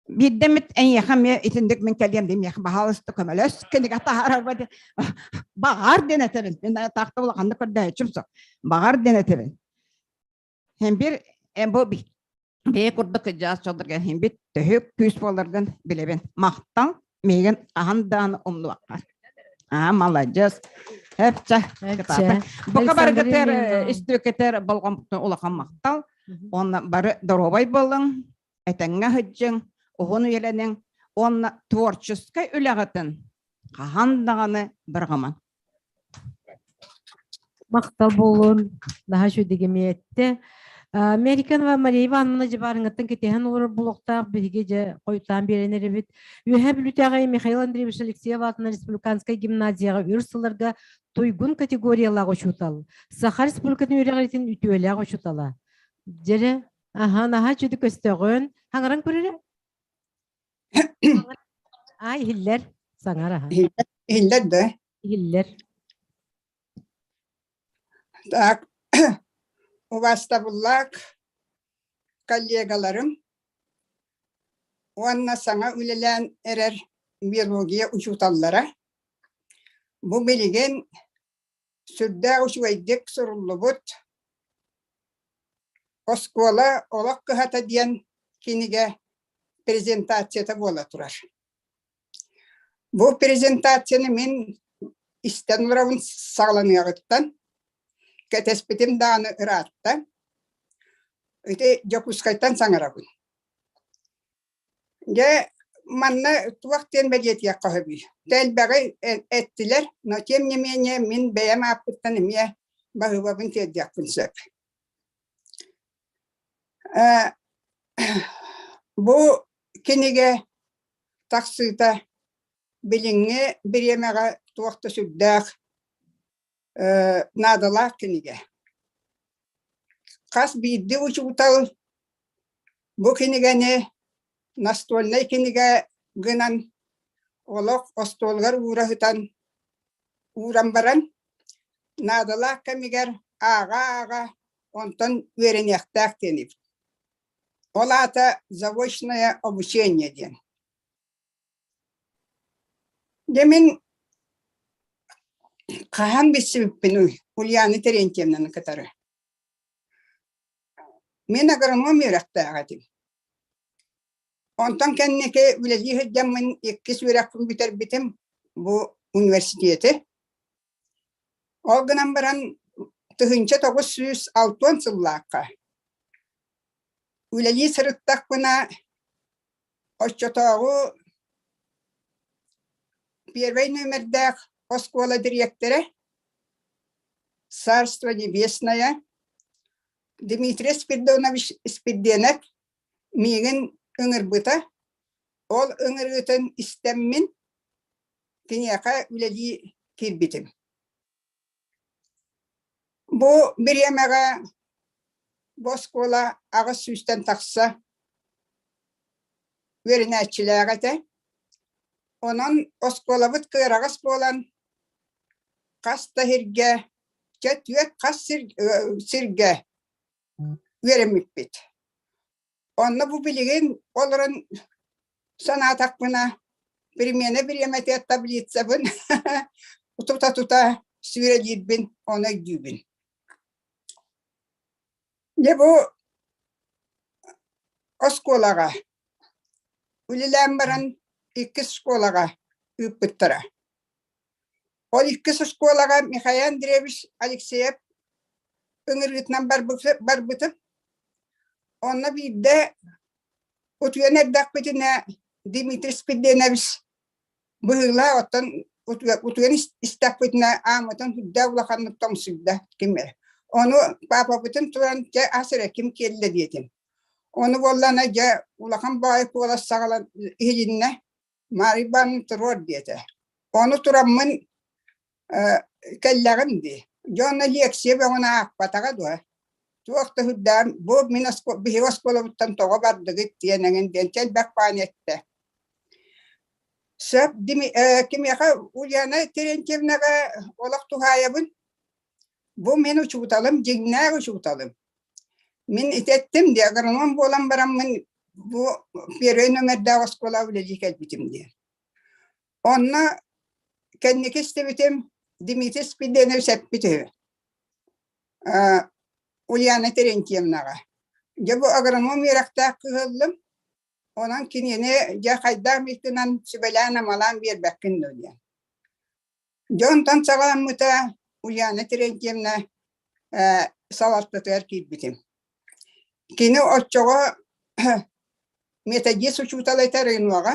биирдэммит эйиэхэ эмиэ итинник мин кэлиэм диэн миэхэ баһаалыста көмөлөс кинигэ таһаарарба диэн баҕар диэн этэбин мин таахта улаханнык көрдөөччүм суох баҕар диэн этэбин Һин бир бу бэйэ курдук кыдьаас дьоллорго һин бит төһө күүс буоларгын билэбин. Махтал миигин хаһан даҕаны умнубаккар. Аа, маладьыас. Эпчэ. Бука барыгытыр истүөкетер болҕомтото улахан махтал. Онна бары доруобай буолуҥ, этэҥҥэ сылдьыҥ, уһун үйэлэниҥ уонна творческай үлэҕитин хаһан даҕаны быраҕымаҥ. Махтал буолун, наһаа үчүгэй эмиэ Американова Мария Ивановна дьыбарыҥыттан кэтэһэн олорор булуохтаах биһиги дьэ хойутаан биэрэн эрэбит. Үөһээ Бүлүүтээҕи Михаил Андреевич Алексеев аатынан республиканскай гимназияҕа өр сылларга туйгун категориялаах учуутал, Саха Республикатын үөрэҕириитин үтүөлээх учуутала. Дьэрэ, аха, наһаа үчүгэй көстөҕүн. Хаҥаран көрөрө? Аа, иһиллэр. Саҥар аха. Иһиллэр да? Иһиллэр. Так, убаастабыллаах коллегаларым уонна саҥа үлэлээн эрэр биология учууталлара бу билигин сүрдээх үчүгэйдик суруллубут «Оскуола олох кыһата» диэн кинигэ презентацията буола турар. Бу презентацияны мин истэн олоробун саҕаланыаҕыттан, кэтэспитим даҕаны ыраатта. Ити Дьокуускайтан саҥарабын. Дьэ, манна туох диэн бэлиэтиэххэ сөбүй? Элбэҕи эттилэр, но тем не менее мин бэйэм ааппыттан эмиэ баһыыбабын тиэрдиэхпин сөп. Бу кинигэ тахсыыта билиҥҥи бириэмэҕэ туох да сүрдээх наадалаах кинигэ. Хас биирдии учуутал бу кинигэни настольнай кинигэ гынан олох остуолугар уура сытан ууран баран наадалаах кэмигэр ааҕа-ааҕа онтон үөрэниэхтээх диэн эбит. Ол аата заочное обучение диэн. Дьэ мин хаһан билсибиппиний Ульяна Терентьевнаны кытары. Мин агроном үөрэхтээх этим. Онтон кэнники үлэлии сылдьаммын иккис үөрэхпин бүтэрбитим бу университеты. Ол гынан баран 1960 сыллаахха үлэлии сырыттахпына Оччотооҕу первай нүөмэрдээх оскуола дириэктэрэ Царство Небесное Дмитрий Спиридонович Спирдиэнэп миигин ыҥырбыта. Ол ыҥырыытын истэммин киниэхэ үлэлии киирбитим. Бу бириэмэҕэ бу оскуола аҕыс сүүстэн тахса үөрэнээччилээх этэ. Онон оскуолабыт кыараҕас буолан хас да сиргэ, чэ түөрт хас сиргэ үөрэммиппит. Онно бу билигин олорон санаатахпына, биримиэнэ бириэмэтигэр таблицабын тута-тута сүүрэлиирбин ону өйдүүбүн. Дьэ бу оскуолаҕа үлэлээн баран иккис школаҕа ыыппыттара. Ол иккис оскуолаҕа Михаил Андреевич Алексеев ыҥырыытынан барбытым. Онно биирдэ утуйан эрдэхпитинэ Дмитрий Спирденович быһыылаах оттон утуйан истэхпитинэ ааммытын сүрдээх улаханнык тоҥсуйда ким эрэ. Ону паапабытын туран дьэ ас эрэ ким киэллэ диэтим. Ону буоллаҕына дьэ улахан баҕайы куолас саҕалан иһилиннэ Маарый баанын туруор диэтэ. Ону тураммын кэллэҕим дии. Дьонно лиэксийэ бөҕөнү аахпатаҕа дуо? Туох да үрдээн бу мин биһиги оскуолабыттан тоҕо бардыгыт диэн эҥин диэн элбэх баан эттэ. Сөп кимиэхэ Ульяна Терентьевнаҕа олох туһаайабын. Бу мин учууталым, дьиҥнээх учууталым. Мин итэттим дии, агроном буолан бараммын бу первый номердаах оскуолаҕа үлэлии кэлбитим диэн. Онно кэнники истибитим Дмитрий Спиридонович эппит үһү Ульяна Терентьевнаҕа дьэ бу агроном үөрэхтээх кыһыллым онон кинини дьэ хайдах миитинэн сүбэлээн-амалаан биэрбэккин дуо диэн. Дьэ онтон саҕаламмыта Ульяна Терентьевна салалтатыгар киирбитим. Кини оччоҕо методист учуутал этэ Рынуоҕа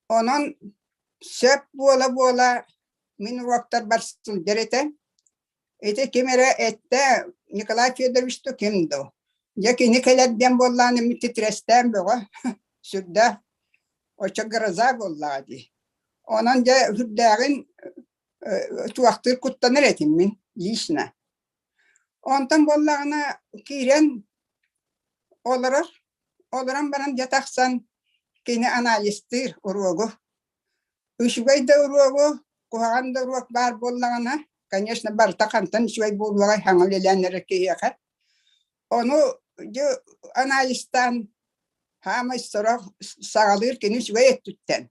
Онон сөп буола-буола мин уруоктарбар сылдьар этэ. Ити ким эрэ эттэ Николай Федорович дуу ким дуу. Дьэ кини кэлэр диэн буоллаҕына мин титирэстээн бөҕө сүрдээх оччо гроза буоллаҕа дии. Онон дьэ сүрдээҕин туохтуур куттанар этим мин лично. Онтон буоллаҕына киирэн олорор, олорон баран дьэ тахсан кини анализтыыр уруогу. Үчүгэй да уруогу, куһаҕан да уруок баар буоллаҕына, конечно, барыта хантан үчүгэй буолуоҕай хаҥа үлэлээн эрэр киһиэхэ. Ону дьэ анализтаан хаамай сорох саҕалыыр кини үчүгэй өттүттэн.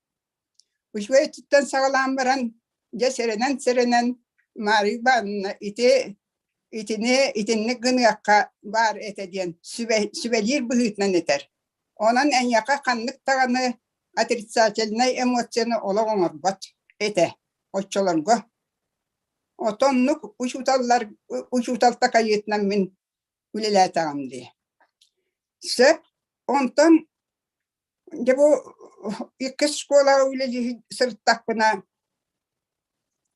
Үчүгэй өттүттэн саҕалаан баран, дьэ сэрэнэн-сэрэнэн Мария Ивановна ити итини итинник гыныахха баар этэ диэн сүбэлиир быһыытынан этэр. Онон эйиэхэ ханнык даҕаны отрицательнай эмоцияны олох оҥорбот этэ оччолорго. Отоннук учууталлар учуутал такайыытынан мин үлэлээтэҕим дии. Сөп. Онтон Дьэ бу иккис школаҕа үлэлии сырыттахпына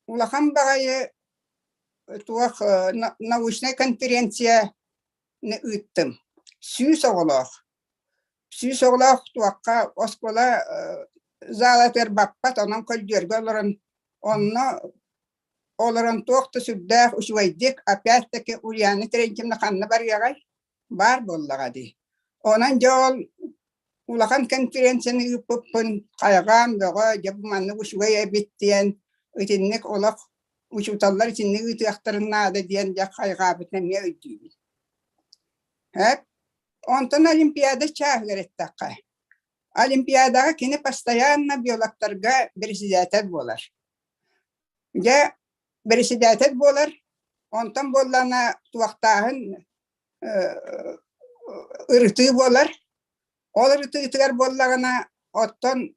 улахан баҕайы туох научнай конференция ыыттым. 100 оҕолоох. 100 оҕолоох туохха оскуола залатыгар баппат, онон көлдьүөргэ олорон онно олорон туох да сүрдээх үчүгэйдик опять-таки Ульяна Терентьевна ханна барыаҕай? Баар буоллаҕа дии. Онон дьэ ол улахан конференцияны ыыппыппын хайҕаан бөҕө, дьэ бу маннык үчүгэй эбит диэн итинник олох учууталлар итинник ыытыахтарын наада диэн дьэ хайҕаабытын эмиэ өйдүүбүн. Эп онтон Олимпиада чааһыгар эттэххэ, Олимпиадаҕа кини постоянно биологтарга председатель буолар. Дьэ, председатель буолар, онтон буоллаҕына туохтааһын ырытыы буолар. Ол ырытыытыгар буоллаҕына, оттон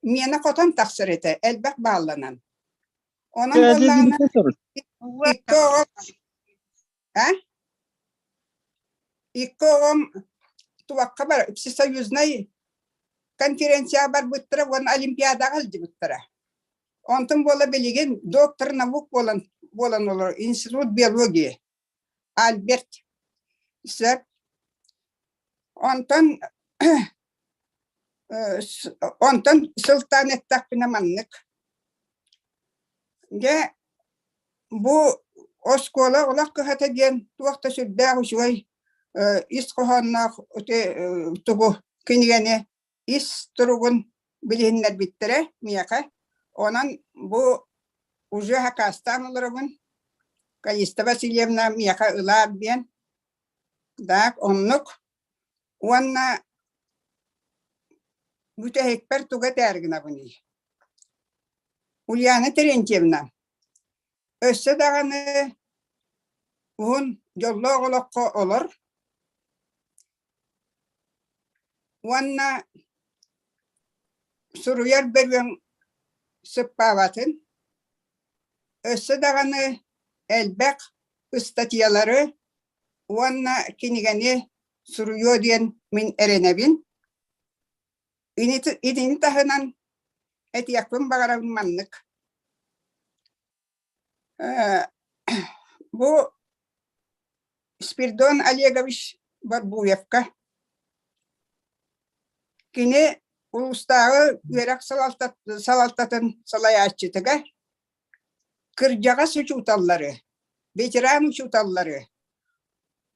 миэнэ хотон тахсар этэ, элбэх баалланан. Онон буоллаҕына икки оҕом а? Икки оҕом туохха бар всесоюзнай конференцияҕа барбыттара уонна олимпиадаҕа сылдьыбыттара. Онтон буола билигин доктор наук буолан буолан олорор институт биологии Альберт сөп. Онтон онтон сылтаан эттэхпинэ маннык. Дьэ бу оскуола олох кыһата диэн туох да сүрдээх үчүгэй ис хоһоонноох тугу кинигэни ис туругун билиһиннэрбиттэрэ миэхэ. Онон бу уже хакастаан олоробун. Калиста Васильевна миэхэ ылаар диэн. Так, оннук. Уонна бүтэһикпэр тугу этээр гынабыный? Ульяна Терентьевна, өссө даҕаны уһун дьоллоох олоххо олор уонна суруйар бөрүөҥ сыппаабатын, өссө даҕаны элбэх ыстатыйалары уонна кинигэни суруйуо диэн мин эрэнэбин. Итини таһынан этиэхпин баҕарабын маннык. Бу Спиридон Олегович Борбуевка кини улуустааҕы үөрэх салалтатын салайааччытыгар кырдьаҕас учууталлары, ветеран учууталлары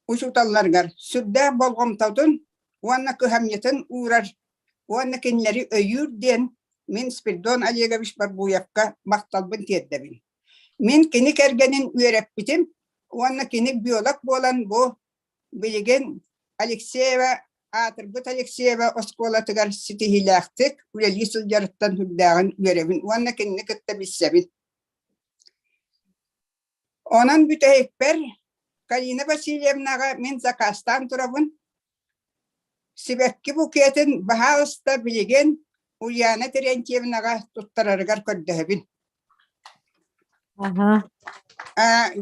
учууталларыгар сүрдээх болҕомтотун уонна кыһамньытын уурар уонна кинилэри өйүүр диэн мин Спиридон Олегович Борбуевка махталбын тиэрдэбин. Мин кини кэргэнин үөрэппитим уонна кини биолог буолан бу билигин Алексеева аатырбыт Алексеева оскуолатыгар ситиһиилээхтик үлэлии сылдьарыттан сүрдээҕин үөрэбин уонна кинини кытта билсэбин. Онон бүтэһикпэр Калина Васильевнаҕа мин заказтаан турабын. Сибэкки букетын баһаалыста билигин Ульяна Терентьевнаҕа туттарарыгар көрдөһөбүн.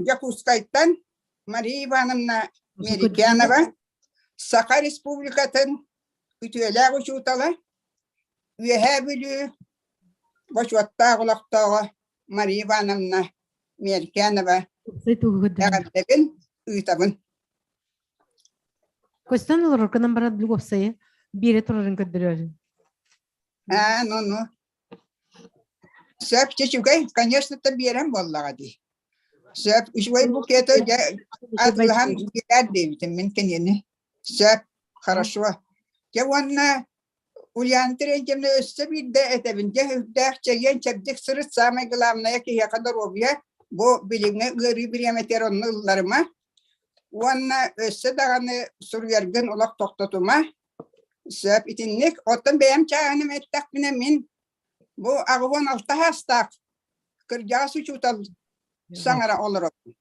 Дьокуускайтан Мария Ивановна Мерикянова Саха Республикатын үтүөлээх учуутала, Үөһээ Бүлүү бочуоттаах олохтооҕо Мария Ивановна Мерикянова эҕэрдэбин ыытабын. Көстөн олорор гынан баран уопсайы биэрэ турарын көрдөрөөрүн. Аа, ну ну. Сөп үчүгэй, конечно, то биэрэн буоллаҕа дии. Сөп үчүгэй букеты дьэ атыылаһан биэрээр диэбитим мин кинини. Сөп, хорошо. Дьэ уонна Ульяна Терентьевна өссө биирдэ этэбин, дьэ үрдээх чэгиэн чэбдик сырыт саамай главное киһиэхэ доруобуйа бу билиҥҥи ыарыы бириэмэтигэр онно ылларыма уонна өссө даҕаны суруйаргын олох тохтотума. Сөп итинник. Оттон бэйэм чааһыным эттэхпинэ мин бу 86 саастаах кырдьаҕас учуутал саҥара олоробун.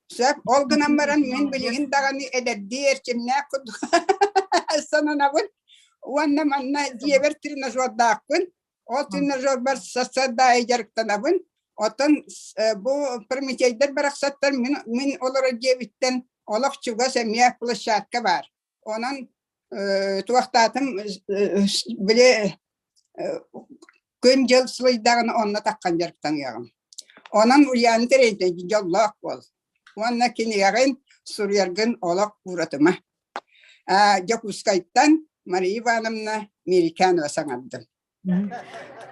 Сөп, ол гынан баран мин билигин даҕаны эдэрдии эрчимнээх курдук сананабын уонна манна дьиэбэр тренажердаахпын. Ол тренажербар сарсыарда аайы дьарыктанабын. Оттон бу Прометейдэр барахсаттар мин, мин олорор дьиэбиттэн олох чугас эмиэ площадка баар. Онон туохтаатым били күн-дьыл сылыйдаҕына онно таххан дьарыктаныаҕым. Онон Ульяна Терентьевна дьоллоох буол. Уонна кинигэҕин суруйаргын олох ууратыма. Дьокуускайтан Мария Ивановна Мириканова саҥардым.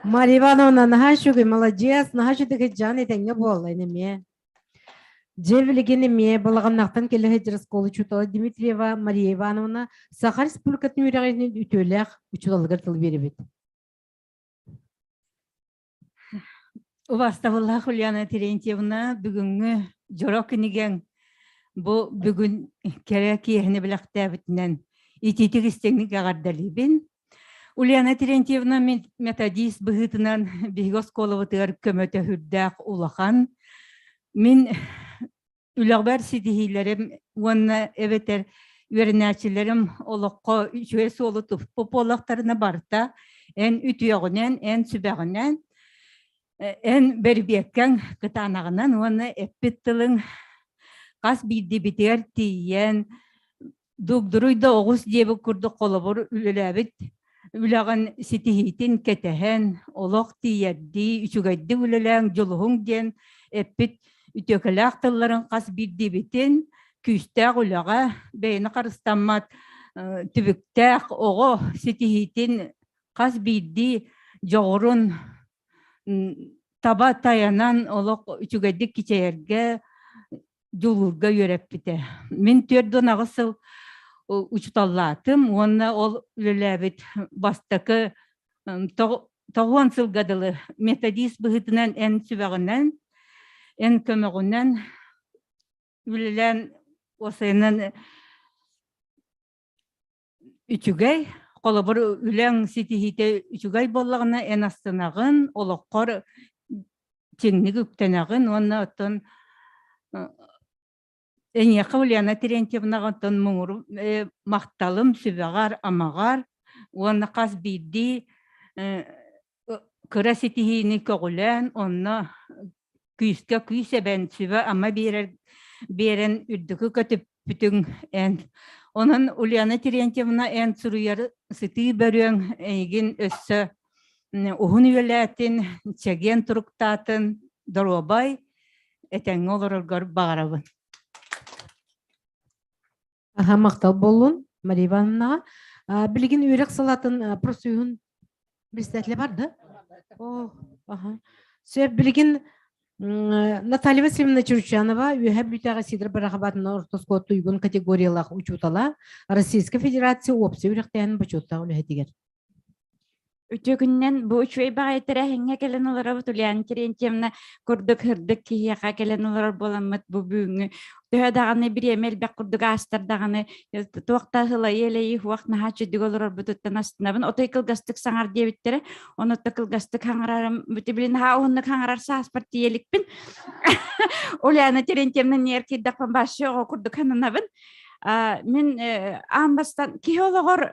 Мария Ивановна, наһаа үчүгэй, молодец, наһаа үчүгэй дьан этэҥҥэ буолла эмиэ. Дьэ билигин эмиэ балаҕаннаахтан кэлэ сылдьар оскуола учуутала Дмитриева Мария Ивановна Саха Республикатын үөрэҕин үтүөлээх учууталыгар тыл биэрэбит. Убастабыллаах Ульяна Терентьевна, бүгүҥҥү дьоро кинигэҥ бу бүгүн кэрэ киэһэни бэлэхтээбитинэн итиитик истиҥник эҕэрдэлиибин. Ульяна Терентьевна методист быһыытынан биһиги оскуолабытыгар көмөтө сүрдээх улахан. Мин үлэҕбэр ситиһиилэрим уонна эбэтэр үөрэнээччилэрим олоххо үчүгэй суолу туппут буоллахтарына барыта эн үтүөҕүнэн, эн сүбэҕинэн, эн бэрбиэккэҥ кытаанаҕынан уонна эппит тылыҥ хас биирдиибитигэр тиийэн дугдуруй да оҕус диэбит курдук холобур үлэлээбит үлэҕин ситиһиитин кэтэһэн, олох тиийэрдии, үчүгэйдик үлэлээҥ, дьулуһуҥ диэн эппит үтүөкэлээх тылларын хас биирдиибитин күүстээх үлэҕэ, бэйэни харыстаммат түбүктээх оҕо ситиһиитин хас биирдии дьоҕурун таба тайанан олох үчүгэйдик кичэйэргэ дьулуурга үөрэппитэ. Мин 48 сыл учуталлаатым уонна ол үлэлээбит бастакы тоҕуон сылга дылы методист быһыытынан эн сүбэҕинэн, эн көмөҕүнэн үлэлээн уосайынан үчүгэй, холобур үлэҥ ситиһиитэ үчүгэй буоллаҕына эн астынаҕын, олоххор чиҥник үктэнэҕин уонна оттон эйиэхэ Ульяна Терентьевнаҕа оттон муҥур махталым сүбэҕэр-амаҕар уонна хас биирдии кыра ситиһиини көҕүлээн онно күүскэ күүс эбэн сүбэ-ама биэрэр биэрэн үрдүкү көтүппүтүҥ эн. Онон Ульяна Терентьевна эн суруйар сытыы бөрүөҥ эйигин өссө уһун үйэлээтин, чэгиэн туруктаатын, доруобай, этэҥҥэ олороргор баҕарабын. Аха, махтал буоллун, Мария Ивановнаҕа. Билигин үөрэх салаатын профсоюһун председателэ бар да? О, аха. Сөп, билигин Наталья Васильевна Чурчанова Үөһэ Бүлүүтээҕи Сидор Барахабатын орто оскуола туйгун категориялаах учуутала, Российскай Федерация уопсай үөрэхтээһин бочуоттаах үлэһитигэр. Үтүө күнүнэн бу үчүгэй баҕайы тэрээһиҥҥэ кэлэн олоробут Ульяна Терентьевна курдук сырдык киһиэхэ кэлэн олорор буоламмыт бу бүгүҥҥү төһө даҕаны бириэмэ элбэх курдук аастар даҕаны туох да ылайы-элэйи уох наһаа үчүгдүк олорорбутуттан астынабын. Отой кылгастык саҥар диэбиттэрэ. Онуттан кылгастык хаҥарарым били наһаа уһуннук хаҥарар сааспар тиийэ иликпин. Ульяна Терентьевна ньиэр киирдэхпин башы оҕо курдук сананабын. Мин аан бастаан киһи олоҕор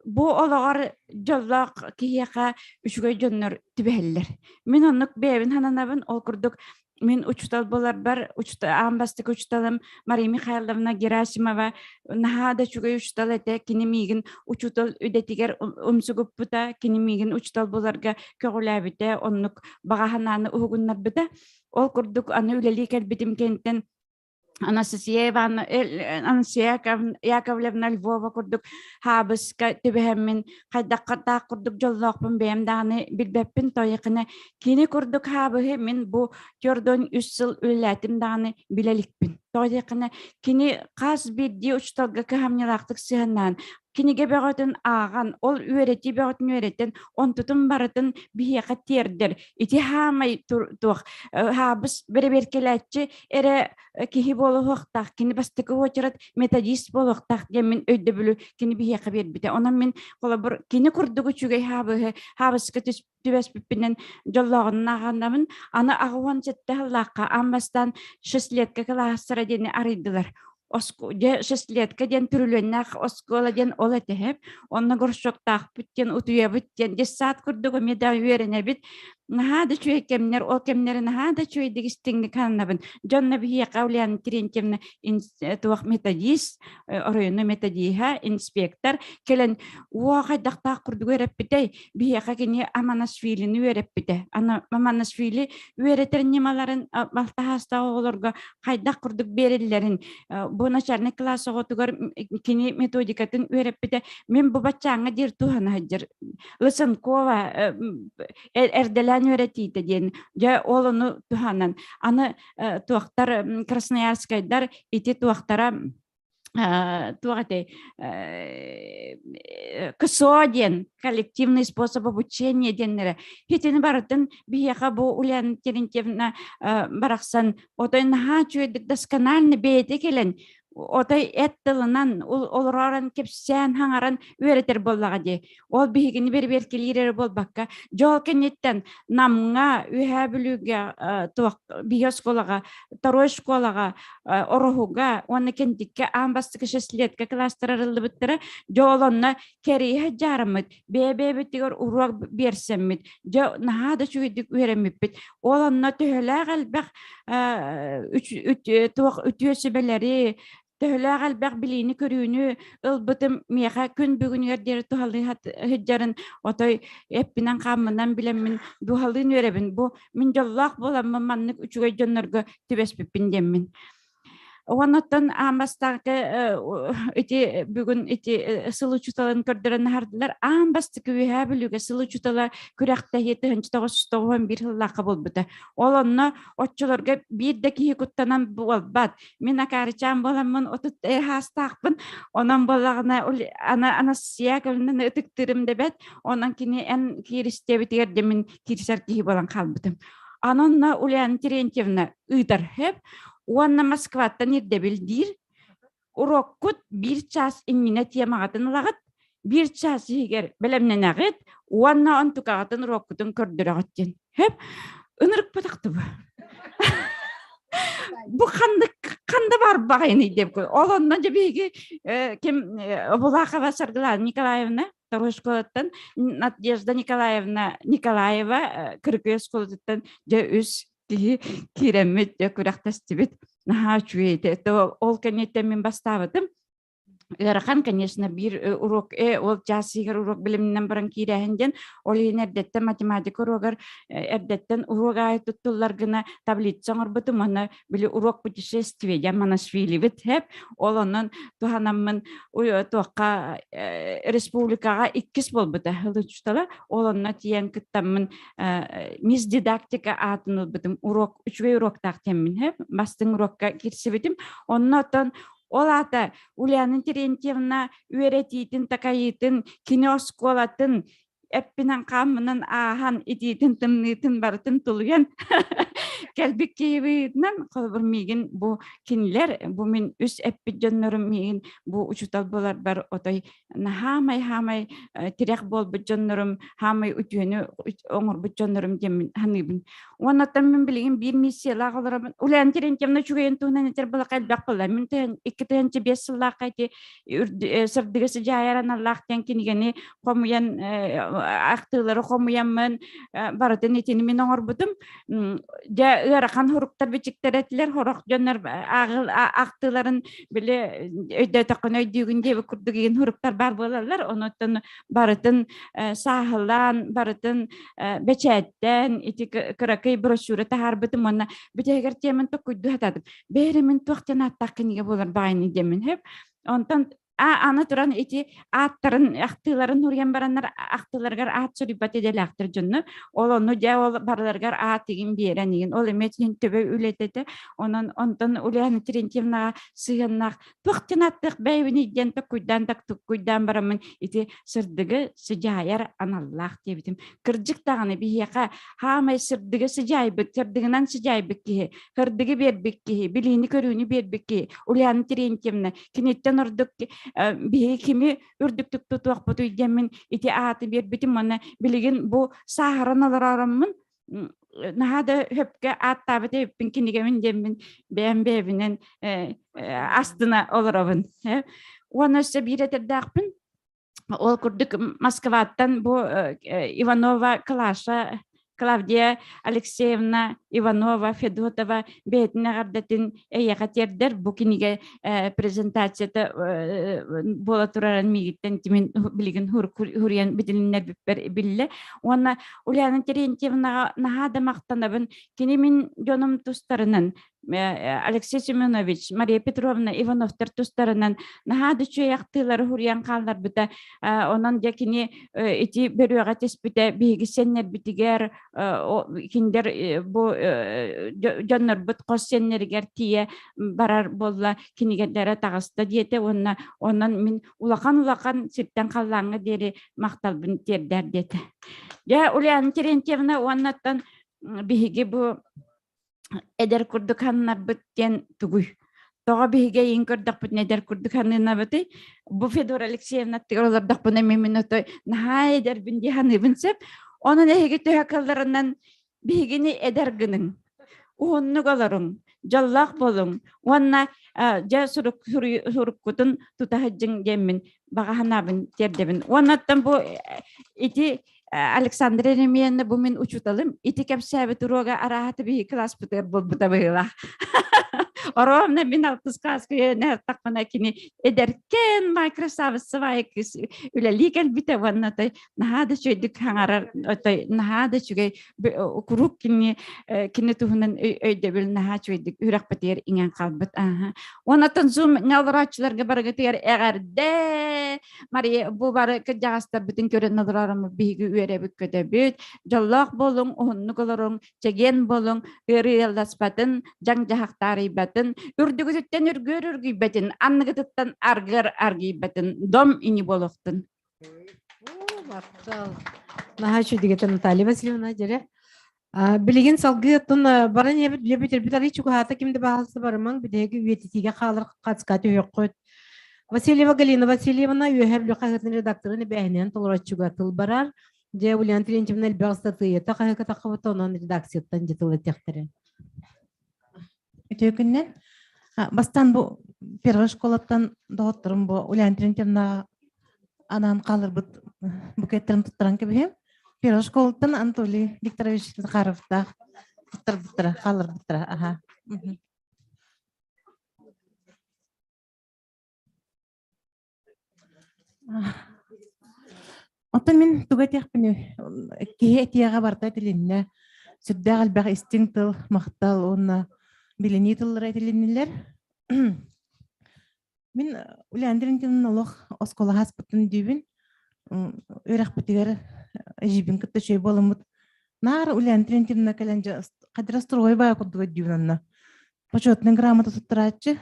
бу олоҕор дьоллоох киһиэхэ үчүгэй дьоннор түбэһэллэр. Мин оннук бэйэбин сананабын, ол курдук мин учуутал буоларбар аан бастакы учууталым Мария Михайловна Герасимова наһаа да үчүгэй учуутал этэ. Кини миигин учуутал идэтигэр умсугуппута, кини миигин учуутал буоларга көҕүлээбитэ, оннук баҕа санааны уһугуннарбыта. Ол курдук аны үлэлии кэлбитим кэнниттэн Анастасия Ивановна, Анастасия Яковлевна Львова курдук хаабыска түбэһэммин хайдахха курдук дьоллоохпун бэйэм даҕаны билбэппин тойыкына кини курдук хаабыһы мин бу төрдөн үс сыл үлэлээтим даҕаны билэ иликпин. Тоҕо кини хас биирдии учууталга кыһамньылаахтык сыһыаннаан кинигэ бөҕөтүн ааҕан, ол үөрэтии бөҕөтүн үөрэтэн, онтутун барытын биһиэхэ тиэрдэр. Ити хаамай туох хаабыс бэрэбиэркэлээччи эрэ киһи буолуохтаах, кини бастакы уочарат методист буолуохтаах диэн мин өйдөбүлү кини биһиэхэ биэрбитэ. Онон мин холобур кини курдук үчүгэй хаабыһы хаабыска түбэспиппинэн дьоллооҕунан ааҕаннабын. Аны 87 сыллаахха аан бастаан шестилетка кылаастара диэни арыйдылар. Дьэ шестилетка диэн түрүлүөннээх оскуола диэн ол этэһэп. Онно горшоктаахпыт диэн утуйабыт диэн детсад курдук эмиэ да үөрэнэбит. Наһаа да үчүгэй кэмнэр, ол кэмнэри наһаа да үчүгэйдик истиҥник сананабын. Дьонно биһиэхэ Ульяна Терентьевна туох методист, оройуону методиһа, инспектор кэлэн уо хайдахтаах курдук үөрэппитэй. Биһиэхэ кини Аманашвилини үөрэппитэ. Аманашвили үөрэтэр ньымаларын балтаһаастаах оҕолорго хайдах курдук биэриллэрин бу начальник класс оҕотугар кини методикатын үөрэппитэ. Мин бу баччааҥҥа диир туһана сылдьар Лысенкова эрдэлээн үөрэтиитэ диэн дьэ ол ону туһанан аны туохтар красноярскайдар ити туохтара туох этэй КСО диэн коллективный способ обучения диэннэрэ итини барытын биһиэхэ бу Ульяна Терентьевна барахсан отой наһаа үчүгэйдик досконально бэйэтэ кэлэн отой эт тылынан олоророн кэпсээн хаҥаран үөрэтэр буоллаҕа дии. Ол биһигини бэрибиэркэлиир эрэ буолбакка, дьол кэнниттэн Намҥа, Үөһээ Бүлүүгэ, туох биһи оскуолаҕа, второй школаҕа, Ороһуга уонна Кэнтиккэ аан бастакы шестилетка класстар арыллыбыттара. Дьол онно кэрийэ дьаарыммыт, бэйэ-бэйэбитигэр уруок биэрсэммит, дьэ наһаа да үчүгэйдик үөрэммиппит. Ол онно төһөлөөх элбэх туох үтүө сүбэлэри, төһөлөөх элбэх билиини-көрүүнү ылбытым миэхэ күн бүгүнүгэр диэри туһалыы сылдьарын отой эппинэн-хааммынан билэммин дууһалыын үөрэбин. Бу мин дьоллоох буоламмын маннык үчүгэй дьоннорго түбэспиппин диэммин. Оннуттан аан бастакы ити бүгүн ити сыл учууталын көрдөрөн аһардылар. Аан бастакы Үөһээ Бүлүүгэ сыл учуутала күрэхтэһии 1991 сыллаахха буолбута. Ол онно оччолорго биир да киһи куттанан буолбат. Мин акаарычаан буоламмын 30 хаастаахпын. Онон буоллаҕына Анастасия Яковлевнаны ытыктыырым да бэт. Онон кини эн кииристиэбитигэр де мин киирсэр киһи буолан хаалбытым. Анонна Ульяна Терентьевна ыытар хөп уонна Москваттан ирдэбил диир. Уроккут биир час иннинэ темаҕытын ылаҕыт, биир час иһигэр бэлэмнэнэҕит уонна онтукаҕытын уроккутун көрдөрөҕүт диэн. Хөп ынырыкпатахты бу. Бу ханнык ханда бар баҕайыный деп Ол онно дьэ биһиги ким Булахова Саргылана Николаевна второй школаттан Надежда Николаевна Николаева Кыргый оскуолатыттан дьэ үс киһи киирэммит дьэ күрэхтэстибит наһаа үчүгэй этэ ол кэнниттэн мин бастаабытым ыарахан конечно биир урок ол час иһигэр урок билиминэн баран киирээһин диэн ол иһин эрдэттэн математика уруогар эрдэттэн уруок аайы туттуллар гына таблица оҥорбутум уонна били урок путешествие диэн Манашвиливит хэп ол онон туһанаммын туохха республикаҕа иккис буолбута ылычтала ол онно тиийэн кыттаммын мисс дидактика аатын ылбытым урок үчүгэй уроктаах диэммин хэп бастыҥ урокка киирсибитим онно оттон ол аата Ульяна Терентьевна үөрэтиитин такайыытын кини оскуолатын эппинэн хааммынан ааһан итиитин тымныытын барытын тулуйан кэлбит киһибитинэн холобур миигин бу кинилэр бу мин үс эппит дьоннорум миигин бу учуутал буоларбар отой хаамай хаамай тирэх буолбут дьоннорум хаамай үтүөнү оҥорбут дьоннорум диэммин саныыбын уоннаттан мин билигин биир миссиялаах олоробун Ульяна Терентьевна үчүгэйин туһунан этэр былака элбэх буолла мин 2005 сыллаахха ити сырдыгы сыдьаайар аналлаах диэн кинигэни хомуйан ахтыылары хомуйаммын барытын итини мин оҥорбутум дьэ ыарахан хоруктар бичиктэр этилэр хорох дьоннор ахтыыларын били өйдөөтөххүнэ өйдүүгүн диэбит курдук игин хоруктар баар буолаллар онуттан барытын сааһылаан барытын бэчээттээн ити кыракый брошюра таһаарбытым уонна бүтэһигэр тиэмэн токкуйдуу сатаатым бэйэрэ мин туох диэн ааттаах кинигэ буолар баҕайыный диэммин сөп онтон аны туран ити ааттарын ахтыыларын суруйан бараннар ахтыыларыгар аат суруйбат идэлээхтэр дьонно ол ону дьэ ол барыларыгар аат игин биэрэн игин ол эмиэ төбө үлэтэтэ онон онтон Ульяна Терентьевнаҕа сыһыаннаах туох диэн ааттыах бэйэбиний диэн токкуйдаан токкуйдаан бараммын ити сырдыгы сыдьаайар аналлаах диэбитим кырдьык даҕаны биһиэхэ хаамай сырдыгы сыдьаайбыт сырдыгынан сыдьаайбыт киһи сырдыгы биэрбит киһи билиини көрүүнү биэрбит киһи Ульяна Терентьевна киниттэн ордук биһиги кими үрдүктүк тутуохпутуй диэммин ити ааты биэрбитим уонна билигин бу сааһыран олоророммун наһаа да хөпкө ааттаабыт эбиппин кинигэбин диэммин бэйэм бэйэбинэн астына олоробун уонна өссө биир этэрдээхпин ол курдук Москваттан бу Иванова Клаша. Клавдия Алексеевна Иванова Федотова бэйэтин эҕэрдэтин эйиэхэ тиэрдэр. Бу кинигэ презентацията буола турарын миигиттэн тимин билигин хуруйан битилиннэрбиппэр биллэ. Уонна Ульяна Терентьевнаҕа наһаа да махтанабын. Кини мин дьонум тустарынан Алексей Семенович, Мария Петровна Ивановтар тустарынан наһаа да үчүгэй ахтыылары хуруйан хаалларбыта. Онон дьэ кини ити бөрүөҕэ түспүтэ биһиги сэннэрбитигэр кинилэр бу дьоннорбут хос сэннэригэр тиийэ барар буолла кинигэлэрэ таҕыста диэтэ уонна онон мин улахан-улахан сиртэн халлааҥҥа диэри махталбын тиэрдэр диэтэ. Дьэ Ульяна Терентьевна уоннаттан биһиги бу эдэр курдук ханнарбыт диэн тугуй? Тоҕо биһиги эйигин көрдөхпүтүнэ эдэр курдук ханыынабытый? Бу Федора Алексеевна аттыгар олордохпуна мин мин отой наһаа эдэрбин дии саныыбын сөп. Онон эһиги төһө кылларынан биһигини эдэр гыныҥ. Уһуннук олоруҥ, дьоллоох буолуҥ уонна дьэ суруккутун тута сылдьыҥ диэммин баҕа санаабын тиэрдэбин. Уоннаттан бу ити Александра Еремеевна бу мин учууталым ити кэпсээбит уруога арааһата биһи кылааспытыгар буолбута быһыылаах. Оруобна мин алтыс кылааска үөрэнэ кини эдэркэн Microsoft кыыс үлэлии кэлбитэ уонна той наһаа да үчүгэйдик хаҥарар отой наһаа да үчүгэй куруук кини кини туһунан өйдөбүл наһаа үчүгэйдик үрэхпитигэр иҥэн хаалбыт. Уонна Zoom олорооччуларга барыгытыгар эҕэрдэ Мария, бу бары кырдьаҕастарбытын көрөн олороруммут биһиги үөрэбит көтөбүт. Дьоллоох буолуҥ, уһуннук олоруҥ, чэгиэн буолуҥ, ыарыыласпатын, дьаҥ-дьаһахтаарыйбатын, үрдүгүтүттэн үргүөр үргүйбэтин, анныгытыттан аргыар аргыйбатын, дом ини буолуохтун. Махтал. Наһаа үчүгэй Наталья Васильевна дьэрэ. Билигин салгыы оттон баран иһэбит билэ бүтэрбит арый чугаһаата ким да баһаалыста барымаҥ бүтэһиги үйэтитиигэ хаалар хацка түһүөххүт. Васильева Галина Васильевна Үөһээ Бүлүү хаһыатын редакторын эбээһинэн толорооччуга тыл барар. Дьэ, Ульяна Терентьевна элбэх ыстатыйата хаһыакка таххыбыта, онон редакцияттан дьэ тыл этиэхтэрэ. Үтүө күннэн. Бастаан бу первой школаттан доҕотторум бу Ульяна Терентьевна анаан хаалларбыт букеттарын туттаран кэбиһим. Первой школаттан Анатолий Викторович Захаровтаах туттарбыттара, хаалларбыттара. Аха. Оттон мин тугу этиэхпиний, киһи этиэҕэ барыта этилиннэ. Сүрдээх элбэх истиҥ тыл, махтал уонна билинии тыллара этилиннилэр. Мин Ульяна Терентьевна олох оскуола ааспытын дүүбүн. Үөрэхпитигэр эдьиийбин кытта үчүгэй буоламмыт наар Ульяна Терентьевна кэлэн дьэ хадра строй баа курдук өйдүүбүн онно. Почетный грамота туттарааччы.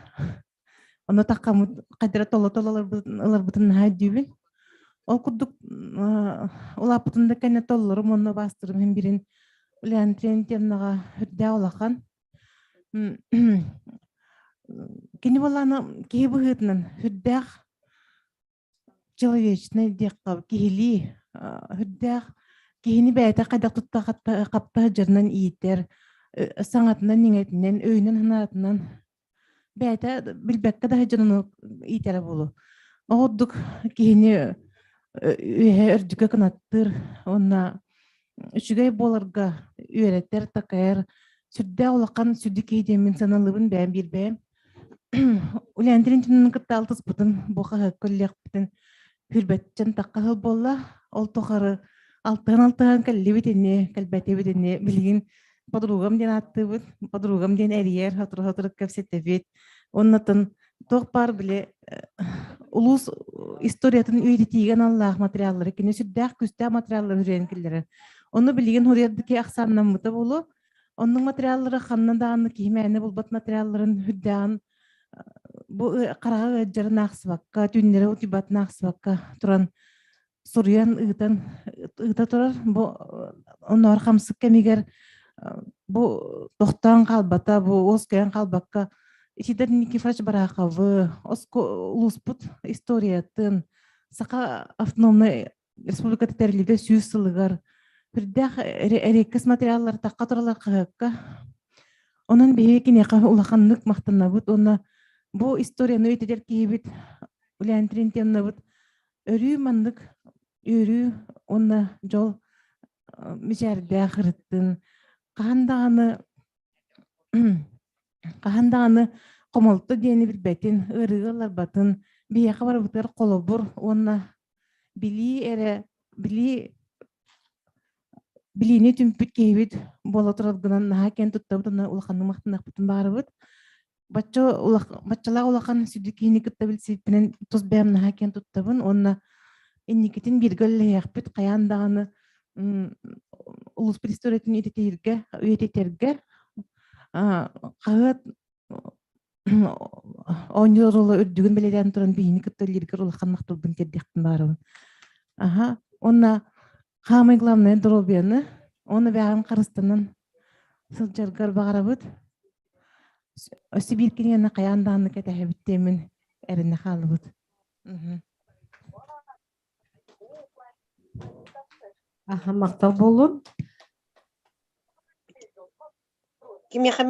Ону таххаммыт хайдара толо-толо ыларбытын наһаа өйдүүбүн. Ол курдук улааппытым да кэннэ толлорум уонна убаастырым иһин бирин Ульяна Терентьевнаҕа үрдээх улахан. Кини буоллаҕына киһи быһыытынан сүрдээх человечный диэххэ киһилии сүрдээх киһини бэйэтэ хайдах тутта хапта сылдьарынан иитэр, саҥатынан-иҥэтинэн, өйүнэн-санаатынан бэйэтэ билбэккэ да сылдьан ону иитэрэ буолуо. Ол курдук киһини үөһэ үрдүккэ кынаттыыр уонна үчүгэй буоларга үөрэтэр, такайар сүрдээх улахан сүдү киһи диэн мин саналыыбын бэйэм биир бэйэм. Ульяна Терентьевнаны кытта алтыспытын бу хаһыакка үлэлиэхпитин хүрбэттэн тахха сыл буолла. Ол тухары алтыһан-алтыһан кэллибит ини, кэлбэтибит ини. Билигин подругам диэн ааттыыбыт, подругам диэн эрийэр, сотору-сотору кэпсэтэбит. Оннотон туох баар били улуус историятын үйэтитиигэ аналлаах материаллары кини сүрдээх күүстээх материаллары үрүйэн киллэрэр. Ону билигин хуруйардыки ахсааннаммыта буолуо. Оннук материаллары ханна даҕаны киһи мээнэ булбат материалларын үрдээҕин бу хараҕа ыалдьарын аахсыбакка, түүннэри утуйбатын аахсыбакка туран суруйан ыытан ыыта турар. Бу онноор хамсык кэмигэр бу тохтоон хаалбата, бу уоскуйан хаалбакка Исидор Никифорович Бараховы, улууспут историятын, Саха автономнай республиката тэриллибитэ сүүс сылыгар үрдээх эриэккэс материаллар тахха туралар хаһыакка. Онон биһиги киниэхэ улаханнык махтанабыт уонна бу историяны өйтөтөр киһибит Ульяна Терентьевнабыт өрүү маннык үөрүү уонна дьол мичээрдээх ырыттын хаһан даҕаны хаһан даҕаны хомолто диэни билбэтин, ыарыыга ылларбатын, биһиэхэ барыбытыгар холобур уонна билии эрэ билии билиини түмпүт киһибит буола тураргынан наһаа киэн туттабыт уонна улаханнык махтаныахпытын баҕарабыт. Бачча баччалаах улахан сүдү киһини кытта билсибиппинэн тус бэйэм наһаа киэн туттабын уонна инникитин бииргэ үлэлэһиэхпит хайаан даҕаны улууспут историятын үйэтитэргэ үйэтитэргэ хаһыат оонньуур оруола үрдүгүн бэлиэтээн туран биһини кытта үлэлииргэр улахан махталбын тиэрдиэхпин баҕарабын. Аха уонна хаамай главное доруобуйаны уонна бэйэҕин харыстанан сылдьаргар баҕарабыт. Өссө биир кинигэни хайаан даҕаны кэтэһэбит диэммин эрэнэ хааллыбыт. Аха, махтал буоллун. Кимиэхэ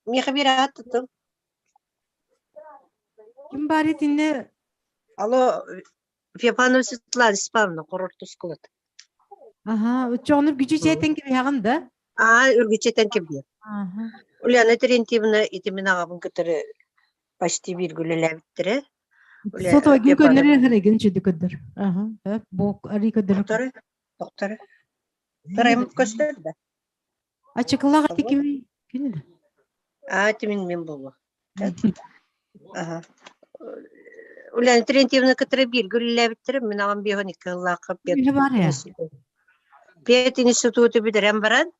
миэхэ биэрэҕит тутул. Ким баар итиннэ? Алло, Феофанова Светлана Степановна, Хорортускулат. Аха, оччоҕуна үргүчү чээтэн кэбиһэҕин да? Аа, үргүччэтэн кэбиһэр. Ульяна Терентьевна ити мин аҕабын кытары почти бииргэ үлэлээбиттэрэ. Сотовой көннөрөр хырыгын чүдү көдөр. Аха, бу ари көдөр. Тохторы, тохторы. Тарайым көстөр да. Ачыкылаах ити кими? Кини да. Аа, ити мин мин буолуо. Аха. Ульяна Терентьевна кытары бииргэ үлэлээбиттэрэ. Мин аҕам биэһэн икки сыллаахха пед институту бүтэрэн баран,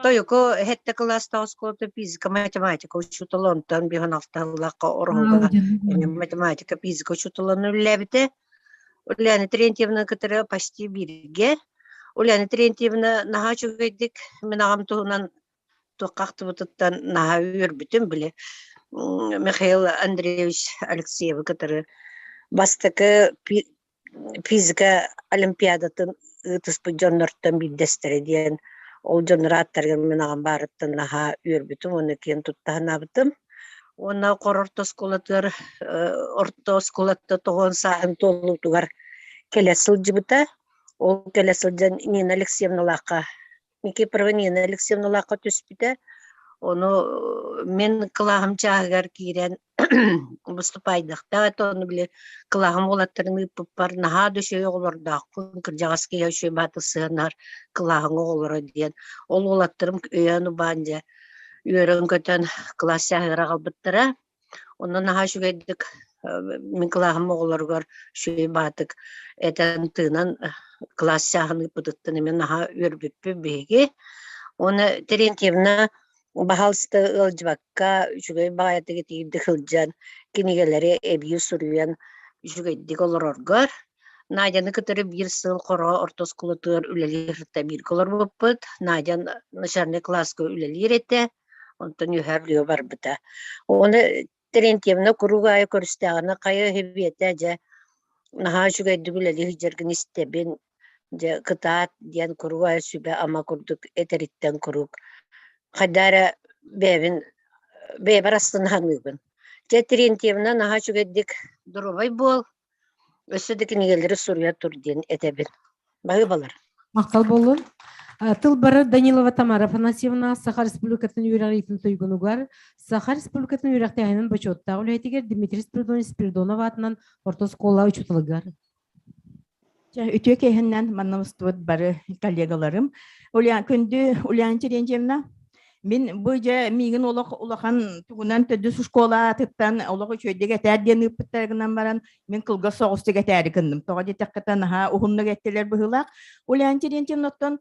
Тойуку сэттэ кылаастаах оскуолата физика, математика учуутала, онтон биэһэн алта сыллаахха Ороһуга математика, физика учууталынан үлэлээбитэ. Ульяна Терентьевна кытары почти бииргэ. Ульяна Терентьевна наһаа үчүгэйдик мин аҕам туһунан туохха ахтыбытыттан наһаа үөрбүтүм били Михаил Андреевич Алексеевы кытары бастакы физика олимпиадатын ыытыспыт дьоннортон биирдэстэрэ диэн ол дьоннор ааттарыгар мин аҕам баарыттан наһаа үөрбүтүм уонна киэн тутта санаабытым. Уонна Хор орто оскуолатыгар орто оскуолатта тоҕон сааһын туолуутугар кэлэ сылдьыбыта. Ол кэлэ сылдьан Нина Алексеевналаахха Никифорова Нина Алексеевналаахха түспүтэ. Ону мин кылааһым чааһыгар киирэн выступайдахтаах этэ, ону били кылааһым уолаттарын ыыппыппар наһаа да үчүгэй оҕолордоохпун, кырдьаҕас киһи үчүгэй бааты сыһыаннаһар кылааһыҥ оҕолоро диэн. Ол уолаттарым өйөөн-убаан дьэ үөрэн-көтөн кылаас чааһыгар аҕалбыттара. Онно наһаа үчүгэйдик мин кылааһым оҕолоругар үчүгэй баатык этэн-тыынан кылаас чааһын ыыппытыттан эмиэ наһаа үөрбүппүт биһиги. Уонна Терентьевна баһаалыста ыалдьыбакка үчүгэй баҕайытык итиирдик сылдьан кинигэлэри эбии суруйан үчүгэйдик олороргор Надяны кытары биир сыл Хоро орто оскуолатыгар үлэлиир бииргэ олорбуппут. Надя начальнай кылааска үлэлиир этэ. Онтон үөһээ Бүлүүгэ барбыта. Уонна Терентьевна куруук аайы көрүстэҕинэ хайа үһү дьэ наһаа үчүгэйдик үлэлии сылдьаргын истэбин, дьэ кытаат диэн куруук аайы сүбэ-ама курдук этэриттэн куруук хайдах эрэ бэйэбин бэйэбэр астына саныыбын. Дьэ Терентьевна наһаа үчүгэйдик доруобай буол, Өссө да кинигэлэри суруйа тур диэн этэбин. Баһыыбалар. Махтал буоллун. Тыл бары Данилова Тамара Афанасьевна Саха Республикатын үөрэҕириитин туйгунугар, Саха Республикатын үөрэхтээһинин бочуоттаах үлэһитигэр Дмитрий Спиридонович Спиридонов аатынан орто оскуола учууталыгар. Үтүө киэһэннэн манна устубут бары коллегаларым. Ульян, күндү Ульяна Терентьевна, Мин бу дьэ миигин олох улахан тугунан төрдүс школа аатыттан олох үчүгэйдик этээр диэн ыыппыттар гынан баран мин кылгас соҕустук этээри гынным. Тоҕо диэтэххэ наһаа уһуннук эттилэр быһыылаах. Ульяна Терентьевна оттон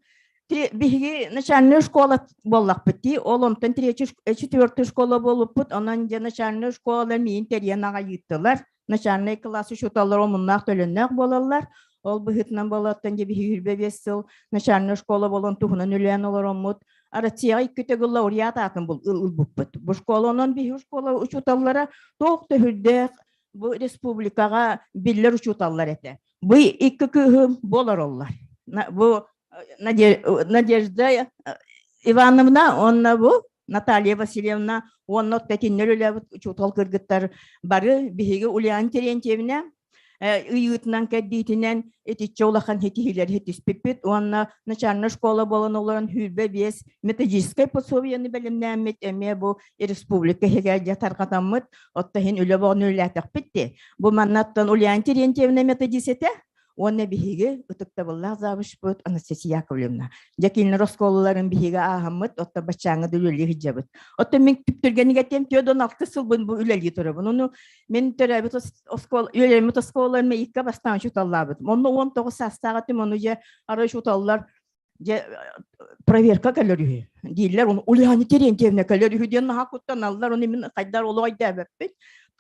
биһиги начальная школа буоллахпыт дии. Ол онтон третий, четвертый школа буолбуппут. Онон дьэ начальная школа миин тэрийэн аҕай ыыттылар. Начальнай кылаас учууталлара омуннаах төлөннөөх буолаллар. Ол быһыытынан буолуоттан дьэ биһиги 25 сыл начальнай школа буолан туһунан үлээн олороммут. Россияҕа икки төгүл лауреат аатын ылбыппыт. Бу школа онон биһиги школа учууталлара туох төһүрдээх бу республикаҕа биллэр учууталлар этэ. Бу икки кыыһым бу олороллор. Бу Надежда Ивановна уонна бу Наталья Васильевна уонна тэтиннэр үлэбит учуутал кыргыттар бары биһиги Ульяна Терентьевна. ыйыытынан кэрдиитинэн итиччэ улахан ситиһиилэр ситиспиппит уонна начальнай школа буолан олорон 25 методическай пособиены бэлэмнээммит эмиэ бу республика иһигэр дьэ тарҕатаммыт отто иһин үлэ боҕун үлэлээтэхпит дии. Бу маннаттан Ульяна Терентьевна методист этэ уонна биһиги ытыктабыллаах завучпут Анастасия Яковлевна. Дьэ кинилэр оскуолаларын биһиги ааһаммыт, оттон баччааҥҥа да үлэлии сылдьабыт. Оттон мин түптүргэнигэ тем 46 сылбын бу үлэлии турабын. Ону Мин төрөөбүт оскуола, үөрэммит оскуолаларым икки бастаан учууталлаабытым. Онно 19 саастаах этим, ону дьэ арай учууталлар дьэ проверка кэлэр үһү дииллэр. Ону Ульяна Терентьевна кэлэр үһү диэн наһаа куттаналлар. Ону мин хайдар олох өйдөөбөппүт.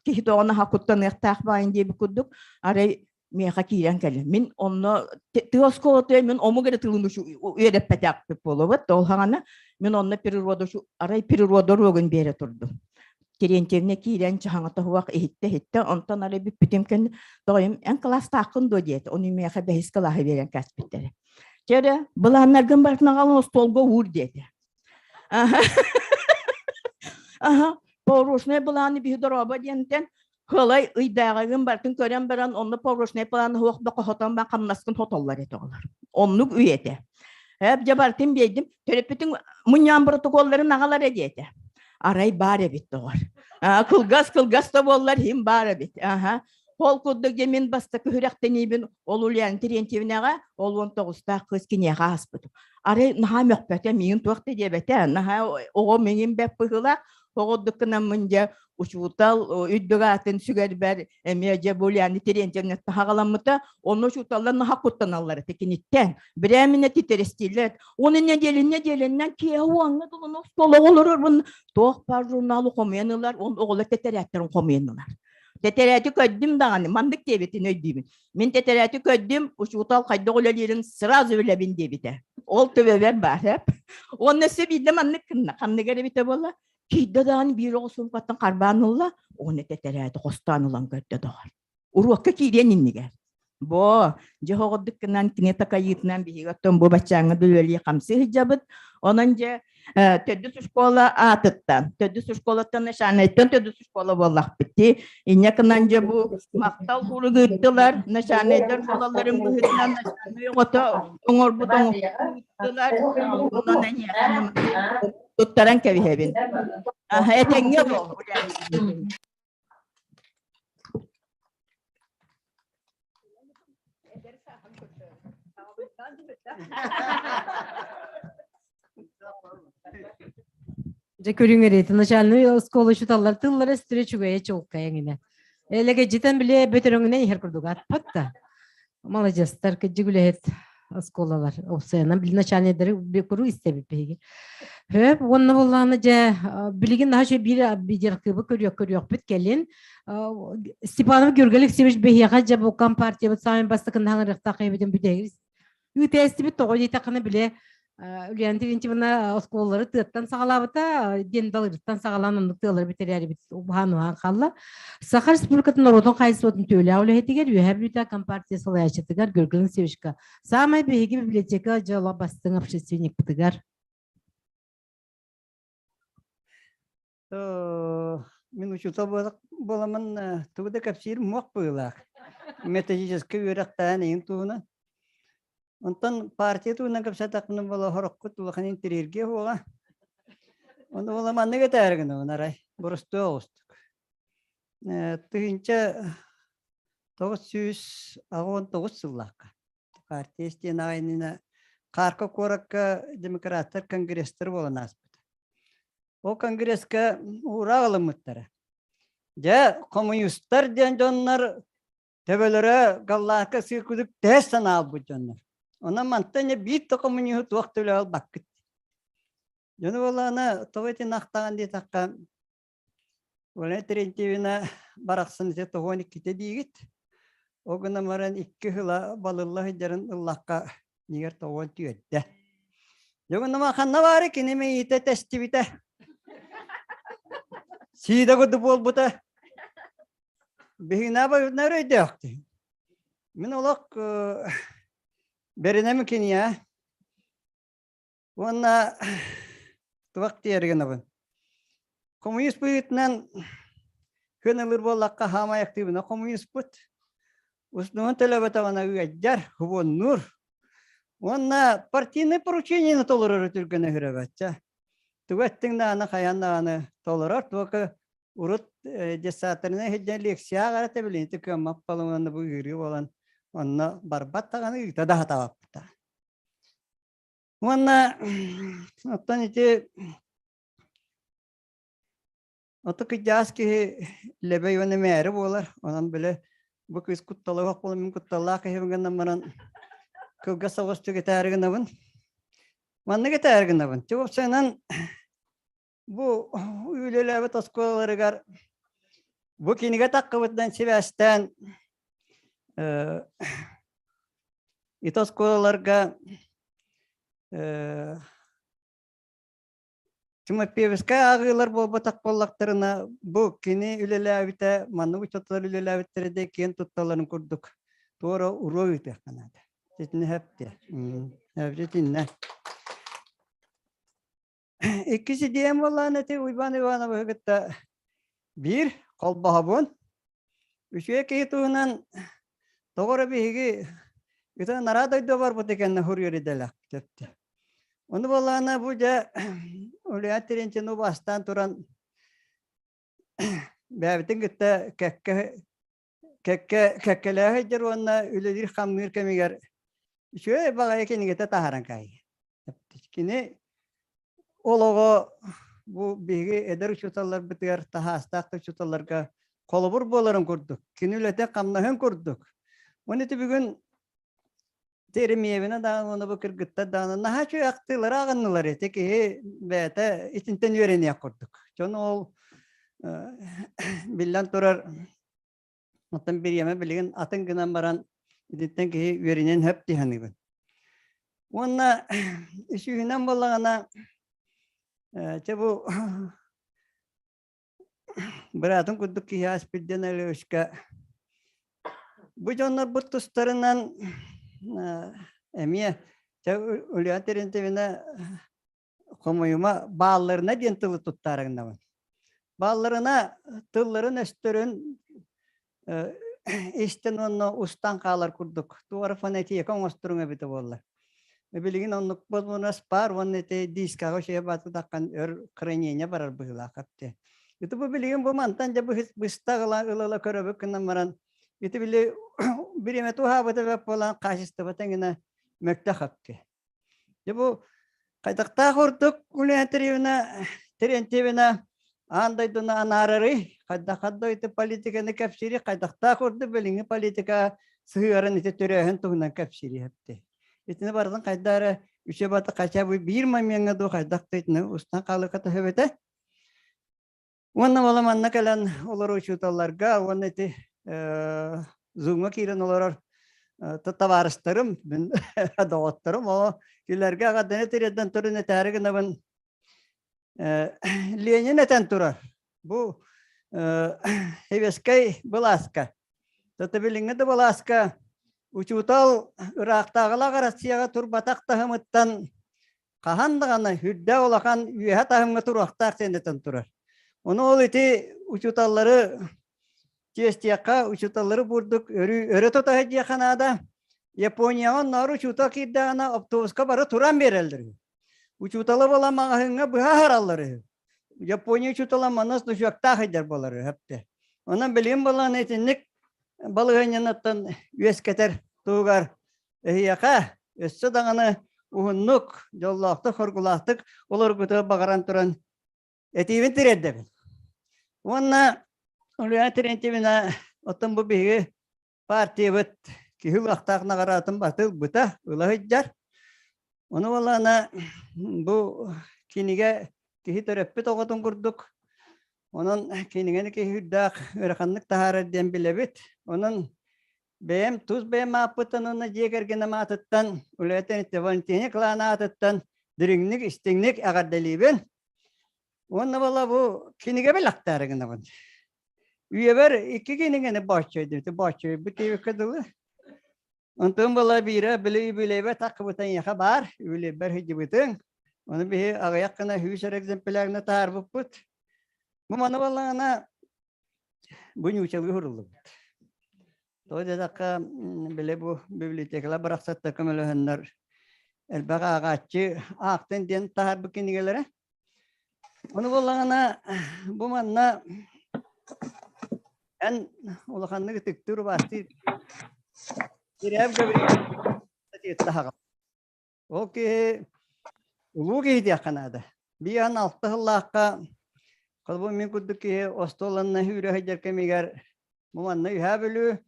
Киһи тоҕо наһаа куттаныахтаах баайын диэбит курдук. Арай миэхэ киирэн кэлин. Мин онно тыа оскуолатыгар мин омук эрэ тылын үөрэппэтэхпит буолуобут. Ол хаҕана мин онно природа арай природа уруогун биэрэ турдум. Терентьевна киирэн чаһаҥа тоһуох иһиттэ-иһиттэ, онтон арай бүппүтүм кэннэ, тоҕойум эн кылаастааххын дуо диэтэ. Ону миэхэ бэһис кылааһы биэрэн кээспиттэрэ. Чэ эрэ, былааннаргын барытын аҕалан остуолга уур диэтэ. Аха, порушный былааны биһи дорообо диэнтэн Кылай ыйдааҕыгын барытын көрөн баран, онно порушный план суох да хохотон ба хамнаскын хотоллор этэ оҕолор. Оннук үйэтэ. Эп дьэ барытын биэрдим. Төрөппүтүҥ мунньаан протоколларын аҕалар диэтэ. Арай баар эбит доҕор. Кылгас кылгас да буоллар иһин баар эбит. Аха. Ол курдук дьэ мин бастакы үрэхтэниибин ол Ульяна Терентьевнэҕэ ол 19-таах кыыс киниэхэ ааспытым. Арай наһаа мөхпөтө, миигин туох да диэбэтэ. Наһаа оҕо миигин бэп быһыылаах. Оҕордук гынаммын дьэ учуутал үрдүк аатын сүгэрбэр эмиэ дьэ бу Ульяна Терентьевна таһаҕаламмыта. Онно учууталлар наһаа куттаналлар этэ киниттэн. Бирээминэ титэрэстииллэр. Оны нэдиэлин нэдиэлиннэн киэһэ уоҥҥа дылы оскуола олорорбун туох баар журналы хомуйан ылар, он оҕолор тэтэрээттэрин хомуйан ылар. Тэтэрээти көрдүм даҕаны, маннык диэбитин өйдүүбүн. Мин тэтэрээти көрдүм, учуутал хайдах үлэлиирин сразу билэбин диэбитэ. Ол төбөбөр баар эп. Уонна өссө биирдэ маннык гынна, ханнык эрэ эбитэ буолла. Киирдэ даҕаны биир оҕо суумкаттан харбаан ылла, уонна тэтэрээти хостоон ылан көрдө доҕор. Уруокка киириэн иннигэр. Бо, дьэ оҕордук гынан кини такайыытынан биһиги оттон бу баччааҥҥа үлэлии хамсыы сылдьабыт. Онон дьэ төрдүс школа аатыттан, төрдүс школаттан начальнайтан төрдүс школа буоллахпыт дии. Инньэ гынан дьэ бу махтал суругу ыыттылар, начальнайдар буолалларын быһыытынан начальнай оҕото оҥорбут оҥоһуктулар. Онон эйиэхэ туттаран кэбиһэбин. Этэҥҥэ буол. Дьэ көрүҥ эрэ, начальный оскуола учууталлар тыллара өстөрө үчүгэйэ чуолкайа эҥинэ. Элэгэдьитэн билэ бөтөрөҥүнэн иһэр курдук атпат да. Маладьыастар, кырдьык үлэһит оскуолалар. Опсуйанан били начальниктары куруук истэбит биһиги. Хөп, уонна буоллаҕына дьэ, билигин наһаа үчүгэй биир видеоархивы көрүөх көрүөхпүт кэлин. Степанов Георгий Алексеевич биһиэхэ дьэ бу компартиябыт саамай бастакын хаҥырыахтаах эбитин бүтэһигэр Үтээстибит тоҕо диэтэххинэ бile Ульяна Терентьевна оскуолалары тыаттан саҕалаабыта, диэн далырыттан саҕалаан оннук тыалары бүтэрээрибит уһаан-уһаан хаалла. Саха Республикатын норуотун хаһаайыстыбатын түөлээх үлэһитигэр Үөһээ Бүлүүтэ компартия салайааччытыгар Георгий Алексеевичка саамай биһиги библиотека дьыала бастыҥ общественникпытыгар. Мин учуутал буоламмын тугу да кэпсиир муох быһыылаах. Методическай үөрэхтээн эйин туһунан. Онтон партия туһунан кэпсээтэхпинэ буола хороххут улахан интэриэһиргиэ буола. Ону буола маннык этээр гынабын арай боростуой оҕустук. 1989 сыллаахха партия истиэн аҕайнына Харков куоракка демократтар конгресстар буолан ааспыта. Ол конгресска уураах ылыммыттара. Дьэ, хомуйустар диэн дьоннор төбөлөрө галлаакка сыыркудук тэс санаалбыт дьоннор. Онон мантан биир да коммуниһу туох да үлэ албаккыт. Дьону буоллаҕына тоҕо итин ахтаҕын диэтэххэ, Валентина Терентьевна барахсан ити тоҕуон иккитэ диигит. Ол гынан баран икки сыла балылла сылдьарын ыллахха нигер тоҕуон түөрдэ. Дьоҥунама ханна баары кини мэйиитэ тэстибитэ. Сиидэ курдук буолбута. Биһигинэ байытна өйдөөхтү. Мин олох бэринэм киниэ. Уонна туох диэри гынабын. Коммунист быһыытынан күн ылыр буоллахха хаамай актыыбына коммуниспут. Уснугун төлөбөтөҕүнэ ыаддьар, хубуннуур. Уонна партийнай поручениены толорор түргэнэ үһүрэбэччэ. Тугу эттиҥ даҕаны хайаан даҕаны толорор, туока урут детсадтарынан иһирдьэн лекция ааҕара тэбилинити кыаммат буолан уонна бу ыарыы буолан онно барбат даҕаны ыыта да сатаабаппыта. Уонна оттон ити Ото кыдьаас киһи лэбэй уонна мээри буолар. Онон били бу кыыс кутталаах буолан мин кутталлаах киһибин гынан баран кылгас соҕустук этээри гынабын. Маннык этээри гынабын. Чугупсайынан бу үлэлээбит оскуолаларыгар бу кинигэ таххыбытынан сибээстээн ити оскуолаларга Тимофеевскай ааҕыылар буолбатах буоллахтарына, бу кини үлэлээбитэ, маннык учууталлар үлэлээбиттэрэ да киэн тутталларын курдук туора уруо ыытыахха наада. Итини сөп Итиннэ. Иккис идеям буоллаан эти Уйбаан Ивановы кытта биир холбоһобун. Үчүгэй киһи туһунан тоҕо эрэ биһиги ити нараа дойду барбыт кэннэ хуруйар идэлээх төптө. Ону буоллаҕына бу дьэ Ульяна Терентьевна убаастаан туран бэйэбитин кытта кэккэ кэккэ кэккэлээх сылдьар уонна үлэлиир-хамныыр кэмигэр үчүгэй баҕайы кинигэтэ таһааран каайа. Кини олоҕо бу биһиги эдэр учууталларбытыгар таһаастаах да учууталларга холобур буоларын курдук, кини үлэтэ хамнаһын курдук. Уонна ити бүгүн Теремиевина даҕаны уонна бу кыргыттар даҕаны наһаа үчүгэй ахтыылары аҕыннылар ити киһи бэйэтэ итинтэн үөрэниэх курдук. Дьон ол биллэн турар оттон бириэмэ билигин атын гынан баран итинтэн киһи үөрэниэн сөп дии саныыбын. Уонна үсүһүнэн буоллаҕына чэ бу быраатын курдук киһи Аспирден Алешка бу дьоннорбут тустарынан эмиэ Ульяна Терентьевна хомуйума баалларына диэн тылы туттаарыгынабын. Баалларына тылларын-өстөрүн истэн уонна устан хаалар курдук туора фонетика оҥосторуҥ эбитэ буоллар. Билигин оннук болмунас баар уонна ити дискаҕа үчүгэй баатыдаххан өр хранение барар быһыылаах эбит. Ити бу билигин бу мантан дьэ быста ыла-ыла көрөбүт гынан баран ити били бириэмэ туһаабыта бэп буолан хаачыстыбата эҥинэ мөлтөх эбит. Дьэ бу хайдахтаах ордук Ульяна Терентьевна, Терентьевна аан дойдуну анаарарый, хайдах дойду политиканы кэпсиири, хайдахтаах ордук билиҥҥи политика сыһыарын ити төрөөһүн туһунан кэпсиири эпти. Итини барытын хайда эрэ үчүгэй бата хотя бы биир момеҥҥа дуу хайдах да итини устан хаалыахха төһөбөтө. Уонна буола манна кэлэн олорор учууталларга уонна ити Zoom-ҥа киирэн олорор табаарыстарым, мин доҕотторум, ол кинилэргэ аҕарданы тириэрдэн туран этээри гынабын. Ленин этэн турар. Бу Хевескэй былааска, тото билиҥҥи да былааска учуутал ыраахтааҕылаах Россияҕа турбатах таһымыттан хаһан даҕаны үрдээх улахан үөһэ таһымҥа туруохтаах диэн этэн турар. Ону ол ити учууталлары чиэстиэххэ, учууталлары бурдук өрүү өрө тута сылдьыахха наада. Японияҕа оннооҕор учуутал киирдэҕинэ автобуска бары туран биэрэллэр үһү. Учууталы буолан маҕаһыыҥҥа быһа аһараллар үһү. Япония учуутала манна стучоктаах сылдьар буолар үһү эптэ. Онон билигин буолан итинник балаһыанньанаттан үөскэтэр туһугар Эһиэхэ өссө даҕаны уһуннук, дьоллоохтук, хоргулаахтык олоргуту баҕаран туран этиибин тириэрдэбин. Уонна Ульяна Терентьевна, оттон бу биһиги партиябыт киһи ылыахтаах наҕараатын баты ылбыта, ыла сылдьар. Ону буоллаҕына бу кинигэ киһи төрөппүт оҕотун курдук, онон кинигэни киһи үрдээх ыараханнык таһаарар диэн билэбит. Онон Бэйэм тус бэйэм ааппыттан уонна дьиэ кэргэним аатыттан, үлэтин Валентина Клана аатыттан дириҥник, истиҥник эҕэрдэлиибин. Уонна буола бу кинигэ бэлэхтээри гынабын. Үйэбэр икки кинигэни бооччойдум, бооччойбут диэбиккэ дылы. Онтон буола биирэ били үбүлүөйбэр таххыбыта эйиэхэ баар, үбүлүөйбэр сылдьыбытыҥ. Ону биһи аҕыйах гына сүүс эрэ экземплярына таһаарбыппыт. Бу маны буоллаҕына Бу ньуучалыы суруллубут. Тоҕо диэтэххэ, били бу библиотекалар барахсаттар көмөлөһөннөр элбэх ааҕааччы аахтын диэн таһаарбыт кинигэлэрэ. Ону буоллаҕына бу манна эн улаханнык ытыктыыр убаастыыр Кирээп Гаврильевич таһаҕа. Ол киһи улуу киһи диэххэ наада. Биир алта сыллаахха холобур мин курдук киһи остуол анна үүрэ сылдьар кэмигэр бу манна Үһээ Бүлүү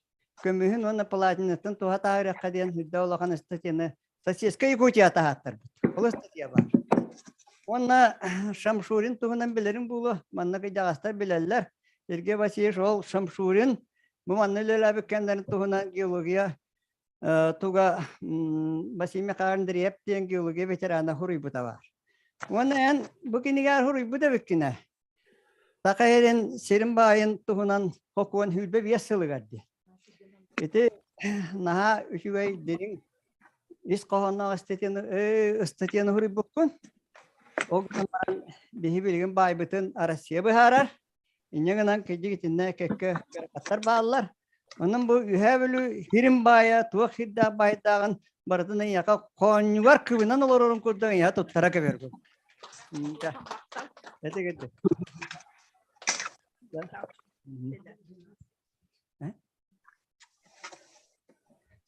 көмүһүн уонна платинаттан туһа таһаарыахха диэн үрдэ улахан ыстатыйаны Соседская Якутия таһааттарбыт. Ол ыстатыйа баар. Уонна Шамшурин туһунан билэрим буолуо. Манна кыдьаҕастар билэллэр. Сергей Васильевич ол Шамшурин бу манна үлэлээбит кэмнэрин туһунан геология туга Василий Михайлович Андреев диэн геология ветерана суруйбута баар. Уонна эн бу кинигээр суруйбут эбиккинэ. Саха сирин сирин баайын туһунан хокуон 25 сылыгар диэн. Ити наһаа үчүгэй дириҥ ис хоһоонноох ыстатыйаны ыстатыйаны суруйбуккун. Ол гынан баран биһи билигин баайбытын Россия быһаарар. Инньэ гынан кырдьык итиннэ кэккэ ыарахаттар бааллар. Онон бу Үһээ Бүлүү сирин баайа туох сирдээх баайдааҕын барытын эйиэхэ хоонньугар кыбынан олорорун курдук эйиэхэ туттара кэбиэргин. Эти кырдьык.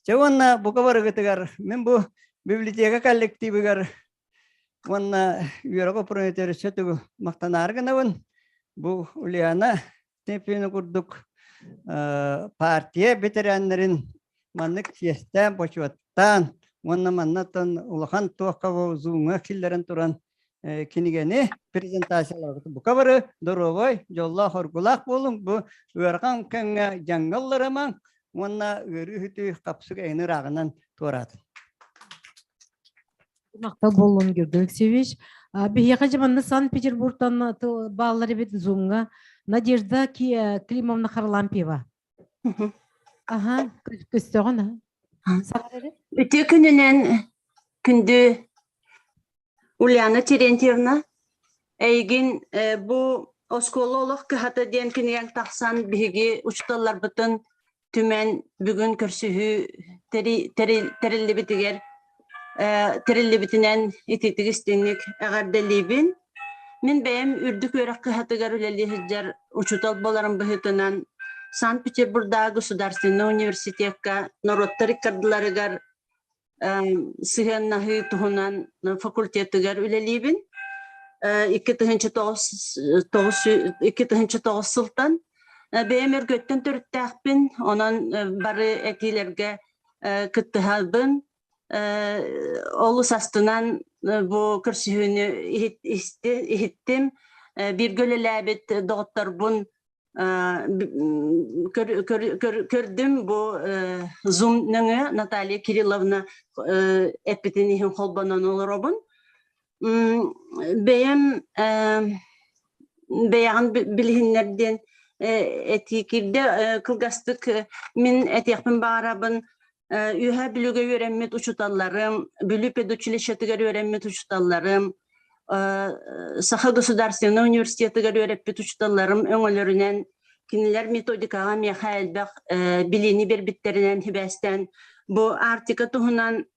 Чэ уонна бука барыгытыгар мин бу библиотека коллективыгар уонна үөрэх управлениетыгар өссө тугу махтанаары гынабын. Бу Ульяна Тепина курдук партия бэтэрээннэрин маннык чиэстээн, бочуоттаан уонна маннаттан улахан туохха бу зумҥа киллэрэн туран кинигэни презентациялаабыт. Бука бары доруобай, дьоллоох, оргулаах буолуҥ. Бу ыарахан кэмҥэ дьаҥҥа ылларымаҥ уонна ыарыы-үтүү хапсык эйэни ырааҕынан туораатын. Махтал буоллун, Георгий Алексеевич. Биһиэхэ дьэ манна Санкт-Петербургтан бааллар эбит Зумҥа Надежда Климовна Харлампьева. Аха, көстөҕүн а? Үтүө күнүнэн күндү Ульяна Терентьевна, эйигин бу оскуола олох кыһата диэн кинигэҥ тахсан биһиги учууталларбытын түмэн бүгүн көрсүһүү тэриллибитигэр тэриллибитинэн итиитик истиҥник эҕэрдэлиибин. Мин бэйэм үрдүк үөрэх кыһатыгар үлэлии сылдьар учуутал буоларым быһыытынан Санкт-Петербурдааҕы государственнай университекка норуоттар иккардыларыгар сыһыаннаһыы туһунан факультетыгар үлэлиибин. 2009 сылтан бэйэм Өргөттөн төрүттээхпин, онон бары этиилэргэ кыттыһабын. Олус астынан бу көрсүһүүнү иһиттим. Бииргэ үлэлээбит доҕотторбун көрдүм бу Zoom нөҥүө Наталья Кирилловна эппитин иһин холбонон олоробун. Бэйэм бэйэҕин билиһиннэр диэн этии киирдэ. Кылгастык мин этиэхпин баҕарабын. Үөһээ Бүлүүгэ үөрэммит учууталларым, Бүлүү педучилищетыгар үөрэммит учууталларым, Саха государственнай университетыгар үөрэппит учууталларым өҥөлөрүнэн кинилэр методикаҕа миэхэ элбэх билиини биэрбиттэринэн сибээстээн бу Арктика туһунан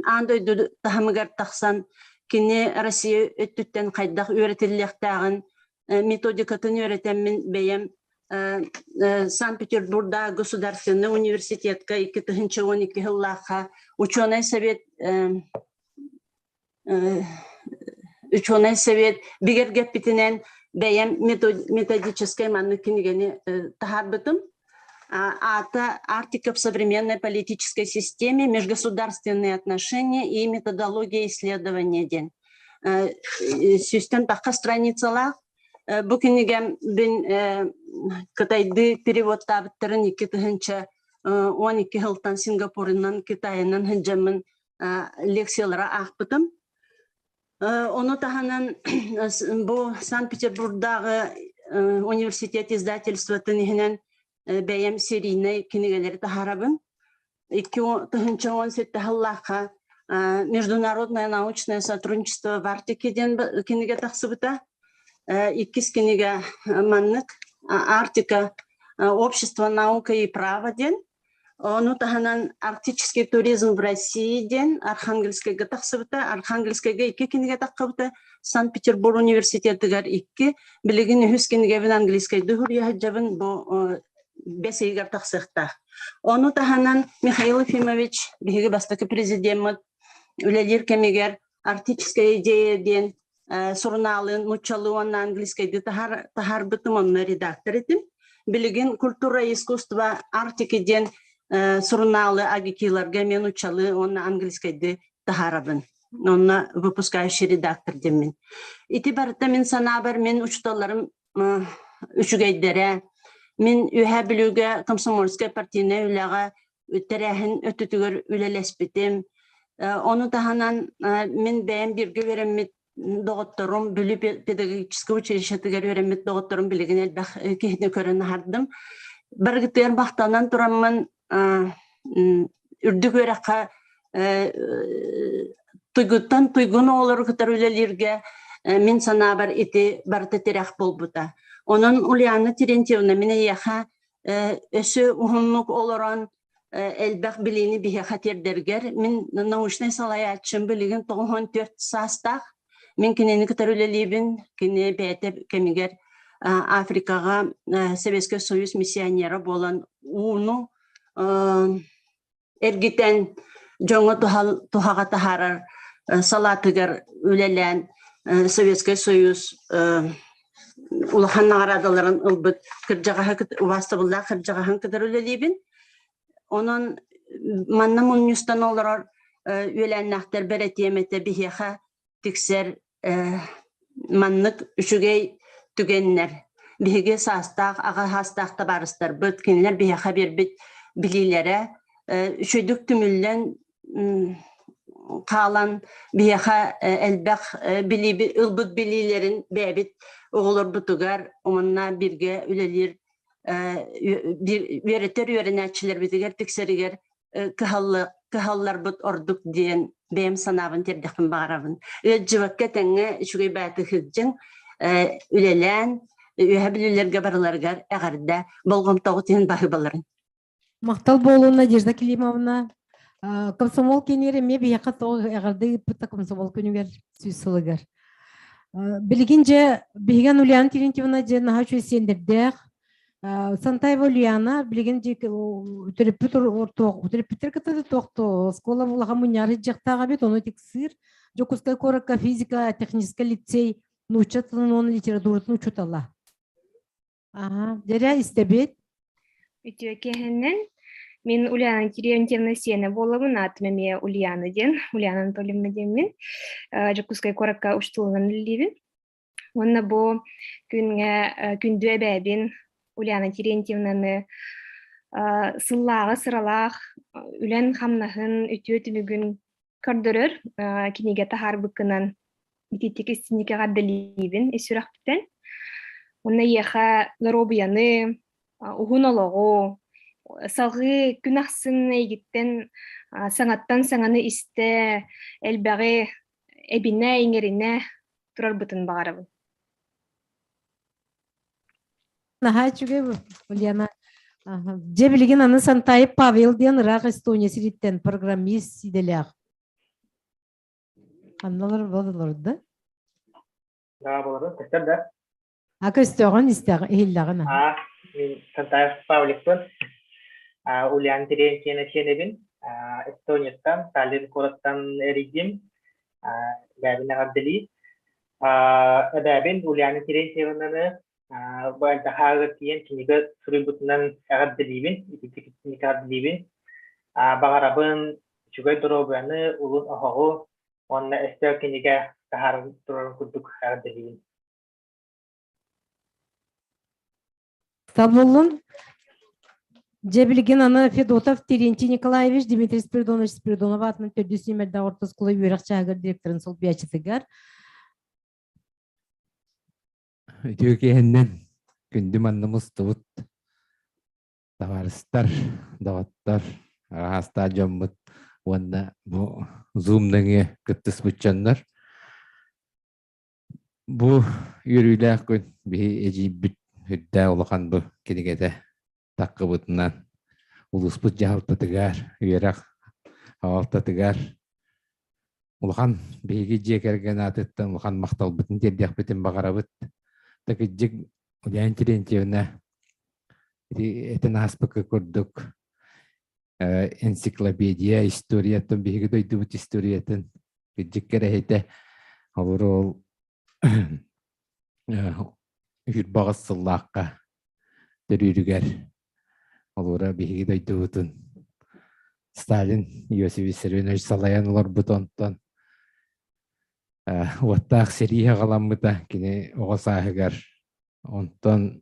аан дойду таһымыгар тахсан кини Россия өттүттэн хайдах үөрэтиллиэхтээҕин методикатын үөрэтэммин бэйэм Санкт-Петербурга государственный университетка 2012 сыллаахха ученый совет ученый совет бигэргэппитинэн бэйэм методическай маннык кинигэни таһаарбытым. Аата «Арктика в современной политической системе, межгосударственные отношения и методология исследования» диэн. Сүүстэн тахха страницалаах. Бу кинигэм бин кытайды переводтаабыттарын 2012 сылтан Сингапурынан, Китайынан сылдьаммын лекциялара аахпытым. Ону таһынан бу Санкт-Петербургдааҕы университет издательствотын иһинэн бэйэм серийнэй кинигэлэри таһаарабын. 2017 сыллаахха Международное научное сотрудничество в Арктике диэн кинигэ тахсыбыта. Иккис кинигэ маннык Арктика, общество, наука и право диэн. Ону таһынан Арктический туризм в России диэн Архангельскайга тахсыбыта. Архангельскайга икки кинигэ таххыбыта. Санкт-Петербург университетыгар икки. Билигин үһүс кинигэбин английскайдыы суруйа сылдьабын. Бу бэс ыйыгар тахсыахтаах. Ону таһынан Михаил Ефимович биһиги бастакы президеммит үлэлиир кэмигэр Арктическая идея диэн сурунаалын нууччалыы уонна английскайдыы таһаарбытым, онно редактор этим. Билигин «Культура и искусство Арктики» диэн сурунаалы агикиларга эмиэ нууччалыы уонна английскайдыы таһаарабын. Онно выпускающий редактор диэммин. Ити барыта мин санаабар мин учууталларым үчүгэйдэрэ. Мин Үөһээ Бүлүүгэ комсомольскай партийнай үлэҕэ тэрээһин өттүтүгэр үлэлэспитим. Ону таһынан мин бэйэм бииргэ үөрэммит доҕотторум Бүлүү педагогическай училищетыгар үөрэммит доҕотторум билигин элбэх киһини көрөн аһардым. Барыгытыгар махтанан тураммын үрдүк үөрэххэ туйгуттан туйгун оҕолору кытары үлэлииргэ мин санаабар ити барыта тирэх буолбута. Онон Ульяна Терентьевна мин эйиэхэ өссө уһуннук олорон элбэх билиини биһиэхэ тиэрдэргэр мин научнай салайааччым билигин 94 саастаах. Мин кинини кытары үлэлиибин. Кини бэйэтэ кэмигэр Африкаҕа Советскай Союз миссионера буолан ууну эргитэн дьоҥҥо туһаҕа таһаарар салаатыгар үлэлээн Советскай Союз улахан наҕараадаларын ылбыт кырдьаҕаһы убаастабыллаах кырдьаҕаһын кытары үлэлиибин. Онон манна мунньустан олорор үөлээннээхтэрбэр этиэм этэ биһиэхэ тиксэр маннык үчүгэй түгэннэр биһиги саастаах аҕа саастаах табаарыстарбыт кинилэр биһиэхэ биэрбит билиилэрэ үчүгэйдик түмүллэн хаалан биһиэхэ элбэх билии ылбыт билиилэрин бэйэбит оҕолорбутугар уонна бииргэ үлэлиир үөрэтэр үөрэнээччилэрбитигэр тиксэригэр кыһалларбыт ордук диэн бэйэм санаабын тиэрдэхпин баҕарабын. Ыалдьыбакка тэҥҥэ үчүгэй бааты сылдьыҥ, үлэлээн, үөһэ бүлүүлэргэ барыларыгар эҕэрдэ, болҕомтоҕут иһин баһыыбаларын. Махтал буолун Надежда Климовна. Комсомол киинигэр эмиэ биһиэхэ тоҕо эҕэрдэ ыыппыта комсомол күнүгэр сүүс сылыгар. Билигин дьэ биһигэн Ульяна Терентьевна дьэ наһаа үчүгэй сиэннэрдээх, Сантаева Ульяна билигин төрөппүт төрөппүттэр кытта туохту оскуола улахан мунньаары дьахтаах эбит ону тиксиир Дьокуускай куоракка физика техническэй лицей нуучча тылын уонна литературатын учуутала. Аха, дьэрэ истэбит. Үтүө киэһэннэн мин Ульяна Терентьевна сиэнэ буолабын, аатым эмиэ Ульяна диэн, Ульяна Анатольевна диэммин. Дьокуускай куоракка учууталынан үлэлиибин. Уонна бу күҥҥэ күндү эбээбин Ульяна Терентьевнаны сыллааҕы сыралаах үлэн-хамнаһын үтүө түмүгүн көрдөрөр кинигэ таһаарбыккынан итиитик истинник эҕэрдэлиибин ис сүрэхпиттэн. Уонна эйиэхэ доруобуйаны, уһун олоҕу, салҕыы күн ахсын эйигиттэн саҥаттан саҥаны истэ, элбэҕи эбинэ, иҥэринэ турарбытын баҕарабын. Наһаа үчүгэй Ульяна. Дьэ билигин аны Сантаев Павел диэн ыраах Эстония сириттэн программист идэлээх. Анналар бололорду. Да, болору, көстөр да. А көстөҕүн истэҕ иһиллэҕин. А, мин Сантаев Павликпын. Ульяна Терентьевна сиэнэбин. Эстонияттан, Таллин куораттан эрийдим. Эбээбин эҕэрдэлии. Эбээбин Ульяна Терентьевнаны бу элбэхааҕы тиийэн кинигэ суруйбутунан эҕэрдэлиибин, ититик эҕэрдэлиибин. Баҕарабын үчүгэй доруобуйаны, улун оһоҕу уонна өстөөх кинигэ таһааран турарын курдук эҕэрдэлиибин. Табыллын. Дьэ билигин аны Федотов Терентий Николаевич Дмитрий Спиридонович Спиридонов аатынан төрдүс нүмердээх орто оскуола үөрэх чааһыгар директорын солбуйааччытыгар. Үтүө киэһэннэн күндү манна мустубут табаарыстар, доҕоттор, араастаах дьоммут уонна бу Zoom нөҥүө кыттыспыт дьоннор. Бу үөрүүлээх күн биһи эдьиийбит үрдээх улахан бу кинигэтэ таххыбытынан. Улууспут дьаһалтатыгар, үөрэх аҕалтатыгар улахан биһиги дьиэ кэргэн аатыттан улахан махталбытын тиэрдиэхпитин баҕарабыт. Такыдьык Ульяна Терентьевна ити этэн ааспыкка курдук энциклопедия историятын биһиги дойдубут историятын кырдьык кэрэһитэ олору ол үһүр сыллаахха төрүүрүгэр олора биһиги дойдубутун Сталин Иосиф Виссарионович салайан олорбут онтон уоттаах сэрии аҕаламмыта кини оҕо сааһыгар онтон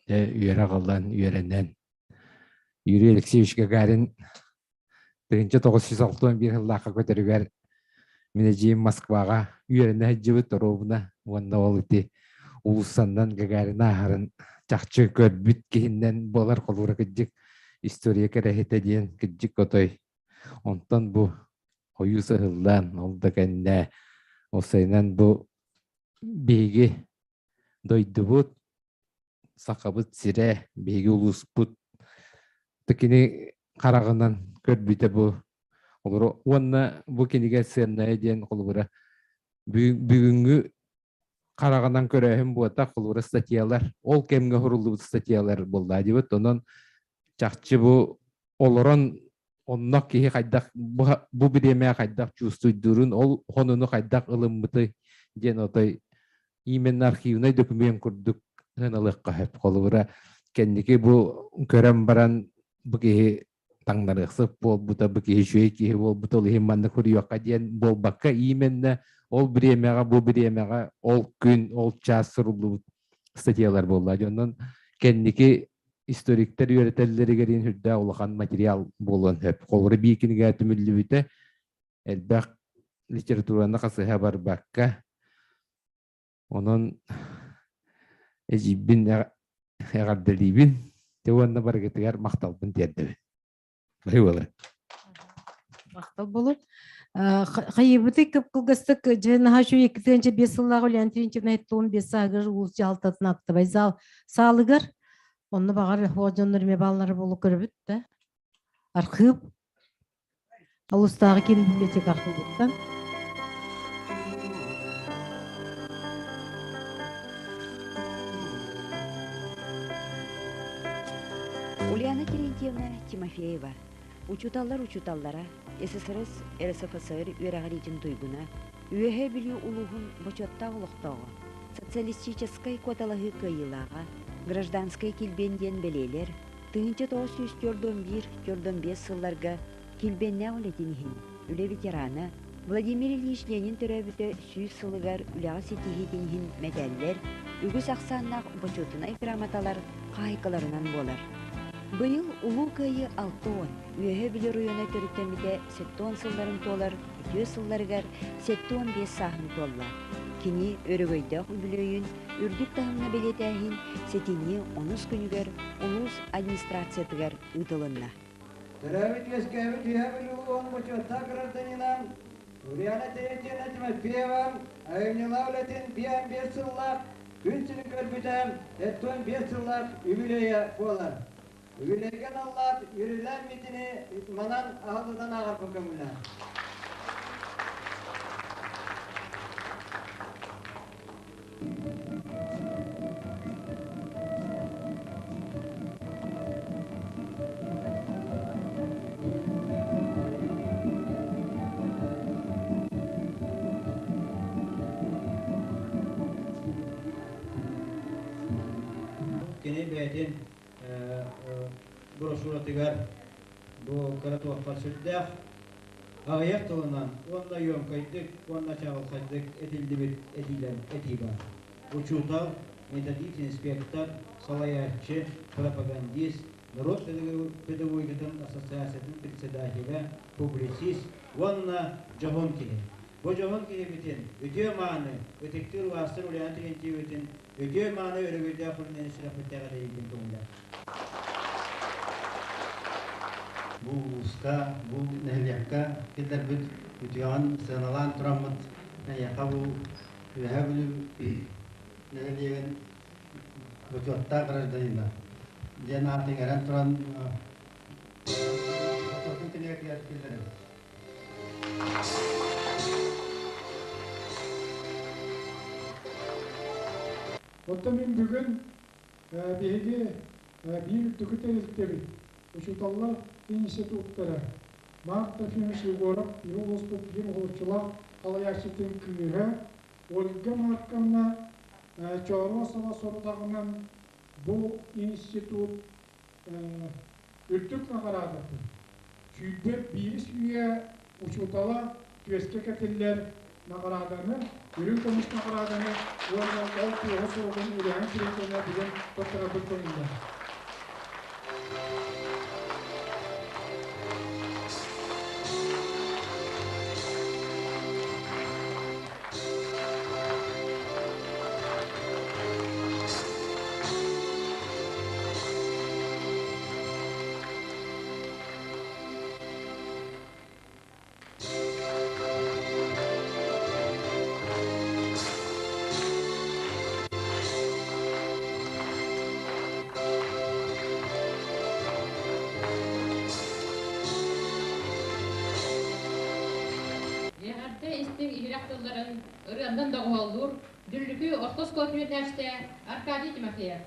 дьэ үөрэх ылан үөрэнэн Юрий Алексеевич Гагарин 1961 сыллаахха көтөрүгэр мин эдьиийим Москваҕа үөрэнэ сылдьыбыт оруобуна уонна ол ити уулуссаннан Гагарин ааһарын чахчы көрбүт киһиннэн буолар холуура кырдьык история кэрэһитэ диэн кырдьык отой онтон бу хойуу сыһыллаан ол да кэннэ уопсайынан бу биһиги дойдубут Сахабыт сирэ, биһиги улууспут кини хараҕынан көрбүтэ бу олору уонна бу кинигэ сыаннайа диэн холобура бүгүҥҥү хараҕынан көрөөһүн буотах холобура статьялар ол кэмҥэ суруллубут статьялар буолла диэбит онон чахчы бу олорон онно киһи хайдах бу бириэмэ хайдах чувствуйдуурун ол хонуну хайдах ылыммыты диэн отой именно архивнай документ курдук ылыахха сөп. Холобура, кэнники бу көрөн баран бу киһи таҥнарыахсыт буолбута, бу киһи үчүгэй киһи буолбута, ол иһин маннык суруйуохха диэн буолбакка, именно ол бириэмэҕэ, бу бириэмэҕэ, ол күн, ол чаас суруллубут статьялар буолла. Онон кэнники историктар үөрэтэллэригэр үрдээх улахан материал буолуон сөп. Холобура, биир кинигэ түмүллүбүтэ, элбэх литератураны хасыһа барбакка, онон эдьиийбин эҕэрдэлиибин уонна барыгытыгар махталбын тиэрдэбин. Бары Махтал болу. Хайыбыты кып-кылгастык дьэ наһаа үчүгэй 2005 сыллаах Ульяна Терентьевна туон бес саагыр улуус дьаһалтатын актыбай зал саалыгар онно баҕар ол дьоннор эмиэ бааллара буолу көрөбүт да архыып Улустааҕы киин библиотека архыыбыттан. Ульяна Терентьевна Тимофеева, учууталлар учууталлара, СССР РСФСР үөрэҕириитин туйгуна, Үөһээ Бүлүү улууһун бочуоттаах олохтооҕо, социалистическай куоталаһыы кыайыылааҕа, гражданскай килбиэн диэн бэлиэлэр, 1941-45 сылларга килбиэннээх үлэтин иһин үлэ ветерана Владимир Ильич Ленин төрөөбүтэ 100 сылыгар үлэҕэ ситиһиитин иһин мэтээллэр, үгүс ахсааннаах бочуотунай грамоталар хаһаайкаларынан буолар. Быйыл Улуу Кыайыы 60, Үөһээ Бүлүү оройуона төрүттэммитэ 70 сылларын туолар үтүө сылларыгар 75 сааһын туолла. Кини өрөгөйдөөх үбүлүөйүн үрдүк таһымҥа бэлиэтээһин сэтинньи онус күнүгэр улуус администрациятыгар ыытылынна. Төрөөбүт-үөскээбит Үөһээ Бүлүү улууһун бочуоттаах гражданина Ульяна Терентьевна Тимофеева айымньылаах үлэтин 55 сыллаах күн сирин көрбүтэ 75 сыллаах үбүлүөйэ буолар. Үбүлүөйгэ аналлаах үөрүүлээх миитини манан аһыллытан ааҕарбын көҥүллээх. Кини бэйэтин брошюратыгар бу кыра туохпар сүрдээх аҕыйах тылынан уонна ёмкайдык уонна чаҕылхайдык этиллибит этиилэр этии баар. Учуутал, методист, инспектор, салайааччы, пропагандист, норуот педагогикатын ассоциациятын председателэ, публицист уонна дьоһун киһи. Бу дьоһун киһибитин үтүө-мааны, ытыктыыр убаастыр Ульяна Терентьевитин үтүө-мааны өрөгөйдөөх күнүнэн сүрэхпиттээх этэйиитин көҥүлэ. Бу улууска, бу нэһилиэккэ киллэрбит үтүөҕүн сыаналаан тураммыт эйиэхэ бу Үөһээ Бүлүү нэһилиэгин бочуоттаах гражданина диэн аат иҥэрэн туран кинигэтигэр киллэрэбит. Оттон мин бүгүн биһиги биир үрдүкү тэрилтэбит, учууталлар институттара Марк Трофимович Егоров биир улууспут биир уһулуччулаах салайааччытын кыыһа Ольга Марковна Чооруосова сорудаҕынан бу институт үрдүк наҕараадатын 21 үйэ учуутала түөскэ кэтиллэр наҕарааданы, үрүҥ көмүс наҕарааданы уонна ол туоһу суругун Ульяна Терентьевна бүгүн туттарарбыт көҥүллээх. Эҕэрдэ истиҥ иһирэх тылларын ырыаннан доҕуһуоллуур Дүллүкү орто оскуолатын үөрэнээччитэ Аркадий Тимофеев.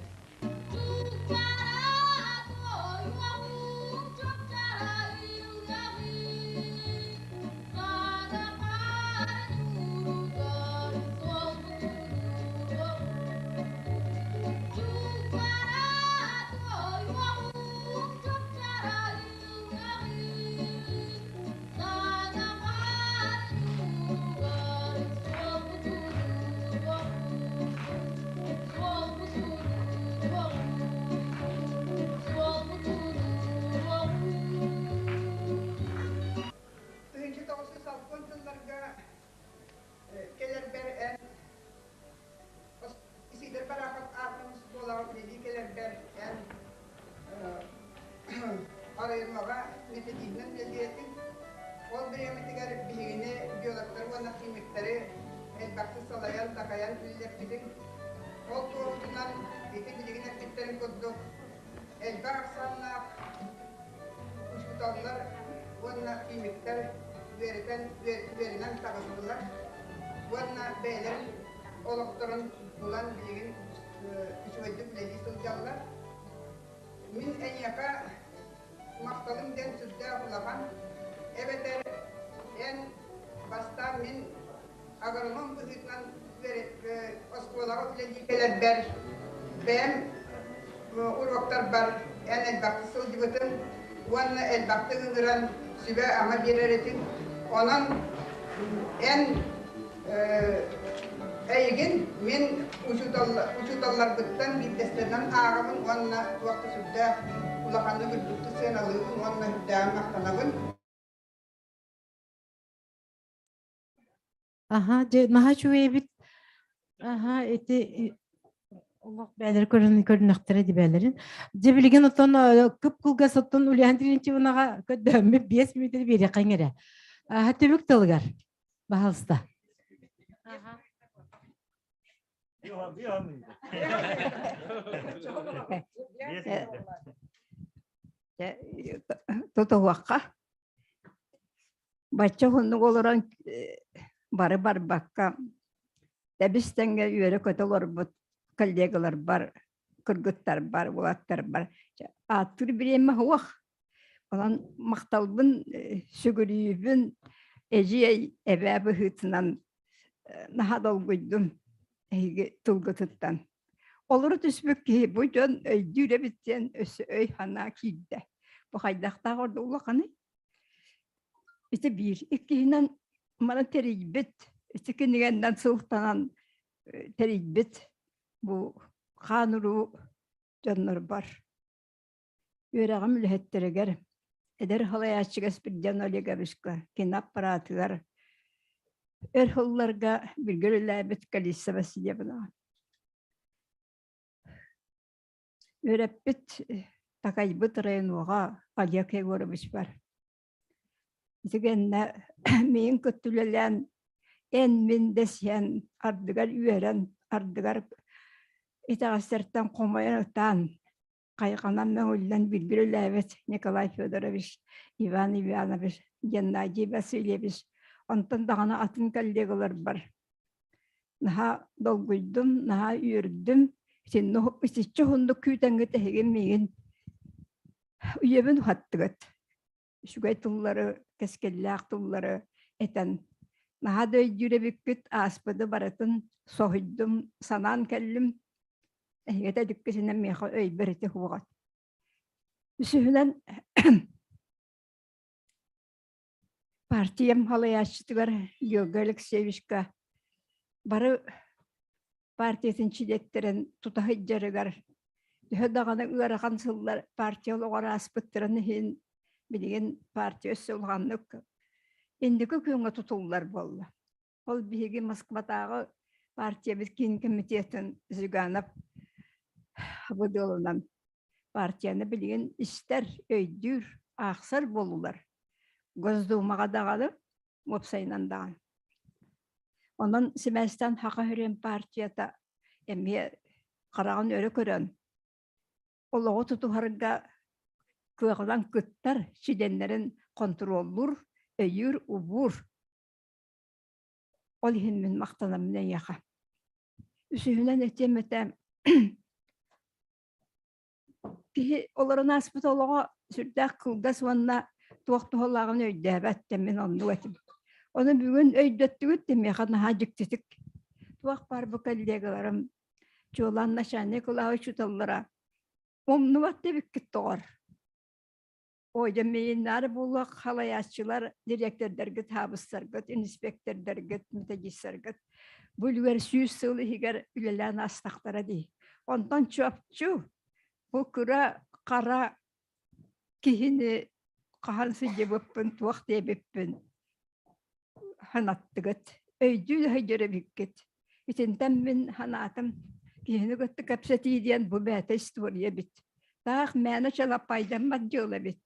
Тыһыынча 960 сылларга кэлэрбэр эн Исидор Барахов аатынан оскуолаҕа үлэлии кэлэрбэр эн Арайымаҕа методиһынан үлэлиэтим. Ол бириэмэтигэр биһигини биологтары уонна химиктэри элбэхтик салайан, такайан үлэлэппитиҥ. Ол туоһутунан ити билигин эппиттэрин курдук элбэх ахсааннаах учууталлар уонна химиктэр үөрэтэн үөрэнэн таҕыстылар уонна бэйэлэрин олохторун булан билигин үчүгэйдик үлэлии сылдьаллар. Мин эйиэхэ махталым диэн сүрдээх улахан. Эбэтэр эн бастаан мин агроном быһыытынан оскуолаҕа үлэлии кэлэрбэр бэйэм уруоктарбар эн элбэхтик сылдьыбытыҥ уонна элбэхтик ыҥыран сүбэ-ама биэрэр этиҥ. Онон эн эйигин мин учууталларбыттан биирдэстэринэн ааҕабын уонна туох да сүрдээх улаханнык үрдүктүк сыаналыыбын уонна үрдээҕин махтанабын. Аха, дьэ, наһаа үчүгэй эбит. Аха, ити олох бээлэр көрөн көрүнэхтэрэ дибээлэрин. Дьэ билигин оттон кып-кылгас оттон Ульяна Терентьевнаҕа көрдөһөммүт 5 мүнүүтэ биэриэххиҥ эрэ. Аха, түмүк тылыгар. Баһалыста. Тутуһуохха. Бачча уһуннук олорон бары барбакка тэбис-тэҥҥэ үөрэ-көтө олорбут коллегаларбар, кыргыттарбар, уолаттарбар ааттыыр бириэмэ суох. Онон махталбын, сүгүрүйүүбүн эдьиэй эбээ быһыытынан наһаа долгуйдум эһиги тылгытыттан. Олоро түспүт киһи бу дьон өйдүүр эбит диэн өссө өй-санаа киирдэ. Бу хайдахтаах ордук улаханый? Ити биир. Иккиһинэн маны тэрийбит, ити кинигэннэн сылтанан тэрийбит бу хаан уруу дьоннорбор Үөрэҕим үлэһиттэригэр, эдэр салайааччыга Спирдиан Олеговичка, кино аппаратыгар өр сылларга бииргэ үлэлээбит Калиса Васильевнаҕа. Үөрэппит, такайбыт районуоҕа Олег Егорович бар. Ити гэннэ миигин кытта үлэлээн эн-мин дэсиһэн, ардыгар үөрэн, ардыгар итэҕэстэртэн хомойон ытаан. хайҕанан мөҥүллэн бииргэ үлэлээбит Николай Федорович, Иван Иванович, Геннадий Васильевич, онтон даҕаны атын коллегаларбар наһаа долгуйдум, наһаа үөрдүм. Итиннэ итиччэ уһуннук күүтэҥҥит эһигин миигин үйэбин уһаттыгыт. Үчүгэй тыллары, кэскиллээх тыллары этэн наһаа да өйдүүр эбиккит, ааспыты барытын соһуйдум, санаан кэллим. Эһиги эдиккитинэн миэхэ өйбөр ити уоҕат. Үсүһүнэн партиям халайааччытыгар Георгий Алексеевичка бары партиятын чилиэттэрин тута сылдьарыгар төһө даҕаны ыарахан сыллар партия олоҕор ааспыттарын иһин билигин партия өссө улаханнык инники күөҥҥэ тутуллар буолла. Ол биһиги Москватааҕы партиябыт киин комитетын Зюганов быдыалынан партияны билигин истэр, өйдүүр, аахсар буоллулар. Госдумаҕа даҕаны, уопсайынан даҕаны. Онон сибээстээн Саха сирин партията эмиэ хараҕын өрө көрөн, олоҕу тутуһарга кыаҕынан кыттар, чилиэннэрин хонтуруоллуур, өйүүр, убуур. Ол иһин мин махтанаммын эйиэхэ. Үсүһүнэн этиэм этэ, киһи олорон ааспыт олоҕо сүрдээх кылгас уонна туох туһалааҕын өйдөөбөт да мин оннук этим. Ону бүгүн өйдөттүгүт да миэхэ наһаа дьиктитик. Туох баар бу коллегаларым, чуолаан начальник кылааһы учууталлара умнубат да эбиккит доҕор. Ой, дьэ мииннээри буолуох халайааччылар, дириэктэрдэргит, хаабыстаргыт, инспектордаргыт, методистаргыт бу үлүгэр 100 сыл иһигэр үлэлээн аастахтара дии. Онтон чопчу бу кыра хара киһини хаһан сылдьыбыппын, туох диэбиппин санаттыгыт, өйдүү да сылдьар эбиккит. Итинтэн мин санаатым, киһини кытта кэпсэтии диэн бу бэйэтэ история эбит. Таах мээнэ чалаппайдаммат дьыала эбит.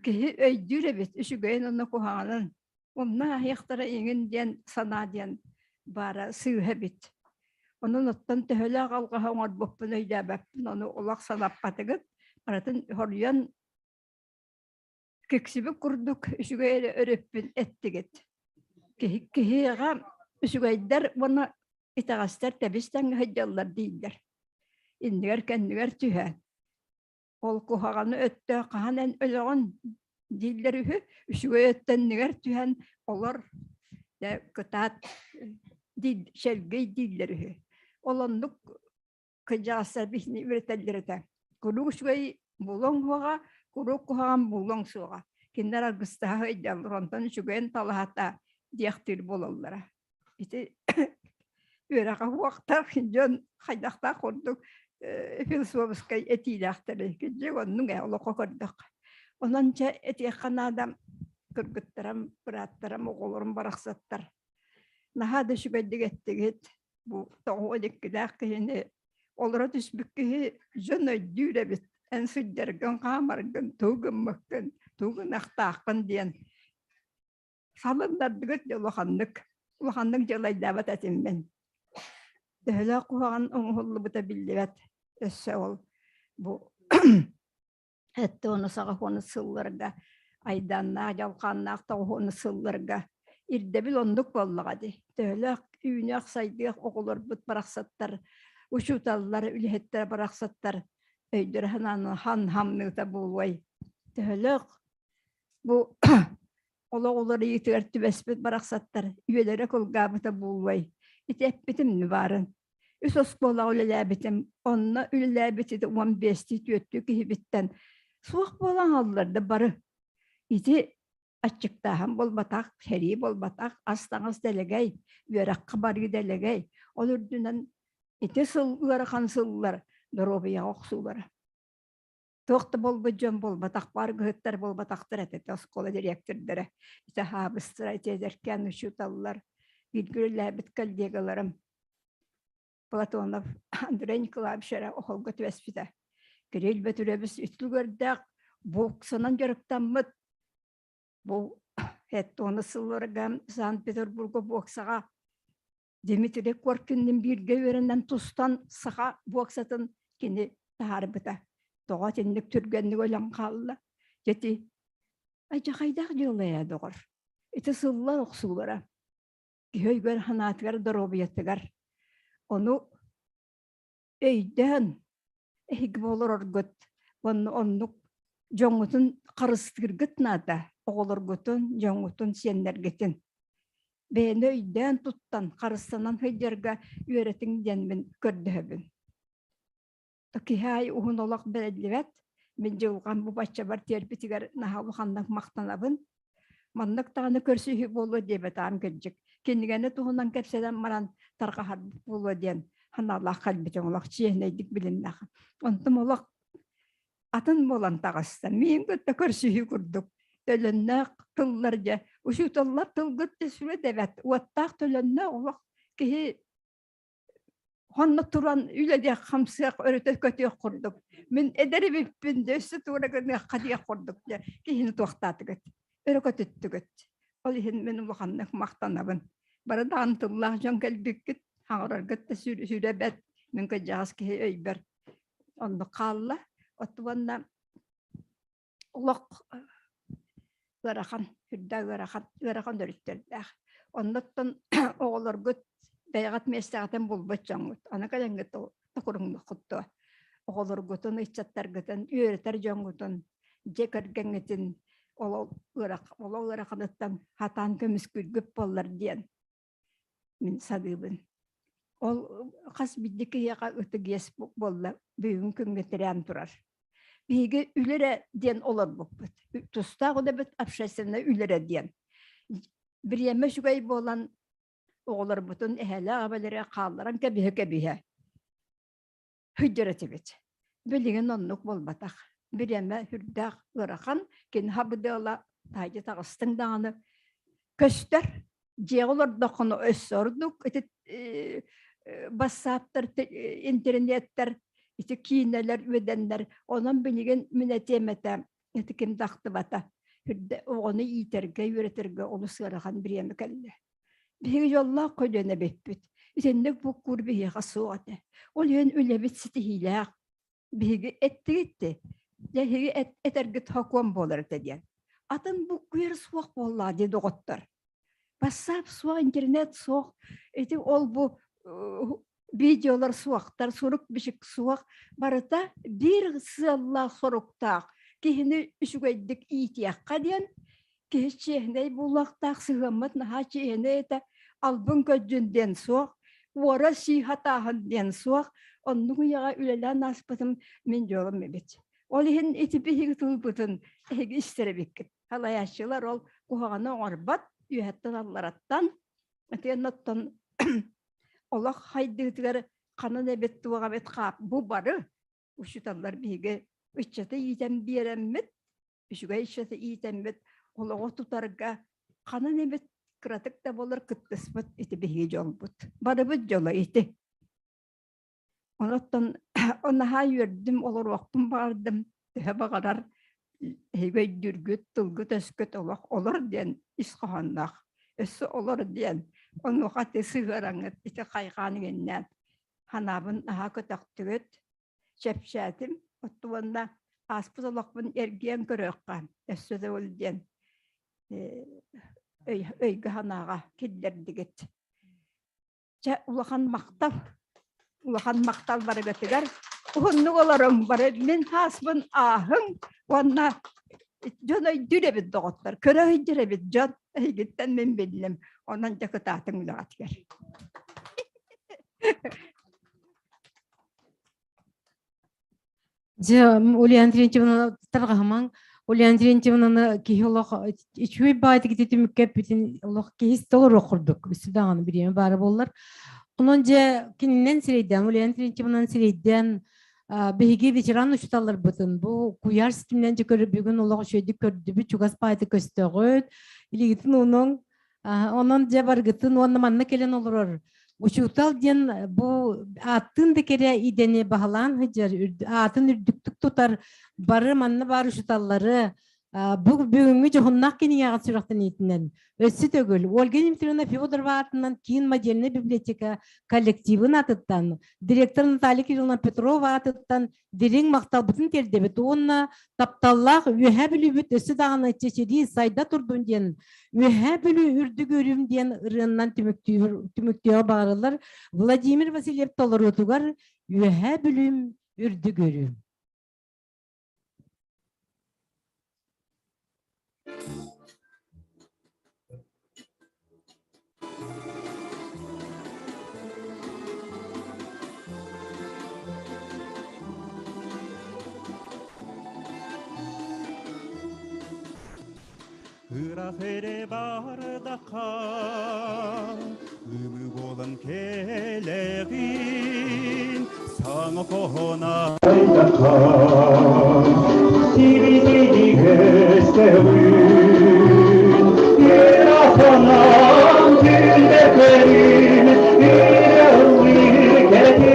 Киһи өйдүүр эбит, үчүгэйин уонна куһаҕанын. Умна аһыахтара иҥин диэн санаа диэн баара сыыһа эбит. Онон оттон төһөлөөх алҕаһы оҥорбуппун өйдөөбөппүн, ону олох санаппатыгыт. Барытын хоруйан Киксибит курдук үчүгэй эрэ өрүппүн эттигит. Киһи киһиэхэ үчүгэйдэр уонна итэҕэстэр тэбис-тэҥҥэ сылдьаллар дииллэр. Иннигэр-кэннигэр түһэн. Ол куһаҕаны өттө хаһан эн өлөҕүн дииллэр үһү. Үчүгэй өттө иннигэр түһэн олор дьэ кытаат сэргэй дииллэр үһү. Ол оннук кырдьаҕастар биһини үөрэтэллэр этэ. Куруук үчүгэй булуоҥ суоҕа, куруук куһаҕан булуоҥ суоҕа. Кинилэр аргыстаһа сылдьаллар, онтон үчүгэйин талаһата диэхтиир буолаллара. Ити үөрэҕэ суохтар дьон хайдахтаах курдук философскай этиилээхтэрий кырдьык оннук ээ олоххо көрдөххө. Онон чэ этиэххэ наада кыргыттарым, бырааттарым, оҕолорум барахсаттар. Наһаа да үчүгэйдик эттигит. Бу тоҕо иккилээх киһини олоро түспүт киһи дьон өйдүүр эбит. Эн сылдьаргын, хаамаргын, тугу гыммыккын, тугу гынахтааххын диэн салыннардыгыт дьэ улаханнык, улаханнык дьалайдаабат этим мин. Төһөлөөх куһаҕан оҥоһуллубута биллибэт. Өссө ол бу Эттэ саҕа сылларга айдааннаах, дьалхааннаах тоҕуһуону сылларга ирдэбил оннук буоллаҕа дии. Төһөлөөх үүнүөх, сайдыах оҕолорбут барахсаттар, учууталлар, үлэһиттэр барахсаттар өйдөрө санаанан хан хамныыта буолуой. Төһөлөөх бу олох уларыйыытыгар түбэспит барахсаттар үйэлэрэ кылгаабыта буолуой. Ити эппитим баарын. Үс оскуолаҕа үлэлээбитим. Онно үлэлээбит 15-тии түөртүү киһибиттэн суох буолан хааллар да бары. Ити аччыктааһын буолбатах, сэрии буолбатах, ас-таҥас дэлэгэй, үөрэххэ барыы дэлэгэй. Ол үрдүнэн ити сыл ыарахан сыллар доруобуйаҕа охсуулара. Туох да буолбут дьон буолбатах, аргыһыттар буолбатахтар этэ оскуола дириэктэрдэрэ, ити аһаабыстара, ити эдэркээн учууталлар, бииргэ үлэлээбит коллегаларым Платонов Андрей Николаевич эрэ оһолго түбэспитэ. Кирилл Бөтүрүөбүс үтүгэрдээх боксанан дьарыктаммыт. Бу Эттоны сылларга Санкт-Петербурга боксаҕа Дмитрий Коркиннин бииргэ үөрэнэн тустан саха боксатын кини таһаарбыта. Тоҕо итинник түргэнник өлөн хаалла? Дьэти айдьахайдаах дьыала ээ, доҕор. Ити сыллар охсуулара. Киһи өйгөр санаатыгар, доруобуйатыгар. Ону өйдөөн эһиги олороргут уонна оннук дьоҥҥутун харыстыыргыт наада, оҕолоргутун, дьоҥҥутун, сиэннэргитин. Бэйэни өйдөөн туттан, харыстанан сылдьарга үөрэтиҥ диэн мин көрдөһөбүн. Киһи аайы уһун олох бэриллибэт. Мин дьылҕам бу баччабар тиэрпитигэр наһаа улаханнык махтанабын. Маннык даҕаны көрсүһүү буолуо диэбэтэҕим кырдьык. Кинигэни туһунан кэпсэтэн баран тарҕаһар буолуо диэн санаалаах кэлбитим олох чиэһинэйдик билиннэх. Онтум олох атын буолан таҕыста. Миин кытта көрсүһүү курдук төлөннөөх тыллар дьэ учууталлар тылгыт дьэ сүрэ дэбэт уоттаах төлөннөөх олох киһи Онно туран үлэлиэх хамсыах өрүтэ көтүөх курдук. Мин эдэр эбиппин да өссө туора гыныахха диэх курдук дьэ киһини туохтаатыгыт, өрө көтүттүгүт. Ол иһин мин улаханнык махтанабын. Бары даҕаны тыллаах дьон кэлбиккит, хаҥыраргыт да сүрэ бэрт. Мин кырдьаҕас киһи өйбөр оннук хаалла. Оттуонна олох ыарахан, үрдээх ыарахан, ыарахан өрүттэрдээх. Оннуттан оҕолоргут бэйэҕит миэстэҕитин булбут дьоҥҥут, аны кэлэҥҥит токуруҥнуххут дуо? Оҕолоргутун, ыччаттаргытын, үөрэтэр дьоҥҥутун, дьиэ кэргэҥҥитин ол олох ыараханыттан хатаан көмүскүүргүт буоллар диэн мин саныыбын. Ол хас биирдии киһиэхэ ытык иэс буолла бүгүн күҥҥэ тирээн турар. Биһиги үлэрэ диэн олорбуппут. Тустаах үлэбит общественнай үлэрэ диэн. Бириэмэ үчүгэй буолан оҕолорбутун эһэлээх эбэлэрэ хаалларан кэбиһэ-кэбиһэ сылдьар этибит. Билигин оннук буолбатах. Бириэмэ сүрдээх ыарахан, кини хабыдыала таһырдьа таҕыстыҥ даҕаны көстөр. Дьиэҕэ олордоххуна өссө ордук ити бассааптар, интернеттэр, ити киинэлэр, үөдэннэр. Онон билигин мин этиэм этэ, ити ким да ахтыбата. Оҕону иитэргэ, үөрэтэргэ олус ыарахан бириэмэ кэллэ. Биһиги дьоллоох көлүөнэ эбиппит. Итинник буккуур биһиэхэ суох этэ. Ол иһин үлэбит ситиһиилээх. Биһиги эттигит дьэ эһиги этэргит сокуон буолар этэ диэн. Атын буккуйар суох буоллаа дии доҕоттор. Бассаап суох, интернет суох. Ити ол бу видеолар суохтар, сурук-бичик суох. Барыта биир сыаллаах соруктаах киһини үчүгэйдик иитиэххэ диэн киһи чиэһинэй буолуохтаах, сыһыаммыт наһаа чиэһинэй этэ, албын көдьүн диэн суох, уора сии хатааһын диэн суох, оннук үйэҕэ үлэлээн ааспытым мин дьолум эбит. Ол иһин ити биһиги тылбытын эһиги истэр эбиккит. Салайааччылар ол куһаҕаны оҥорбот, үөһэттэн аллараттан, итиэннэ оттон олох хайдыытыгар ханан эбит туох эбит хаап бу бары учууталлар биһиги ыччаты иитэн биэрэммит үчүгэй ыччаты иитэммит олоҕу тутарга ханан эбит кыратык да буолар кыттыспыт ити биһиги дьолбут барыбыт дьоло ити онуттан наһаа үөрдүм олоруохпун баҕардым төһө баҕарар эһиги өйдүүргүт тылгыт өскүт олох олор диэн ис хоһоонноох өссө олор диэн онуоха ити сыһыараҥҥыт ити хайҕаан иҥиннээн санаабын наһаа көтөхтүгүт чэпчээтим уонна ааспыт олохпун эргийэн көрүөххэ өссө да ол диэн өйгө-санааҕа киллэрдигит. Чэ, улахан махтал, улахан махтал барыгытыгар. Уһуннук олоруҥ, бары мин ааспын ааһыҥ уонна дьон өйдүүр эбит доҕоттор, көрө сылдьар эбит дьон эһигиттэн мин биллим. Онон дьэ кытаатыҥ үлэҕитигэр. Дьэ, Ульяна Терентьевна тарҕаһымаҥ. Ульяна Терентьевнаны киһи олох үчүгэй баайтык ити түмүккэ эппитин олох киһи истэ олоруох курдук. Үстү даҕаны бириэмэ баара буоллар. Онон дьэ кининэн сирэйдээн, Ульяна Терентьевнан сирэйдээн биһиги ветеран учууталларбытын бу куйаар ситиминэн дьэ көрө бүгүн олох үчүгэйдик көрдүбүт, чугас баайты көстөҕүт, илиигитин уунуҥ. Онон дьэ баргытын уонна манна кэлэн олорор учуутал диэн бу ааттыын да кэрэ идэни баһылаан сылдьар, аатын үрдүктүк тутар бары манна баар учууталлары. Бу бүгүҥҥү дьоһуннаах кинигэҕэ сүрэхтэниитинэн өссө төгүл Ольга Дмитриевна Федорова аатынан киин модельнай библиотека коллективын аатыттан, директор Наталья Кирилловна Петрова аатыттан дириҥ махталбытын тиэрдэбит уонна тапталлаах Үөһээ Бүлүүбүт өссө даҕаны чэчирии сайда турдун диэн Үөһээ Бүлүү үрдүк үөрүүм диэн ырыаннан түмүктүөҕү баҕарыллар Владимир Васильев толоруутугар Үөһээ Бүлүүм үрдүк үөрүүм. Ыраах эрэ бардахха ымыы буолан кэлэҕин саҥа хоһоно айдахха сибитигигэстэҕин Ыраханан күлбэкэрин Ыраллы кэтэн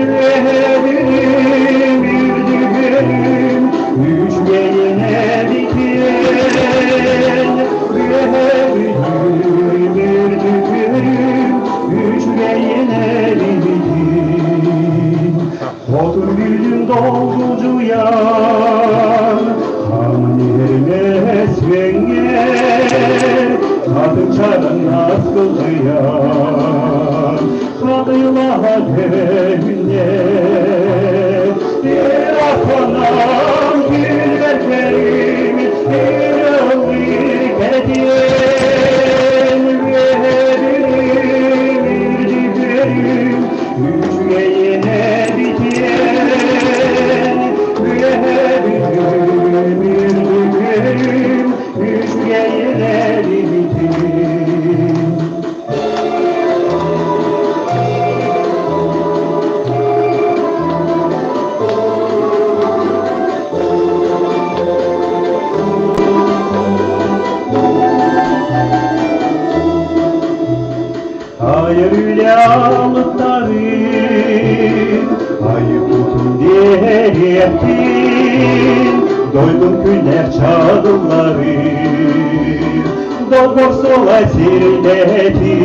Үөһэбүнүм үрдүгүнүм Үчүгэйинэ бүтүн Үөһэбүнүм үрдүгүнүм Үчүгэйинэ бүтүн Хотун бүлүн долгулдьуйан, Хаман иһэрмэс веҥҥэр, Хатыҥчадан аскылдьыйан, Хатыйлаһа көһүннэ. Ир-атанан күлбэттэрим, Ир-ыллыы кэтиэн, Үөһэбүнүм, үрдүгүрүм, Үчүгэйинэ бүтүөн, Үөһэбүнүм, үрдүгүрүм, Үчүгэйинэ бүтүн. Айар үлэ алыптарын, айыппытын биэриэхтин, дойдум күннээх чагылларын, долбор суола сирдэтин.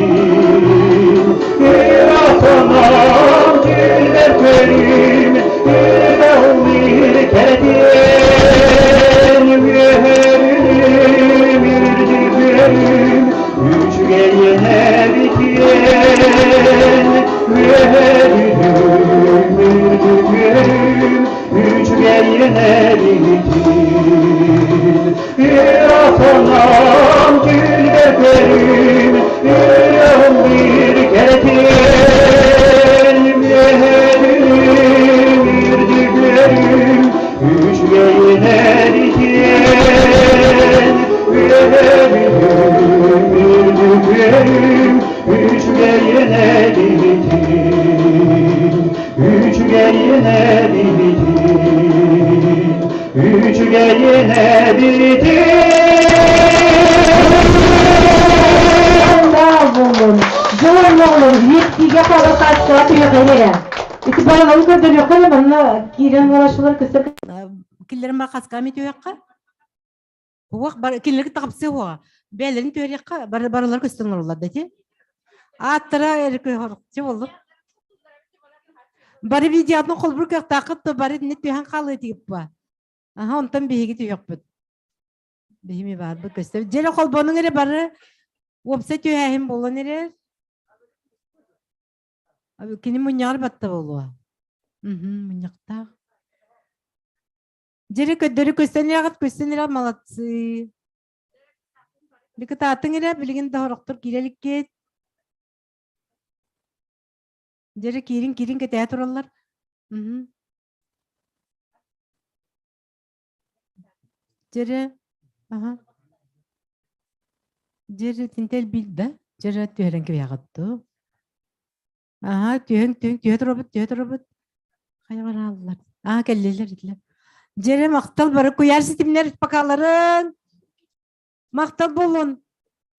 Ыратанам күлбэр көрүм, ыраллыр кэтиэн, үөһэрүм, үрдүгүрүм, Үчүгэйинэ бүтүөн, үөһэбүнүм, үрдүгүрүм, үчүгэйинэ бүтүн. Ыратанам күлбэкэрим, ыраллыр кэрэтиэн, үөһэбүнүм, үрдүгүрүм, үчүгэйинэ бүтүөн. Үчүгэйинэ бүтүн, үчүгэйинэ бүтүн, үчүгэйинэ бүтүн. Болун. Дьон оҕолор бииртиигэ хаала саастаах түһэҕэ Ити барыларын көрдөрүөххэ манна киирэн олорочулар көстөр киллэрин бар хаска ми түһэххэ. Уох бар кинилэргэ тахапсыы уоҕа. Бэйэлэрин түһэриэххэ бар барылар көстөн олороллор да ити. Ааттара эркө боллук. Бары видеоны холбур кыахтааххыт то бары итинник түһэн хаалыы тигиппа. Аха онтон биһиги түһүөхпүт. Биһими баарбыт көстөр. Дьэлэ холбонуҥ эрэ бары уопсай түһээһин буолан эрэр. Кини мунньаҕар батта буолуо. Мунньахтаах. Дьири көддөрү көстөн ирэҕит, көстөн ирэ молодцы. Дикытаатыҥ ирэ, билигин да хорохтор киирэ иликкит. Дьири киирин киирин кэтээ тураллар. Дьири, аха. Дьири тинтэл бил да, дьири түһэрэн кэбиһэҕит дуу. Аха, түһэн түһэн түһэ турабыт, түһэ турабыт. Хайаҕарааллар. Аа, кэллилэр итилэр. Дьэрэ махтал бары куйаар ситимнэр покаларын. Махтал буолун.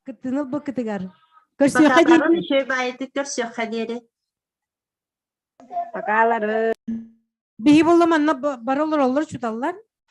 Кыттыны ылбыккытыгар. Көрсүөххэ Покаларын диэри. үчүгэй баайытык көрсүөххэ диэри. Покалары. Биһи болла манна бары олороллор чуталлар.